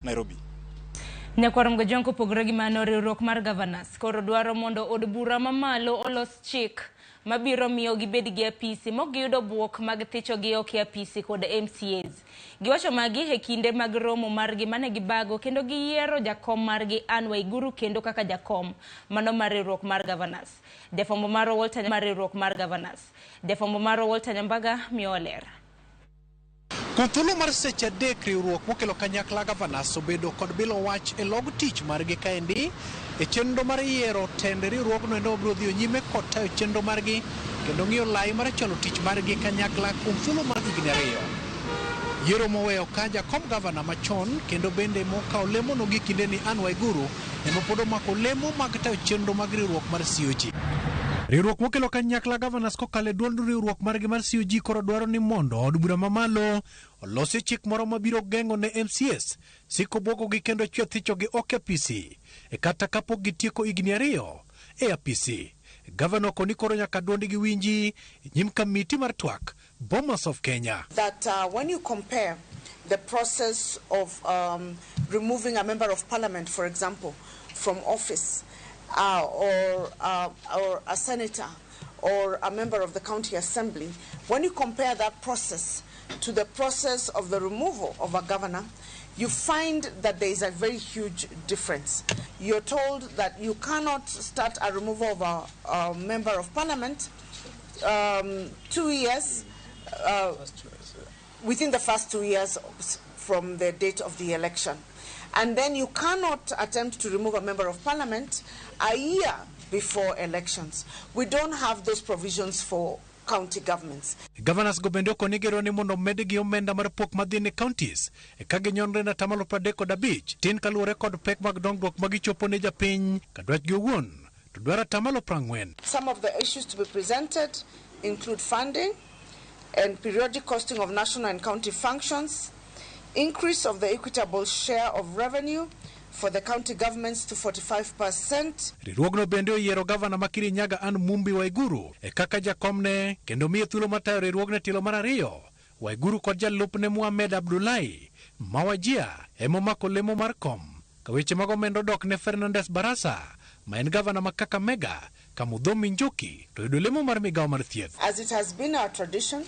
Nairobi. Nyakwar Mgojwang' kopogore gi mano, riwruok mar Governors koro dwaro mondo od bura mamalo olos chik mabiro miyo gibed gi apisi mok giyudo buok mag thicho gi oko e apisi kod MCAs. Giwacho magi e kinde mag romo margi mane gibago kendo giyiero jakom margi Anne Waiguru kendo kaka jakom mano mar riwruok mar Governors. Jafwambo marwa Walter mar riwruok mar Governors. Jafwambo marwa Walter Nyambaga miyowa ler. Kuom thuolo mar seche 3, riwruok mokelo kanyakla Governors obedo kod bilo wach e log tich margi kaendi e chenro mar yiero tend riwruogno endo mabiro dhiyo nyime kod tayo chenro margi kendo ng'iyo lai mar chwalo tich margi kanyakla kuom thuolo mar higni 2. Yiero moweyo ka jakom gavana machon kendo bende mokawo lemono gi kindeni Anne Waiguru ema pod omako lemo mag tayo chenro mag riwruok mar COG. Riwruok mokelo kanyakla Governors kokalo e duond riwruok margi mar COG koro dwaro ni mondo od bura mamalo olosi chik moro mabiro geng'o ne MCAs siko bwogogi kendo chwe thichogi oko e apisi e kata kapok gitieko higni 2 e apisi. Gavana okoni koro nyaka duondgi winji e nyim kamiti mar twak Bomas of Kenya. That when you compare the process of removing a member of parliament, for example, from office, or a senator, or a member of the county assembly, when you compare that process to the process of the removal of a governor, you find that there is a very huge difference. You're told that you cannot start a removal of a member of parliament 2 years, within the first 2 years from the date of the election. And then you cannot attempt to remove a member of parliament a year before elections. We don't have those provisions for county governments. Governors go bende okoni gero ni mondo medgi omenda mar pok madhi ne counties e ka ginyonre na 35% tin kaluwore kod pek mag dongruok ma gichopo ne japiny ka dwachgi owuon to dwaro 40%. Some of the issues to be presented include funding and periodic costing of national and county functions, increase of the equitable share of revenue for the county governments to 45%. Riwruogno bende oyiero gavana ma Kirinyaga Anne Mumbi Waiguru e kaka jakomne kendo miye thuolo mar tayo riwruogno e tielo mar 2. Waiguru kod jalupne Mohamed Abdullahi ma Wajir ema omako lemo mar kom ka weche mag omenda odok ne Fernandes Barasa ma en gavana ma Kakamega ka Muthomi Njuki to yudo lemo mar migawo mar thieth. As it has been our tradition,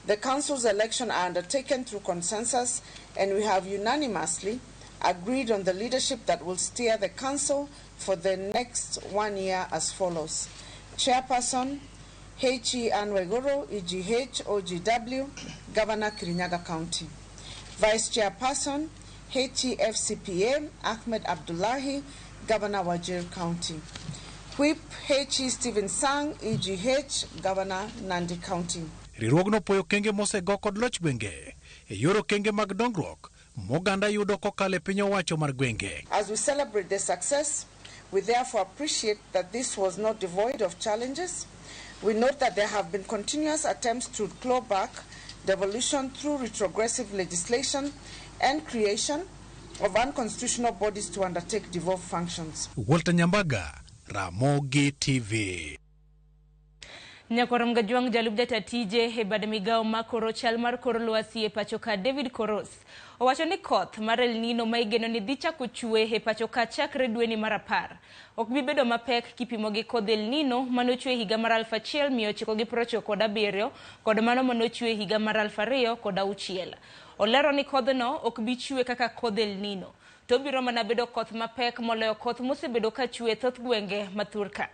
the council's election are undertaken through consensus, and we have unanimously agreed on the leadership that will steer the council for the next 1 year as follows. Chairperson, H.E. Anne Waiguru, EGH, OGW, Governor Kirinyaga County. Vice Chairperson, HEFCPA, Ahmed Abdullahi, Governor Wajir County. Whip, H.E. Stephen Sang, EGH, Governor Nandi County. Riwruogno puoyo okenge mosego kod loch gwenge e yor okenge mag dongruok moganda yudo kokalo e piny owacho mar gwenge. As we celebrate the success, we therefore appreciate that this was not devoid of challenges. We note that there have been continuous attempts to claw back devolution through retrogressive legislation and creation of unconstitutional bodies to undertake devolved functions. Walter Nyambaga, Ramogi TV. Nyakwar Mgajwang' jalup jata tije e bad migawo ma koro chal mar kor lwasi e pacho ka David Koros owacho ni koth mar El Nino ma igeno ni dhi chako chwe e pacho ka chakre dweni mar 10 ok bi bedo mapek kipimo gi kodh El Nino manochwe higa mar 1997 kod mano manochwe higa mar 2006. Olero ni kodhno ok bi chwe kaka kodh El Nino, to obiro mana bedo koth mapek moloyo koth mosebedo ka chwe e thoth gwenge ma thurka.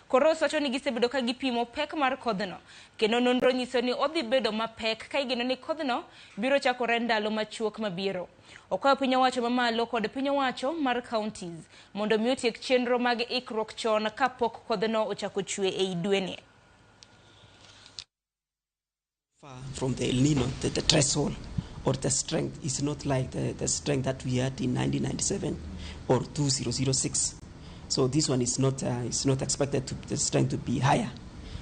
Koros wacho ni gisebedo ka gipimo pek mar kodhno, kendo nonro nyiso ni odhi bedo mapek ka igeno ni kodhno biro chakore ndalo machuok mabiro. Okwayo piny owacho mamalo kod piny owacho mar counties mondo mi otiek chenro mag ikruok chon kapok kodhno ochako chwe ei dweni. From the El Nino, the threshold or the strength is not like the strength that we had in 1997 or 2006. So this one is not expected to the strength to be higher.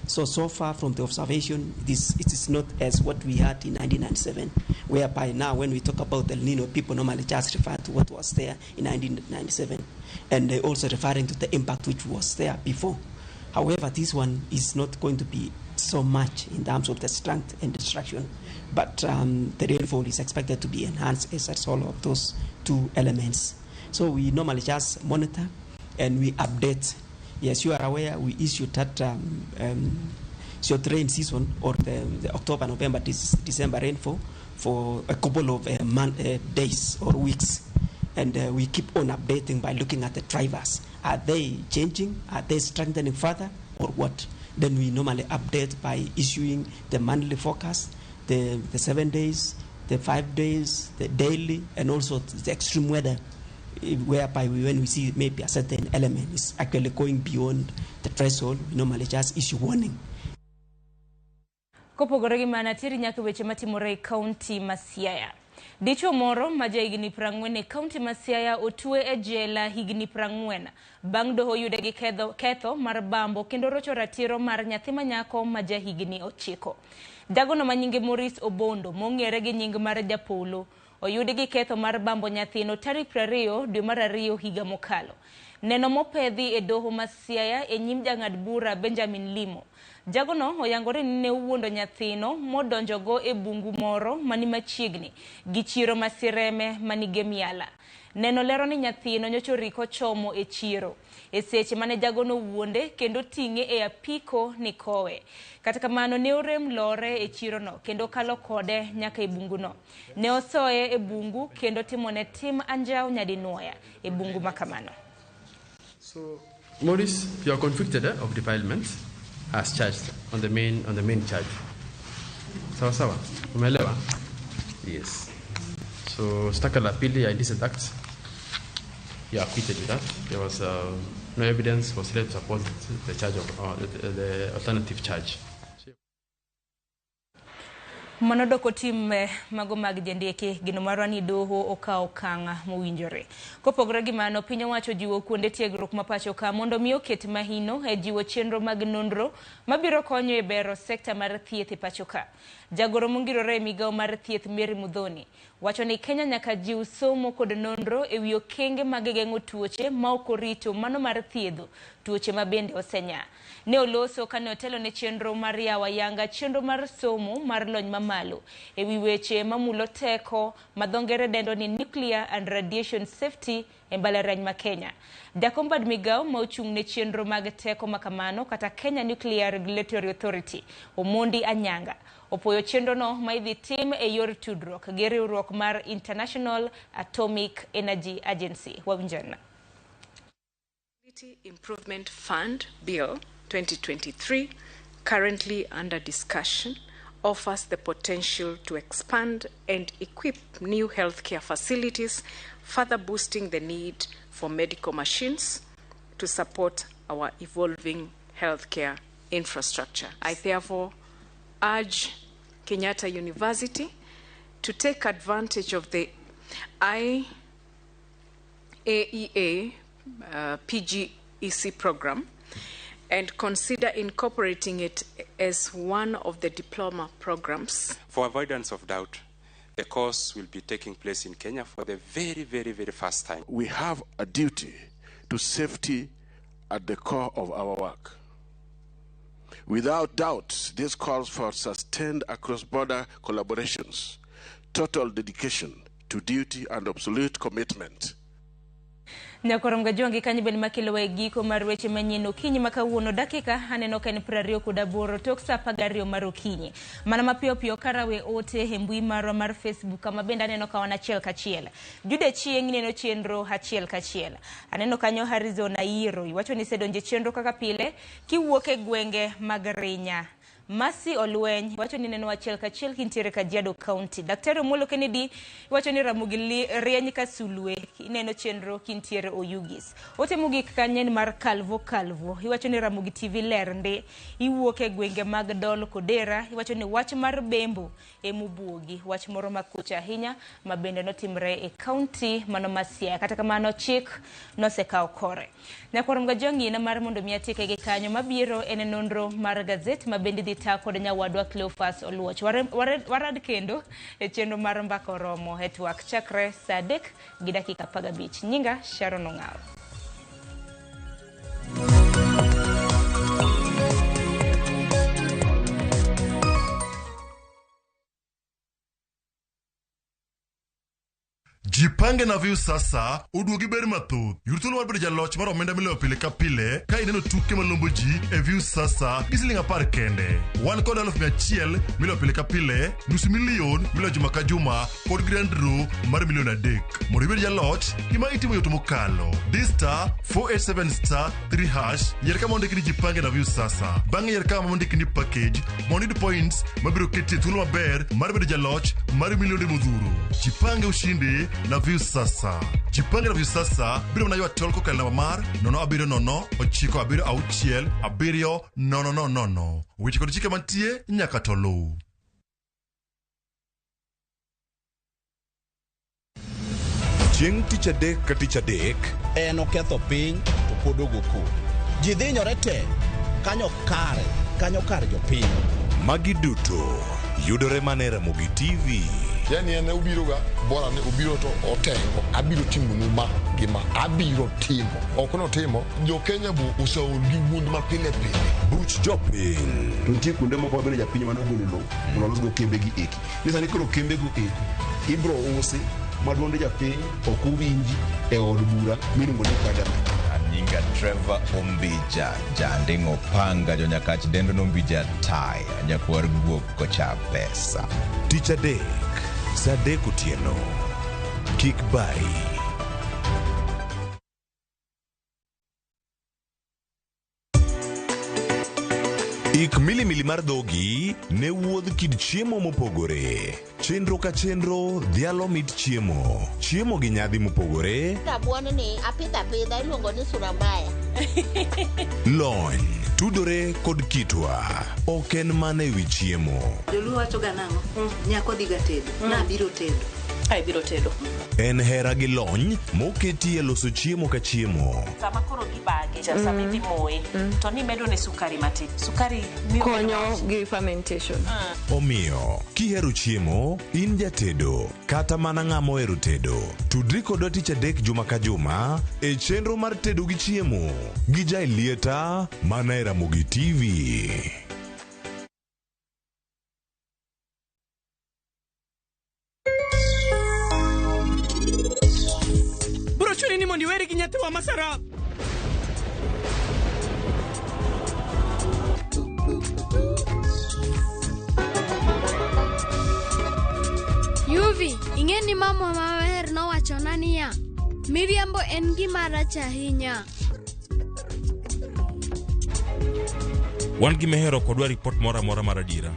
So far from the observation, it is not as what we had in 1997, whereby now when we talk about El Nino, people normally just refer to what was there in 1997, and they also referring to the impact which was there before. However, this one is not going to be so much in terms of the strength and destruction, but the rainfall is expected to be enhanced as a result of those two elements. So we normally just monitor and we update. Yes, you are aware we issued that short rain season, or the October, November, December rainfall for a couple of days or weeks. And we keep on updating by looking at the drivers. Are they changing? Are they strengthening further or what? Then we normally update by issuing the monthly forecast, the 7 days, the 5 days, the daily, and also the extreme weather, whereby when we see maybe a certain element is actually going beyond the threshold, we normally just issue warning. Kopogore gi mano, ateri nyaka weche matimore e kaunti ma Siaya. Dichuo moro ma ja higni 40 e kaunti ma Siaya otwe e jela higni 40 bang' doho yude gi ketho mar bambo kendo rocho ratiro mar nyathi ma nyako ma ja higni 9. Jagono ma nyinge Maurice Obondo, mong'ere gi nying mar Japolo, oyudi gi ketho mar bambo nyathino tarik 20 dwe mar 2 higa mokalo. Neno mopedhi e doho ma Siaya e nyim jang'ad bura Benjamin Limo. Jagono oyangore ni ne owuondo nyathino modonjogo e bungu moro mani machiegni gi chiro ma Sireme manigi Miala. Neno lero ni nyathino nyocha oriko chomo e chiro e seche mane jagono wuonde kendo ting'e e apiko ni kowe. Kata kamano ne orem lore e chirono kendo kalo kode nyaka e bunguno. Ne osoye e bungu kendo timone tim anjaw nyadinwoya e bungu makamano. So, Maurice, you are convicted of defilement as charged on the main charge. Sawa sawa, umeelewa? Yes. So, shtaka la pili ya indecent act, you are acquitted with that. There was no evidence was led to support the charge of the alternative charge. Mano doko tim mago mag jendeke gino marwa ni doho okawo okang' mowinjore. Kopogore gi mano, piny owacho jiwo kuonde tiegruok ma pacho ka mondo mi oket mahino e jiwo chenro mag nonro mabiro konyo e bero sekta mar thieth e pacho ka. Jagoro mongirore e migawo mar thieth Mary Muthoni wacho ni Kenya nyaka jiw somo kod nonro e wi okenge mag geng'o tuoche ma ok orito mano mar thiedho tuoche ma bende osenyaa. Ne oloso kane otelo ne chenro mar yawo ayanga chenro mar somo mar lony mamalo e wi weche mamulo teko ma dho ngere dendo ni nuclear and radiation safety e mbalariany ma Kenya. Jakom bad migawo ma ochung' ne chenro mag teko makamano kata Kenya Nuclear Regulatory Authority Omondi Anyanga opoyo chenrono ma idhi tim e yor tudruok gi riwruok mar International Atomic Energy Agency. Wawinjana. Improvement Fund Bill 2023, currently under discussion, offers the potential to expand and equip new healthcare facilities, further boosting the need for medical machines to support our evolving healthcare infrastructure. I therefore urge Kenyatta University to take advantage of the IAEA PGEC program and consider incorporating it as one of the diploma programs. For avoidance of doubt, the course will be taking place in Kenya for the very, very, very first time. We have a duty to safety at the core of our work. Without doubt, this calls for sustained across-border collaborations, total dedication to duty and absolute commitment. Nyakorom gajuangi kanyo bende makelo e giko mar weche manyien okinyi ma kawuono dakika aneno ka en 28 tok saa 12 mar okinyi. Mana mapiyo piyo karawe ote e mbui marwa mar Facebook kama bende aneno ka wan achiel kachiel. Jude Chieng' neno chenro achiel kachiel. Aneno kanyo Harrison Airo iwacho ni isedonje chenro kaka pile kiwuok e gwenge mag Rinya. Masi Olweny wacho ni neno achiel kachiel kintiere Kajiado County. Daktari Omolo Kennedy wacho ni Ramogi rieny ka sulwe ineno chenro kintiere Oyugis. Ote mogik kanyo en mar Calvo Calvo iwacho ni Ramogi TV ler ndi iwuok e gwenge mag Dol Kodera iwacho ni wach mar Bembo emubuogi wach moro makucha ahinya ma bende notimre e county mano ma Siaya. Kata kamano chik nosekawo kore. Nyakwar Mgajong'ina mar mondo mi atieke gi kanyo mabiro en nonro mar gazet ma bende dhi ta kod nyawadwa Cleophas Oluoch. Warad kendo e chenro mar mbaka oromo e twak chakre saa 3:15. Nyinga Sharon Ong'awo. Jipange na Viusasa oduogi ber mathoth. Yud thuolo mar bedo jaloch mar omenda miloyo pile ka pile ka ineno tuke malombo ji e Viusasa gi siling 10 kende. Wan kod 100,000 miloyo pile ka pile, nus milion miloyo juma ka juma kod grand draw mar milion 3. Mondo ibed jaloch, gima itimo yot mokalo. Di star 487 star 3 hash, yier kama ondiki ni Jipange na Viusasa. Bang'e yier kama ondiki ni package mondo iyud points mabiro keti e thuolo maber mar bedo jaloch mar milionde modhuro. Jipange ushindi na Viusasa. Jipange na Viusasa biro mana ywa tol kokalo namba mar 070 976 7000. Weche kod chike mantie nyaka to luw. Chieng' tich adek ka tich adek En oketho piny to pod ogo koko. Ji dhinyore te kanyo kare kanyo kar jopiny. Magi duto yudore mana e Ramogi TV. Yani en obiro ga bora ni obiro to otengo abiro timonu ma gi ma abiro timo ok notimo jo Kenya bo oseol gi wuond ma pile pile. Buch jopiny. To nitie kuonde moko mabende japiny mane ogolo lowo mondo olosgo kembe gi eki. Ni sani koro kembe go eko ibro usi ma duond japiny ok owinji e od bura miluongo ni parliament. Nyinga Trevor Ombija, janding'o panga jonyakach dendo nombija taya, nyakwar guok kocha pesa. Tich adek, saa 3 otieno. Kik bari. Ik milimili mar dhogi ne wuodh kit chiemo mopogore. Chenro ka chenro dhialo mit chiemo. Chiemo gi nyadhi mopogore. Rabuon ni apidho apidha iluongo ni sura mbaya. Lony tudore kod kitwa. Ok en mana ewi chiemo. Joluo wacho ga nang'o? Nyako dhi ga tedo. Nabiro tedo. Ai biro tedo. En hera gi lony moketi e loso chiemo ka chiemo. Sama koro gibage cha sama idhi moye to nimedo ne sukari matin. Sukari miyo konyo gi fermentation. Omiyo, kihero chiemo, in jatedo, kata mana ng'ama ohero tedo, tudri kodwa tich adek juma ka juma e chenro mar tedo gi chiemo gi Jaelieta mana e Ramogi TV. Bro chuni ni mondo iweri gi nyathiwa ma Sarab. Yuvi, ing'e ni mama maber nowachona niya, miriambo en gima rach ahinya. Wan gi Mehero ok wadwa ripot moro amora mar adiera.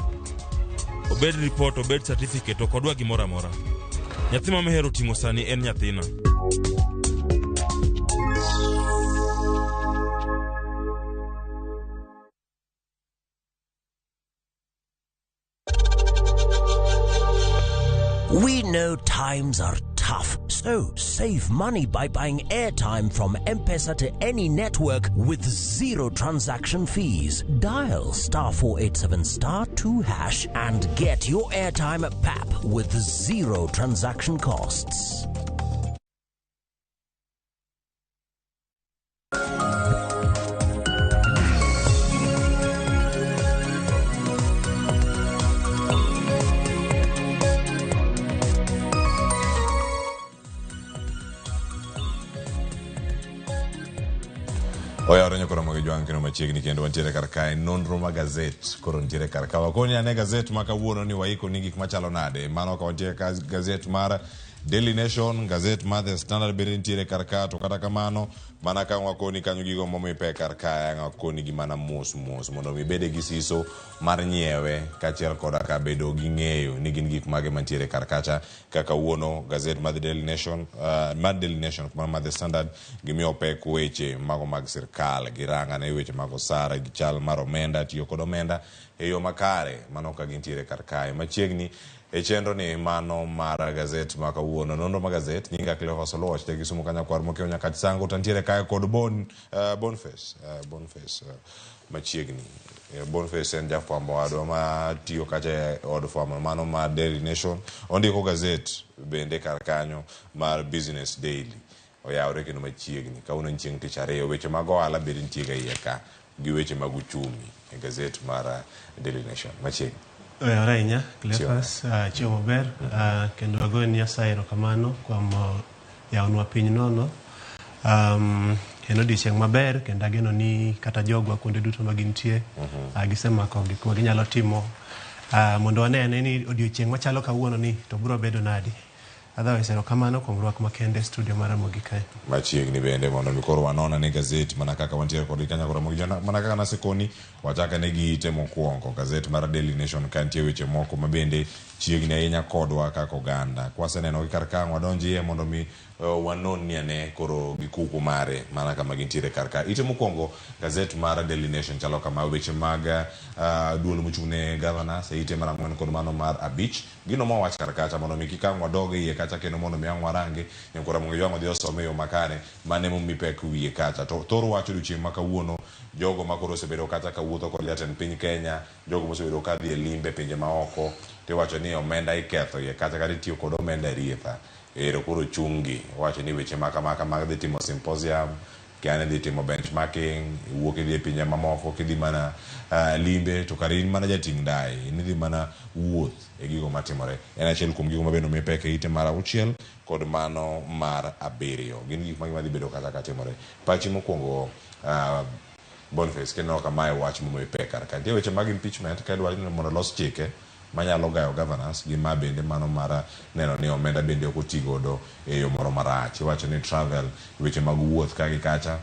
Obed ripot, obed certificate, ok wadwa gimoro amora. Nyathi ma Mehero oting'o sani en nyathina. We know times are tough, so save money by buying airtime from M-Pesa to any network with zero transaction fees. Dial star 487 star 2 hash and get your airtime at PAP with zero transaction costs. Oyawore nyakoro Ramogi Jwang' kendo machiegni kendo wantiere kar kae nonro ma gazet koro nitiere kar ka wakoni ane gazet ma kawuono ni waiko ni gik machalo nade mano ka wantiere ka gazet mar Daily Nation, gazet mar The Standard bende nitiere kar ka to kata kamano mana ka wakoni kanyo gigo momi pek kar kae ang' wakoni gi mana mos mos mondo mi ibede gi siso mar nyiewe kaachiel koda ka bedo gi ng'eyo ni gin gik mage mantiere kar kacha kaka kawuono gazet mar The Daily Nation mar Daily Nation kuma mar The Standard gimiyo pek weche mago mag sirkal girang'ane weche mag osara gi chal mar omenda tiyo kod omenda e yo makare mano ka gintiere kar kae machiegni e chenro ni mano mar gazet ma kawuono nonro mar gazet nyinga Cleophas Oluoch ja Kisumu kanyakwar mokiewo Nyakach Sango to ntiere kae kod Boniface machiegni. Boniface en jafwambo wadwa matiyo kacha e od fwambo mano mar Daily Nation ondiko gazet bende kar kanyo mar Business Daily oyawre kendo machiegni kawuono en chieng' tich ariyo weche mag ohala bende nitie ga iye ka gi weche mag uchumi e gazet mar Daily Nation machiegni. Oyawore ahinya Cleophas, chiemo maber, kendo agoyo ni Nyasaye erokamano kuom Yawnwa piny nono. En odiochieng' maber kendo ageno ni kata jogwa kuonde duto ma gintie gisemako gik ma ginyalo timo mondo wane ane ni odiochieng' machalo kawuono ni to biro bedo nadi. Otherwise, erokamano kuom rwak makende e studio mar Ramogi kae. Machiegni bende mondo mi koro wanon ane gazet mana kaka wantiere kodgi kanyo koro Ramogi Jona, mana kaka nasekoni wachak ane gi ite mokwongo gazet mar Daily Nation ka nitie weche moko ma bende chiegni ahinya kodwa kaka oganda. Kwaseneno gi kar ka wadonj iye mondo mi wanon ni ane koro gi kuku mare mana kama gintiere kar ka. Ite mokwongo gazet mar Daily Nation chalo kama weche mag duol mochung' ne governors e ite mar 4 kod mano mar 5. Gino mowach kar kacha mondo mi kik ang' wadog e iye kacha kendo mondo mi ang' warange nyakwar Ramogi Ojwang' odhi osome e yo makare mane momi pek wiye kacha. To thor wach odiochieng' ma kawuono jogo ma koro osebedo kacha kawuotho kod jatend piny Kenya, jogo mosebedo kadhi e limbe pinje maoko tiwacho ni omenda iketho iye kacha kata itiyo kod omenda e rietha. Ero koro chung' gi wacho ni weche ma kama kama dhi timo symposium kiani dhi timo benchmarking iwuok idhi e pinje mamoko kidhi mana limbe to kare in mana jating' ndai in idhi mana wuoth e gigo matimore. En achiel kuom gigo mabende omi pek e ite mar 6 kod mano mar 7. Gin gik mage madhi bedo kata katimore. Pachi mokwongo Boniface kineno ka mae wach momi pek kar ka. Nitie weche mag impeachment ka idwaro ni mondo los chike manyalo gayo governors gi ma bende mano mar neno ni omenda bende ok oti godo e yo moro marach. Iwacho ni travel weche mag wuoth ka gi kacha.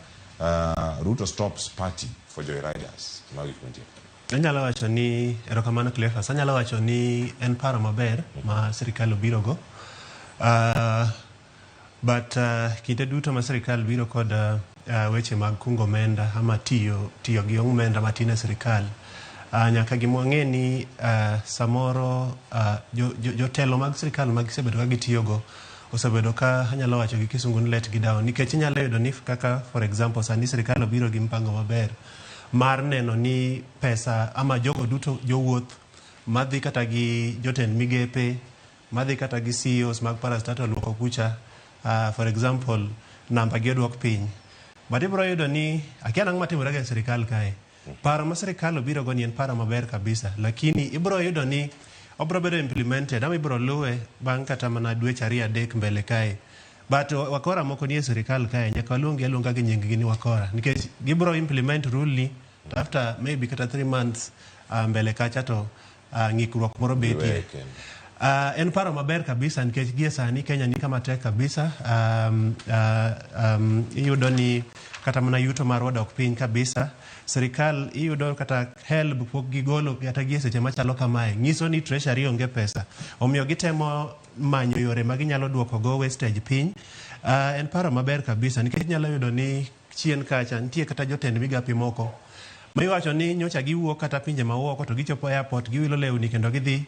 Ruto stops party for joyriders. Mago gik mantie. Anyalo wacho ni erokamano Cleophas, anyalo wacho ni en paro maber ma sirikal obirogo. But kinde duto ma sirikal biro kod weche mag kungo omenda ama tiyo tiyo gi omenda matin e sirikal, nyaka gima wang'e ni samoro jotelo mag sirikal ma gisebedo ka gitiyogo osebedo ka anyalo wacho gi kisungu ni let gi down nikech inyalo yudo ni kaka for example sani sirikal obiro gi mpango maber mar neno ni pesa ama jogo duto jowuoth madhi kata gi jotend migepe madhi kata gi CEOs mag parastatal luoko kucha for example namba gi oduok piny but ibiro yudo ni akia nang'o matimore ga e sirikal kae paro ma sirikal obiro go ni en paro maber kabisa lakini ibiro yudo ni obiro bedo implemented ama ibiro luwe bang' kata mana dweche 2 3 mbele kae but wakora moko nie sirikal kae nyaka waluong gi aluonga gi nying gi ni wakora nikech gibiro implement rule ni to after maybe kata 3 months mbele kacha to ng'ikruok moro betie. En paro maber kabisa nikech gie sani Kenya ni kama tek kabisa. Iyudo ni kata mana yuto marwa dok piny kabisa. Sirikal iyudo kata HELB pok gigolo kata gie seche machalo kamae nyiso ni treasury onge pesa. Omiyo gitemo manyo yore ma ginyalo duoko go wastage piny. En paro maber kabisa nikech inyalo yudo ni chien kacha nitie kata jotend migape moko ma iwacho ni nyocha giwuok kata pinje mawuoko to gichopo airport giwilo lewni kendo gidhi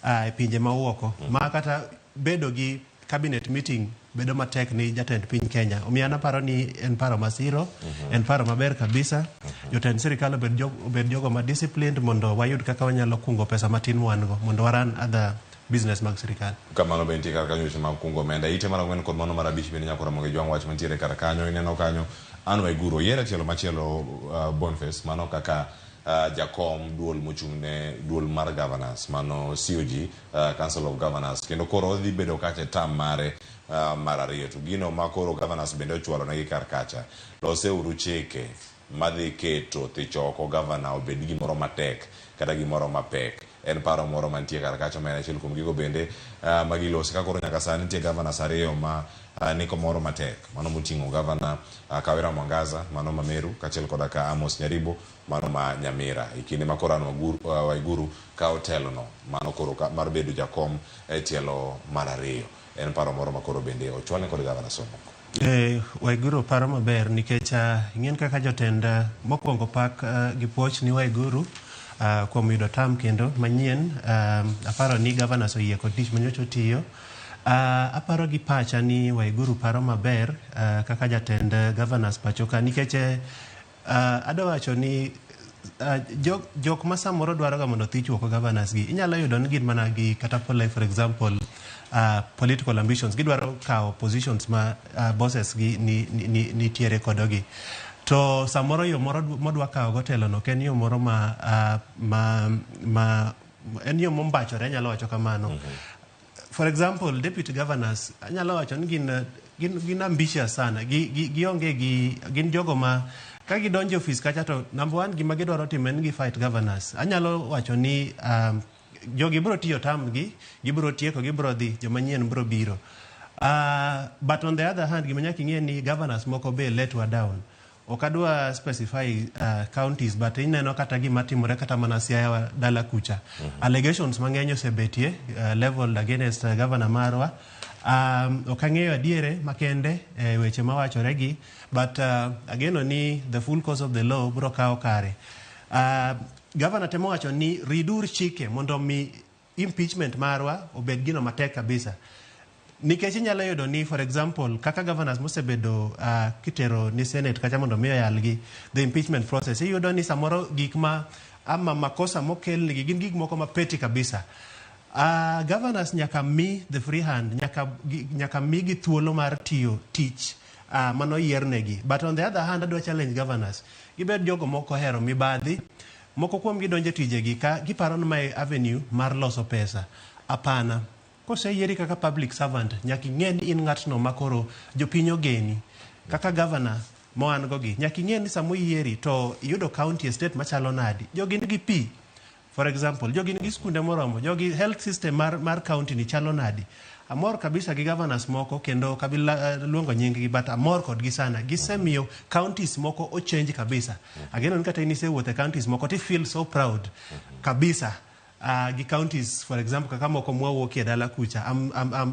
e pinje mawuoko ma kata bedo gi cabinet meeting bedo matek ni jatend piny Kenya. Omiyo an aparo ni en paro masiro, en paro maber kabisa. Jotend sirikal obed jogo ma disciplined mondo wayud kaka wanyalo kungo pesa matin mwan go mondo waran other business mag sirikal. Kamano bende nitie kar kanyo weche mag kungo omenda. Ite mar 4 kod mano mar 5 bende nyaka Ramogi Ojwang' wach mantiere kar kanyo. Ineno kanyo Anne Waiguru oyier e tielo machielo Boniface mano kaka jakom duol mochung' ne duol mar governors mano COG Council of Governors kendo koro odhi bedo kacha e term mare mar 2 to gino ma koro governors bende ochwalo negi kar kacha loseuru chike madhi keto thicho oko governor obed gimoro matek kata gimoro mapek. En paro moro mantie kar kacha ma en achiel kuom gigo bende magilosi ka koro nyaka sani nitie governors 2 ma niko moro matek mano moting'o governor Kawira Mwangaza mano ma Meru kaachiel koda ka Amos Nyaribo mano ma Nyamira e kinde ma koro Anne Waiguru kawo telono mano koro mar bedo jakom e tielo mar 2. En paro moro ma koro bende ochwalne kod governors mamoko. Waiguru paro maber nikech ing'en kaka jotend mokwongo pak gi puoch ni Waiguru kuom yudo term kendo manyien. Aparo ni governors oyie kod tich manyocha otiyo. Aparo gi pacha ni Waiguru paro maber kaka jatend governors pacho ka nikech adwa wacho ni jok ma samoro dwaro ga mondo thich oko governors gi inyalo yudo ni gin mana gi kata for example political ambitions gidwaro kawo positions ma bosses gi nitiere kodogi to samoro yo moro modwa kawo go telo no ok en yo moro ma en yo mombachore anyalo wacho kamano. For example deputy governors anyalo wacho ni gin gin ambitious sana. Gionge gi gin jogo ma ka gidonjo e ofis kacha to number one gima gidwaro timo en gi fight governors. Anyalo wacho ni jogi biro tiyo term gi, gibiro tieko, gibiro dhi, joma nyien biro biro. But on the other hand, gima nyaka ing'e ni governors moko be let wa down. Ok adwa specify counties, but ineno kata gima timore kata mana Siaya dala kucha. Allegations mang'eny osebetie leveled against governor marwa. Ok ang'eyo adiere makende weche mawachore gi, but ageno ni the full course of the law biro kawo kare. Governor temo wacho ni ridur chike mondo mi impeachment marwa obed gino matek kabisa. Nikech inyalo yudo ni, for example, kaka governors mosebedo kitero ni Senate kacha mondo mi oyalgi the impeachment process, iyudo ni samoro gik ma ama makosa mokelnigi gin gik moko ma petty kabisa. Governors nyaka mi the free hand, nyaka migi thuolo mar tiyo tich manoyiernegi. But on the other hand, adwa challenge governors. Gibed jogo moko ohero mibadhi, moko kuom gi donjo e tijegi ka giparo ni mae avenue mar loso pesa. Hapana. Koseyieri kaka public servant, nyaka ing'e ni in ng'atno ma koro jopiny ogeni. Kaka governor moan go gi, nyaka ing'e ni sama oyieri to iyudo county estate machalo nadi. Jogi nigi pi. For example, jogi nigi skunde moromo, jogi health system mar county ni chalo nadi. Amor kabisa gi governors moko kendo kabila luongo nying gi, but amor kodgi sana. Gisemiyo counties moko ochange kabisa. Ageno ni kata in isewuotho e counties moko ti feel so proud kabisa. Gi counties, for example, kaka moko mwawuokie dala kucha,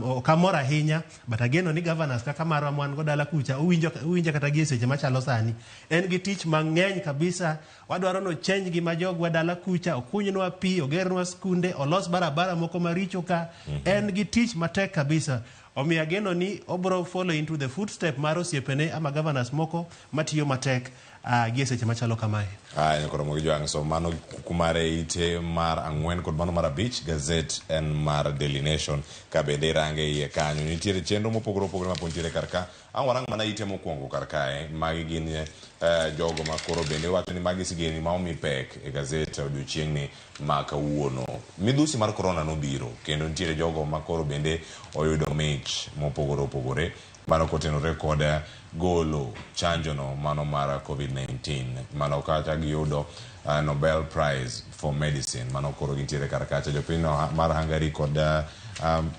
ok amor ahinya, but ageno ni governors kaka marwa mwan go dala kucha owinjo kata gi e seche machalo sani en gi tich mang'eny kabisa. Wadwaro no change gima jogwa dala kucha, okunywa pi, ogernwa skunde, olos barabara moko maricho ka. En gi tich matek kabisa, omiyo ageno ni obro follow into the footstep mar osiepene ama governors moko matiyo matek gi e seche machalo kamae. Aya, koro mogi jwang', so mano kumare ite mar 4 kod mano mar 5 gazet en mar Daily Nation ka bende irange iye kanyo nitiere chenro mopogore opogore ma pod nitiere kar ka. Ang' warang mana ite mokwongo kar kae, magi gin jogo ma koro bende wacho ni magi sigeni ma omi pek e gazet odiochieng'ni ma kawuono. Midhusi mar korona nobiro kendo nitiere jogo ma koro bende oyudo mich mopogore opogore mano kotenore kod golo chanjo no mano mar COVID-19, mano kata giyudo Nobel Prize for Medicine, mano koro gintiere kar kacha. Jopiny no mar Hungary kod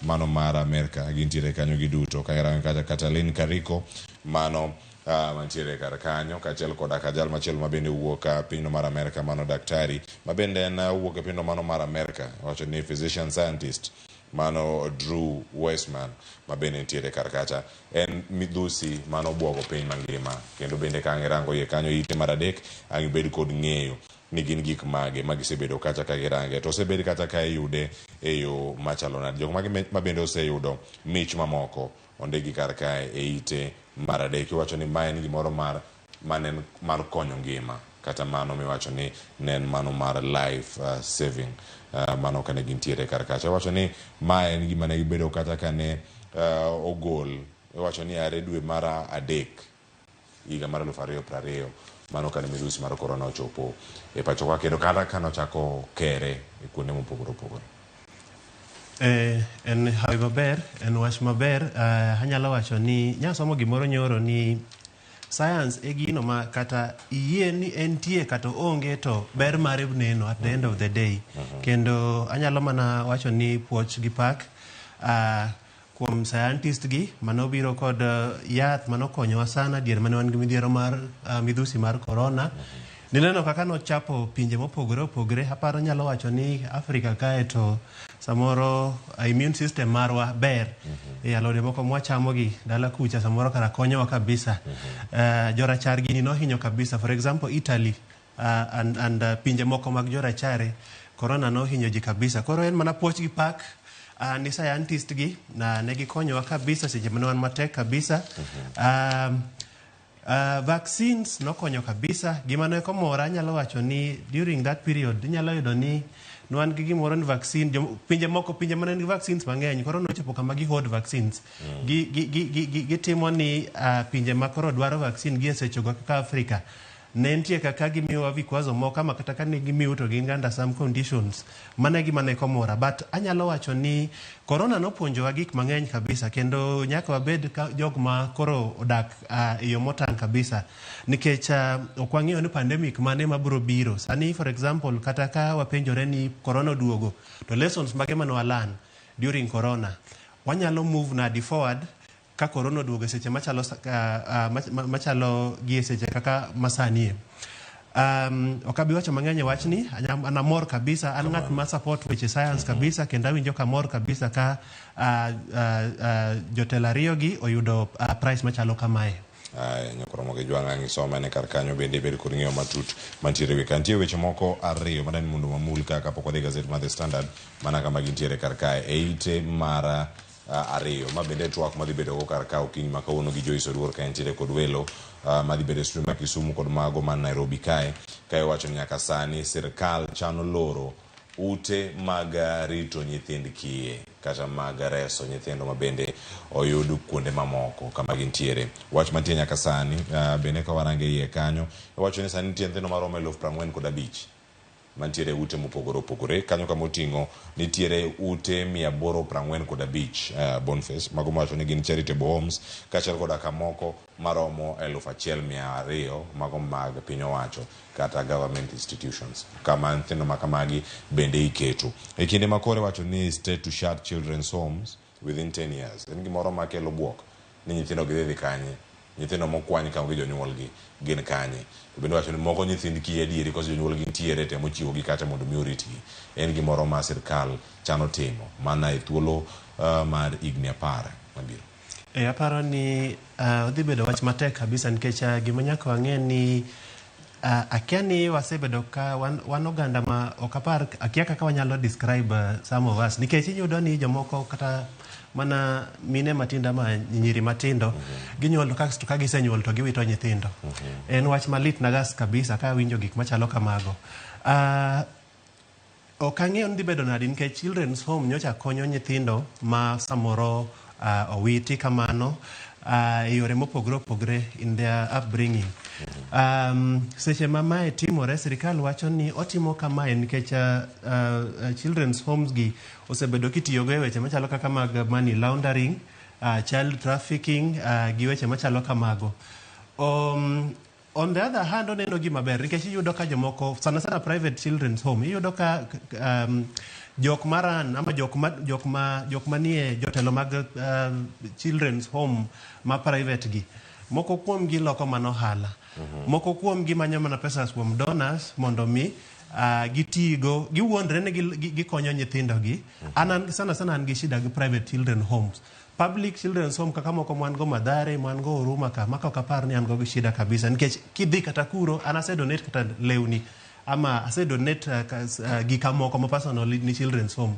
mano mar Amerka gintiere kanyo giduto. Ka irango kacha Katalin Kariko mano mantiere kar kanyo, kaachiel koda ka jal machielo ma bende wuok pinyno mar Amerka, mano daktari ma bende en wuok e pinyno mano mar Amerka, wacho ni physician scientist mano Drew Weissman ma bende nitiere kar kacha. En midhusi mano obwogo piny mangima kendo bende ka ang' irango iye kanyo ite mar 3 ang' ibed kod ng'eyo ni gin gik mage ma gisebedo kacha ka girange to osebed kacha ka iyude e yo machalo nade. Jok ma bende oseyudo mich mamoko ondiki kar kae e ite mar 3. Iwacho ni ma en gimoro mar mane mar konyo ngima, kata mano miwacho ni ne en mano mar life saving, mano kane gintiere kar kacha. Iwacho ni ma en gima ne gibedo kata kane ogol, iwacho ni are dwe mar 3 higa mar 2020, mano kane midhusi mar korona ochopo e pacho ka kendo kata kane ochako kere e kuonde mopogore opogore. En hawi maber, en wach maber. Anyalo wacho ni nyasomo gimoro nyoro ni science e gino ma kata iyie ni entie kata onge to ber mare neno at the end of the day. Kendo anyalo mana wacho ni puoch gi pak kuom scientist gi manobiro kod yath manokonyowa sana dier mane wan gi midhiero mar midhusi mar corona. Nineno kaka nochapo pinje mopogore opogore. Aparo nyalo wacho ni Afrika kae to samoro immune system marwa ber. E alode moko mwachamo gi dala kucha samoro kara konyowa kabisa. Jorachar gini nohinyo kabisa. For example, Italy and pinje moko mag jorachare, corona nohinyo ji kabisa. Koro en mana puoch gi pak ni scientist gi na ne gikonyowa kabisa seche mane wan matek kabisa. Vaccines nokonyo kabisa. Gima ne komora anyalo wacho ni during that period inyalo yudo ni nwan gi gimoro ni vaccine, pinje moko, pinje mane nigi vaccines mang'eny koro nochopo kama gi hoard vaccines. Gitimo ni pinje ma koro dwaro vaccine gi e sechego kaka Afrika Ne nitie kaka gimiyowa vikwazo moko ama kata kane gimiyo to gin under some conditions. Mano e gima ne komora. But anyalo wacho ni corona nopuonjowa gik mang'eny kabisa kendo nyaka wabed ka jok ma koro odak e yo motang' kabisa nikech ok wang'eyo ni pandemic mane mabiro biro. Sani for example kata ka wapenjore ni corona oduogo to lessons mage mane wa learn during corona wanyalo move nadi forward ka corona oduogo e seche machalo, machalo gi e seche kaka masanie. Ok abi wacho mang'eny e wachni, an amor kabisa, an ng'at ma support weche science kabisa kendo awinjo kamor kabisa ka jotelo ariyo gi oyudo prize machalo kamae. Aya, nyakoro Jwang' ang' isome kar kanyo bende ibed kod ng'eyo matut mantiere wi ka. Nitie weche moko ariyo madani mondo wamul ka kapok wadhi e gazet mar The Standard mana kama gintiere kar kae e ite mar ariyo ma bende twak madhi bedo go kar ka okinyi ma kawuono gi Joyce Oduor ka entiere kod welo madhi bedo e studio ma Kisumu kod mago man Nairobi kae ka iwacho ni nyaka sani sirkal chano loro ute mag rito nyithind kiye kata mag reso nyithindo ma bende oyud kuonde mamoko kama gintiere. Wach mantie nyaka sani bende ka warange iye kanyo iwacho ni sani nitie nyithindo maromo 45,000 mantiere ute mopogore opogore kanyo kama oting'o nitiere ute 845 Boniface mago mawacho ni gin charitable homes kaachiel koda kamoko maromo 1,200 mago mag piny owacho kata government institutions kama nyithindo ma kamagi bende iketo e kinde ma koro iwacho ni state to shut children's homes within 10 years en gimoro makelo buok ni nyithindo gidhi dhi kanye nyithindo mokwany ka onge jonyuolgi gin kanye to bende wacho ni moko nyithind kiye adieri koso jonyuolgi nitiere temo chiwogi kacha mondo mi oritgi en gimoro ma sirkal chano timo mana e thuolo mar higni 10 mabiro. E, aparo ni odhi bedo wach matek kabisa nikech gima nyaka wang'e ni akia ni wasebedo ka wan oganda ma ok apar akia kaka wanyalo describe some of us nikech iyudo ni jomoko kata mana mine matindo ama nyiri matindo ginyuol kasto ka gisenyuol to giwito nyithindo. En wach malit na gas kabisa ka awinjo gik machalo kamago. Ok ang'eyo ni dhi bedo nadi nikech children's home nyocha konyo nyithindo ma samoro owiti kamano e yore mopogore opogore in their upbringing. Seche ma mae timore, sirikal wacho ni otimo kamae nikech children's homes gi osebedo kitiyogo e weche machalo kaka mag money laundering, child trafficking gi weche machalo kamago. On the other hand, oneno gima ber nikech iyudo ka jomoko sana sana private children's home iyudo ka jok maran ama jok manie jotelo mag children's home ma private gi moko kuom gi loko mana ohala. Moko kuom gi manyo mana pesa kuom donors mondo mi gitigo giwuondre ni gikonyo nyithindo gi. An sana sana an gi shida gi private children homes. Public children's home kaka moko mwan go Mathare, mwan go Huruma ka, maka ok apar ni an go gi shida kabisa nikech kidhi kata kuro an ase donate kata lewni ama ase donate gika moko ma personal ni children's home.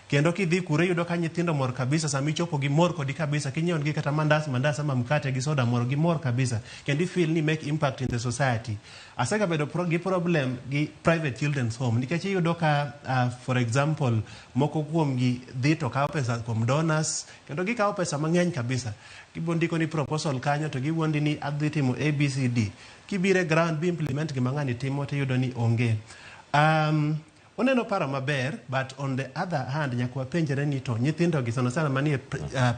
Kendo kidhi kuro iyudo ka nyithindo mor kabisa sama ichopo gimor kodi kabisa kinyiewo negi kata mandas ama mkate gi soda moro gimor kabisa kendo i feel ni make impact in the society. Asega bedo gi problem gi private children's home nikech iyudo ka for example moko kuom gi dhi to kawo pesa kuom donors kendo gikawo pesa mang'eny kabisa. Gibo ndiko ni proposal kanyo to giwuondi ni adhi timo ABCD. Kibiro e ground bi implement gima ng'ani timo tiyudo ni onge. Oneno paro maber but on the other hand nyaka wapenjre ni to nyithindo gi sana sana manie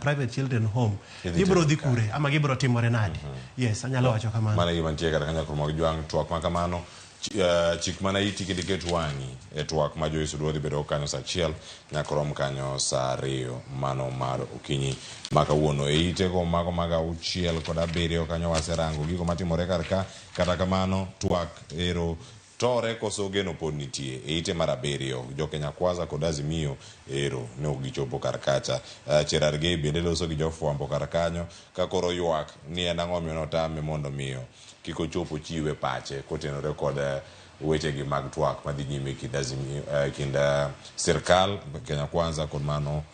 private children home Idhi gibiro dhi tero kure ama gibiro timore nadi. Yes, anyalo wacho kamano. Mano e gima nitie kar kanyo mag Jwang' twak ma kamano chik mana iti kendo iket wang'i e twak ma Joyce Oduor dhi bedo kanyo saa 1 nyaka rom kanyo saa 2 mano mar okinyi ma kawuono. E itego mago mag 6 kod 7 kanyo waserango gigo matimore kar ka kata kamano twak ero tore koso geno pod nitie e ite mar 7 jo Kenya Kwanza kod Azimio ero ne ok gichopo kar kacha. Cherargei bende loso gi jofwambo kar kanyo ka koro ywak ni en ang'o omiyo notame mondo miyo kik ochop ochiwe pache kotenore kod wechegi mag twak madhi nyime kind Azimio kind sirkal Kenya Kwanza kod mano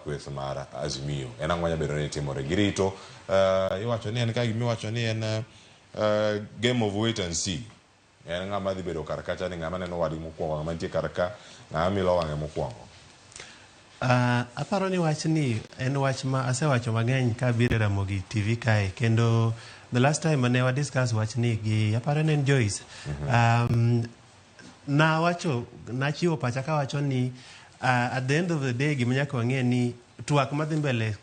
kweth mar Azimio. En ang'o manyalo bedo ni timore? Girito iwacho ni en ka gimiwacho ni en game of wait and see. En ng'ama dhi bedo kar kacha ni ng'ama neno wadgi mokwongo, ng'ama nitie kar ka, ng'ama milo wang'e mokwongo. Aparo ni wach ni en wach ma asewacho mang'eny ka abiro e Ramogi TV kae kendo The last time mane wa discuss wachni gi aparo ne en Joyce. Nawacho nachiwo pacha kawacho ni at the end of the day gima nyaka wang'e ni twak madhi mbele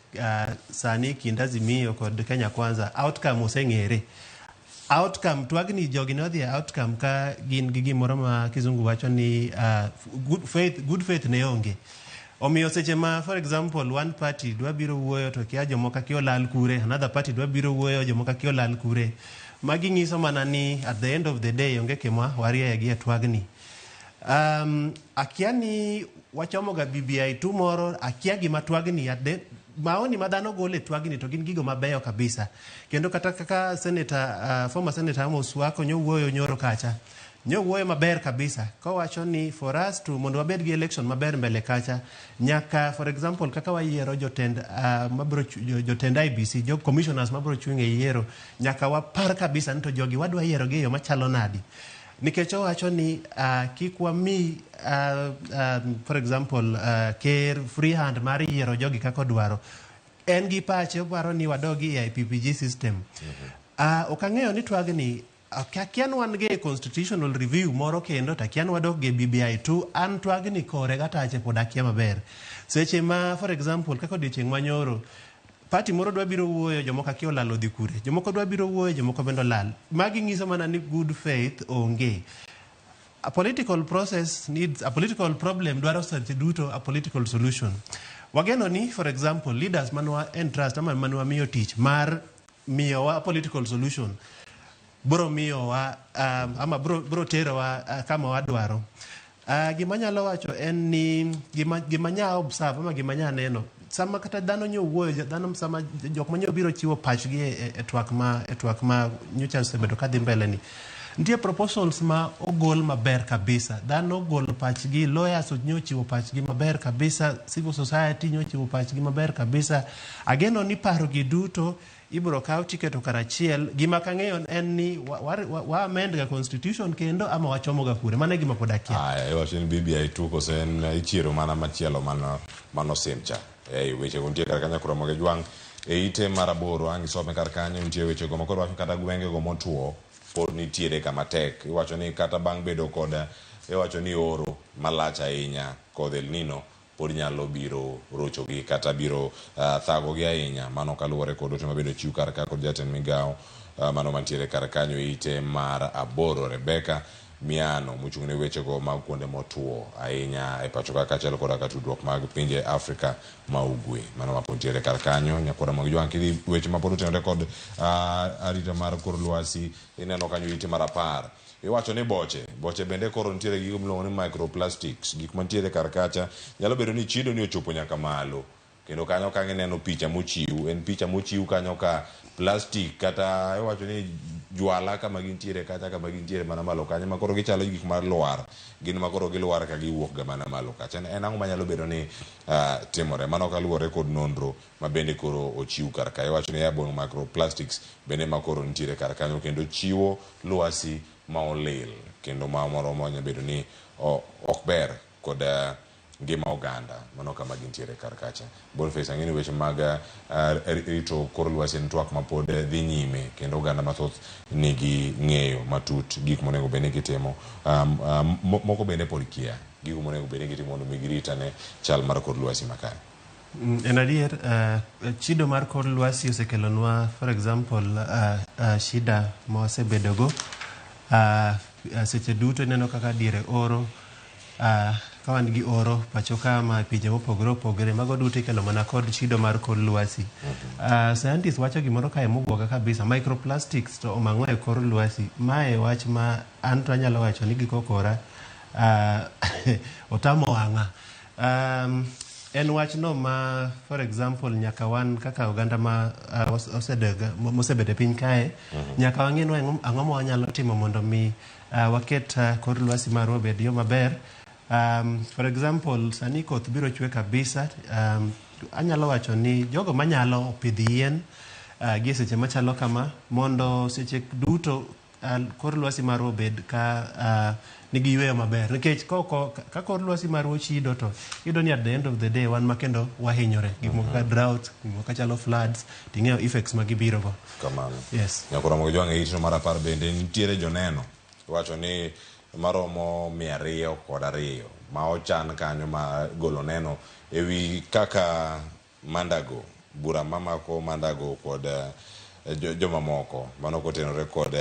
sani kind Azimio kod Kenya Kwanza outcome oseng'ere. Outcome twagni jogi ne odhi e outcome ka gin gi gimoro ma kizungu wacho ni good faith ne onge. Omiyo seche ma, for example, one party dwa biro wuoyo to kia jomoko akia olal kure, another party dwa biro wuoyo jomoko akia olal kure, magi nyiso mana ni at the end of the day onge kama warieye gi e twagni. Akia ni wachomoga BBI tu moro, akia gima twagni at the maoni ma dhano golo e twagni to gin gigo mabeyo kabisa. Kendo kata kaka senator, former Senator Amos Wako nyowuoyo nyoro kacha, nyowuoyo maber kabisa kowacho ni for us to mondo wabed gi election maber mbele kacha nyaka, for example, kaka wayiero jotend mabro jotend IEBC, jo commissioners mabro chung' e yiero, nyaka wapar kabisa ni to jogi wadwa yiero gi e yo machalo nadi, nikech owacho ni kik wami for example ker free hand mar yiero jogi kaka odwaro. En gi pache oparo ni wadogi e IPPG system. Ok ang'eyo ni twagni akia ni wan gi constitutional review moro kendo to akia ni wadok gi BBI tu an twagni kore gatache pod akia maber. Seche ma, for example, kaka odiochieng' manyoro party moro dwa biro wuoyo, jomoko akia olal odhi kure, jomoko dwa biro wuoyo, jomoko bende olal. Magi nyiso mana ni good faith onge. A political process needs a political problem dwaro seche duto a political solution. Wageno ni, for example, leaders manwa entrust ama manwa miyo tich mar miyowa a political solution bro miyowa ama bro terowa kama wadwaro. Gima anyalo wacho en ni gima nya observe ama gima nya neno sama kata dhano nyo wuoyo, dhano sama jok manyo biro chiwo pachgi e twak ma nyocha osebedo kadhi mbele ni nitie proposals ma ogol maber kabisa. Dhano ogolo pachgi, lawyers nyochiwo pachgi maber kabisa, civil society nyochiwo pachgi maber kabisa. Ageno ni paro gi duto ibiro kaw tiketo karachiel. Gima kang'eyo en ni wa amend ga constitution kendo ama wachomo ga kure. Mano e gima pod akia. Aya, iwacho ni BBI tu kose en ichiero mana machielo mano sim cha. Ei weche go nitie kar kanyo koro gi jwang' e ite mar 8 ang' isome kar kanyo nitie weche go makoro wacho kata gwenge go motuo pod nitiere kama tek. Iwacho ni kata bang' bedo kod iwacho ni oro malach ahinya kodh El Nino pod nyalo biro rochogi kata biro thagogi ahinya. Mano kaluwore kod ote mabedo chiw kar ka kod jatend migawo mano mantiere kar kanyo e ite mar 8, Rebecca Miano, mochung' ne wechego mag kuonde motuo ahinya e pacho ka kaachiel koda ka tudruok mag pinje Afrika ma ugwe. Mano ma pod ntiere kar kanyo nyakwara mag jwang' kidhi weche ma pod otenore kod arita mar kor lwasi ineno kanyo ite mar 10 iwacho ni boche boche bende koro nitiere gigo miluongo ni microplastics, gik mantiere kar kacha nyalo bedo ni chido ni ochopo nyaka malo kendo kanyo ka ineno picha mochiw en picha mochiw kanyo ka plastic kata iwacho ni jwala kama gintiere kacha kama gintiere mana malo kanyo ma koro gichalo gik mar lwar gin ma koro gilwar ka giwuok ga mana malo kacha. En ang'o manyalo bedo ni timore mano kaluwore kod nonro ma bende koro ochiw kar ka? Iwacho ni airborne microplastics bende ma koro nitiere kar kanyo kendo chiwo lwasi ma olil kendo ma moro manya bedo ni ok ber kod ngima oganda. Mano kama gintiere kar kacha. Boniface, ang'e ni weche mag rito kor lwasi en twak mapod dhi nyime kendo oganda mathoth nigi ng'eyo matut gik monego bed ni gitimo. Moko bende pod kia gigo monego bed ni gitimo mondo mi girit ane chal mar kor lwasi makare. En adier, chido mar kor lwasi osekelonwa, for example, shida ma wasebedogo seche duto. Ineno kaka diere oro, ka wan gi oro pacho ka ma pinje mopogore opogore, mago duto ikelo mana kod chido mar kor lwasi. Scientist wacho gimoro kae mobuoga kabisa: microplastics to omang'o e kor lwasi. Mae wach ma an to anyalo wacho ni giko kora otamo wang'a. En wachno ma, for example, nyaka wan kaka oganda ma mosebedo e piny kae nyaka wang'e ni ang'o ma wanyalo timo mondo mi waket kor lwasi marwa obed yo maber. For example, sani koth biro chwe kabisa. Anyalo wacho ni jogo manyalo pidh yien gi e seche machalo kama mondo seche duto kor lwasi marwa obed ka nigi yueyo maber nikech ka kor lwasi marwa ochido to iyudo ni at the end of the day wan ma kendo wahinyore gik moko kaka drought, gik moko kachalo floods, ting'eyo effects ma gibiro go. Kamano. Yes. Nyakoromo gi jwang' e itno mar 10 bende nitiere joneno iwacho ni maromo 202 ma ochan kanyo ma golo neno ewi kaka Mandago, bura mamako Mandago kod jomamoko mano kotenore kod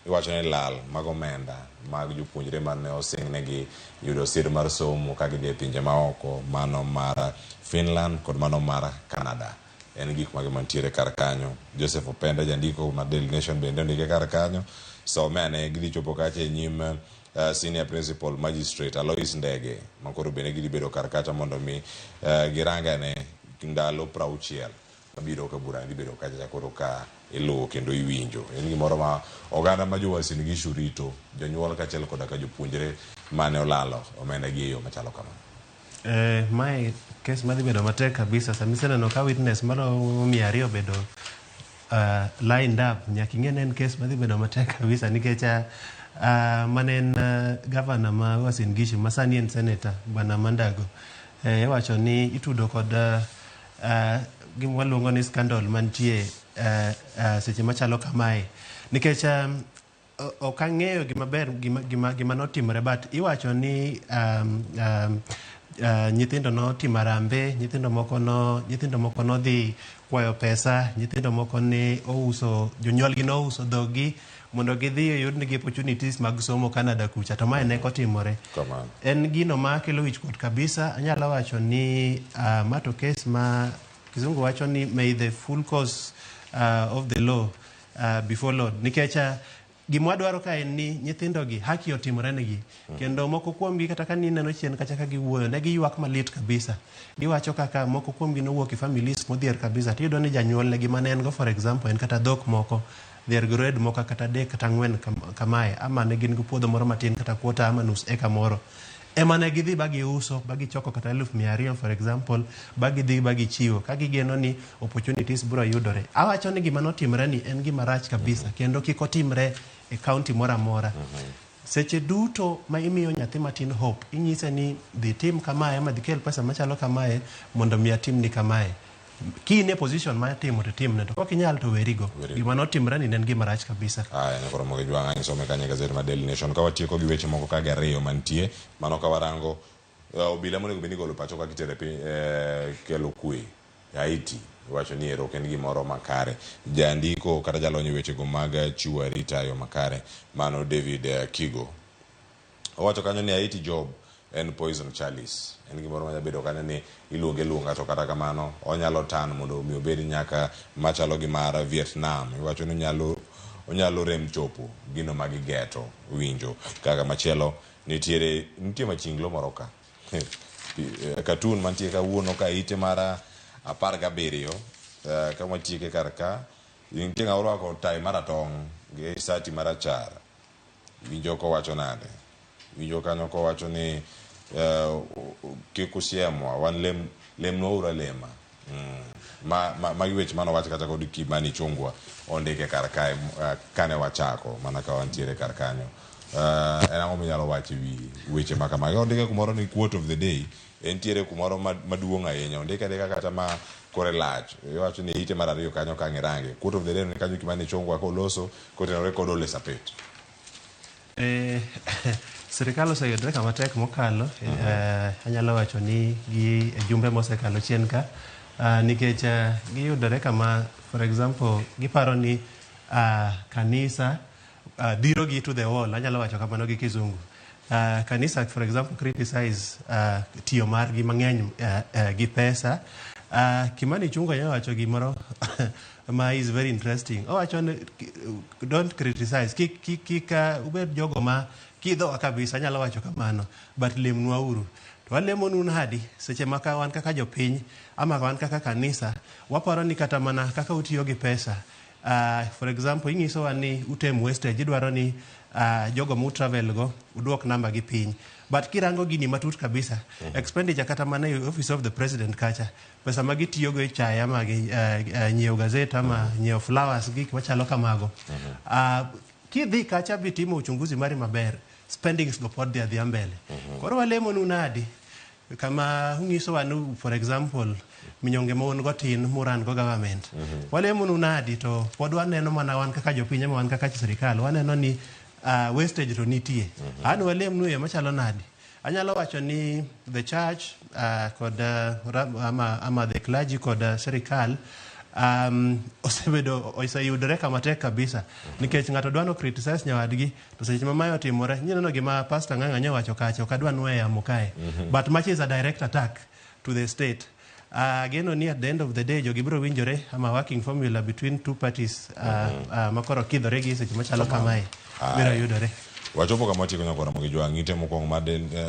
iwacho ni lal mag omenda mag jopuonjre mane osingnegi yudo sir mar somo ka gidhi e pinje maoko mano mar Finland kod mano mar Canada. En gik mage mantiere kar kanyo. Joseph Openda jandiko mar Daily Nation bende ondike kar kanyo. Some ane gidhi chopo kacha e nyim Senior Principal Magistrate Alois Ndege makoro bende gidhi bedo kar kacha mondo mi girangane ndalo 60 mabiro ka bura dhi bedo kacha koro ka iluwo kendo iwinjo. En gimoro ma oganda ma jo Uasin Gishu rito, jonyuol kaachiel koda ka jopuonjre mane olalo omenda gi e yo machalo kama. Mae kes madhi bedo matek kabisa. Sama iseneno ka witness maromo 200 obedo lined up, nyaka ing'e ni en kes madhi bedo matek kabisa nikech mane en governor ma Uasin Gishu ma sani en senator Bwana Mandago, iwacho ni itudo kod gima waluongo ni scandal mantie seche machalo kamae nikech ok ang'eyo gima ber gima notimore, but iwacho ni nyithindo notimo harambee, nyithindo moko nodhi kwayo pesa, nyithindo moko ne ouso, jonyuolgi nouso dhoggi mondo gidhi oyud nigi opportunities mag somo Canada kucha, to mae ne ok otimore. En gino ma kelo wichkuot kabisa. Anyalo wacho ni ma to kes ma kizungu wacho ni may the full course of the law before Lord, nikech gima wadwaro ka en ni nyithindogi haki otimore negi, kendo moko kuomgi kata ka nineno chien kacha ka giwuoyo ne giywak malit kabisa. Giwacho kaka moko kuomgi nowuok e families modhier kabisa, tiyudo ni janyuol negi mane en go, for example, en kata dhok moko dhier grade moko kata 3 kata 4 kamae, ama ne gin gi puodho moro matin kata kwota ama nus eka moro ema ne gidhi ba giuso ba gichoko kata 200,000 for example, ba gidhi ba gichiwo ka gigeno ni opportunities biro yudore. Awacho ni gima notimre ni en gima rach kabisa, kendo kik otimre e county moro amora. Seche duto ma imiyo nyathi matin hope, inyise ni dhi tim kamae ama dhi kel pesa machalo kamae mondo mi atimni kamae. Ki in e position mar timo to timne, to kok inyal to werigo. Gima notimre ni ne en gima rach kabisa. Aya, ne koro mogi jwang' isome kanyo e gazet mar Daily Nation. Ka watieko gi weche moko kaka 2 mantie, mano ka warango obila monego bed ni igolo pacho ka kitero e piny kelo kwe Haiti, iwacho ni ero ok en gimoro makare. Jandiko kata jalony e wechego mag chiwo arita e yo makare mano David Kigo owacho kanyo ni Haiti job en poison chalice. En gimoro manyalo bedo kanyo ni iluonge luonga, to kata kamano onyalo tan mondo mi obed nyaka machalo gi mar Vietnam. Iwacho ni onyalo rem chopo gino ma gigeto winjo. Kaka machielo nitie machinglo moro ka cartoon mantie kawuono ka ite mar 17 kama tieke kar ka nitie ng'ama orwako tai maratong' gi sati marachar. Winjo kowacho nade? Winjo kanyo kowacho ni kik usiemwa, wan lemnwa uru alema. Magi weche manowach kata kod Kimani Ichung'wa ondike kar kae kane wachako mana ka wantiere kar kanyo. En ang'o minyalo wacho ewi weche ma kamagi? Ondike kumoro ni quote of the day, entiere kumoro maduong' ahinya. Ondike andika kata ma kore lach. Iwacho ni ite mar 2 kanyo ka ng'irange. Quote of the day ni kanyo Kimani Ichung'wa koloso kotenore kod Ole Sapit. Sirikal oseyudore kama tek mokalo. Anyalo wacho ni gi jumbe mosekalo chien ka, nikech giyudore kama, for example, giparo ni kanisa dhiro gi to the wall. Anyalo wacho kamano gi kizungu. Kanisa, for example, criticize tiyo margi mang'eny gi pesa. Kimani Ichung'wa nyalo wacho gimoro ma is very interesting. Owacho ni don't criticize, kik ubed jogo ma kidhowa kabisa, anyalo wacho kamano, but lemnwa uru. To walemonu nadi seche ma ka wan kaka jopiny ama wan kaka kanisa waparo ni kata mana kaka utiyo gi pesa. For example, inyisowa ni utem wastage, idwaro ni jogo mu travel go uduok namba gi piny. But kirango gini matut kabisa, expenditure kata mana e office of the president kacha, pesa ma gitiyogo e chai ama gi nyiewo gazet ama nyiewo flowers, gik machalo kamago. Kidhi kacha bitimo uchunguzi mari maber, spendings go pod dhi adhiya mbele. Koro walemonu nadi? Kama unyisowa ni for example minyonge ma un go tin muran go government. Walemonu nadi to pod waneno mana wan kaka jopiny ama wan kaka sirikal waneno ni wastage to nitie. An walemnu e yo machalo nadi? Anyalo wacho ni the church kod ama the clergy kod sirikal osebedo oseyudore kama tek kabisa nikech ng'ato dwa no criticize nyawadgi to seche ma mae otimore ineno gima Pastor Ng'ang'a nyowacho kacha ok adwa nuoye yamo kae. But much is a direct attack to the state. Ageno ni at the end of the day jogi biro winjore ama working formula between two parties makoro kidhore gi seche machalo kamae biro yudore. Wachopo kama watieko nyaka Ramogi Jwang' ite mokwongo mar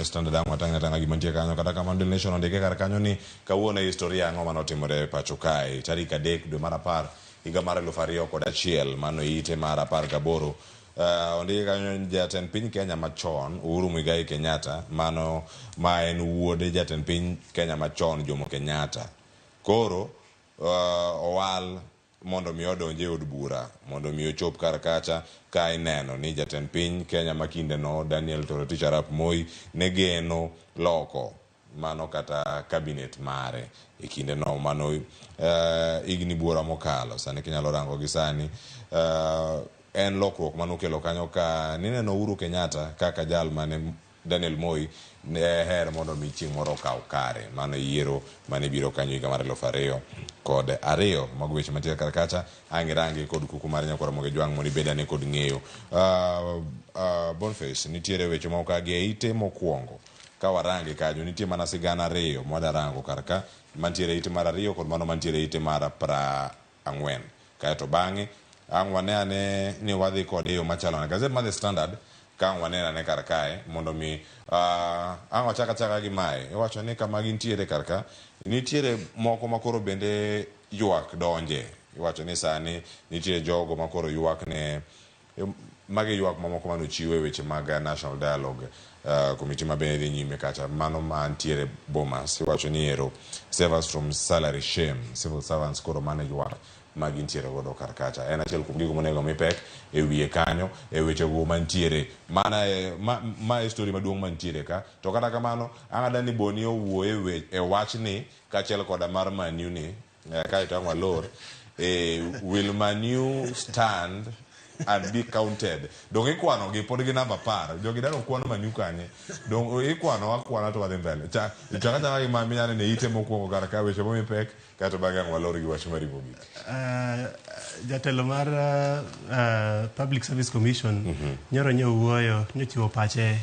Standard ang' watang'ne atang'a gima nitie kanyo kata kamano Daily Nation ondike kar kanyo ni kawuono e historia ang'o mane otimore e pacho kae tarik 3 dwe mar 10 higa mar 2001 mano ite mar 18. Ondike kanyo ni jatend piny Kenya machon Uhuru Muigai Kenyatta mano ma en wuod jatend piny Kenya machon Jomo Kenyatta koro owal mondo mi odonj e od bura mondo mi ochop kar kacha ka ineno ni jatend piny Kenya ma kindeno Daniel Toroitich arap Moi ne geno loko mano kata cabinet mare e kindeno mano higni buora mokalo. Sani kinyalo rango gi sani en lokruok manokelo kanyo ka nineno Uhuru Kenyatta kaka jal mane Daniel Moi ne her mondo mi chieng' moro okaw kare mano yiero mane biro kanyo higa mar 2002. Mago weche mantiere kar kacha ang' irange kod kuku mar nyakwar Ramogi Jwang' mondo ibed ane kod ng'eyo. Boniface, nitiere weche moko ka gi e ite mokwongo ka warange kanyo nitie mana sigana 2 mwada rango kar ka mantiere ite mar 2 kod mano mantiere ite mar 40. Kaeto bang'e ang' wane ane ni wadhi kode e yo machalo nade. Gazet mar The Standard ka ang' wane ane kar kae mondo mi ang' wachak achaka gi mae iwacho ni kama gintiere kar ka nitiere moko ma koro bende ywak donje. Iwacho ni sani nitiere jogo ma koro ywak ne magi ywak mamoko mane ochiw e weche mag National Dialogue Committee ma bende dhi nyime kacha mano mantiere Bomas. Iwacho ni ero save us from salary shame, civil servants koro mane ywak ma gintiere godo kar kacha. En achiel kuom gigo monego mi pek e wiye kanyo e wechego mantiere. Mana ma e story maduong' mantiere ka. To kata kamano ang' ni Boni owuoye e wachni kaachiel koda mar Man U ni kaeto ang' walor will Man U stand and be counted. Dong ikwano gi pod gi namba 10. Jogi daro kwano Man U kanye. Dong ikwano akwana to wadhi mbele. Chaka chaka gi ma minyane ne ite mokwongo kar ka weche momi pek kaeto bang'e ang' walor gi wach mar mogik. Jatelo mar Public Service Commission nyoro nyowuoyo nyochiwo pache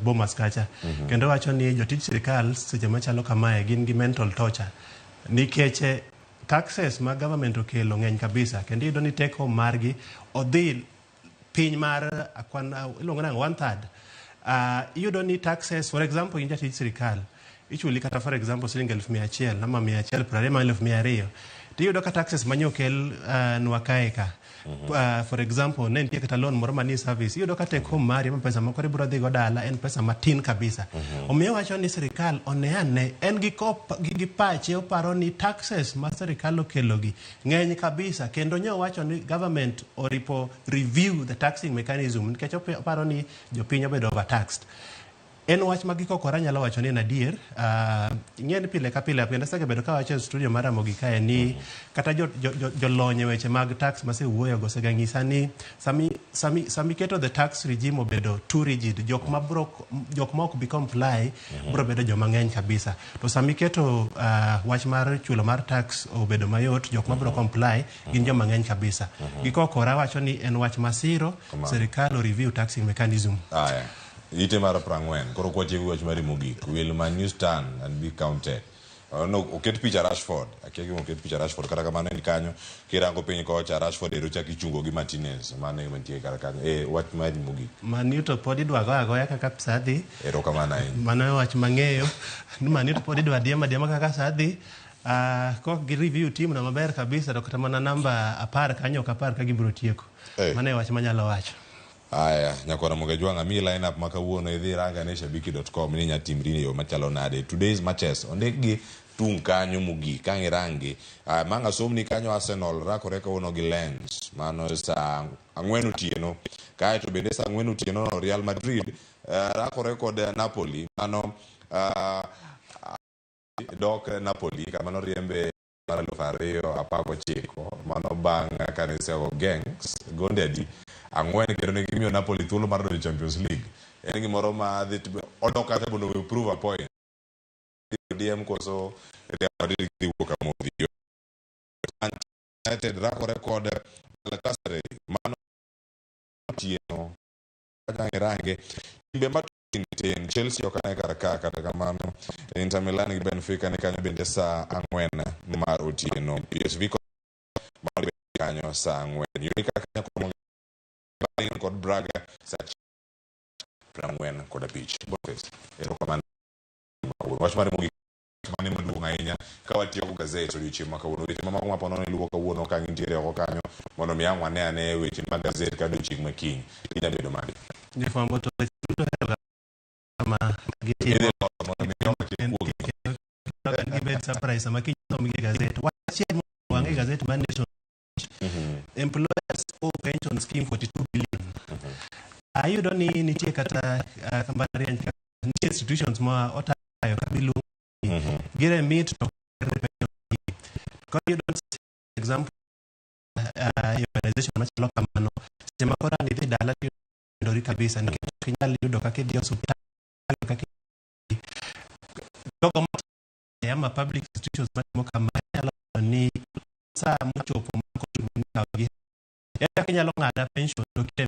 Bomas kacha. Kendo wacho ni jotij sirikal seche machalo kamae gin gi mental torture nikech taxes ma government okelo ng'eny kabisa kendo iyudo ni take home margi odhi piny mar akwan iluongo nang'o 1/3. Iyudo ni taxes for example in jatij sirikal ichuli kata for example siling 100,000 ama 120 ama 200,000 tiyudo ka taxes manyo okel nwa kae ka. For example ne nitie kata loan moro manie service iyudo ka take home mari ama pesa moko ibiro dhi go dala en pesa matin kabisa. Omiyo wacho ni sirikal one ane en gi gi pache oparo ni taxes ma sirikal okelogi ng'eny kabisa kendo nyo wacho ni government oripo review the taxing mechanism nikech oparo ni jopiny obedo overtaxed. En wach ma gikokora nyalo wacho ni en adier. Ing'e ni pile ka pile kendo asebedo kawacho e studio mar Ramogi kae ni kata jolony e weche mag tax masewuoyo go osega nyisa ni sami keto the tax regime obedo too rigid, jok ma ok bi comply biro bedo joma ng'eny kabisa. To sami keto wach mar chulo mar tax obedo mayot, jok ma biro comply gin joma ng'eny kabisa. Gikokora wacho ni en wach masiro, sirikal o review taxing mechanism. Ite mar 40 koro kwatieko wach mar mogik. Will Man U stand and be counted? No, oket picha Rashford. Akia gima oket picha Rashford kata kamano en kanyo kirango piny kocha Rashford ero chak ichungo gi Martinez mano ema nitie kar kanyo. Wach mar mogik. Man U to pod idwa go agoya kaka pesa dhi. Erokamano ahinya. Mano e wach mang'eyo. Ni Man U to pod idwa diema diema kaka sa dhi. Kok gi review team no maber kabisa to kata mana namba 10 kanyo ok apar ka gibiro tieko. Mano e wach manyalo wacho. Aya, nyakwar Ramogi Jwang' amiyi line up ma kawuono idhi iranga ne shabiki.com ni inya timri e yo machalo nade. Today's matches ondik gi tung' kanyo mogik ka ang' irangi. Mang' asomni kanyo Arsenal rakore kawuono gi Lens mano saa 4 otieno. Kaeto bende saa 4 otieno no Real Madrid rakore kod Napoli mano dok Napoli kama noriembe mar 2019 mano bang' kane isego Genk gonde adi 4 kendo ne gimiyo Napoli thuolo mar donjo Champions League. En gimoro ma dhi odok kata mondo we prove a point. DM koso Real Madrid dhi wuok amodhi. United rakore kod Galatasaray mano otieno kaka irange timbe matin Chelsea ok ane kar ka kata kamano Inter Milan gi Benfica ni kanyo bende saa 4 mar otieno. PSV mano kanyo saa 4. Yudi kaka kanyo kod Braga saa 45. Boniface, erokamano. Wach mare mogik mane maduong' ahinya ka watiyo go gazet odiochieng' ma kawuono. Weche mamoko ma ponono iluwo kawuono ka gintiere oko kanyo mondo mi ang' wane ane weche mag gazet ka odiochieng' ma kiny. Inya bedo mane? Jofwambo to weche duto ohero ma gitimo. Mondo mi ok kik wuogi. Gibed surprise sama kiny somgi e gazet. Wach achiel mowang' e gazet mar Nation. Employers owe pension scheme 42 billion. Ayudo ni nitie kata mbalariany nitie institutions ma otayo ka biluongo gi remit to koro iyudo example organization machalo kamano seche ma koro ang' idhi dala tiyudori kabisa nikech ok inyal yudo kaka idhi osuptal kaka jogo ma public institutions matimo kama inyalo ni saa mochopo ma kochuno ni ikawogi en kaka inyalo ng'ada pension to kite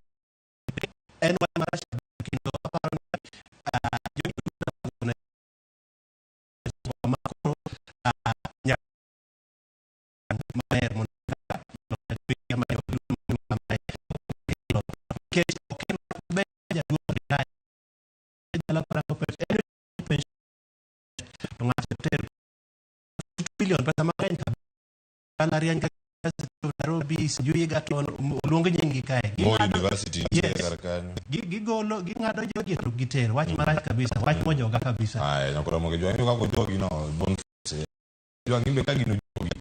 en wach marach kendo aparo ni ma koro nyaka maber mondo nikech ok en ber jaduong' retire dala korango pension to ng'ato ter billion pesa mang'eny kabisa mbalariany ka Nairobi sijui Egerton oluong nying gi kae Moi University nitiere kar kanyo. Gigolo ging'ado jogi to gitero wach marach kabisa wach mojoga kabisa. Aya nyakora moge jwang' kaka ojogi no Boniface. Jwang' imbe ka gino jogi.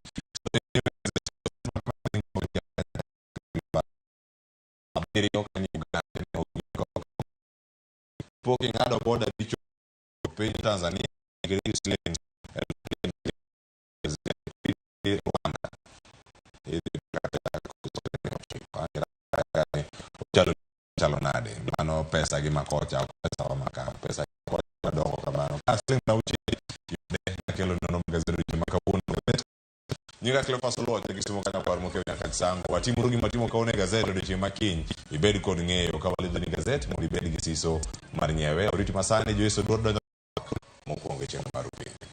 Abiriyo kanyo Uganda ne ogik. Pok ing'ado boda bichopo piny Tanzania gi siling Rwanda. Chalo chalo nade mano pesa gi makocha ok pesa wa maka pesa kocha madongo kamano ka siling 60 yude kelo nono magazeti odiochieng' ma kawuono gazet nyinga Cleophas Oluoch e Kisumo kanyo kwar mokiewo nyaka Sango watimuru gima watimo kawuono e gazet odiochieng' ma kiny ibed kod ng'eyo ka walidhoni gazet mondo ibed gi siso mar nyiewe oriti masani Joyce Oduor donjo mokwongo e chenro mar upendo.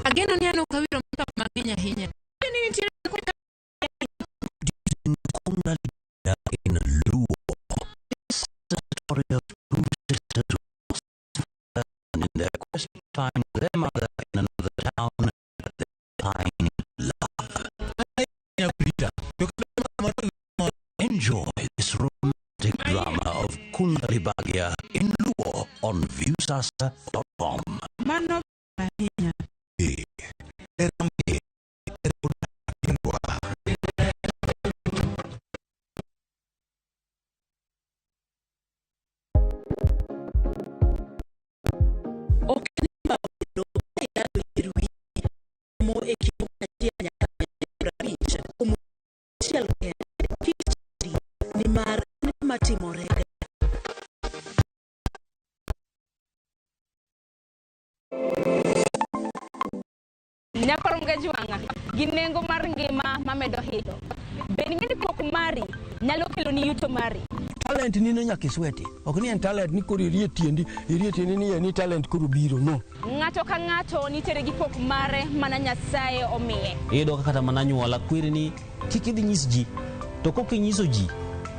Ageno ni an ok awiro makeup mang'eny ahinya. Ni nitiere in Luo. Story of two sisters who lost in their quest to find their mother in another town, they find love. Enjoy this romantic drama of Kundali Bhagya in Luo on Viusasa.com. Mano ahinya. Ok ni maono ka yier wiyi mo e kind 1 nyaka 50 kuom achiel kende kik chandi nimar en gima timorega. Nyakwar Mgajwang'a gi nengo mar ngima mamedo hidho. Be ing'e ni pok mari nyalo keloni yuto mari? Talent ni no nyaka isweti. Ok ni en talent ni koro irie tiendi, irie tiendi ni en ni talent koro biro, no. Ng'ato ka ng'ato nitiere gi pok mare mana Nyasaye omiye. Iyudo ka kata mana anyuola kweri ni kik idhi nyis ji. To kok inyiso ji,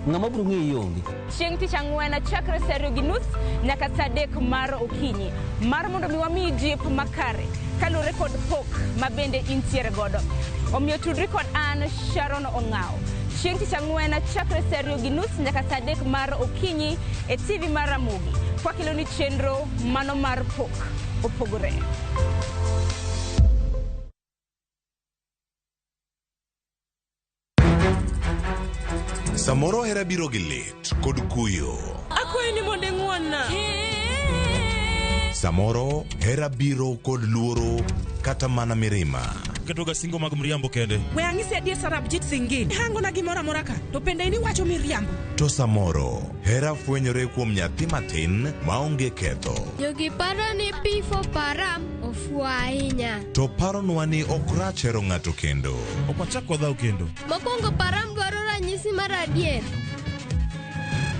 Ng'ama biro ng'eyi onge. Chieng' tich ang'wen chakre saa 2:30 nyaka saa 3 mar okinyi mar mondo mi wamiyi jip makare kaluwore kod pok ma bende intiere godo. Omiyo tudri kod an Sharon Ong'aw chieng' tich ang'wen chakre saa 2:30 nyaka saa 3 mar okinyi e TV mar Ramogi kwakeloni chenro mano mar pok opogore. Samoro hera biro gi lit kod kuyo. Akwayi ni mondo ing'won-na. Samoro hera biro kod luoro kata mana mirima. Ketoga singo mag mriambo kende. We ang'isi adier Sarabjit Singh. Hangona gimoro amora ka, to bende in iwacho miriambo. To samoro hera fwenyore kuom nyathi matin maonge ketho. Jogi paro ni P for Param ofuwo ahinya. To paronwa ni ok rach hero ng'ato kendo. Ok wachak wadhaw kendo. Mokwongo Param dwaro ranyisi mar adier.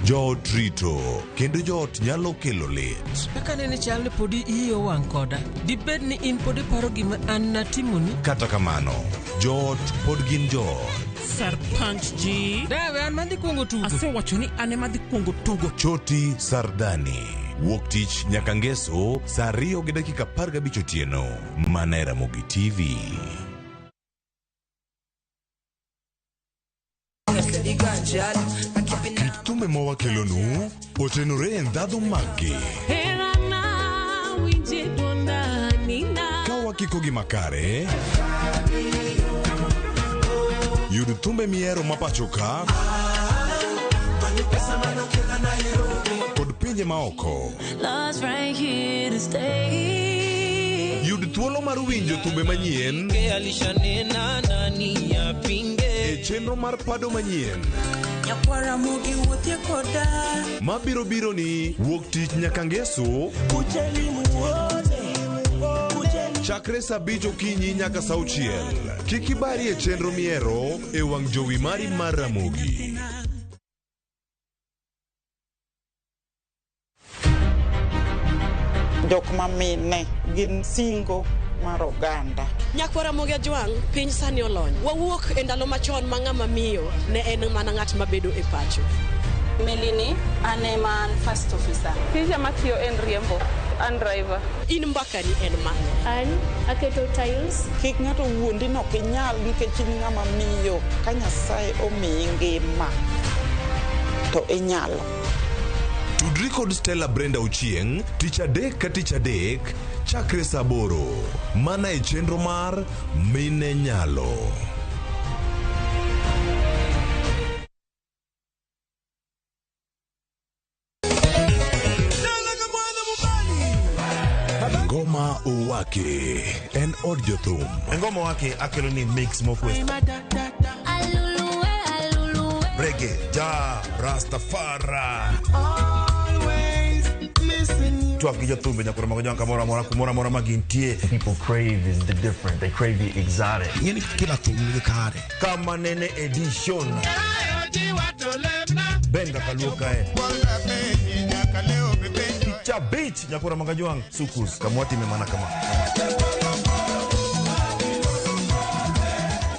Joot rito kendo joot nyalo kelo lit. Kaka nene chal ni podi iyi owang' koda. Dibed ni in pod iparo gima an natimoni? Kata kamano, joot pod gin joot. Sarpanch ji. Dawe an madhi kuongo tugo. Asewacho ni an ema adhi kuongo tugo. Choti Sardani. Wuok tich nyaka ngeso saa 2:15 otieno. Mana e Ramogi TV. Kit thumbe ma wakelonu otenore e ndhadhu maggi. Ka wakikogi makare, yud thumbe mihero ma pacho ka kod pinje maoko. Yud thuolo mar winjo thumbe manyien e chenro mar pado manyien mabiro biro ni wuok tich nyaka ngeso chakre saa 5 okinyi nyaka saa 6. Kik ibari e chenro mihero e wang' jowi mari mar Ramogi. Jok ma mine gin singo mar oganda. Nyakwar Ramogi Ajwang', piny sani olony. Wawuok e ndalo machon ma ng'ama miyo ne en mana ng'at mabedo e pacho. Melini, an ema an first officer. Tija matiyo en riembo, an driver. In mbakani en mane? An aketo tiles. Kik ng'ato wuondi ni ok inyal nikech in ng'ama miyo. Ka Nyasaye omiyi ngima to inyalo. Tudri kod Stella Brenda Ochieng' tich adek ka tich adek chakre saa 8 mana e chenro mar Mine Nyalo. Ngoma Owake en od jothum. Ngoma Owake akelo ni mix mokwe. Reggae, ja, Rastafari. Twak gi jothumbe nyakoro mago jwang' kamoro amora kumoro amora ma gintie. People crave is the different. They crave the exotic. Ng'eni kila thum nigi kare. Kama nene edition. Benga kaluo kae. Picha beach nyakoro mago jwang' sukus kamwatime mana kama.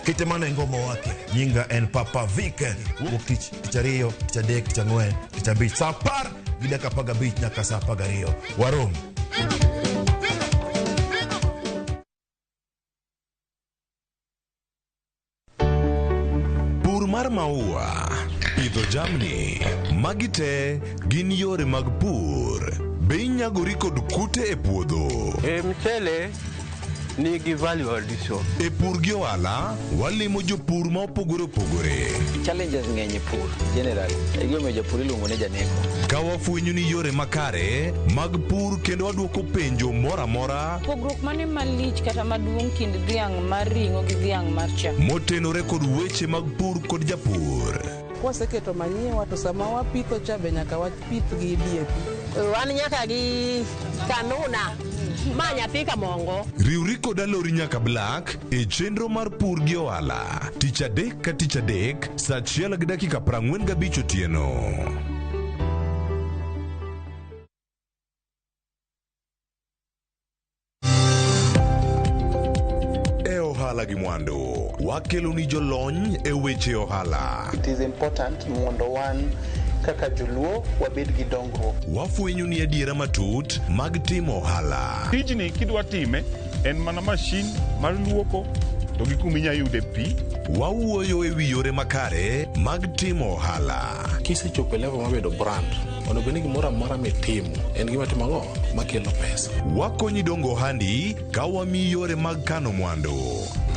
Kite mana e Ngoma Owake. Nyinga en Papa Vic. Wuok tich, tich ariyo, tich adek, tich ang'wen, tich abich. Saa 10:15 nyaka saa 12. Warom. Pur mar maua, pidho jamni, magi te gin yore mag pur. Be inyagori kod kute e puodho? E mchele nigi value addition. E pur gi ohala, walimo jopur ma opogore opogore. Challenges ng'eny e pur generally. E gimomiyo japur iluongo ni janeko. Ka wafwenyo ni yore makare mag pur kendo waduoko penjo moro amora Pogruok mane malich kata maduong' kind dhiang' mar ring'o gi dhiang' mar chak? motenore kod weche mag pur kod japur. Kwaseketo manyiwa to sama wapitho cha be nyaka wapith gi DAP. Wan nyaka gi kanuna ma nyathi kamongo. Riwri kod Alori nyaka Black e chenro mar pur gi ohala tich adek ka tich adek saa 1:45 otieno. E ohala gi mwandu. Wakeloni jolony e weche ohala. It is important mondo wan kaka joluo wabed gi dongruok. Wafwenyo ni adiera matut mag timo ohala. Tijni kidwa time en mana mashin mar luoko to gi kuma inya yude pi. Wawuoyo e wi yore makare mag timo ohala. Kisechopo e level mar bedo brand, onego bed ni gimoro amora mitimo en gima timo ang'o makelo pesa. Wakonyi dongo ohandi ka wamiyi yore mag kano mwandu.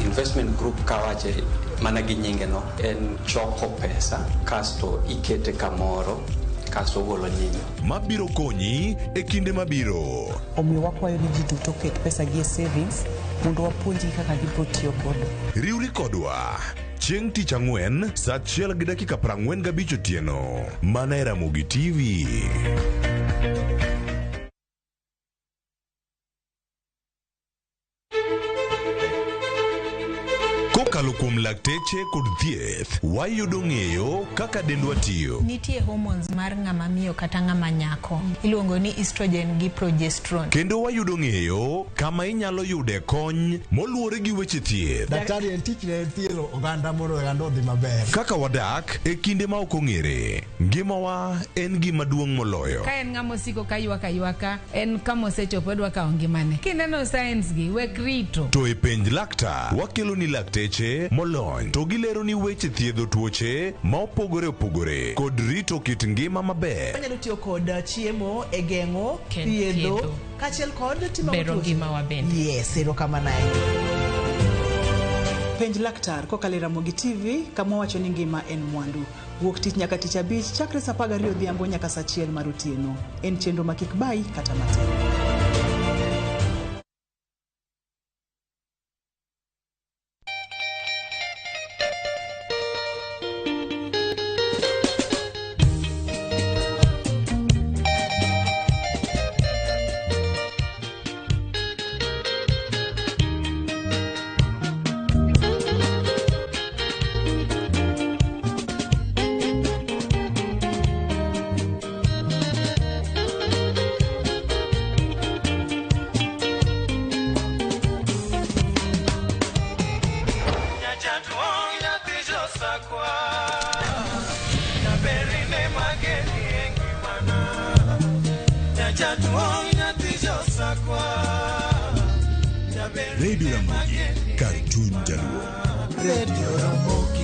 Investment group kawache mana gi nyinge no en choko pesa kasto ikete kamoro kasto ogolo nyinyo. Mabiro konyi e kinde mabiro. Omiyo wakwayo ni ji duto oket pesa gi e savings mondo wapuonjgi kaka gibiro tiyo godo. Riwri kodwa chieng' tich ang'wen saa 1:45 otieno mana e Ramogi TV. Kokalo kuom lakteche kod thieth, wayudo ng'eyo kaka dendwa tiyo. Nitie hormones mar ng'ama miyo kata ng'ama nyako iluongo ni estrogen gi progesterone. Kendo wayudo ng'eyo kama inyalo yude kony moluwore gi weche thieth. Daktari en tich ne thiedho oganda mondo oganda odhi maber. Kaka wadak e kinde ma ok ong'ere, ngimawa en gima duong' moloyo. Ka en ng'ama osiko ka ywak aywaka, en kama osechopo odwa kawo ngimane. Kineno signs gi, wek rito. To e penj laktar, wakelo ni lakteche molony to gilero ni weche thiedho tuoche ma opogore opogore kod rito kit ngima maber. Wanyalo tiyo kod chiemo e geng'o, Ken thiedho, thiedho. kaachiel kod timo Bero tuoche. ngimawa bende. Yes, erokamano ahinya. Penj laktar kokalo e Ramogi TV kama wacho ni ngima en mwandu. Wuok tich nyaka tich abich chakre saa 12 odhiambo nyaka saa 1 mar otieno. En chenro ma kik bayi kata matin. Radio Ramogi, kar chuny jaluo. Radio Ramogi.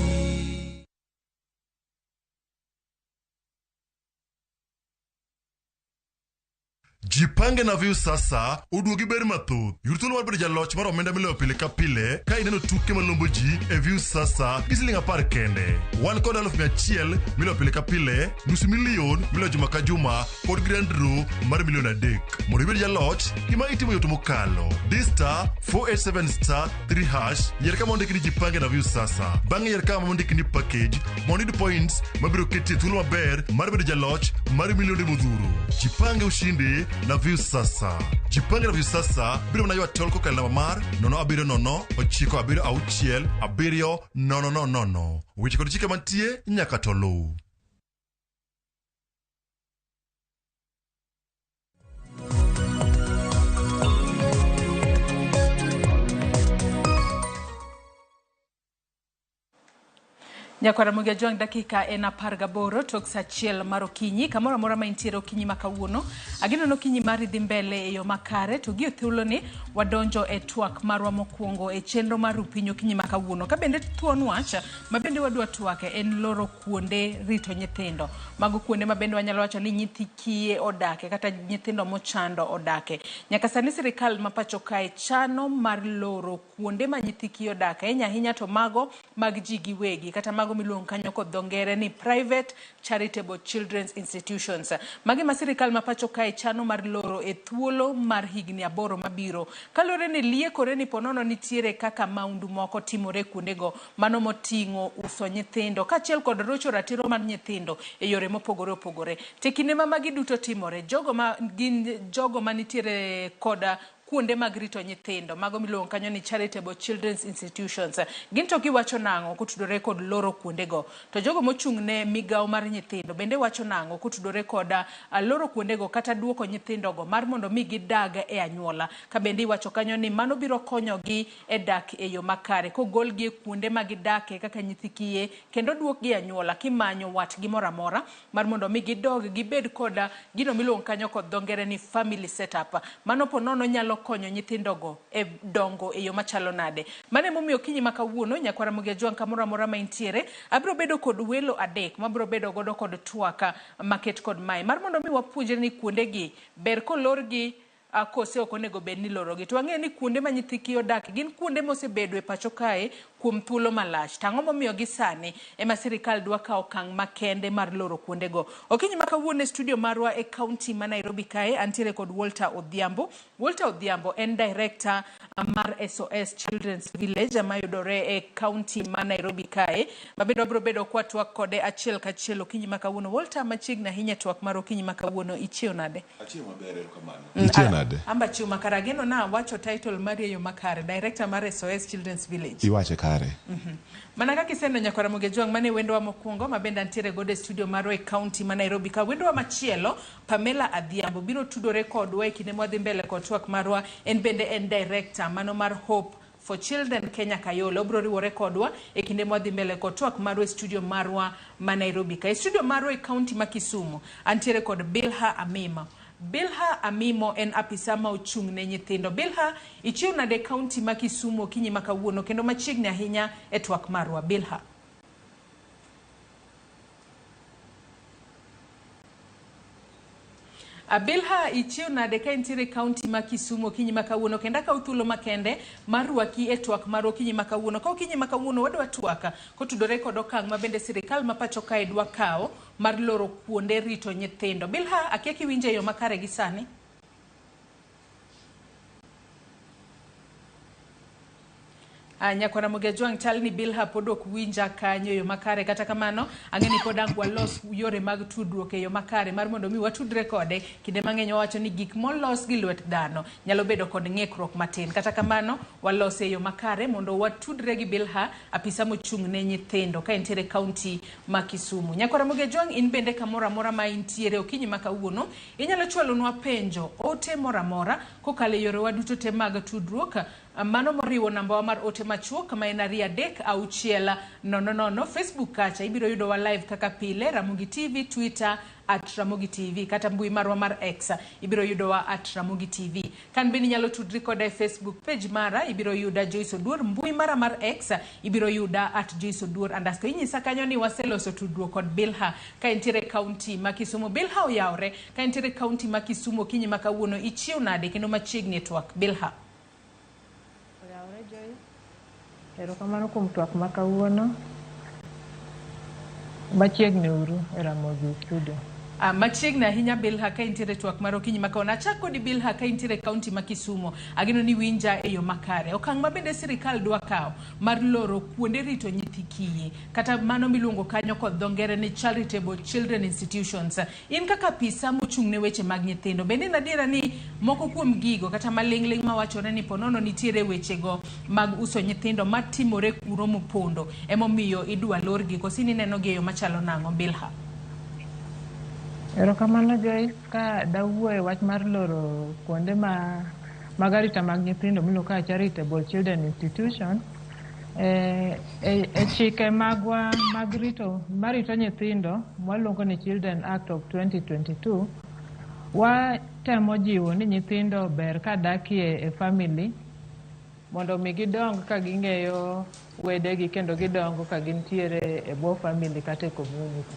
Jipange na Viusasa oduogi ber mathoth. Yud thuolo mar bedo jaloch mar omenda miloyo pile ka pile ka ineno tuke malombo ji e Viusasa gi siling 10 kende. Wan kod 100,000 miloyo pile ka pile, nus milion miloyo juma ka juma kod grand draw mar milion 3. Mondo ibed jaloch, gima itimo yot mokalo. Di star 487 star 3 hash, yier kama ondiki ni Jipange na Viusasa. Bang'e yier kama ondiki ni package mondo iyud points mabiro keti e thuolo maber mar bedo jaloch mar milionde modhuro. Jipange ushindi na Viusasa. Jipange na Viusasa biro mana ywa tol kokalo namba mar 070 976 7000. Weche kod chike mantie nyaka to luw. Nyakwara Ramogi Ajwang' dakika en 18 tok saa 1 mar okinyi kamoro amora ma intiere okinyi ma kawuono ageno ni okinyi mari dhi mbele e yo makare to gi e thuoloni wadonjo e twak marwa mokwongo e chenro mar rupiny okinyi ma kawuono ka bende thuon wach ma bende wadwa twake en loro kuonde rito nyithindo mago kuonde ma bende wanyalo wacho ni nyithi kiye odake kata nyithindo mochando odake nyaka sani sirikal ma pacho kae chano mar loro kuonde ma nyithi kiye odake ahinya ahinya to mago mag ji giwegi kata mago miluongo kanyo kod dho ngere ni private charitable children's institutions. Magi ma sirikal ma pacho kae chano mar loro e thuolo mar higni 8 mabiro. Kaluwore ni liekore ni ponono nitiere kaka maundu moko timore kuondego mano moting'o uso nyithindo kaachiel kod rocho ratiro mar nyithindo e yore mopogore opogore. Te kinde ma magi duto timore, jogo ma gin jogo manitiere koda kuonde mag rito nyithindo mago miluongo kanyo ni charitable children's institutions. Gin to giwacho nang'o kotudore kod loro kuondego? To jogo mochung' ne migawo mar nyithindo bende wacho nang'o kotudore kod loro kuondego kata duoko nyithindogo mar mondo mi gidag e anyuola? Ka bende iwacho kanyo ni mano biro konyogi e dak e yo makare kogolgi e kuonde ma gidake kaka nyithi kiye kendo duokgi e anyuola kimanyo watgi moro amora mar mondo mi gidog gibed kod gino miluongo kanyo kod dho ngere ni family setup. Mano po nono nyalo konyo nyithindogo e dongo e yo machalo nade. Mano emomiyo okinyi ma kawuono nyakwar Ramogi Ajwang' kamoro amora ma intiere abiro bedo kod welo adek mabiro bedo godo kod twak maket kod mae mar mondo mi wapuonjre ni kuondegi ber kolorgi kose ok onego bed ni ilorogi. To wang'eyo ni kuonde ma nyithi kiye odak gin kuonde mosebedo e pacho kae kuom thuolo malach. To ang'o momiyo gi sani ema sirikal dwa kawo okang' makende mar loro kuondego? Okinyi ma kawuono e studio marwa e kaunti ma Nairobi kae antiere kod Walter Odhiambo. Walter Odhiambo en director mar SOS Children's Village mayudore e kaunti ma Nairobi kae. Mabende wabiro bedo kwa twak kode achiel kachiel okinyi ma kawuono. Walter, machiegni ahinya twak mar okinyi ma kawuono, ichiew nade? Achiew maber, erokamano. Ichiew nade? Amba chiew makare. Ageno na wacho title mari e yo makare, director mar SOS Children's Village. Iwache kare. Mana kaka iseneno nyakwar Ramogi Ajwang', mane wendowa mokwongo ma bende antiere godo e studio marwa e kaunti ma Nairobi ka. Wendowa machielo, Pamela Adhiambo, biro tudore kodwa e kinde mwadhi mbele kod twak marwa. En bende en director mano mar Hope for Children Kenya Kayole. Obiro riwore kodwa e kinde mwadhi mbele kod twak marwa e studio marwa ma Nairobi ka. E studio marwa e kaunti ma Kisumu, antiere kod Bilha Amima. Bilha Amimo en apisa ma ochung' ne nyithindo. Bilha, ichiew nade e kaunti ma Kisumu okinyi ma kawuono kendo machiegni ahinya e twak marwa. Bilha. Bilha, ichiew nade ka intiere e kaunti ma Kisumu okinyi ma kawuono kendo akawo thuolo makende mar rwaki e twak mar okinyi ma kawuono. Ka okinyi ma kawuono wadwa twak kotudore kod okang' ma bende sirikal ma pacho kae dwa kawo mar loro kuonde rito nyithindo. Bilha, akia kiwinjo e yo makare gi sani? Nyakwar Ramogi Ajwang' chal ni Bilha pod ok winja kanyo e yo makare. Kata kamano, ang'e ni pod ang' walos yore mag tudruok e yo makare mar mondo mi watudre kode. Kinde mang'eny wawacho ni gik molos gi lwet dhano nyalo bedo kod ng'ikruok matin. Kata kamano, walose e yo makare mondo watudre gi Bilha, apisa mochung' ne nyithindo ka entiere kaunti ma Kisumu. Nyakwar Ramogi Ajwang' in bende kamoro amora ma intiere okinyi ma kawuono, inyalo chwalonwa penjo, ote moro amora kokalo e yorewa duto te mag tudruok. Mano moriwo nambawa mar ote machuok ma en 2 3 6 0 0. Facebook kacha ibiro yudowa live kaka pile, Ramogi TV, Twitter at Ramogi TV, kata mbui marwa mar X ibiro yudowa at Ramogi TV. Kan bende inyalo tudri koda e Facebook page mara, ibiro yuda Joyce Oduor. Mbui mara mar X ibiro yuda at Joyce Oduor underscore. Inyisa kanyo ni waseloso tudruok kod Bilha ka entiere kaunti ma Kisumu. Bilha oyawre ka entiere kaunti ma Kisumu okinyi ma kawuono. Ichiew nade kendo machiegni e twak, Bilha? Oyawre Joyce. Erokamano kuom twak ma kawuono. Machiegni uru e Ramogi studio. Machiegni ahinya Bilha ka intiere twak mar okinyi ma kawuono. Achak kodi Bilha ka intiere kaunti ma Kisumu. Ageno ni winja e yo makare. Okang' ma bende sirikal dwa kawo mar loro kuonde rito nyithi kiye kata mano miluongo kanyo kod dho ngere ni charitable children institutions. In kaka apisa mochung' ne weche mag nyithindo, bende en adiera ni moko kuom gigo kata maling'ling' mawachore ni ponono nitiere wechego mag uso nyithindo matimore kuro mopondo emomiyo idwa lorgi, koso in ineno gi e yo machalo nang'o, Bilha? Erokamano Joyce, ka dawuo e wach mar loro kuonde ma mag arita mag nyithindo miluongo kaka charitable children institution, e chike magwa mag rito marito nyithindo mwaluongo ni Children Act of 2022, watemo jiwo ni nyithindo ber ka dakie e family mondo mi gidong ka ging'eyo wedegi kendo gidongo ka gintiere e bwo family kata e community.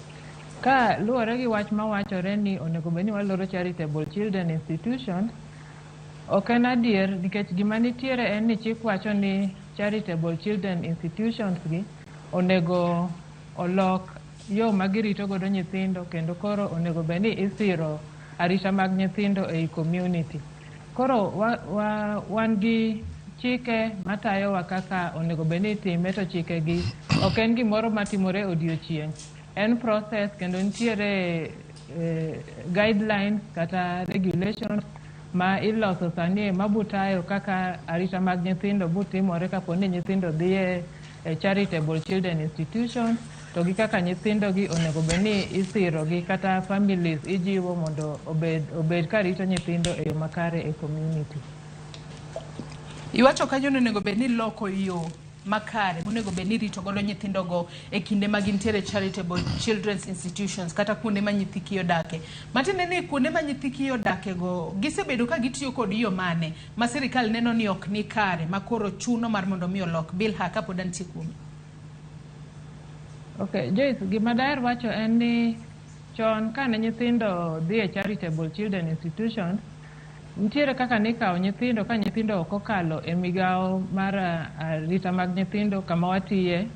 Ka luwore gi wach mawachore ni onego bed ni waloro charitable children institutions, ok en adier, nikech gima nitiere en ni chik wacho ni charitable children institutions gi onego olok yo ma girito godo nyithindo, kendo koro onego bed ni isiro arita mag nyithindo ei community. Koro wan gi chike matayowa kaka onego bed ni itime, to chike gi ok en gimoro matimore odiochieng'. En process kendo nitiere guidelines kata regulations ma iloso sani ma butayo kaka arita mag nyithindo butimore kapo ni nyithindo dhi e charitable children institutions, to gi kaka nyithindo gi onego bed ni isiro gi kata families ijiwo mondo obed ka rito nyithindo e yo makare e community. Iwacho kanyo ni onego bed ni loko yo makare monego bed ni rito godo nyithindogo e kinde ma gintiere charitable children's institutions kata kuonde ma nyithi kiye odake. Matiende ni kuonde ma nyithi kiye odake go gisebedo ka gitiyo kod yo mane ma sirikal neno ni ok ni kare ma koro chuno mar mondo mi olok. Bilha, kapod antie kuomi. Okay, Joyce, gima daher wacho en ni chon kane nyithindo dhi e charitable children institutions, nitiere kaka nikawo nyithindo ka nyithindo ok okalo e migawo mar arita mag nyithindo kama watiye,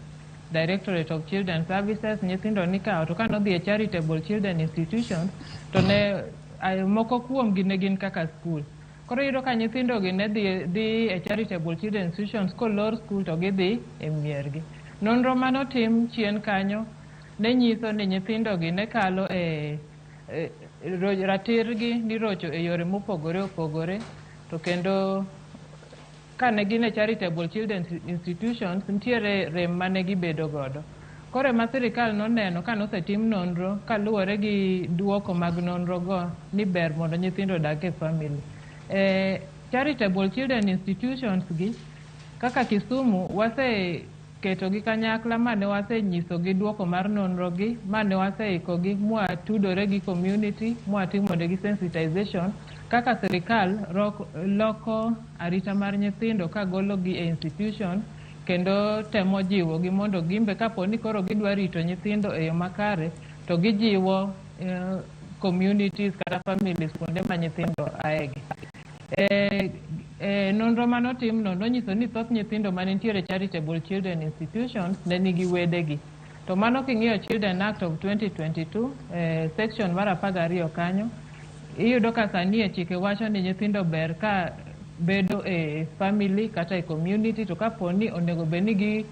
Directorate of Children Services, nyithindo nikawo to kanodhi e charitable children institutions to ne moko kuomgi ne gin kaka school. Koro iyudo ka nyithindo gi ne dhi e charitable children institutions kolor school to gidhi e miergi. Nonro manotim chien kanyo ne nyiso ni nyithindo gi ne kalo e ratirgi nirocho e yore mopogore opogore, to kendo kane gin e charitable children's institutions nitiere rem mane gibedo godo. Koro ema sirikal noneno kanosetim nonro kaluwore gi duoko mag nonro go ni ber mondo nyithindo odag e family. Charitable children institutions gi kaka Kisumu wase ketogi kanyakla mane wasenyisogi duoko mar nonro gi, mane waseikogi mwatudore gi community mwatimonegi sensitization kaka sirikal loko arita mar nyithindo kagologi e institution kendo temo jiwogi mondo gimbe kapo ni koro gidwa rito nyithindo e yo makare to gijiwo communities kata families kuonde ma nyithindo aegi. Nonro manotimno nonyiso ni thoth nyithindo mane nitiere charitable children institutions ne nigi wedegi. To mano king'iyo Children Act of 2022 section mar 12 kanyo, iyudo ka sani e chike wacho ni nyithindo ber ka bedo e family kata e community, to kapo ni onego bed ni gidhi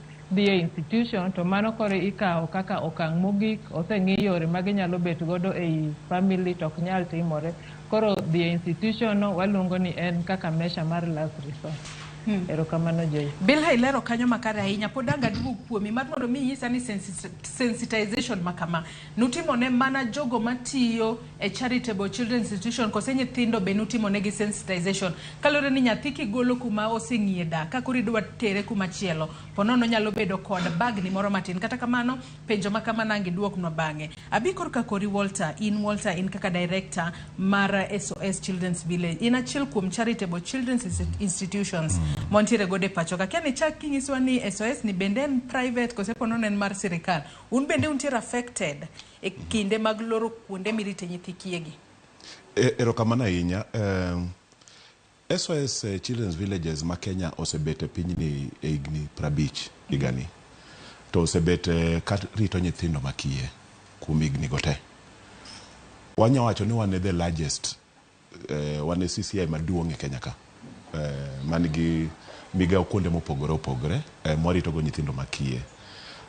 e institution to mano koro ikawo kaka okang' mogik, oseng'i yore ma ginyalo bet godo ei family to ok nyal timore. Koro dhi e institution no waluongo ni en kaka measure mar last resort. Erokamano Joyce. Bilha, ilero kanyo makare ahinya. Pod ang' aduogo kuomi mar mondo mi inyisa ni sensitization makama nutimo ne mana jogo matiyo e charitable children's institution kose nyithindo be nutimo negi sensitization? Kaluwore ni nyathi kigolo kuma oseng'iye dak ka koro idwa tere kuma chielo, ponono nyalo bedo kod bagni moro matin. Kata kamano penjo ma kama nang' iduoknwa bang'e. Abi korka kori Walter, in Walter in kaka director mar SOS Children's Village, in achiel kuom charitable children's institutions montiere godo e pacho ka. Kia ni chak kinyiswa ni SOS ni bende en private kose ponono en mar sirikal. Un bende untiere affected e kinde mag loro kuonde mirite nyithi kiye gi? Erokamano ahinya. SOS Children's Villages ma Kenya osebet e pinyni e higni 50 higani. To osebet ka rito nyithindo makiye kuom higni go te. Wanya wacho ni wan e the largest, wan e CCI maduong' e Kenya ka. Man gi migawo kuonde mopogore opogore mwarito go nyithindo makiye.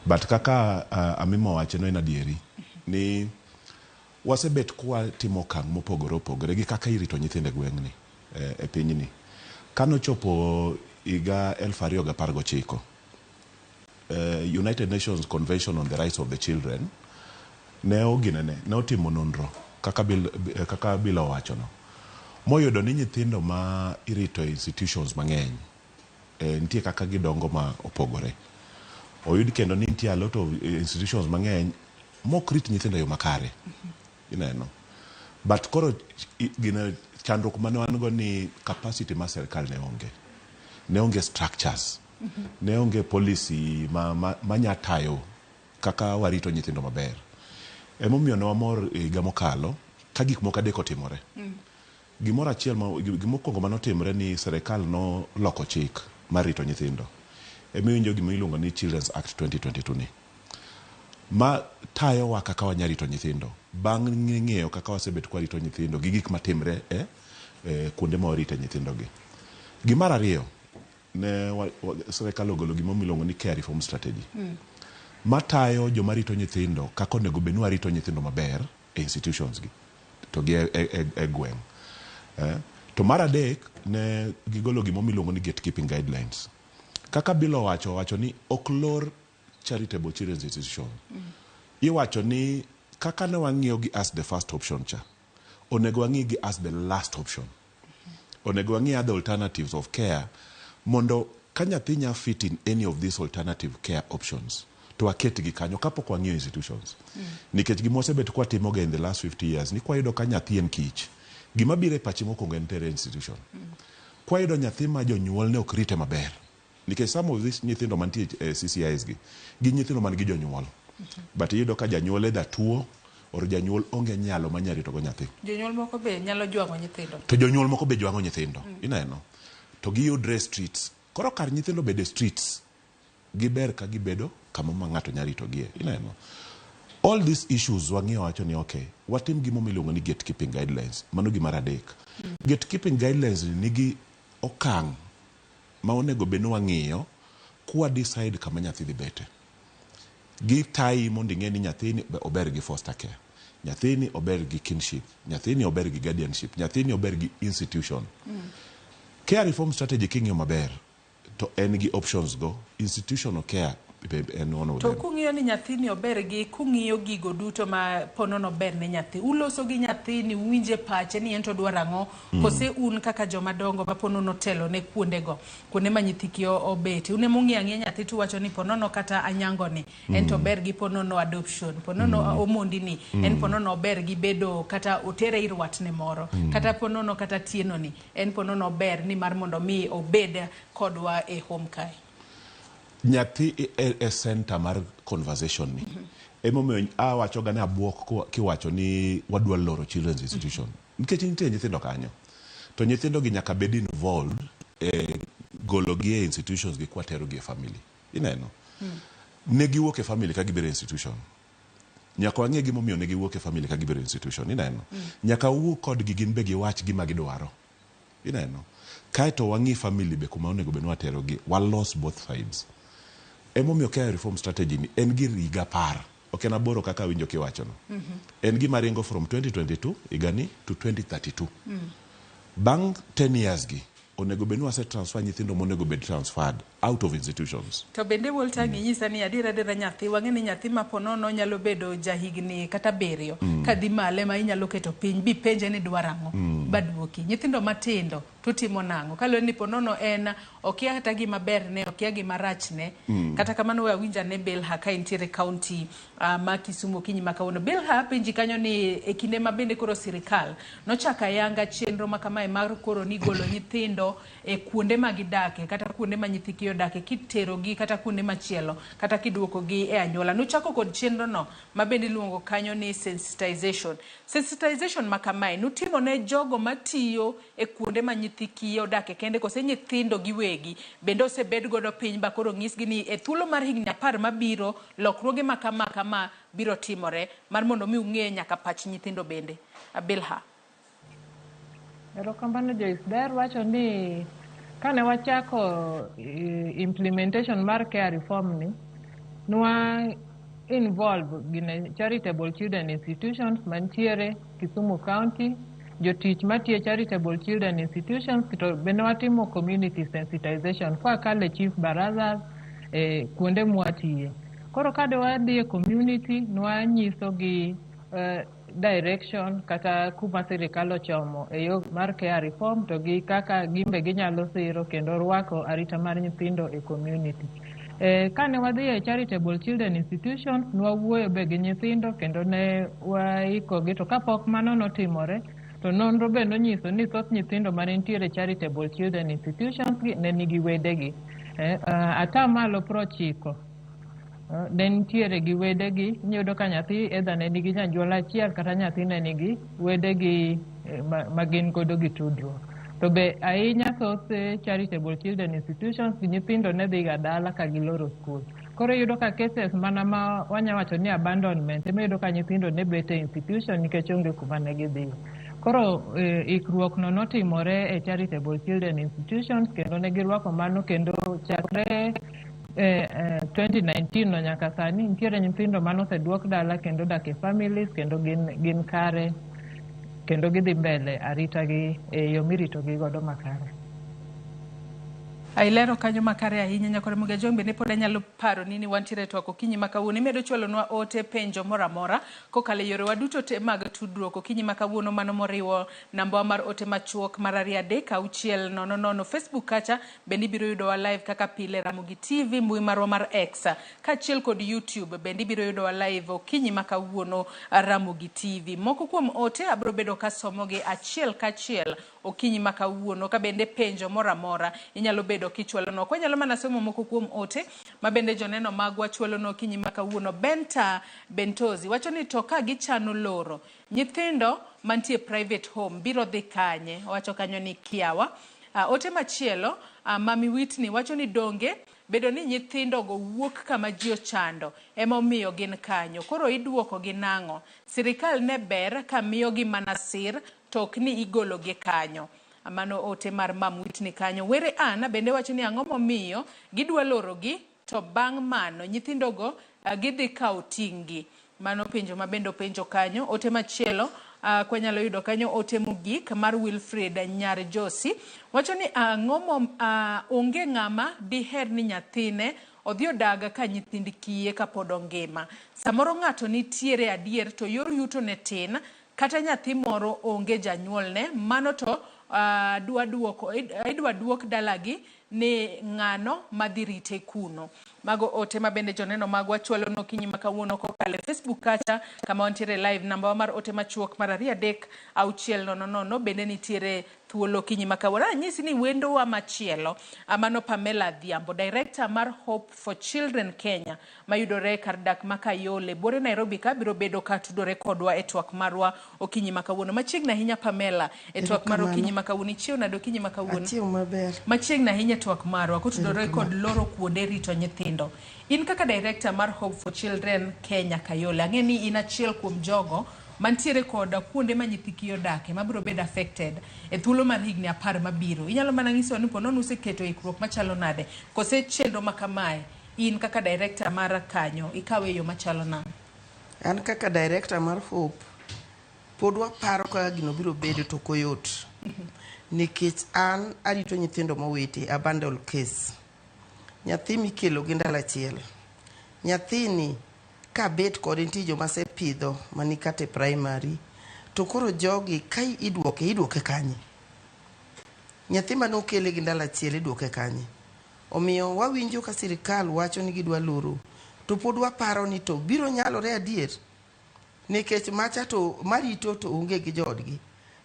But kaka Amima owacho no en adieri ni wasebet kwa timo okang' mopogore opogore gi kaka irito nyithindo e gweng'ni e pinyni. Kanochopo higa 2019, United Nations Convention on the Rights of the Children ne oginene, ne otimo nonro kaka Bill owacho no, moyudo ni nyithindo ma irito e institutions mang'eny nitie kaka gidongo ma opogore. Oyud kendo ni nitie a lot of institutions mang'eny mok rit nyithindo e yo makare. Ineno. But koro gine chandruok mane wan go ni capacity mar sirikal ne onge. Ne onge structures. Ne onge policy ma nya tayo kaka warito nyithindo maber. Emomiyo ne wamor higa mokalo ka gik moko adek otimore. Gimoro achiel gimokwongo manotimore ni sirikal noloko chik mar rito nyithindo. Emiwinjo gima iluongo ni Children's Act 2022 ni. Ma tayowa kaka wanya rito nyithindo. Bang' ng'eyo kaka wasebet kwa rito nyithindo gi gik matimre e kuonde ma warite nyithindo gi. Gimar ariyo, ne sirikal ogolo gima iluongo ni Care Reform Strategy. Matayo joma rito nyithindo kaka onego bed ni warito nyithindo maber e institutions gi to gi e gweng'. To mar adek ne gigolo gimo miluongo ni gatekeeping guidelines. Kaka bill owacho, owacho ni ok lor charitable children's institution. Iwacho ni kaka ne wang'iyo gi as the first option cha, onego wang'i gi as the last option. Onego wang'i other alternatives of care mondo ka nyathi nya fit in any of these alternative care options to waketgi kanyo kapok wang'iyo institutions. Nikech gima wasebet kwatimoga in the last 50 years ni kwayudo ka nyathi en kich, gima biro e pachi mokwongo en tere e institution. Kwayudo nyathi ma jonyuolne ok rite maber, nikech some of these nyithindo mantie e CCIs gi, gin nyithindo man gi jonyuol. But iyudo ka janyuol either tuo or janyuol onge nyalo ma nyalo ritogo nyathi. Jonyuol moko be nyalo jwang'o nyithindo. To jonyuol moko be jwang'o nyithindo. Ineno? To giyudre e streets. Koro kar nyithindo bedo e streets, giber ka gibedo kama ma ng'ato nyalo ritogie. Ineno? All these issues wang'iyo wacho ni okay, watim gimo miluongo ni gatekeeping guidelines. Mano gima adek. Gatekeeping guidelines ni nigi okang' ma onego bed ni wang'iyo kwa decide kama nyathi dhi bete. Gitayi mondo ing'e ni nyathini ober gi foster care, nyathini ober gi kinship, nyathini ober gi guardianship, nyathini ober gi institution. Care reform strategy king'iyo maber to en gi options go, institutional care be en one of To them. kung'iyo ni nyathini ober gi kung'iyo gigo duto ma ponono ber ne nyathi, uloso gi nyathini uwinje pache ni en to dwaro ang'o, kose un kaka joma dongo ma ponono telo ne kuondego, kuonde ma nyithi kiye obete, un ema ung'iyo ang'iya nyathi tuwacho ni ponono kata anyango ni en to ber gi ponono adoption, ponono omondi ni en ponono ober gi bedo kata otere ir watne moro, kata ponono kata tieno ni en ponono ober ni mar mondo mi obed kodwa e home kae. Nyathi e center mar conversation ni. Emomiyo awacho ga ni abuok kiwacho ni wadwa loro children's institution. Nikech nitie nyithindo kanyo. To nyithindo gi nyaka bed involved e golo gi e institutions gi kwatero gi e family. Ineno? Ne giwuok e family ka gibiro e institution. Nyaka wang'e gimomiyo ne giwuok e family ka gibiro e institution. Ineno? Nyaka wuo kodgi gin be giwach gima gidwaro. Ineno? Kaeto wang'i family be kuma onego bed ni watero gi. Walos both sides. Emomiyo care reform strategy ni en gir higa 10. Ok en 8 kaka awinjo kiwachono. En gima ringo from 2022 higani to 2032. Bang' 10 years gi, onego bed ni wase transfer nyithindo monego bed transferred out of institutions. To bende Walter inyisa ni adiera adiera nyathi, wang'e ni nyathi ma ponono nyalo bedo jahigni kata 7 kadhi malo ma inyalo keto piny bipenje ni dwaro ang'o, baduoki. Nyithindo matindo to timo nang'o? Kaluwore ni ponono en okia kata gima berne, okia gima rachne. Kata kamano we awinj ane Bilha ka entiere county ma Kisumu okinyi ma kawuono. Bilha penji kanyo ni e kinde ma bende koro sirikal nochako ayanga chenro ma kamae mar koro ni golo nyithindo e kuonde ma gidake kata kuonde ma nyithi kiye odake kiterogi kata kuonde machielo kata kiduokogi e anyuola. Nuchako kod chenro no ma bende iluongo kanyo ni sensitization. Sensitization ma kamae nutimo ne jogo matiyo e kuonde ma nyithi kiye odake kende kose nyithindo giwegi bende osebed godo piny ba koro nyisgi ni e thuolo mar higni 10 mabiro lokruoge ma kama kama biro timore mar mondo mi ung'e nyaka pach nyithindo bende. Bilha. Erokamano Joyce. Daher wacho ni kane wachako implementation mar care reform ni, nwa involve gine charitable children institutions mantiere Kisumu County, jotich matiyo charitable children institutions, to bende watimo community sensitization kwakalo e chief barazas kuonde mwatiye. Koro kade wadhi e community, nwanyiso gi direction kata kuma sirikal ochomo e yo mar care reform to gi kaka gimbe ginyalo siro kendo rwako arita mar nyithindo e community. Kane wadhi e charitable children institutions, nwawuoyo be gi nyithindo kendo ne waikogi, to kapok mano notimore to nonro be nonyiso ni thoth nyithindo mane nitiere charitable children institutions gi ne nigi wedegi. Atamalo 90 ne nitiere gi wedegi. Iyudo ka nyathi either ne nigi janyuol achiel kata nyathi ne nigi wedegi ma gin godo gi tudruok. To be ahinya thoth charitable children institutions nyithindo ne dhiga dala ka giloro skul. Koro iyudo ka cases mana ma wanya wacho ni abandonment ema iyudo ka nyithindo ne bet e institution nikech onge kuma ne gidhiye. Koro ikruok no notimore e charitable children institutions kendo ne girwako mano kendo chakre 2019 no nyaka sani nitiere nyithindo manoseduok dala kendo dak e families kendo gin kare. kendo gidhi mbele arita gi e yo miritogi godo makare. Ilero kanyo makare ahinya Nyakore Ramogi Ajwang' bende pod anyalo paro ni wantiere e twak okinyi ma kawuono. Imedo chwalonwa ote penjo moro amora kokalo e yorewa duto te mag tudruok okinyi ma kawuono mano moriwo nambawa mar ote machuok mar 2 3 6 0 0 Facebook kacha bende ibiro yudowa live kaka pile Ramogi TV mbui marwa mar X kaachiel kod YouTube bende ibiro yudowa live okinyi ma kawuono Ramogi TV. Moko kuom ote abiro bedo kasomogi achiel kachiel okinyi ma kawuono ka bende penjo moro amora inyalo bedo kichwalonwa. Kwanyalo mana somo moko kuom ote ma bende joneno magwa chwalonwa okinyi ma kawuono. Benta Bentozi wacho ni to ka gichano loro nyithindo mantie private home biro dhi kanye? Owacho kanyo ni kiawa. Ote machielo Mami Whitney wacho ni donge bedo ni nyithindogo wuok kama ji ochando ema omiyo gin kanyo. Koro iduoko gi nang'o? Sirikal ne ber ka miyogi mana sir to ok ni igologi kanyo. Mano ote mar Mam Whitney kanyo. Were Anna bende wacho ni ang'o momiyo gidwa lorogi to bang' mano nyithindogo gidhi kawo ting' gi. Mano penjo ma bende openjo kanyo. Ote machielo kwanyalo yudo kanyo ote mogik mar Wilfred Nyar Josi wacho ni ang'o mo onge ng'ama diher ni nyathine odhi odag ka nyithind kiye kapod ongima. Samoro ng'ato nitiere adier to yor yuto ne tin kata nyathi moro onge janyuolne mano to dwa duoko idwa duok dalagi ni ng'ano madhi rite kuno. Mago ote ma bende joneno magwa chwalo okinyi ma kawuono kokalo e Facebook kacha kama wantiere live. Namba mar ote machuok mar 2 3 6 0 0 bende nitiere thuolo okinyi ma kawuono. Anyisi ni wendowa machielo mano Pamela Adhiambo, director mar Hope for Children Kenya mayudore kar dak ma Kayole buore Nairobi ka biro bedo ka tudore kodwa e twak marwa okinyi ma kawuono. Machiegni ahinya Pamela e twak mar okinyi ma kawuono. Ichiew nade okinyi ma kawuono? Achiew maber. Machiegni ahinya e twak marwa kotudore kod loro kuonde rito nyithindo. In kaka director mar Hope for Children Kenya Kayole, ang'e ni in achiel kuom jogo mantiere kod kuonde ma nyithi kiye odake mabiro bedo affected e thuolo mar higni 10 mabiro. Inyalo mana nyisowa ni ponono useketo ikruok machalo nade kose chenro ma kamae in kaka director mar kanyo ikawe e yo machalo nade? An kaka director mar Hope pod waparo kaka gino biro bedo to ok oyot. Nikech an arito nyithindo mowiti abandon case. Nyathi mikelo gi ndalo achiel. Nyathini kabet kode nitie joma asepidho mani kata e primary to koro jogi ka iduoke iduoke kanye? Nyathi mane okele gi ndalo achiel iduoke kanye? Omiyo wawinjo ka sirikal wacho ni gidwa loro to pod waparo ni to biro nyalore adier? Nikech macha to marito to onge gi joodgi.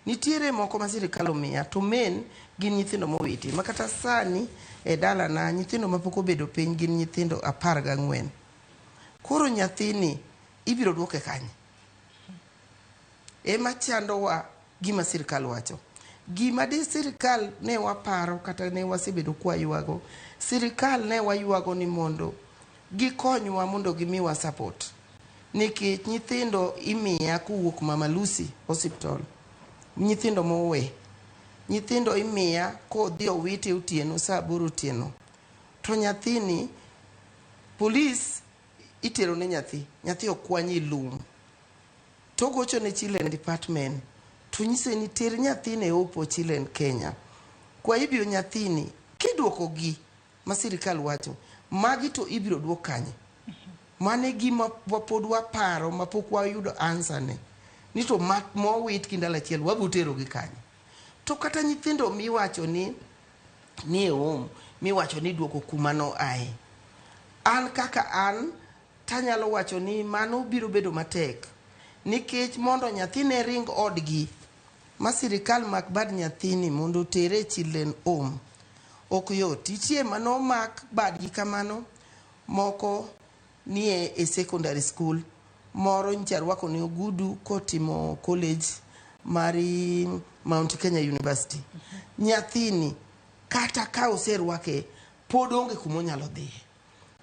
Nitiere moko ma sirikal omiya to main gin nyithindo mowiti ma kata sani e dalana nyithindo mapok obedo piny gin nyithindo 14. Koro nyathini ibiro duoke kanye? Ema chandowa gima sirikal wacho. Gima di sirikal ne waparo kata ne wasebedo kwaywago, sirikal ne waywago ni mondo gikonywa mondo gimiwa support. Nikech nyithindo imiya kowuok Mama Lucy Hospital, nyithindo mowe. Nyithindo imiya kodhi owite otieno saa 8 otieno. To nyathini, polis itero ne nyathi, nyathi okwany e lum. To gocho ne Children Department to nyise ni ter nyathini e Hope for Children Kenya. Kwa ibiro nyathini kiduoko gi ma sirikal wacho, magi to ibiro duok kanye? Mano e gima pod waparo mapok wayudo answer ne. Ni to mowit gi ndalo achiel wabiro tero gi kanye? To kata nyithindo miwacho ni ni e home miwacho ni duoko kuma noaye. An kaka an tanyalo wacho ni mano biro bedo matek. Nikech mondo nyathi ne ring odgi ma sirikal mak bad nyathini mondo otere e children home ok yot. Nitie manomak badgi kamano, moko nie e secondary school, moro nyocha arwako ne ogudu kotimo college mar Mount Kenya University. Nyathini kata ka oserwake pod onge kumonyalo dhiye.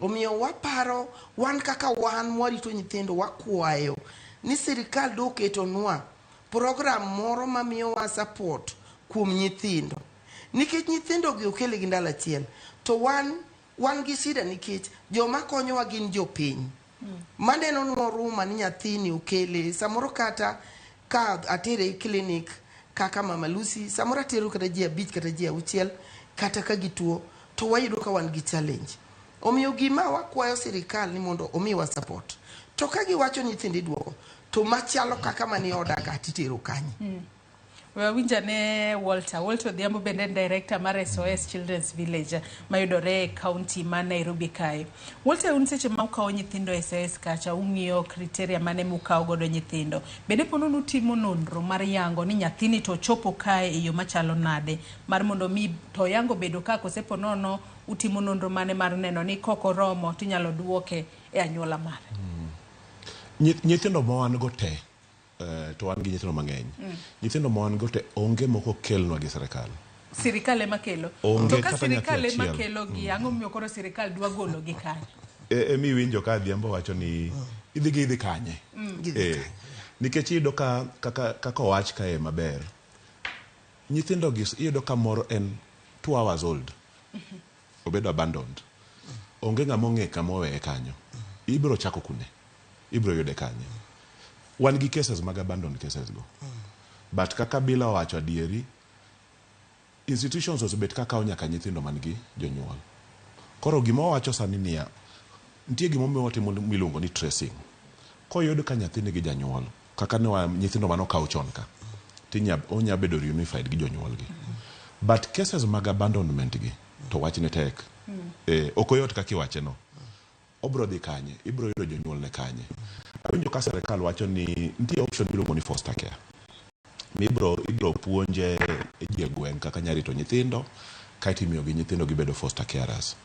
Omiyo waparo wan kaka wan mwarito nyithindo wakwayo ni sirikal do oketonwa program moro mamiyowa support kuom nyithindo. Nikech nyithindo gi okele gi ndalo achiel to wan gi shida nikech joma konyowa gin jopiny. Maneno nwa oruma ni nyathini okele samoro kata Ka atere e clinic kaka Mama Lucy, samoro atero kata ji 5 kata ji 6 kata ka gituo, to wayudo ka wan gi challenge. Omiyo gima wakwayo sirikal ni mondo omiwa support. To ka giwacho nyithindo iduoko, to machalo kaka manie oda ka titero kanye? We awinj ane Walter. Walter Odhiambo bende en director mar SOS Children's Village mayudore e county ma Nairobi kae. Walter, un seche ma ukawo nyithindo e SOS kacha, ung'iyo criteria mane mukawo godo nyithindo. Bende po nono utimo nonro mar yango ni nyathini to chopo kae e yo machalo nade mar mondo mi to yango bedo ka kose po nono utimo nonro mane mar neno ni kok oromo tinyalo duoke e anyuola mare. Nyithindo ma wan go te, to wan gi nyithindo mang'eny. Nyithindo ma wan go te onge moko kelnwa gi sirikal. Sirikal ema kelo. Onge To ka kata nyathi sirikal ema achiel. kelo gi, ang'o momiyo koro sirikal dwa golo gi kanyo? Emi winjo ka Adhiambo wacho ni idhi gi idhi kanye. Nikech iyudo ka kaka owach kae maber, nyithindo gi iyudo ka moro en 2 hours old. Obedo abandoned. Onge ng'ama ong'e kama oweye kanyo. Ibiro chako kune? Ibiro yude kanye? Wan gi cases mag abandoned cases go. But kaka Bila owacho adieri, institutions osebet ka kawo nyaka nyithindo man gi jonyuol. Koro gima owacho sani niya, nitie gimomiyo watimo miluongo ni tracing. Koyud ka nyathi nigi janyuol, kaka ne nyithindo mane okaw chon ka, onya bedo reunified gi jonyuolgi. But cases mag abandonment gi, to wachne tek. Ok oyot kaka iwache no. Obro dhi kanye? Ibro yudo jonyuolne kanye? Awinjo ka sirikal wacho ni nitie option miluongo ni foster care. Ibro puonje ji e gweng' kaka nya rito nyithindo, kaeto imiyogi nyithindo gibedo foster carers.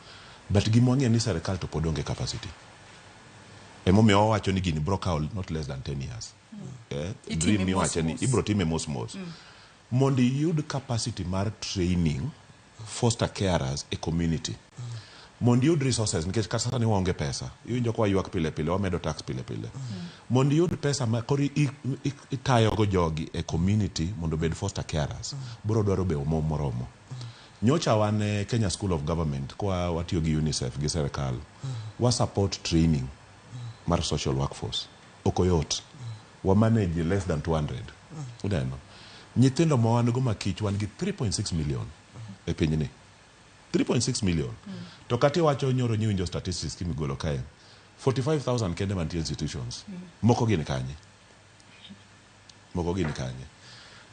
But gima wang'eyo ni sirikal to pod onge capacity. Emomiyo wawacho ni gini bro kawo not less than 10 years. Itime Dream mos miwache ni mos. ibro time mos mos. Mondo iyud capacity mar training foster carers e community. Mondo iyud resources, nikech kata sani waonge pesa. Iwinjo ka waywak pile pile, wamedo tax pile pile. Mondo iyud pesa ma koro itayogo jogi e community mondo obed foster carers, biro dwaro be omwom moromo. Nyocha wan e Kenya School of Government, kwa watiyo gi UNICEF gi sirikal, wa support training mar social workforce. Ok oyot. Wa manage less than 200. Uneno? Nyithindo ma wan go makich wan gi 3.6 million e pinyni. 3.6 million. To kata iwacho nyoro nyiwinjo statistics kimigolo kae, 45,000 kende mantie institutions. Moko gin kanye? Moko gin kanye?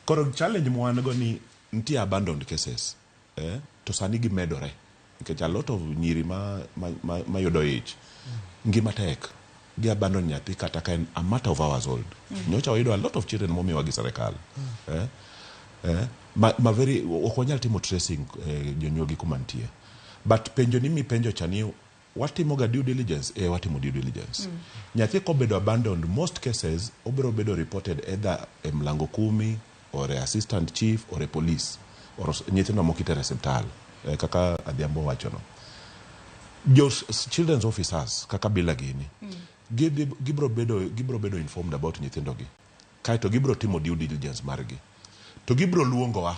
Koro challenge ma wan go ni nitie abandoned cases. To sani gimedore. Nikech a lot of nyiri ma yudo ich, ngima tek. Gi abandon nyathi kata ka en a matter of hours old. Nyocha wayudo a lot of children momiwa gi sirikal. Ma very, ok wanyal timo tracing jonyuolgi kuma nitie. But penjo ni mipenjo cha ni watimo ga due diligence? Watimo due diligence. Nyathi kobedo abandoned, most cases obiro bedo reported either e mlango kumi or e assistant chief or e police or nyithindo moko itere osiptal, kaka Adhiambo wacho no. Jo children's officers kaka Bila gini, gibro bedo informed about nyithindo gi. Kaeto gibro timo due diligence margi. To gibro luongowa.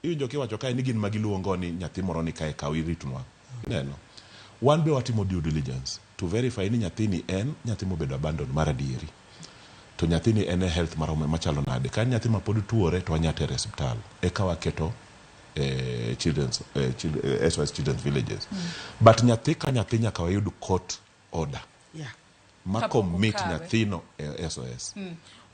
Iwinjo kiwacho kae ni gin ma giluongo ni nyathi moro ni kae kaw iritnwa. Ineno? Wan be watimo due diligence to verify ni nyathini en nyathi mobedo abandoned mar adieri. To nyathini en e health maromo machalo nade. Ka en nyathi ma pod tuore to wanya tere e osiptal. Eka waketo SOS Children's Villages. But nyathi ka nyathi nyaka wayud court order. Ma Kapok commit okawe. nyathino e SOS.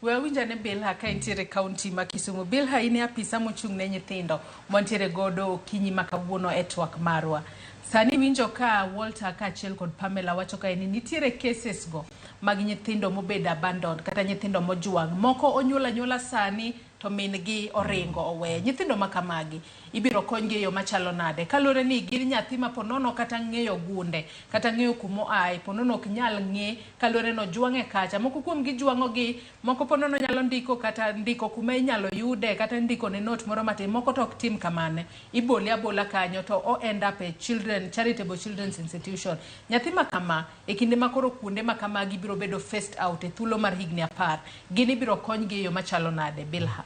We awinj ane Bilha ka entiere county ma Kisumu. Bilha, in e apisa mochung' ne nyithindo mwantiere godo okinyi ma kawuono e twak marwa. Sani winjo ka Walter kaachiel kod Pamela wacho kae ni nitiere cases go mag nyithindo mobedo abandoned kata nyithindo mojwang'. Moko onyuol anyuola sani to min gi oringo oweye. Nyithindo ma kamagi ibiro konygi e yo machalo nade? Kaluwore ni gin nyathi ma ponono kata ng'eyo gunde, kata ng'eyo kuma oaye, ponono ok nyal ng'e kaluwore ni ojwang'e kacha. Moko kuom gi jwang'o gi, moko ponono nyalo ndiko kata ndiko kuma inyalo yude, kata ndiko ne note moro matin, moko to ok tim kamano. Ibole abola kanyo to o end up e charitable children's institution. Nyathi ma kama, e kinde ma koro kuonde ma kamagi biro bedo phased out e thuolo mar higni 10, gin ibiro konygi e yo machalo nade? Bilha.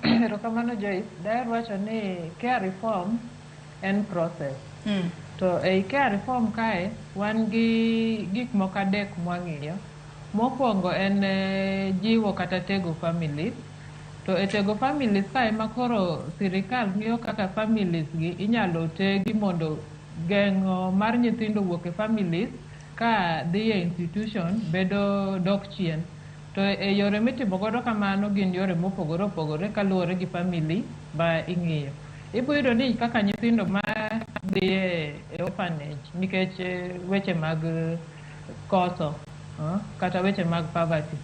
Erokamano Joyce. Daher wacho ni care reform en process. To ei care reform kae, wan gi gik moko adek mwang'iyo. Mokwongo en jiwo kata tego families. To e tego families ka ema koro sirikal ng'iyo kaka families gi inyalo tegi mondo geng'o mar nyithindo wuok e families ka dhi e institution bedo dok chien. To e yore mitimo godo kamano gin yore mopogore opogore kaluwore gi family ma ing'iyo. Ibo yudo ni kaka nyithindo ma dhi e orphanage nikech weche mag koso kata weche mag poverty.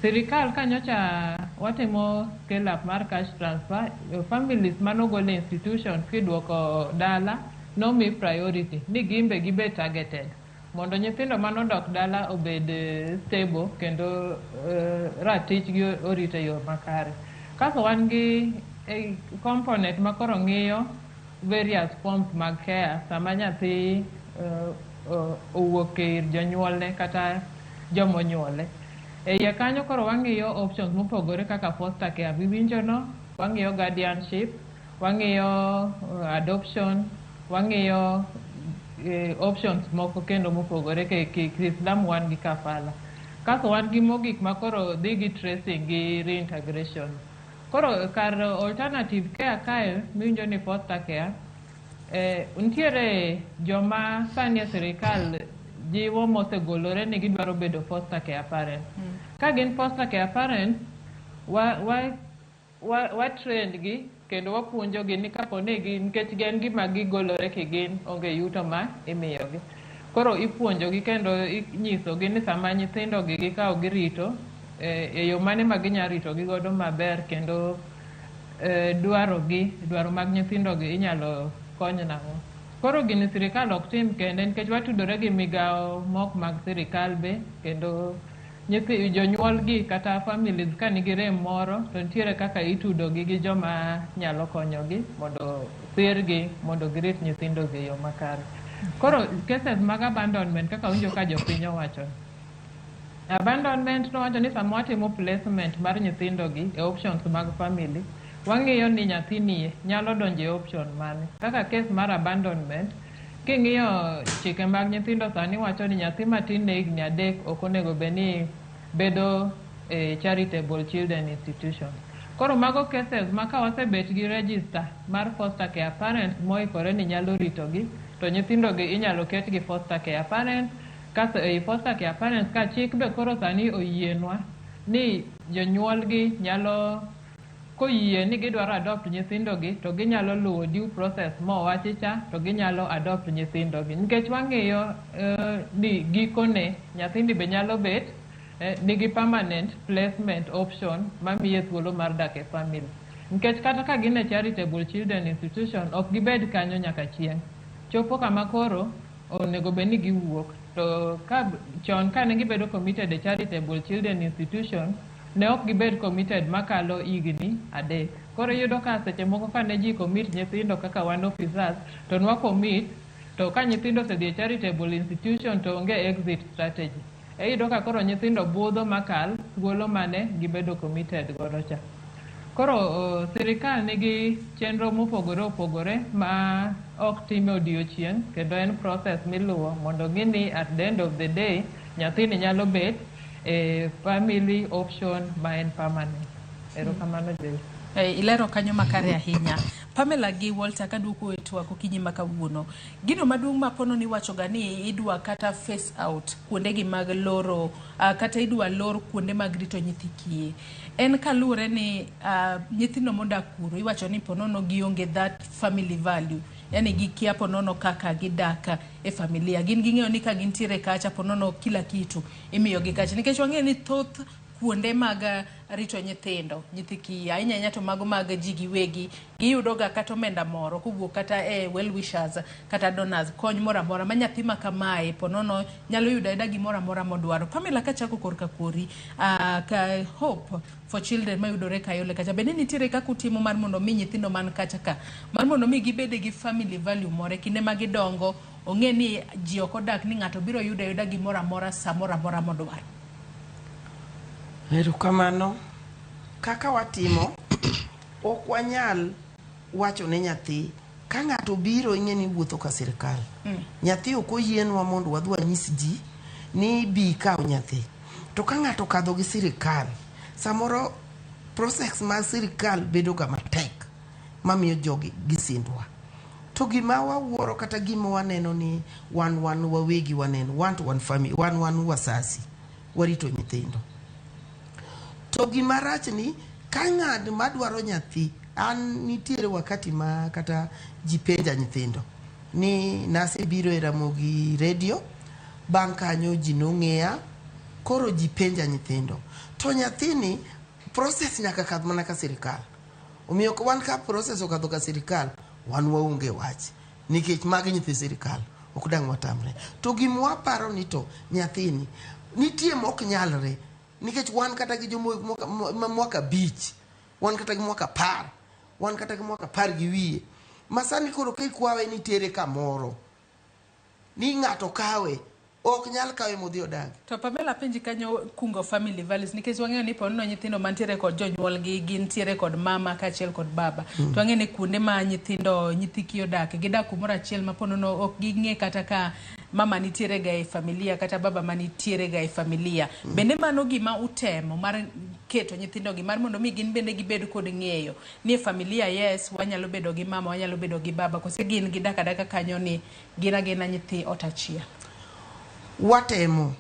Sirikal ka nyocha watimo scale up mar cash transfer, families manogol e institution kiduoko dala nomi priority ni gin be gibed targeted mondo nyithindo manodok dala obed stable kendo ratichgi orit e yo makare. Kasto wan gi component ma koro ng'iyo various forms mag care sama nyathi owuok ir jonyuolne kata jomonyuole. E iye kanyo koro wang'iyo options mopogore kaka foster care miwinjo no, wang'iyo guardianship, wang'iyo adoption, wang'iyo options moko kendo mopogore ke Kiislamu wan gi kafala. Kasto wan gi mogik ma koro dhi gi tracing gi reintegration. Koro kar alternative care kae miwinjo ni foster care, nitiere joma sani e sirikal jiwo mosegolore ni gidwaro bedo foster care parents. Ka gin foster care parents, wa train gi kendo wapuonjogi ni kapo ni gin nikech gin gima gigolore kigin onge yuto ma imiyogi. Koro ipuonjogi kendo inyisogi ni sama nyithindo gi gikawo girito e yo mane ma ginya ritogi godo maber kendo dwaro mag nyithindo gi inyalo kony nang'o. Koro gini sirikal ok tim kende nikech watudore gi migawo mok mag sirikal be kendo jonyuol gi kata families ka nigi rem moro to nitiere kaka itudogi gi joma nyalo konyogi mondo sirgi mondo girit nyithindo gi e yo makare. Koro cases mag abandonment kaka winjo ka jopiny owacho. Abandonment nowacho ni sama watimo placement mar nyithindo gi e options mag family, wang'iyo ni nyathini nyalo donjo e option mane. Kaka case mar abandonment, king'iyo chike mag nyithindo sani wacho ni nyathi matin ne higni 3 ok onego bed ni bedo e charitable children institution. Koro mago cases ma ka wasebet gi register mar foster care parents moikore ni nyalo ritogi, to nyithindo gi inyalo ket gi foster care parents. Kasto ei foster care parents ka chik be koro sani oyienwa ni jonyuolgi nyalo koyie ni gidwaro adopt nyithindogi to ginyalo luwo due process mowachi cha to ginyalo adopt nyithindogi. Nikech wang'iyo ni gikone nyathini be nyalo bet nigi permanent placement option mamiye thuolo mar dak e family. Nikech kata ka gin e charitable children institution ok gibed kanyo nyaka chieng'. Chopo kama koro onego bed ni giwuok. To ka chon kane gibedo committed e charitable children institution ne ok gibed committed makalo higni 3. Koro iyudo ka seche moko kane ji commit nyithindo kaka wan officers to nwa commit to ka nyithindo osedhi e charitable institution to onge exit strategy. Iyudo ka koro nyithindo budho makal thuolo mane gibedo committed godo cha. Koro sirikal nigi chenro mopogore opogore ma ok time odiochieng' kendo en process miluwo mondo ng'i ni at the end of the day nyathini nyalo bet e family option ma en permanent. Erokamano Joyce. Ilero kanyo makare ahinya. Pamela gi Walter kaduoko e twak okinyi ma kawuono. Gino maduong' ma pono ni iwacho ga ni idwa kata face out kuonde gi mag loro kata idwa lor kuonde mag rito nyithi kiye. En kaluwore ni nyithindo modak kuro iwacho ni ponono gionge that family value. Yani gikia ponono kaka gidak e familia. Gin ging'eyo ni ka gintiere kacha ponono kila kitu imiyogi kacha. Nikech wang'eyo ni thoth kuonde mag rito nyithindo, nyithi kiye, ahinya ahinya to mago mag ji giwegi, giyudo ga kata omenda moro kowuok kata e well wishers kata donors, kony moro amora ma nyathi ma kamae ponono nyalo yudo ayuda gimoro amora modwaro. Pamela kachako korka kori, ka Hope for Children mayudore Kayole kacha, bende nitiere kaka utimo mar mondo mi nyithindo man kacha ka, mar mondo mi gibed gi family value moro e kinde ma gidongo, ong'e ni ji ok odak ni ng'ato biro yudo ayuda gimoro amora samoro amora modwaro. Erokamano. Kaka watimo, ok wanyal wacho ne nyathi ka ng'ato biro ing'e ni wuotho ka sirikal. Nyathi ok oyienwa mondo wadhi wanyis ji ni bi ikaw nyathi. To ka ng'ato okadho gi sirikal, samoro process mar sirikal bedo ga matek mamiyo jogi gisindwa. To gima wawuoro kata gima waneno ni wan wan wawegi waneno, wan to wan family, wan wan wasasi, warito nyithindo. To gima rach ni ka ng'at madwaro nyathi, an nitiere wakati ma kata ji penja nyithindo ni nasebiro e Ramogi Radio, bang' kanyo ji nong'eya, koro ji penja nyithindo. To nyathini process nyaka kadh mana ka sirikal. Omiyo wan ka process okadho ka sirikal, wan waonge wach. Nikech magi nyithi sirikal, ok dang' watamre. To gima waparo ni to nyathini, nitie mok nyalre. Nikech wan kata gi jomo mwaka 5, wan kata gi mwaka 10, wan kata gi mwaka 10 gi wiye. Ma sani koro ka ikwawe ni tere kamoro, ni ng'ato kawe, ok nyal kawe modhi odagi. To Pamela penji kanyo kungo family values nikech wang'eyo ni ponono nyithindo mantiere kod jonyuolgi gintiere kod mama kaachiel kod baba. To wang'eyo ni kuonde ma nyithindo nyithi kiye odake gidak kumoro achiel ma ponono ok ging'e kata ka mama nitiere ga e familia kata baba manitiere ga e familia. Bende mano gima utemo mar keto nyithindo gi mar mondo mi gin bende gibed kod ng'eyo ni e familia yes wanyalo bedo gi mama wanyalo bedo gi baba kose gin gidak adaka kanyo ni gin agina nyithi ot achiel. Watemo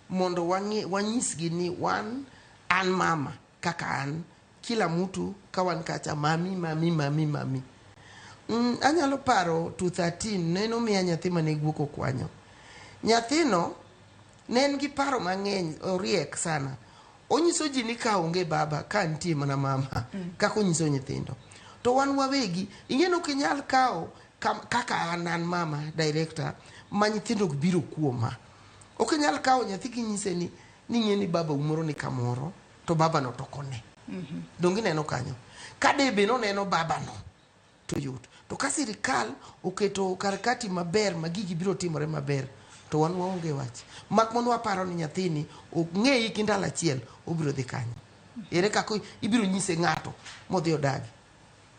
mondo wanyisgi ni wan an mama kaka an kila mtu ka wan kacha mami mami mami mami. Anyalo paro 2013 ne nomiya nyathi mane guok okwanyo. Nyathino ne en gi paro mang'eny, oriek sana. Onyiso ji ni ka onge baba, ka nitie mana mama, kaka onyiso nyithindo. To wan wawegi, ing'e ni ok inyal kawo kaka an an mama director ma nyithindo ok biro kuoma. Ok inyal kawo nyathi kinyise ni ning'e ni baba umoro ni kamoro, to baba no to ok one. Donge ineno kanyo? Ka debe noneno baba no, to yot. To ka sirikal oketo karakati maber ma gigi biro timore maber, to wan waonge wach. Mak mana waparo ni nyathini ong'eyi gi ndalo achiel, obiro dhi kanyo. Ere kaka ibiro nyise ng'ato modhi odagi?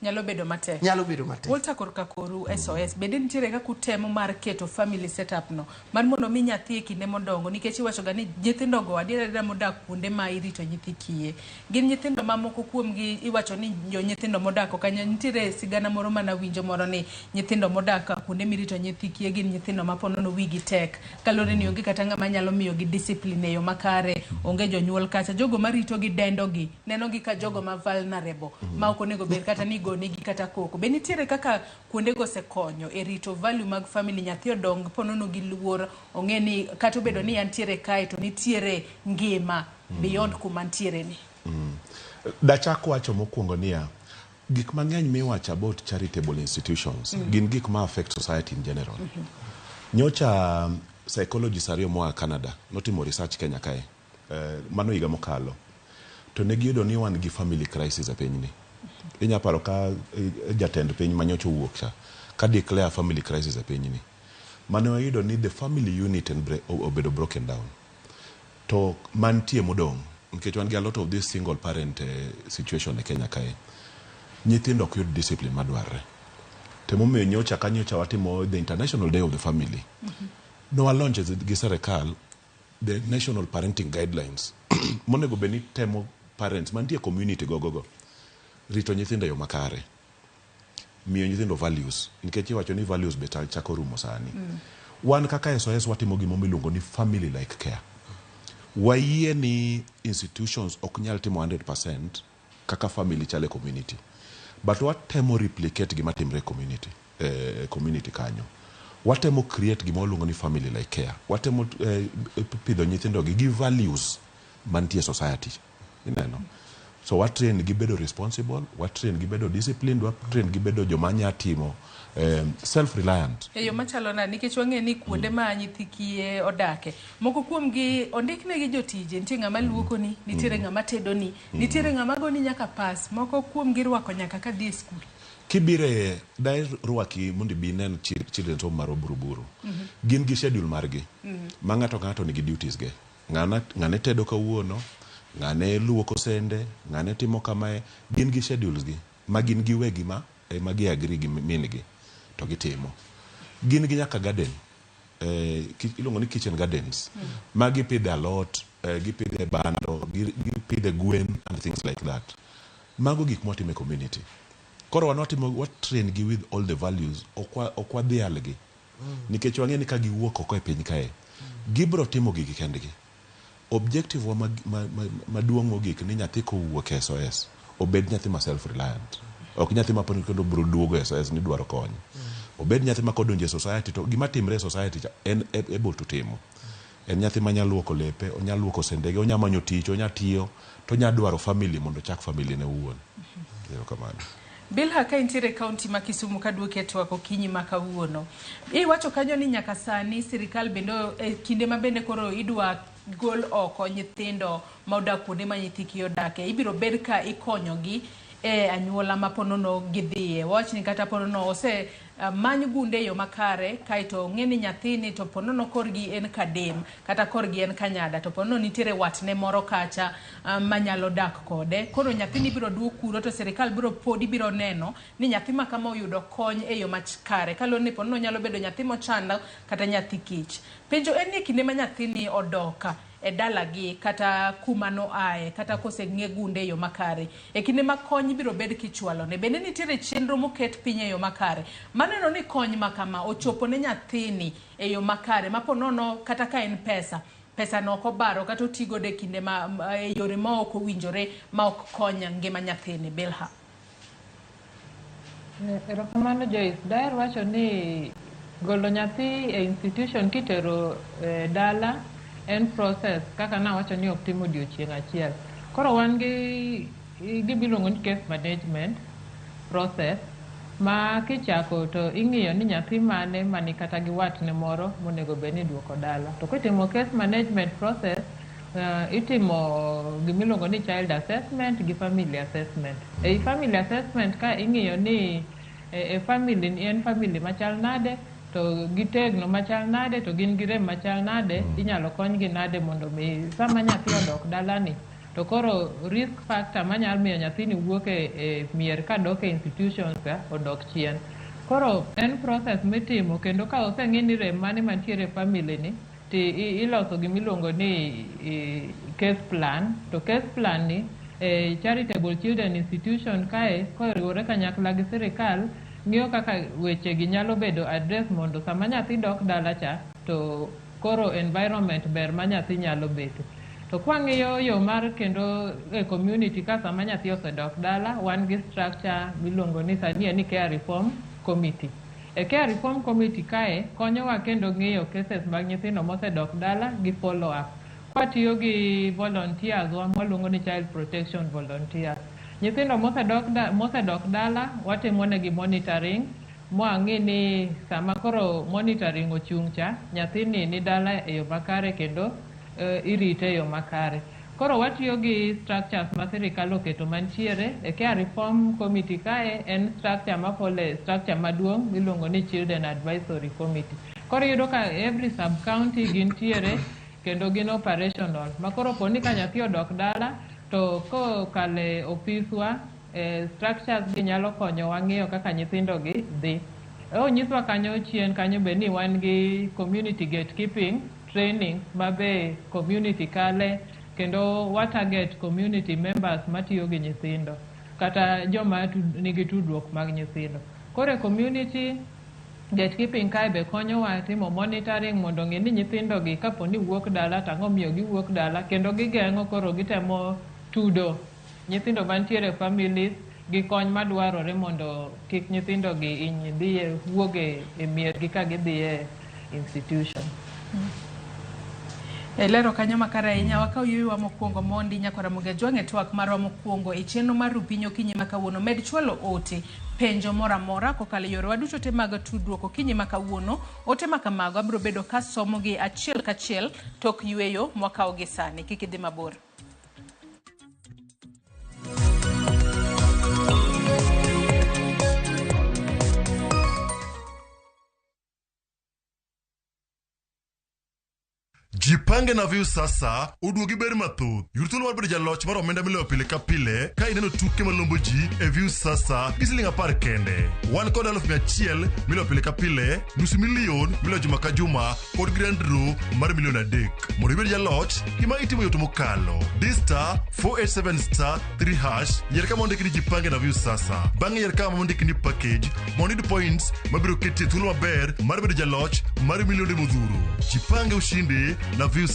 Nyalo bedo matek. Nyalo bedo matek. Walter korka koru SOS, bende nitiere kaka utemo mar keto family setup no mar mondo mi nyathi e kinde modongo nikech iwacho ga ni nyithindo go adiera adiera modak kuonde ma irito nyithi kiye gin nyithindo ma moko kuomgi iwacho ni jo nyithindo modak kanyo nitiere sigana moro mana winjo moro ni nyithindo modak kuonde mirito nyithi kiye gin nyithindo ma ponono wigi tek kaluwore ni onge kata ng'ama nyalo miyogi discipline e yo makare, onge jonyuol kacha, jogo marito gi dendo gi neno gi ka jogo ma vulnerable ma ok onego bed kata ni igonegi kata koko. Be nitiere kaka kuondego osekonyo e rito value mag family, nyathi odong ponono gi luor, ong'e ni kata obedo ni antiere kae to nitiere ngima beyond kuma ntiere ni. Dachak wacho mokwongo niya, gik mang'eny miwacho about charitable institutions gin gik ma affect society in general. Nyocha psychologists ariyo moa Canada notimo research Kenya kae, mano higa mokalo, to ne giyudo ni wan gi family crisis e pinyni. Inya paro ka jatend piny manyocha owuok cha ka declare family crisis e pinyni. Mane wayudo ni the family unit en obedo broken down. To mantie modong', nikech wan gi a lot of this single parent situation e Kenya kae, nyithindo ok yud discipline madwarre. To emomiyo nyocha ka nyocha watimo the International Day of the Family, ne wa launch gi sirikal the National Parenting Guidelines monego bed ni temo parents mantie e community gogogo rito nyithindo e yo makare, miyo nyithindo values, nikech iwacho ni values be chako rumo sani. Wan kaka SOS watimo gima miluongo ni family like care. Wayie ni institutions ok nyal timo 100% kaka family chal e community, but watemo replicate gima timre e community, community kanyo. Watemo create gima waluongo ni family like care. Watemo pidho nyithindo gi values mantie e society. Ineno? So wa train gi bedo responsible, wa train gi bedo disciplined, wa train gi bedo joma nya timo self reliant. E yo machalo nade? Nikech wang'eyo ni kuonde ma nyithi kiye odake, moko kuomgi ondiknegi jotije, nitie ng'ama luokoni, nitiere ng'ama tedoni, nitiere ng'ama goni nyaka pas, moko kuomgi rwako nyaka kadhi e skul. Kibire daher rwaki mondo ibi inen children's home mar Oburuburu. Gin gi schedule margi ma ng'ato ka ng'ato nigi duties ge. Ng'ane tedo kawuono, ng'ane luoko sende, ng'ane timo kamae, gin gi schedules gi ma gin giwegi ma ema gi agree gi min gi to gitimo. Gin gi nyaka garden, iluongo ni kitchen gardens ma gipidhe alot, Gipidhe bando, gipidhe gwen and things like that. Mago gik mwatimo e community. Koro wan watimo, wa train gi with all the values, ok wadhialgi. Nikech wang'e ni ka giwuok oko e piny kae, gibro timo gigi kendgi. Objective wa maduong' mogik ni nyathi kowuok e SOS, obed nyathi ma self reliant. Ok nyathi ma poni kendo bro duogo e SOS ni dwaro kony. Obed nyathi ma kodonjo e society to gima timre e society cha en able to timo. En nyathi ma nyalo luoko lepe, onyalo luoko sendege, onya manyo tich, onya tiyo, to onya dwaro family mondo ochak family ne owuon. Erokamano. Bilha, ka intiere e kaunti ma Kisumu kaduoki e twak okinyi ma kawuono. Iwacho kanyo ni nyaka sani sirikal bende e kinde ma bende koro idwa gol oko nyithindo ma odak kuonde ma nyithi kiye odake, ibiro bed ka ikonyogi e anyuola ma ponono gidhiye. Wawach ni kata ponono ose many gunde e yo makare, kaeto ong'e ni nyathini to ponono korgi en Kadem kata korgi en Kanyada, to ponono nitiere watne moro kacha manyalo dak kode. Koro nyathini ibiro duok kuro to sirikal biro podi biro neno ni nyathi ma kama oyudo kony e yo makare, kaluwore ni ponono nyalo bedo nyathi mochando kata nyathi kich. Penjo en ni e kinde ma nyathini odok e dalagi kata kuma noaye kata koseng'e gunde e yo makare, e kinde ma kony biro bed kichwalone, bende nitiere chenro moket piny e yo makare maneno ni kony ma kama ochopo ne nyathini e yo makare ma ponono kata ka en pesa, pesa no ok obaro kata oti godo e kinde ma e yore ma ok owinjore ma ok kony ngima nyathini. Bilha. Erokamano Joyce. Daher wacho ni golo nyathi e institution kitero dala en process kaka nawacho ni ok tim odiochieng' achiel. Koro wan gi gima iluongo ni case management process ma kichako to ing'iyo ni nyathi mane mani kata gi watne moro monego bed ni iduoko dala. To kitimo case management process, itimo gimiluongo ni child assessment gi family assessment. Ei family assessment ka ing'iyo ni e family ni en family machal nade, to gitegno machal nade, to gin gi rem machal nade, inyalo konygi nade mondo mi sama nyathi odok dalani to koro risk factor manyalo miyo nyathini wuok e mier kadok e institutions ka odok chien. Koro en process mitimo kendo ka oseng'i ni rem mane mantiere e family ni, to iloso gimiluongo ni case plan. To case plan ni Charitable Children Institution kae koriwore kanyakla gi sirikal ng'iyo kaka weche gi nyalo bedo address mondo sama nyathi dok dala cha to koro environment ber ma nyathi nyalo bete. To kwang'iyo yo mar kendo e community ka sama nyathi osedok dala, wan gi structure miluongo ni sani en ni Care Reform Committee. E Care Reform Committee kae konyowa kendo ng'iyo cases mag nyithindo mosedok dala gi follow up. Kwatiyo gi volunteers wa mwaluongo ni child protection volunteers. Nyithindo mosedok dala watimo negi monitoring mwang'i ni sama koro monitoring ochung' cha, nyathini ni dala e yo makare kendo irite e yo makare. Koro watiyo gi structures ma sirikal oketo mantiere e Care Reform Committee kae en structure ma follow structure maduong' miluongo ni Children Advisory Committee. Koro iyudo ka every sub county gintiere kendo gin operational. Ma koro poni ka nyathi odok dala to kokalo e ofiswa structures gi nyalo konyowa ng'iyo kaka nyithindo gi dhi. Onyiswa kanyo chien kanyo be ni wan gi community gatekeeping training ma be community kale kendo wa target community members matiyo gi nyithindo kata joma nigi tudruok mag nyithindo. Koro e community gatekeeping kae be konyowa timo monitoring mondo ong'e ni nyithindo gi kapo ni wuok dala to ang'o miyo giwuok dala kendo gigeng'o koro gitemo tudo nyithindo mantiere e families gi kony madwarore mondo kik nyithindo gi hiny dhiye wuog e miergi ka gidhi e institution. Elero kanyo makare ahinya. Wakaw yueyowa mokwongo mondi nyakora Ramogi Ajwang' e twak marwa mokwongo e chenro mar Rupiny okinyi ma kawuono. Med chwalo ote, penjo moro amora kokalo e yorewa duto te mag tudruok okinyi ma kawuono. Ote ma kamago abiro bedo kasomogi achiel kachiel tok yueyo mwakawo gi sani. Kik idhi mabor. Jipange. Jipange na Viusasa oduogi ber mathoth. Yud thuolo mar bedo jaloch mar omenda miloyo pile ka pile ka ineno tuke malombo ji e Viusasa gi siling 10 kende. Wan kod 100,000 miloyo pile ka pile, nusu milion miloyo juma ka juma kod grand draw mar milion 3. Mondo ibed jaloch, gima itimo yot mokalo. Di star 487 star 3 hash, yier kama ondiki ni Jipange na Viusasa. Bang'e yier kama ondiki ni package mondo iyud points mabiro keti e thuolo maber mar bedo jaloch mar milionde modhuro. Jipange ushindi na Viusasa.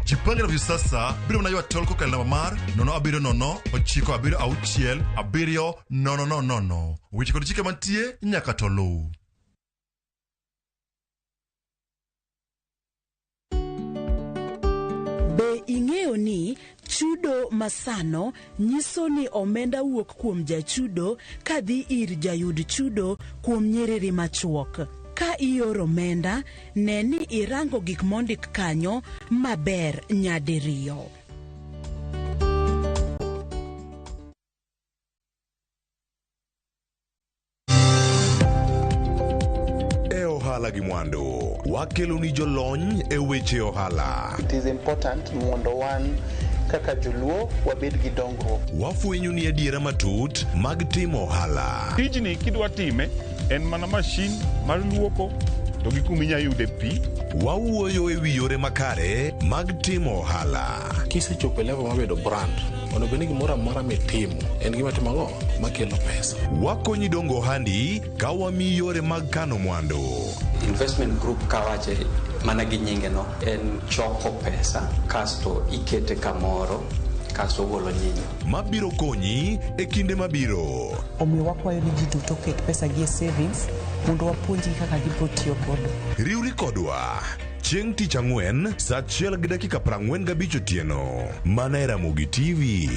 Jipange na Viusasa biro mana ywa tol kokalo namba mar 070 976 7000. Weche kod chike mantie nyaka to luw. Be ing'eyo ni chudo masano nyiso ni omenda wuok kuom jachudo kadhi ir jayud chudo kuom nyiriri machuok? Ka ioro omenda, ne ni irango gik mondik kanyo maber nyadiriyo. E ohala gi mwandu, wakelo ni jolony e weche ohala. It is important mondo wan kaka joluo wabed gi dongruok. Wafwenyo ni adiera matut mag timo ohala. Tijni kidwa time en mana mashin mar luoko to gi kuma inya yude pi. Wawuoyo e wi yore makare mag timo ohala. Kisechopo e level mar bedo brand, onego bed ni gimoro amora mitimo en gima timo ang'o makelo pesa. Wakonyi dongo ohandi ka wamiyi yore mag kano mwandu. Investment group kawache mana gi nyinge no en choko pesa kasto ikete kamoro kasto ogolo nyinyo. Mabiro konyi e kinde mabiro. Omiyo wakwayo ni ji duto oket pesa gi e savings mondo wapuonjgi kaka gibiro tiyo godo. Riwri kodwa chieng' tich ang'wen saa 1:45 otieno mana e Ramogi TV.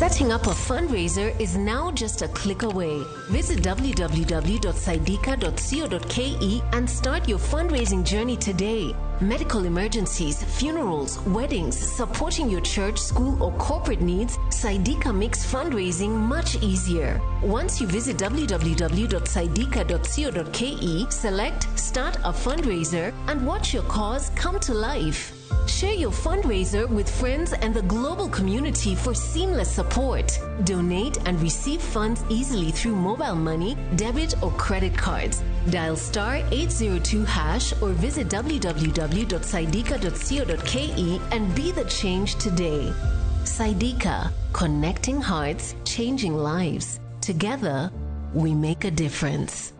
Setting up a fundraiser is now just a click away. Visit www.saidika.co.ke and start your fundraising journey today. Medical emergencies, funerals, weddings, supporting your church, school, or corporate needs, Saidika makes fundraising much easier. Once you visit www.saidika.co.ke, select Start a Fundraiser and watch your cause come to life. Share your fundraiser with friends and the global community for seamless support. Donate and receive funds easily through mobile money, debit, or credit cards. Dial star 802 hash or visit www.saidika.co.ke and be the change today. Saidika, connecting hearts, changing lives. Together, we make a difference.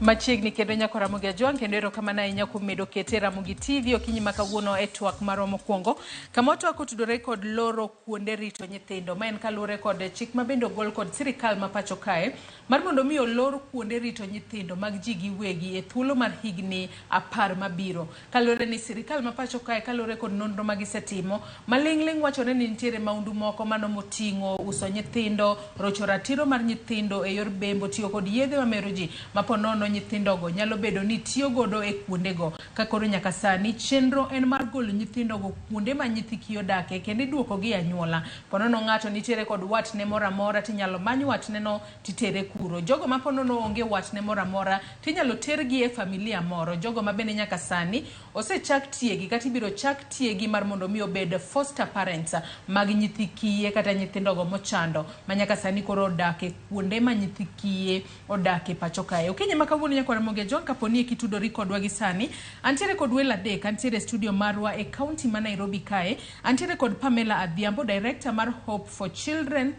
Machiegni kendo nyako Ramogi Ajwang' kendo erokamano ahinya kuom medo kete Ramogi TV okinyi ma kawuono e twak marwa mokwongo kama watwak otudore kod loro kuonde rito nyithindo. Ma en kaluwore kod chik ma bende ogol kod sirikal ma pacho kae mar mondo mi olor kuonde rito nyithindo mag ji giwegi e thuolo mar higni 10 mabiro. Kaluwore ni sirikal ma pacho kae kaluwore kod nonro ma gisetimo maling'ling' wachore ni nitiere maundu moko mano moting'o uso nyithindo, rocho ratiro mar nyithindo e yor bembo, tiyo kod yedhe mamero ji maponono nyithindogo nyalo bedo ni tiyo godo e kuondego. Ka koro nyaka sani chenro en mar golo nyithindogo kuonde ma nyithi kiye odake kendo iduokogi e anyuola. Ponono ng'ato nitiere kod watne moro amora tinyalo many watne no titere kuro. Jogo ma ponono onge watne moro amora tinyalo tergi e familia moro. Jogo ma bende nyaka sani osechak tiegi kata ibiro chak tiegi mar mondo mi obed foster parents mag nyithi kiye kata nyithindogo mochando ma nyaka sani koro odak e kuonde ma nyithi kiye odak e pacho kae. Okinyi ma kawuono nyaka Ramogi Ajwang' kaponi kitudori kodwa gi sani, antiere kod welo adek, antiere e studio marwa e county ma Nairobi kae, antiere kod Pamela Adhiambo, director mar Hope for Children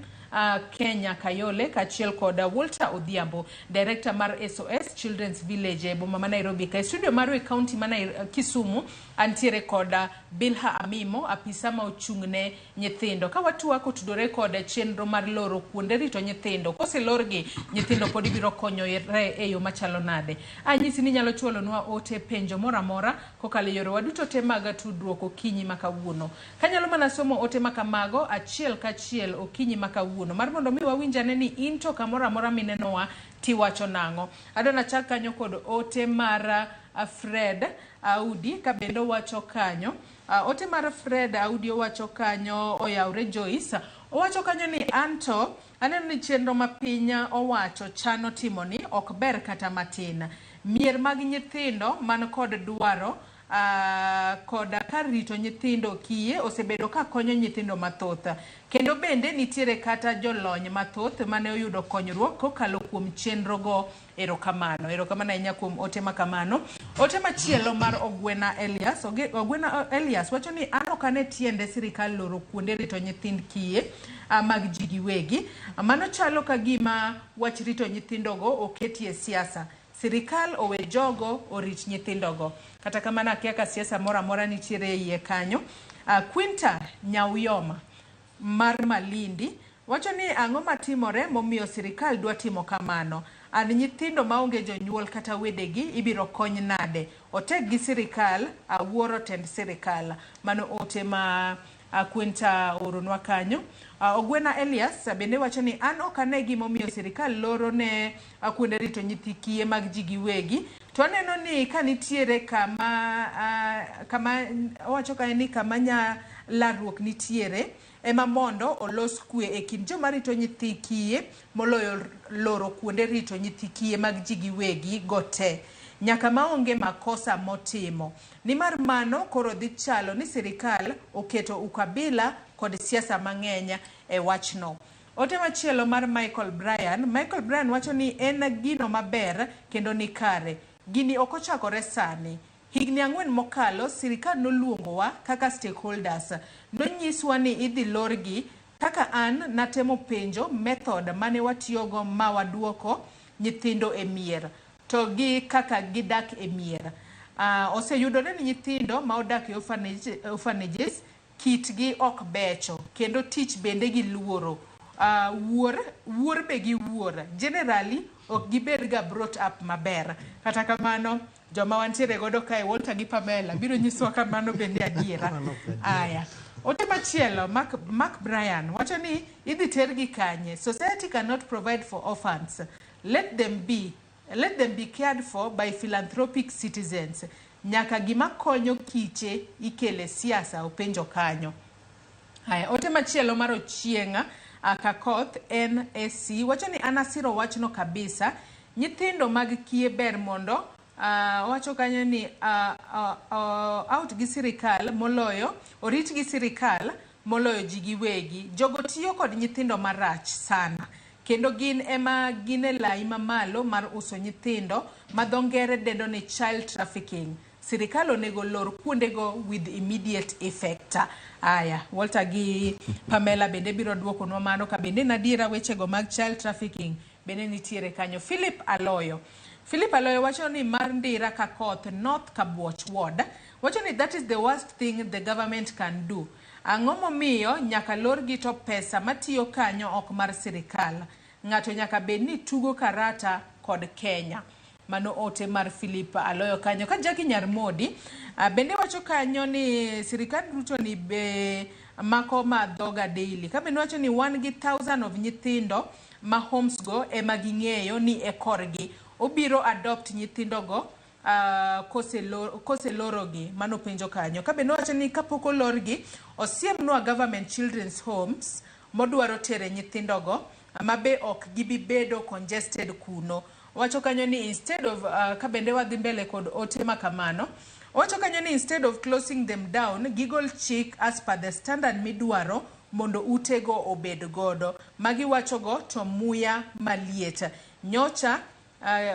Kenya Kayole, kaachiel kod Walter Odhiambo, director mar SOS Children's Village e boma ma Nairobi kae. Studio marwa e county ma Kisumu, antiere kod Bilha Amimo, apisa ma ochung'ne nyithindo. Ka watwak otudore kod chenro mar loro kuonde rito nyithindo, koselorgi, nyithindo pod ibiro konyore e yo machalo nade? Anyisi ni inyalo chwalonwa ote penjo moro amora kokalo e yorewa duto te mag tudruok okinyi ma kawuono. Kanyalo mana somo ote ma kamago achiel kachiel okinyi ma kawuono mar mondo mi wawinj ane ni in to kamoro amora minenowa tiwacho nang'o. Adwa nachak kanyo kod ote mar Fred. Audi ka bende owacho kanyo. Ote mar Fred Audi owacho kanyo oyawre Joyce. Owacho kanyo ni anto aneno ni chenro ma piny owacho chano timo ni ok ber kata matin. Mier mag nyithindo man kod dwaro koda kar rito nyithindo kiye osebedo ka konyo nyithindo mathoth. Kendo bende nitiere kata jolony mathoth mane oyudo konyruok kokalo kuom chenrogo. Erokamano. Erokamano ahinya kuom ote ma kamano. Ote machielo mar Ogwena Elias. Ogwena Elias wacho ni an ok ane tiende sirikal loro kuonde rito nyithind kiye mag ji giwegi. Mano chalo ka gima wach rito nyithindogo oketie siasa. Sirikal owe jogo orit nyithindogo. Kata kamano akia ka siasa moro amora nitiere e iye kanyo. Quinta Nyauyoma mar Malindi wacho ni ang'o matimore momiyo sirikal dwa timo kamano? An nyithindo maonge jonyuol kata wedegi ibiro kony nade? Otek gi sirikal, awuoro tend sirikal. Mano ote ma Quinta ooronwa kanyo. Ogwena Elias bende wacho ni an ok ane gimomiyo sirikal loro ne kuonde rito nyithi kiye mag ji giwegi. To aneno ni ka nitiere kama owacho kae ni kama nya larruok nitiere ema mondo olos kwe e kind joma rito nyithi kiye moloyo loro kuonde rito nyithi kiye mag ji giwegi go te. Nyaka maonge makosa motimo. Nimar mano koro dhi chalo ni sirikal oketo ukabila kod siasa mang'eny e wachno. Ote machielo mar Michael Bryan. Michael Bryan wacho ni en gino maber kendo ni kare. Gini ok ochakore sani. Higni 4 mokalo, sirikal noluongowa kaka stakeholders. Nonyiswa ni idhi lorgi. Kaka an natemo penjo method mane watiyogo ma waduoko nyithindo e mier. To gi kaka gidak e mier. Oseyudore ni nyithindo ma odak e orphanages kitgi ok becho kendo tich bende giluoro. Wuor be giwuor. Generally ok gibed ga brought up maber. Kata kamano joma wantiere godo kae Walter gi Pamela biro nyisowa kamano bende adiera. Aya. Ote machielo Mark Bryan wacho ni idhi tergi kanye? Society cannot provide for orphans. Let them be. Let them be cared for by philanthropic citizens. Nyaka gima konyo kiche ikele siasa openjo kanyo. Haya, ote machielo mar Ochieng' Kakoth NAC wacho ni an asiro wachno kabisa. Nyithindo mag kiye ber mondo wacho kanyo ni out gi sirikal moloyo orit gi sirikal moloyo ji giwegi. Jogo tiyo kod nyithindo marach sana. Kendo gin ema gin e lai mamalo mar uso nyithindo ma dho ngere dendo ni child trafficking. Sirikal onego lor kuondego with immediate effect. Aya, Walter gi Pamela bende biro duokonwa mano ka bende en adiera wechego mag child trafficking bende nitiere kanyo. Philip Aloyo. Philip Aloyo wacho ni mar Ndira Kakoth, North Kabuoch Ward, wacho ni that is the worst thing the government can do. Ang'o momiyo nyaka lorgi to pesa matiyo kanyo ok mar sirikal? Ng'ato nyaka bed ni tugo karata kod Kenya. Mano ote mar Philip Aloyo kanyo. Ka Jackie Nyarmodi bende wacho kanyo ni sirikand Ruto ni be mako ma dhoga daily. Ka bende wacho ni wan gi 1,000 of nyithindo ma homes go ema ging'eyo ni e korgi. Obiro adopt nyithindogo koselorogi. Mano penjo kanyo. Ka bende wacho ni kapok olorgi, osiemnwa government children's homes modwaro tere nyithindogo ma be ok gibi bedo congested kuno. Wacho kanyo ni instead of ka bende wadhi mbele kod ote ma kamano, wacho kanyo ni instead of closing them down, gigol chik as per the standard midwaro mondo utego obed godo. Magi wachogo to muya maliet. Nyocha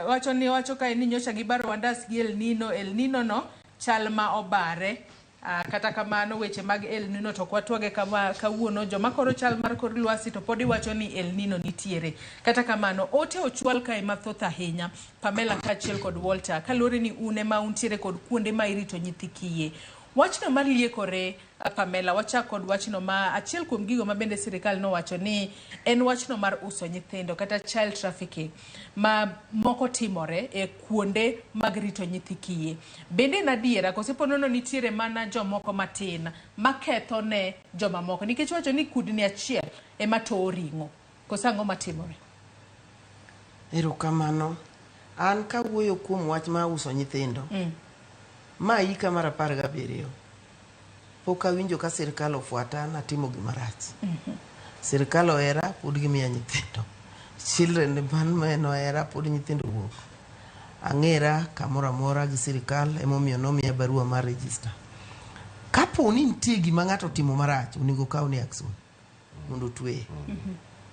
wacho ni wacho kae ni nyocha gibaro Wandas gi El Nino, El Nino no chal ma obare. Kata kamano weche mag El Nino to kwatwage kama kawuono joma koro chal mar kor lwasi to pod iwacho ni El Nino nitiere. Kata kamano ote ochwal kae mathoth ahinya Pamela kaachiel kod Walter kaluwore ni un ema untiere kod kuonde ma irito nyithi kiye. Wachno mar liekore Pamela, wachak kod wachno ma achiel kuom gigo ma bende sirikal nowacho ni en wachno mar uso nyithindo kata child trafficking ma moko timore e kuonde mag rito nyithi kiye. Bende en adiera kose po nono nitiere mana jomoko matin maketho ne jomamoko nikech wacho ni kudni achiel ema towo ring'o. Koso ang'o matimore? Erokamano. An kawuoyo kuom wach mar uso nyithindo, Ma hika mar 17. Pok awinjo ka sirkal ofuata natimo gima rach. Sirkal ohera pod gimiya nyithindo. Children department ohera pod nyithindo wuok. Ang'era kamoro amora gi sirkal emomiyo nomiya barua mar register. Kapo ni nitie gima ng'ato otimo marach, onego kawne action mondo otweye.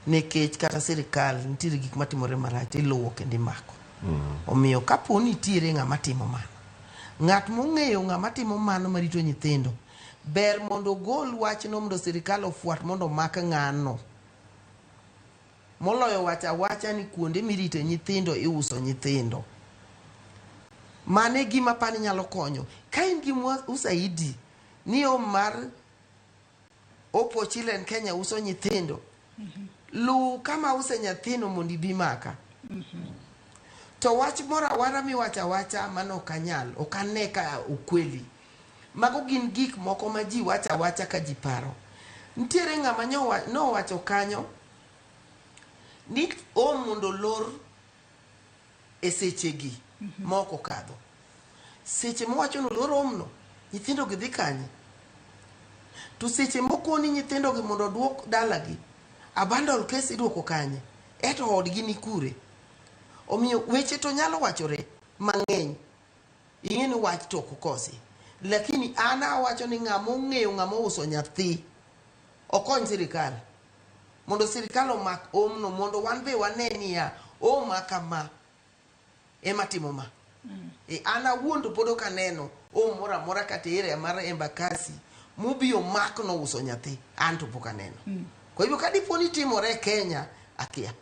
Nikech kata sirkal nitiere gik matimore marach iluwo kendo imako. Omiyo kapo ni nitiere ng'ama timo mano, ng'at mong'eyo ng'ama timo mano marito nyithindo, ber mondo ogol wachno mondo sirkal ofuat mondo omak ng'ano. Moloyo wacho awacha ni kuonde mirite nyithindo iuso nyithindo. Mano e gima apani nyalo konyo. Ka in gi usaidi ni home mar Opo Children Kenya uso nyithindo, luw kama use nyathino mondo ibi maka. To wach moro amora miwacho awacha mano ok anyal, ok ane ka ukweli. Mago gin gik moko ma ji wacho awacha ka ji paro. Nitiere ng'ama nowacho kanyo ni home mondo olor e sechegi ma ok okadho. Seche mowacho ni olor home no, nyithindo gi dhi kanye? To seche mokoni nyithindo gi mondo oduok dalagi, abandon case iduoko kanye? Eto odgi ni kure? Omiyo weche to nyalo wachore mang'eny. Ing'e ni wach to ok okosi. Lakini an awacho ni ng'ama ong'eyo ng'ama ouso nyathi, okony sirikal. Mondo sirikal omak home no mondo wan be wane niya, home ma kama ema timo ma. E, an awuon to pod ok aneno home moro amora kata e area mar Embakasi mobi omak nouso nyathi. An to pok aneno. Kwa hivyo ka dipo ni timore e Kenya, akia.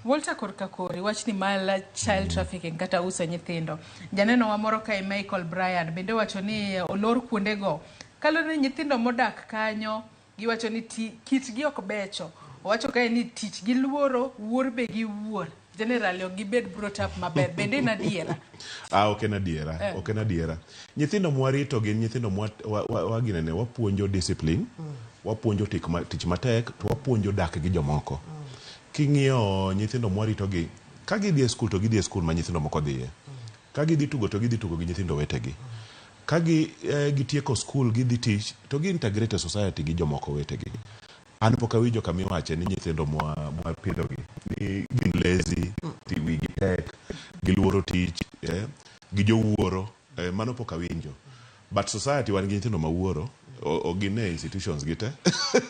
Walter korka kori wachni mar child trafficking kata uso nyithindo. Janeno wa moro kae Michael Bryan bende wacho ni olor kuondego kaluwore ni nyithindo modak kanyo giwacho ni kitgi ok becho. Owacho kae ni tich giluoro, wuor be giwuor. Generally ok gibed brought up maber. Bende en adiera? Ah, ok en adiera, ok en adiera. Nyithindo mwarito gin nyithindo mwa wa ginene, wapuonjo discipline, wapuonjo tich matek, to wapuonjo dak gi jomoko. King'iyo nyithindo mwarito gi, ka gidhi e skul to gidhi e skul ma nyithindo moko dhiye. Ka gidhi tugo to gidhi tugo gi nyithindo wetegi. Ka gitieko skul gidhi tich to gi integrate e society gi jomoko wetegi. An pok awinjo kama iwache ni nyithindo mwapidhogi ni gin lazy, wigi tek, giluoro tich, gijowuoro, mano pok awinjo. But society wan gi nyithindo mawuoro, ok gin e institutions gi te.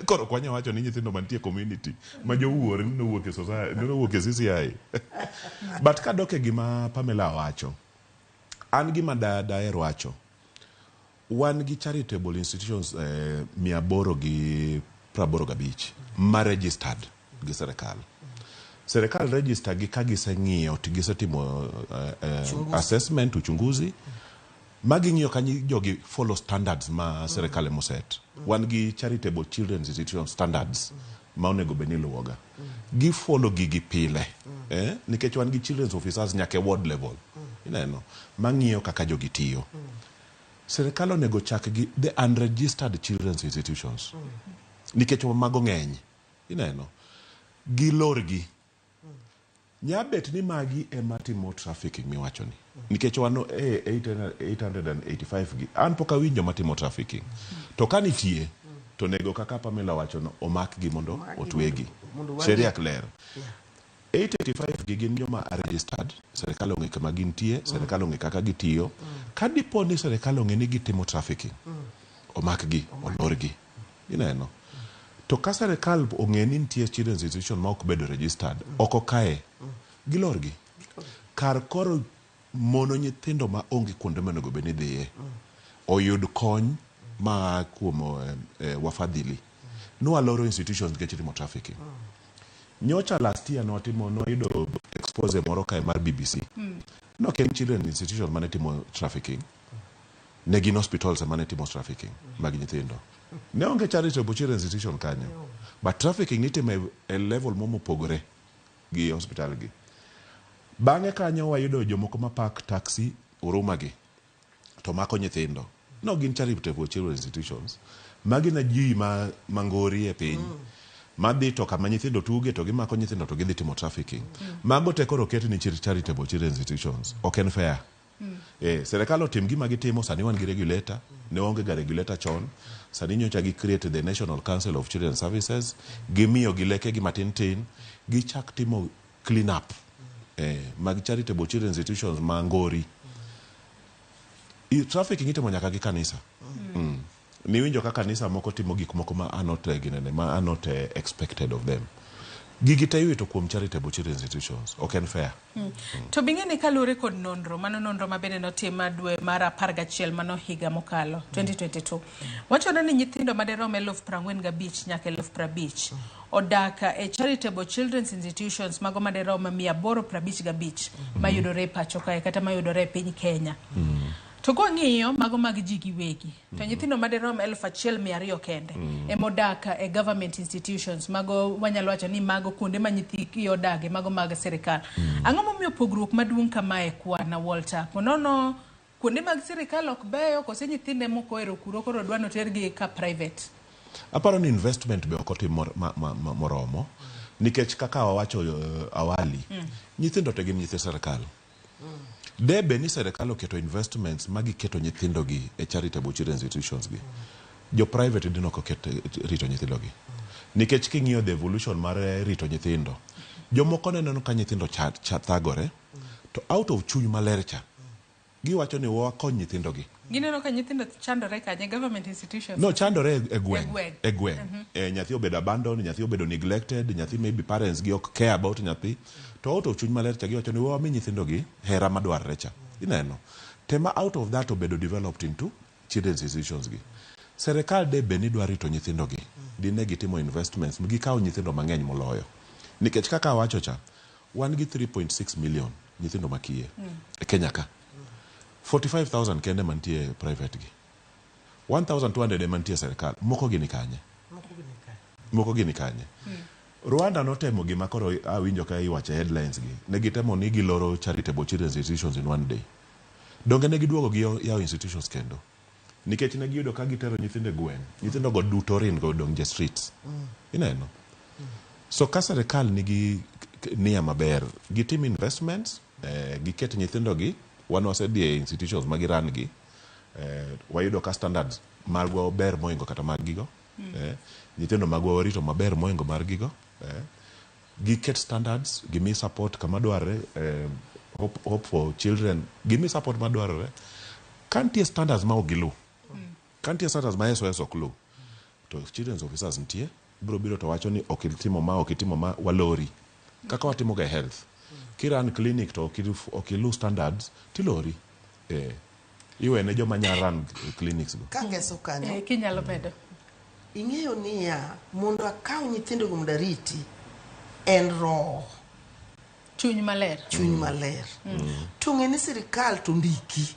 Koro ok wanyal wacho ni nyithindo mantie e community ma jowuoro ni nowuok e society, nowuok e CCI. But kadok e gima Pamela owacho, an gima daher wacho, wan gi charitable institutions 885 ma registered gi serikal. Serikal register gi ka giseng'iyo to gisetimo assessment, uchunguzi, ma ging'iyo ka jogi follow standards ma serikal emoset. Wan gi charitable children's institution standards ma onego bed ni iluwoga. Gi follow gigi pile, nikech wan gi children's officers nyaka e ward level. Ineno, mang'iyo kaka jogi tiyo. Serikal onego chak gi the unregistered children's institutions. Nikech mago ng'eny. Ineno, gilorgi. Nyabet ni magi ema timo trafficking miwacho ni. Nikech wan e 885 gi. An pok awinjo matimo trafficking. To ka nitie, to nego kaka Pamela wacho no, omakgi mondo otwegi. Sheria ok ler. 885 gi gin joma registered, serikal ong'e kama gintie, serikal ong'e kaka gitiyo. Ka dipo ni serikal ong'e ni gitimo trafficking, omakgi, olorgi. Ineno? To ka serikal ong'e ni nitie children's institution ma ok bedo registered, oko kae, gilorgi. Kar koro mono nyithindo ma onge kuonde monego bed ni dhiye, oyud kony ma kuom wafadhili. Nwaloro institutions nikech itimo trafficking. Nyocha last year nwatimo, nwayudo expose moro kae mar BBC. Nok en children institution mane timo trafficking. Ne gin hospitals ema ne timo trafficking mag nyithindo. Ne onge charitable children's institution kanyo. But trafficking nitimo e level mo mopogore gi hospital gi. Bang'e kanyo wayudo jomoko ma park taxi Huruma gi to mako nyithindo. No gin charitable children's institutions. Magi na ji ma mangori e piny. Madhi to kama nyithindo tuge to gimako nyithindo to gidhi timo trafficking. Mago te koro ket ni charitable children's institutions. Ok en fair. Serikal otim gima gitimo sani. Wan gi regulator, ne waonge ga regulator chon. Sani nyocha gi create the National Council of Children Services, gimiyo gi leke gi matin tin, gichak timo clean up mag charitable children institutions ma ngori. Trafficking itimo nyaka gi kanisa. Niwinjo ka kanisa moko timo gik moko ma are not ginene, ma are not expected of them. Gigi te iwito kuom charitable children institutions. Ok en fair. To bing'e ni kaluwore kod nonro, mano nonro ma bende notim dwe mar 11 mano higa mokalo 2022, wachore ni nyithindo madirom 45,000 nyaka 50,000 odak e charitable children's institutions mago madirom 855 mayudore e pacho kae kata mayudore e piny Kenya. To kwang'iyo mago mag ji giwegi, to nyithindo madirom 1200 kende emodak e government institutions, mago wanyalo wacho ni mago kuonde ma nyithi kiyo odage, mago mag sirikal. Ang'o momiyo pogruok maduong' kamae kwana, Walter? Ponono kuonde mag sirikal ok beyo, kose nyithindo ema ok ohero kuro, koro dwa notergi ka private? Aparo ni investment be ok otim moromo nikech kaka wawacho awali, nyithindo te gin nyithi sirikal. Debe ni sirikal oketo investments ma giketo nyithindo gi e charitable children institutions gi, jo private dino ok oket rito nyithindo gi, nikech king'iyo the evolution mar rito nyithindo, jomoko neneno ka nyithindo cha thagore, to out of chuny maler cha giwacho ni wakony nyithindo gi. Gineno ka nyithindo chandore kanye, government institutions? No, chandore e gweng'. E gweng'. E gweng'. Nyathi obedo abandoned, nyathi obedo neglected, nyathi maybe parents gi ok care about nyathi, to out of chuny maler cha giwacho ni wami nyithindo gi hera madwarre cha. Ineno tema out of that obedo developed into children's institutions gi. Serikal de bed ni dwa rito nyithindo gi, dine gitimo investments, gikawo nyithindo mang'eny moloyo, nikech kaka awacho cha, wan gi 3.6 million nyithindo makiye e Kenya ka. 45,000 kende mantie private gi, 1200 ema nitie e sirikal. Moko gini kanye? Moko gini kanye? Rwanda notemo gima koro awinjo ka iwacho e headlines gi. Ne gitemo ni giloro charitable children's institutions in one day. Donge ne giduogo gi yawo institutions kendo, nikech ne giyudo ka gitero nyithindo e gweng', nyithindo go duto ringo odong' e streets. Ineno, so ka sirikal nigi nia maber, gitim investments, giket nyithindo gi. Wan wasedhi e institutions ma giran gi, wayudo ka standards magwa ber moingo kata mag gigo. Nyithindo magwa warito maber moingo mar gigo. Giket standards, gimi support kama dwarre, Hope for Children gimi support madwarore. Ka nitie standards ma ok gilu, ka nitie standards ma SOS ok lu, to children's officers nitie, biro biro to wacho ni ok itimo ma, ok itimo ma, walori. Kaka watimo ga e health, kiran clinic to ok ilu standards, tilori, iwene joma nya run clinics go. Kangeso kanyo. Kinyalo medo. Ing'eyo niya, mondo akaw nyithindo go mondo ariti, en roho. Chuny maler. Chuny maler. To ng'e ni sirikal to ndiki.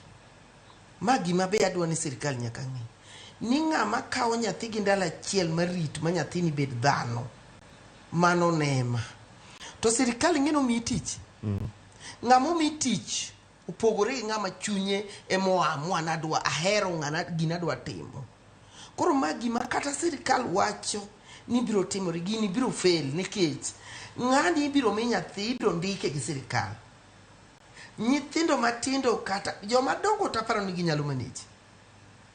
Ma gima be adwa ni sirikal nyaka ng'e. Ni ng'ama kawo nyathi gi ndalo achiel marit ma nyathini bed dhano. Mano nema. To sirikal ing'e ni omiyi tich. Ng'ama omi tich opogore gi ng'ama chunye emoamua nadwa ahero ng'ana gina adwa timo. Koro ma gima kata sirikal wacho ni biro timore, gini biro fail, nikech ng'ani ibiro mi nyathi, ibiro ndike gi sirikal. Nyithindo matindo kata joma dongo to aparo ni ginyalo manage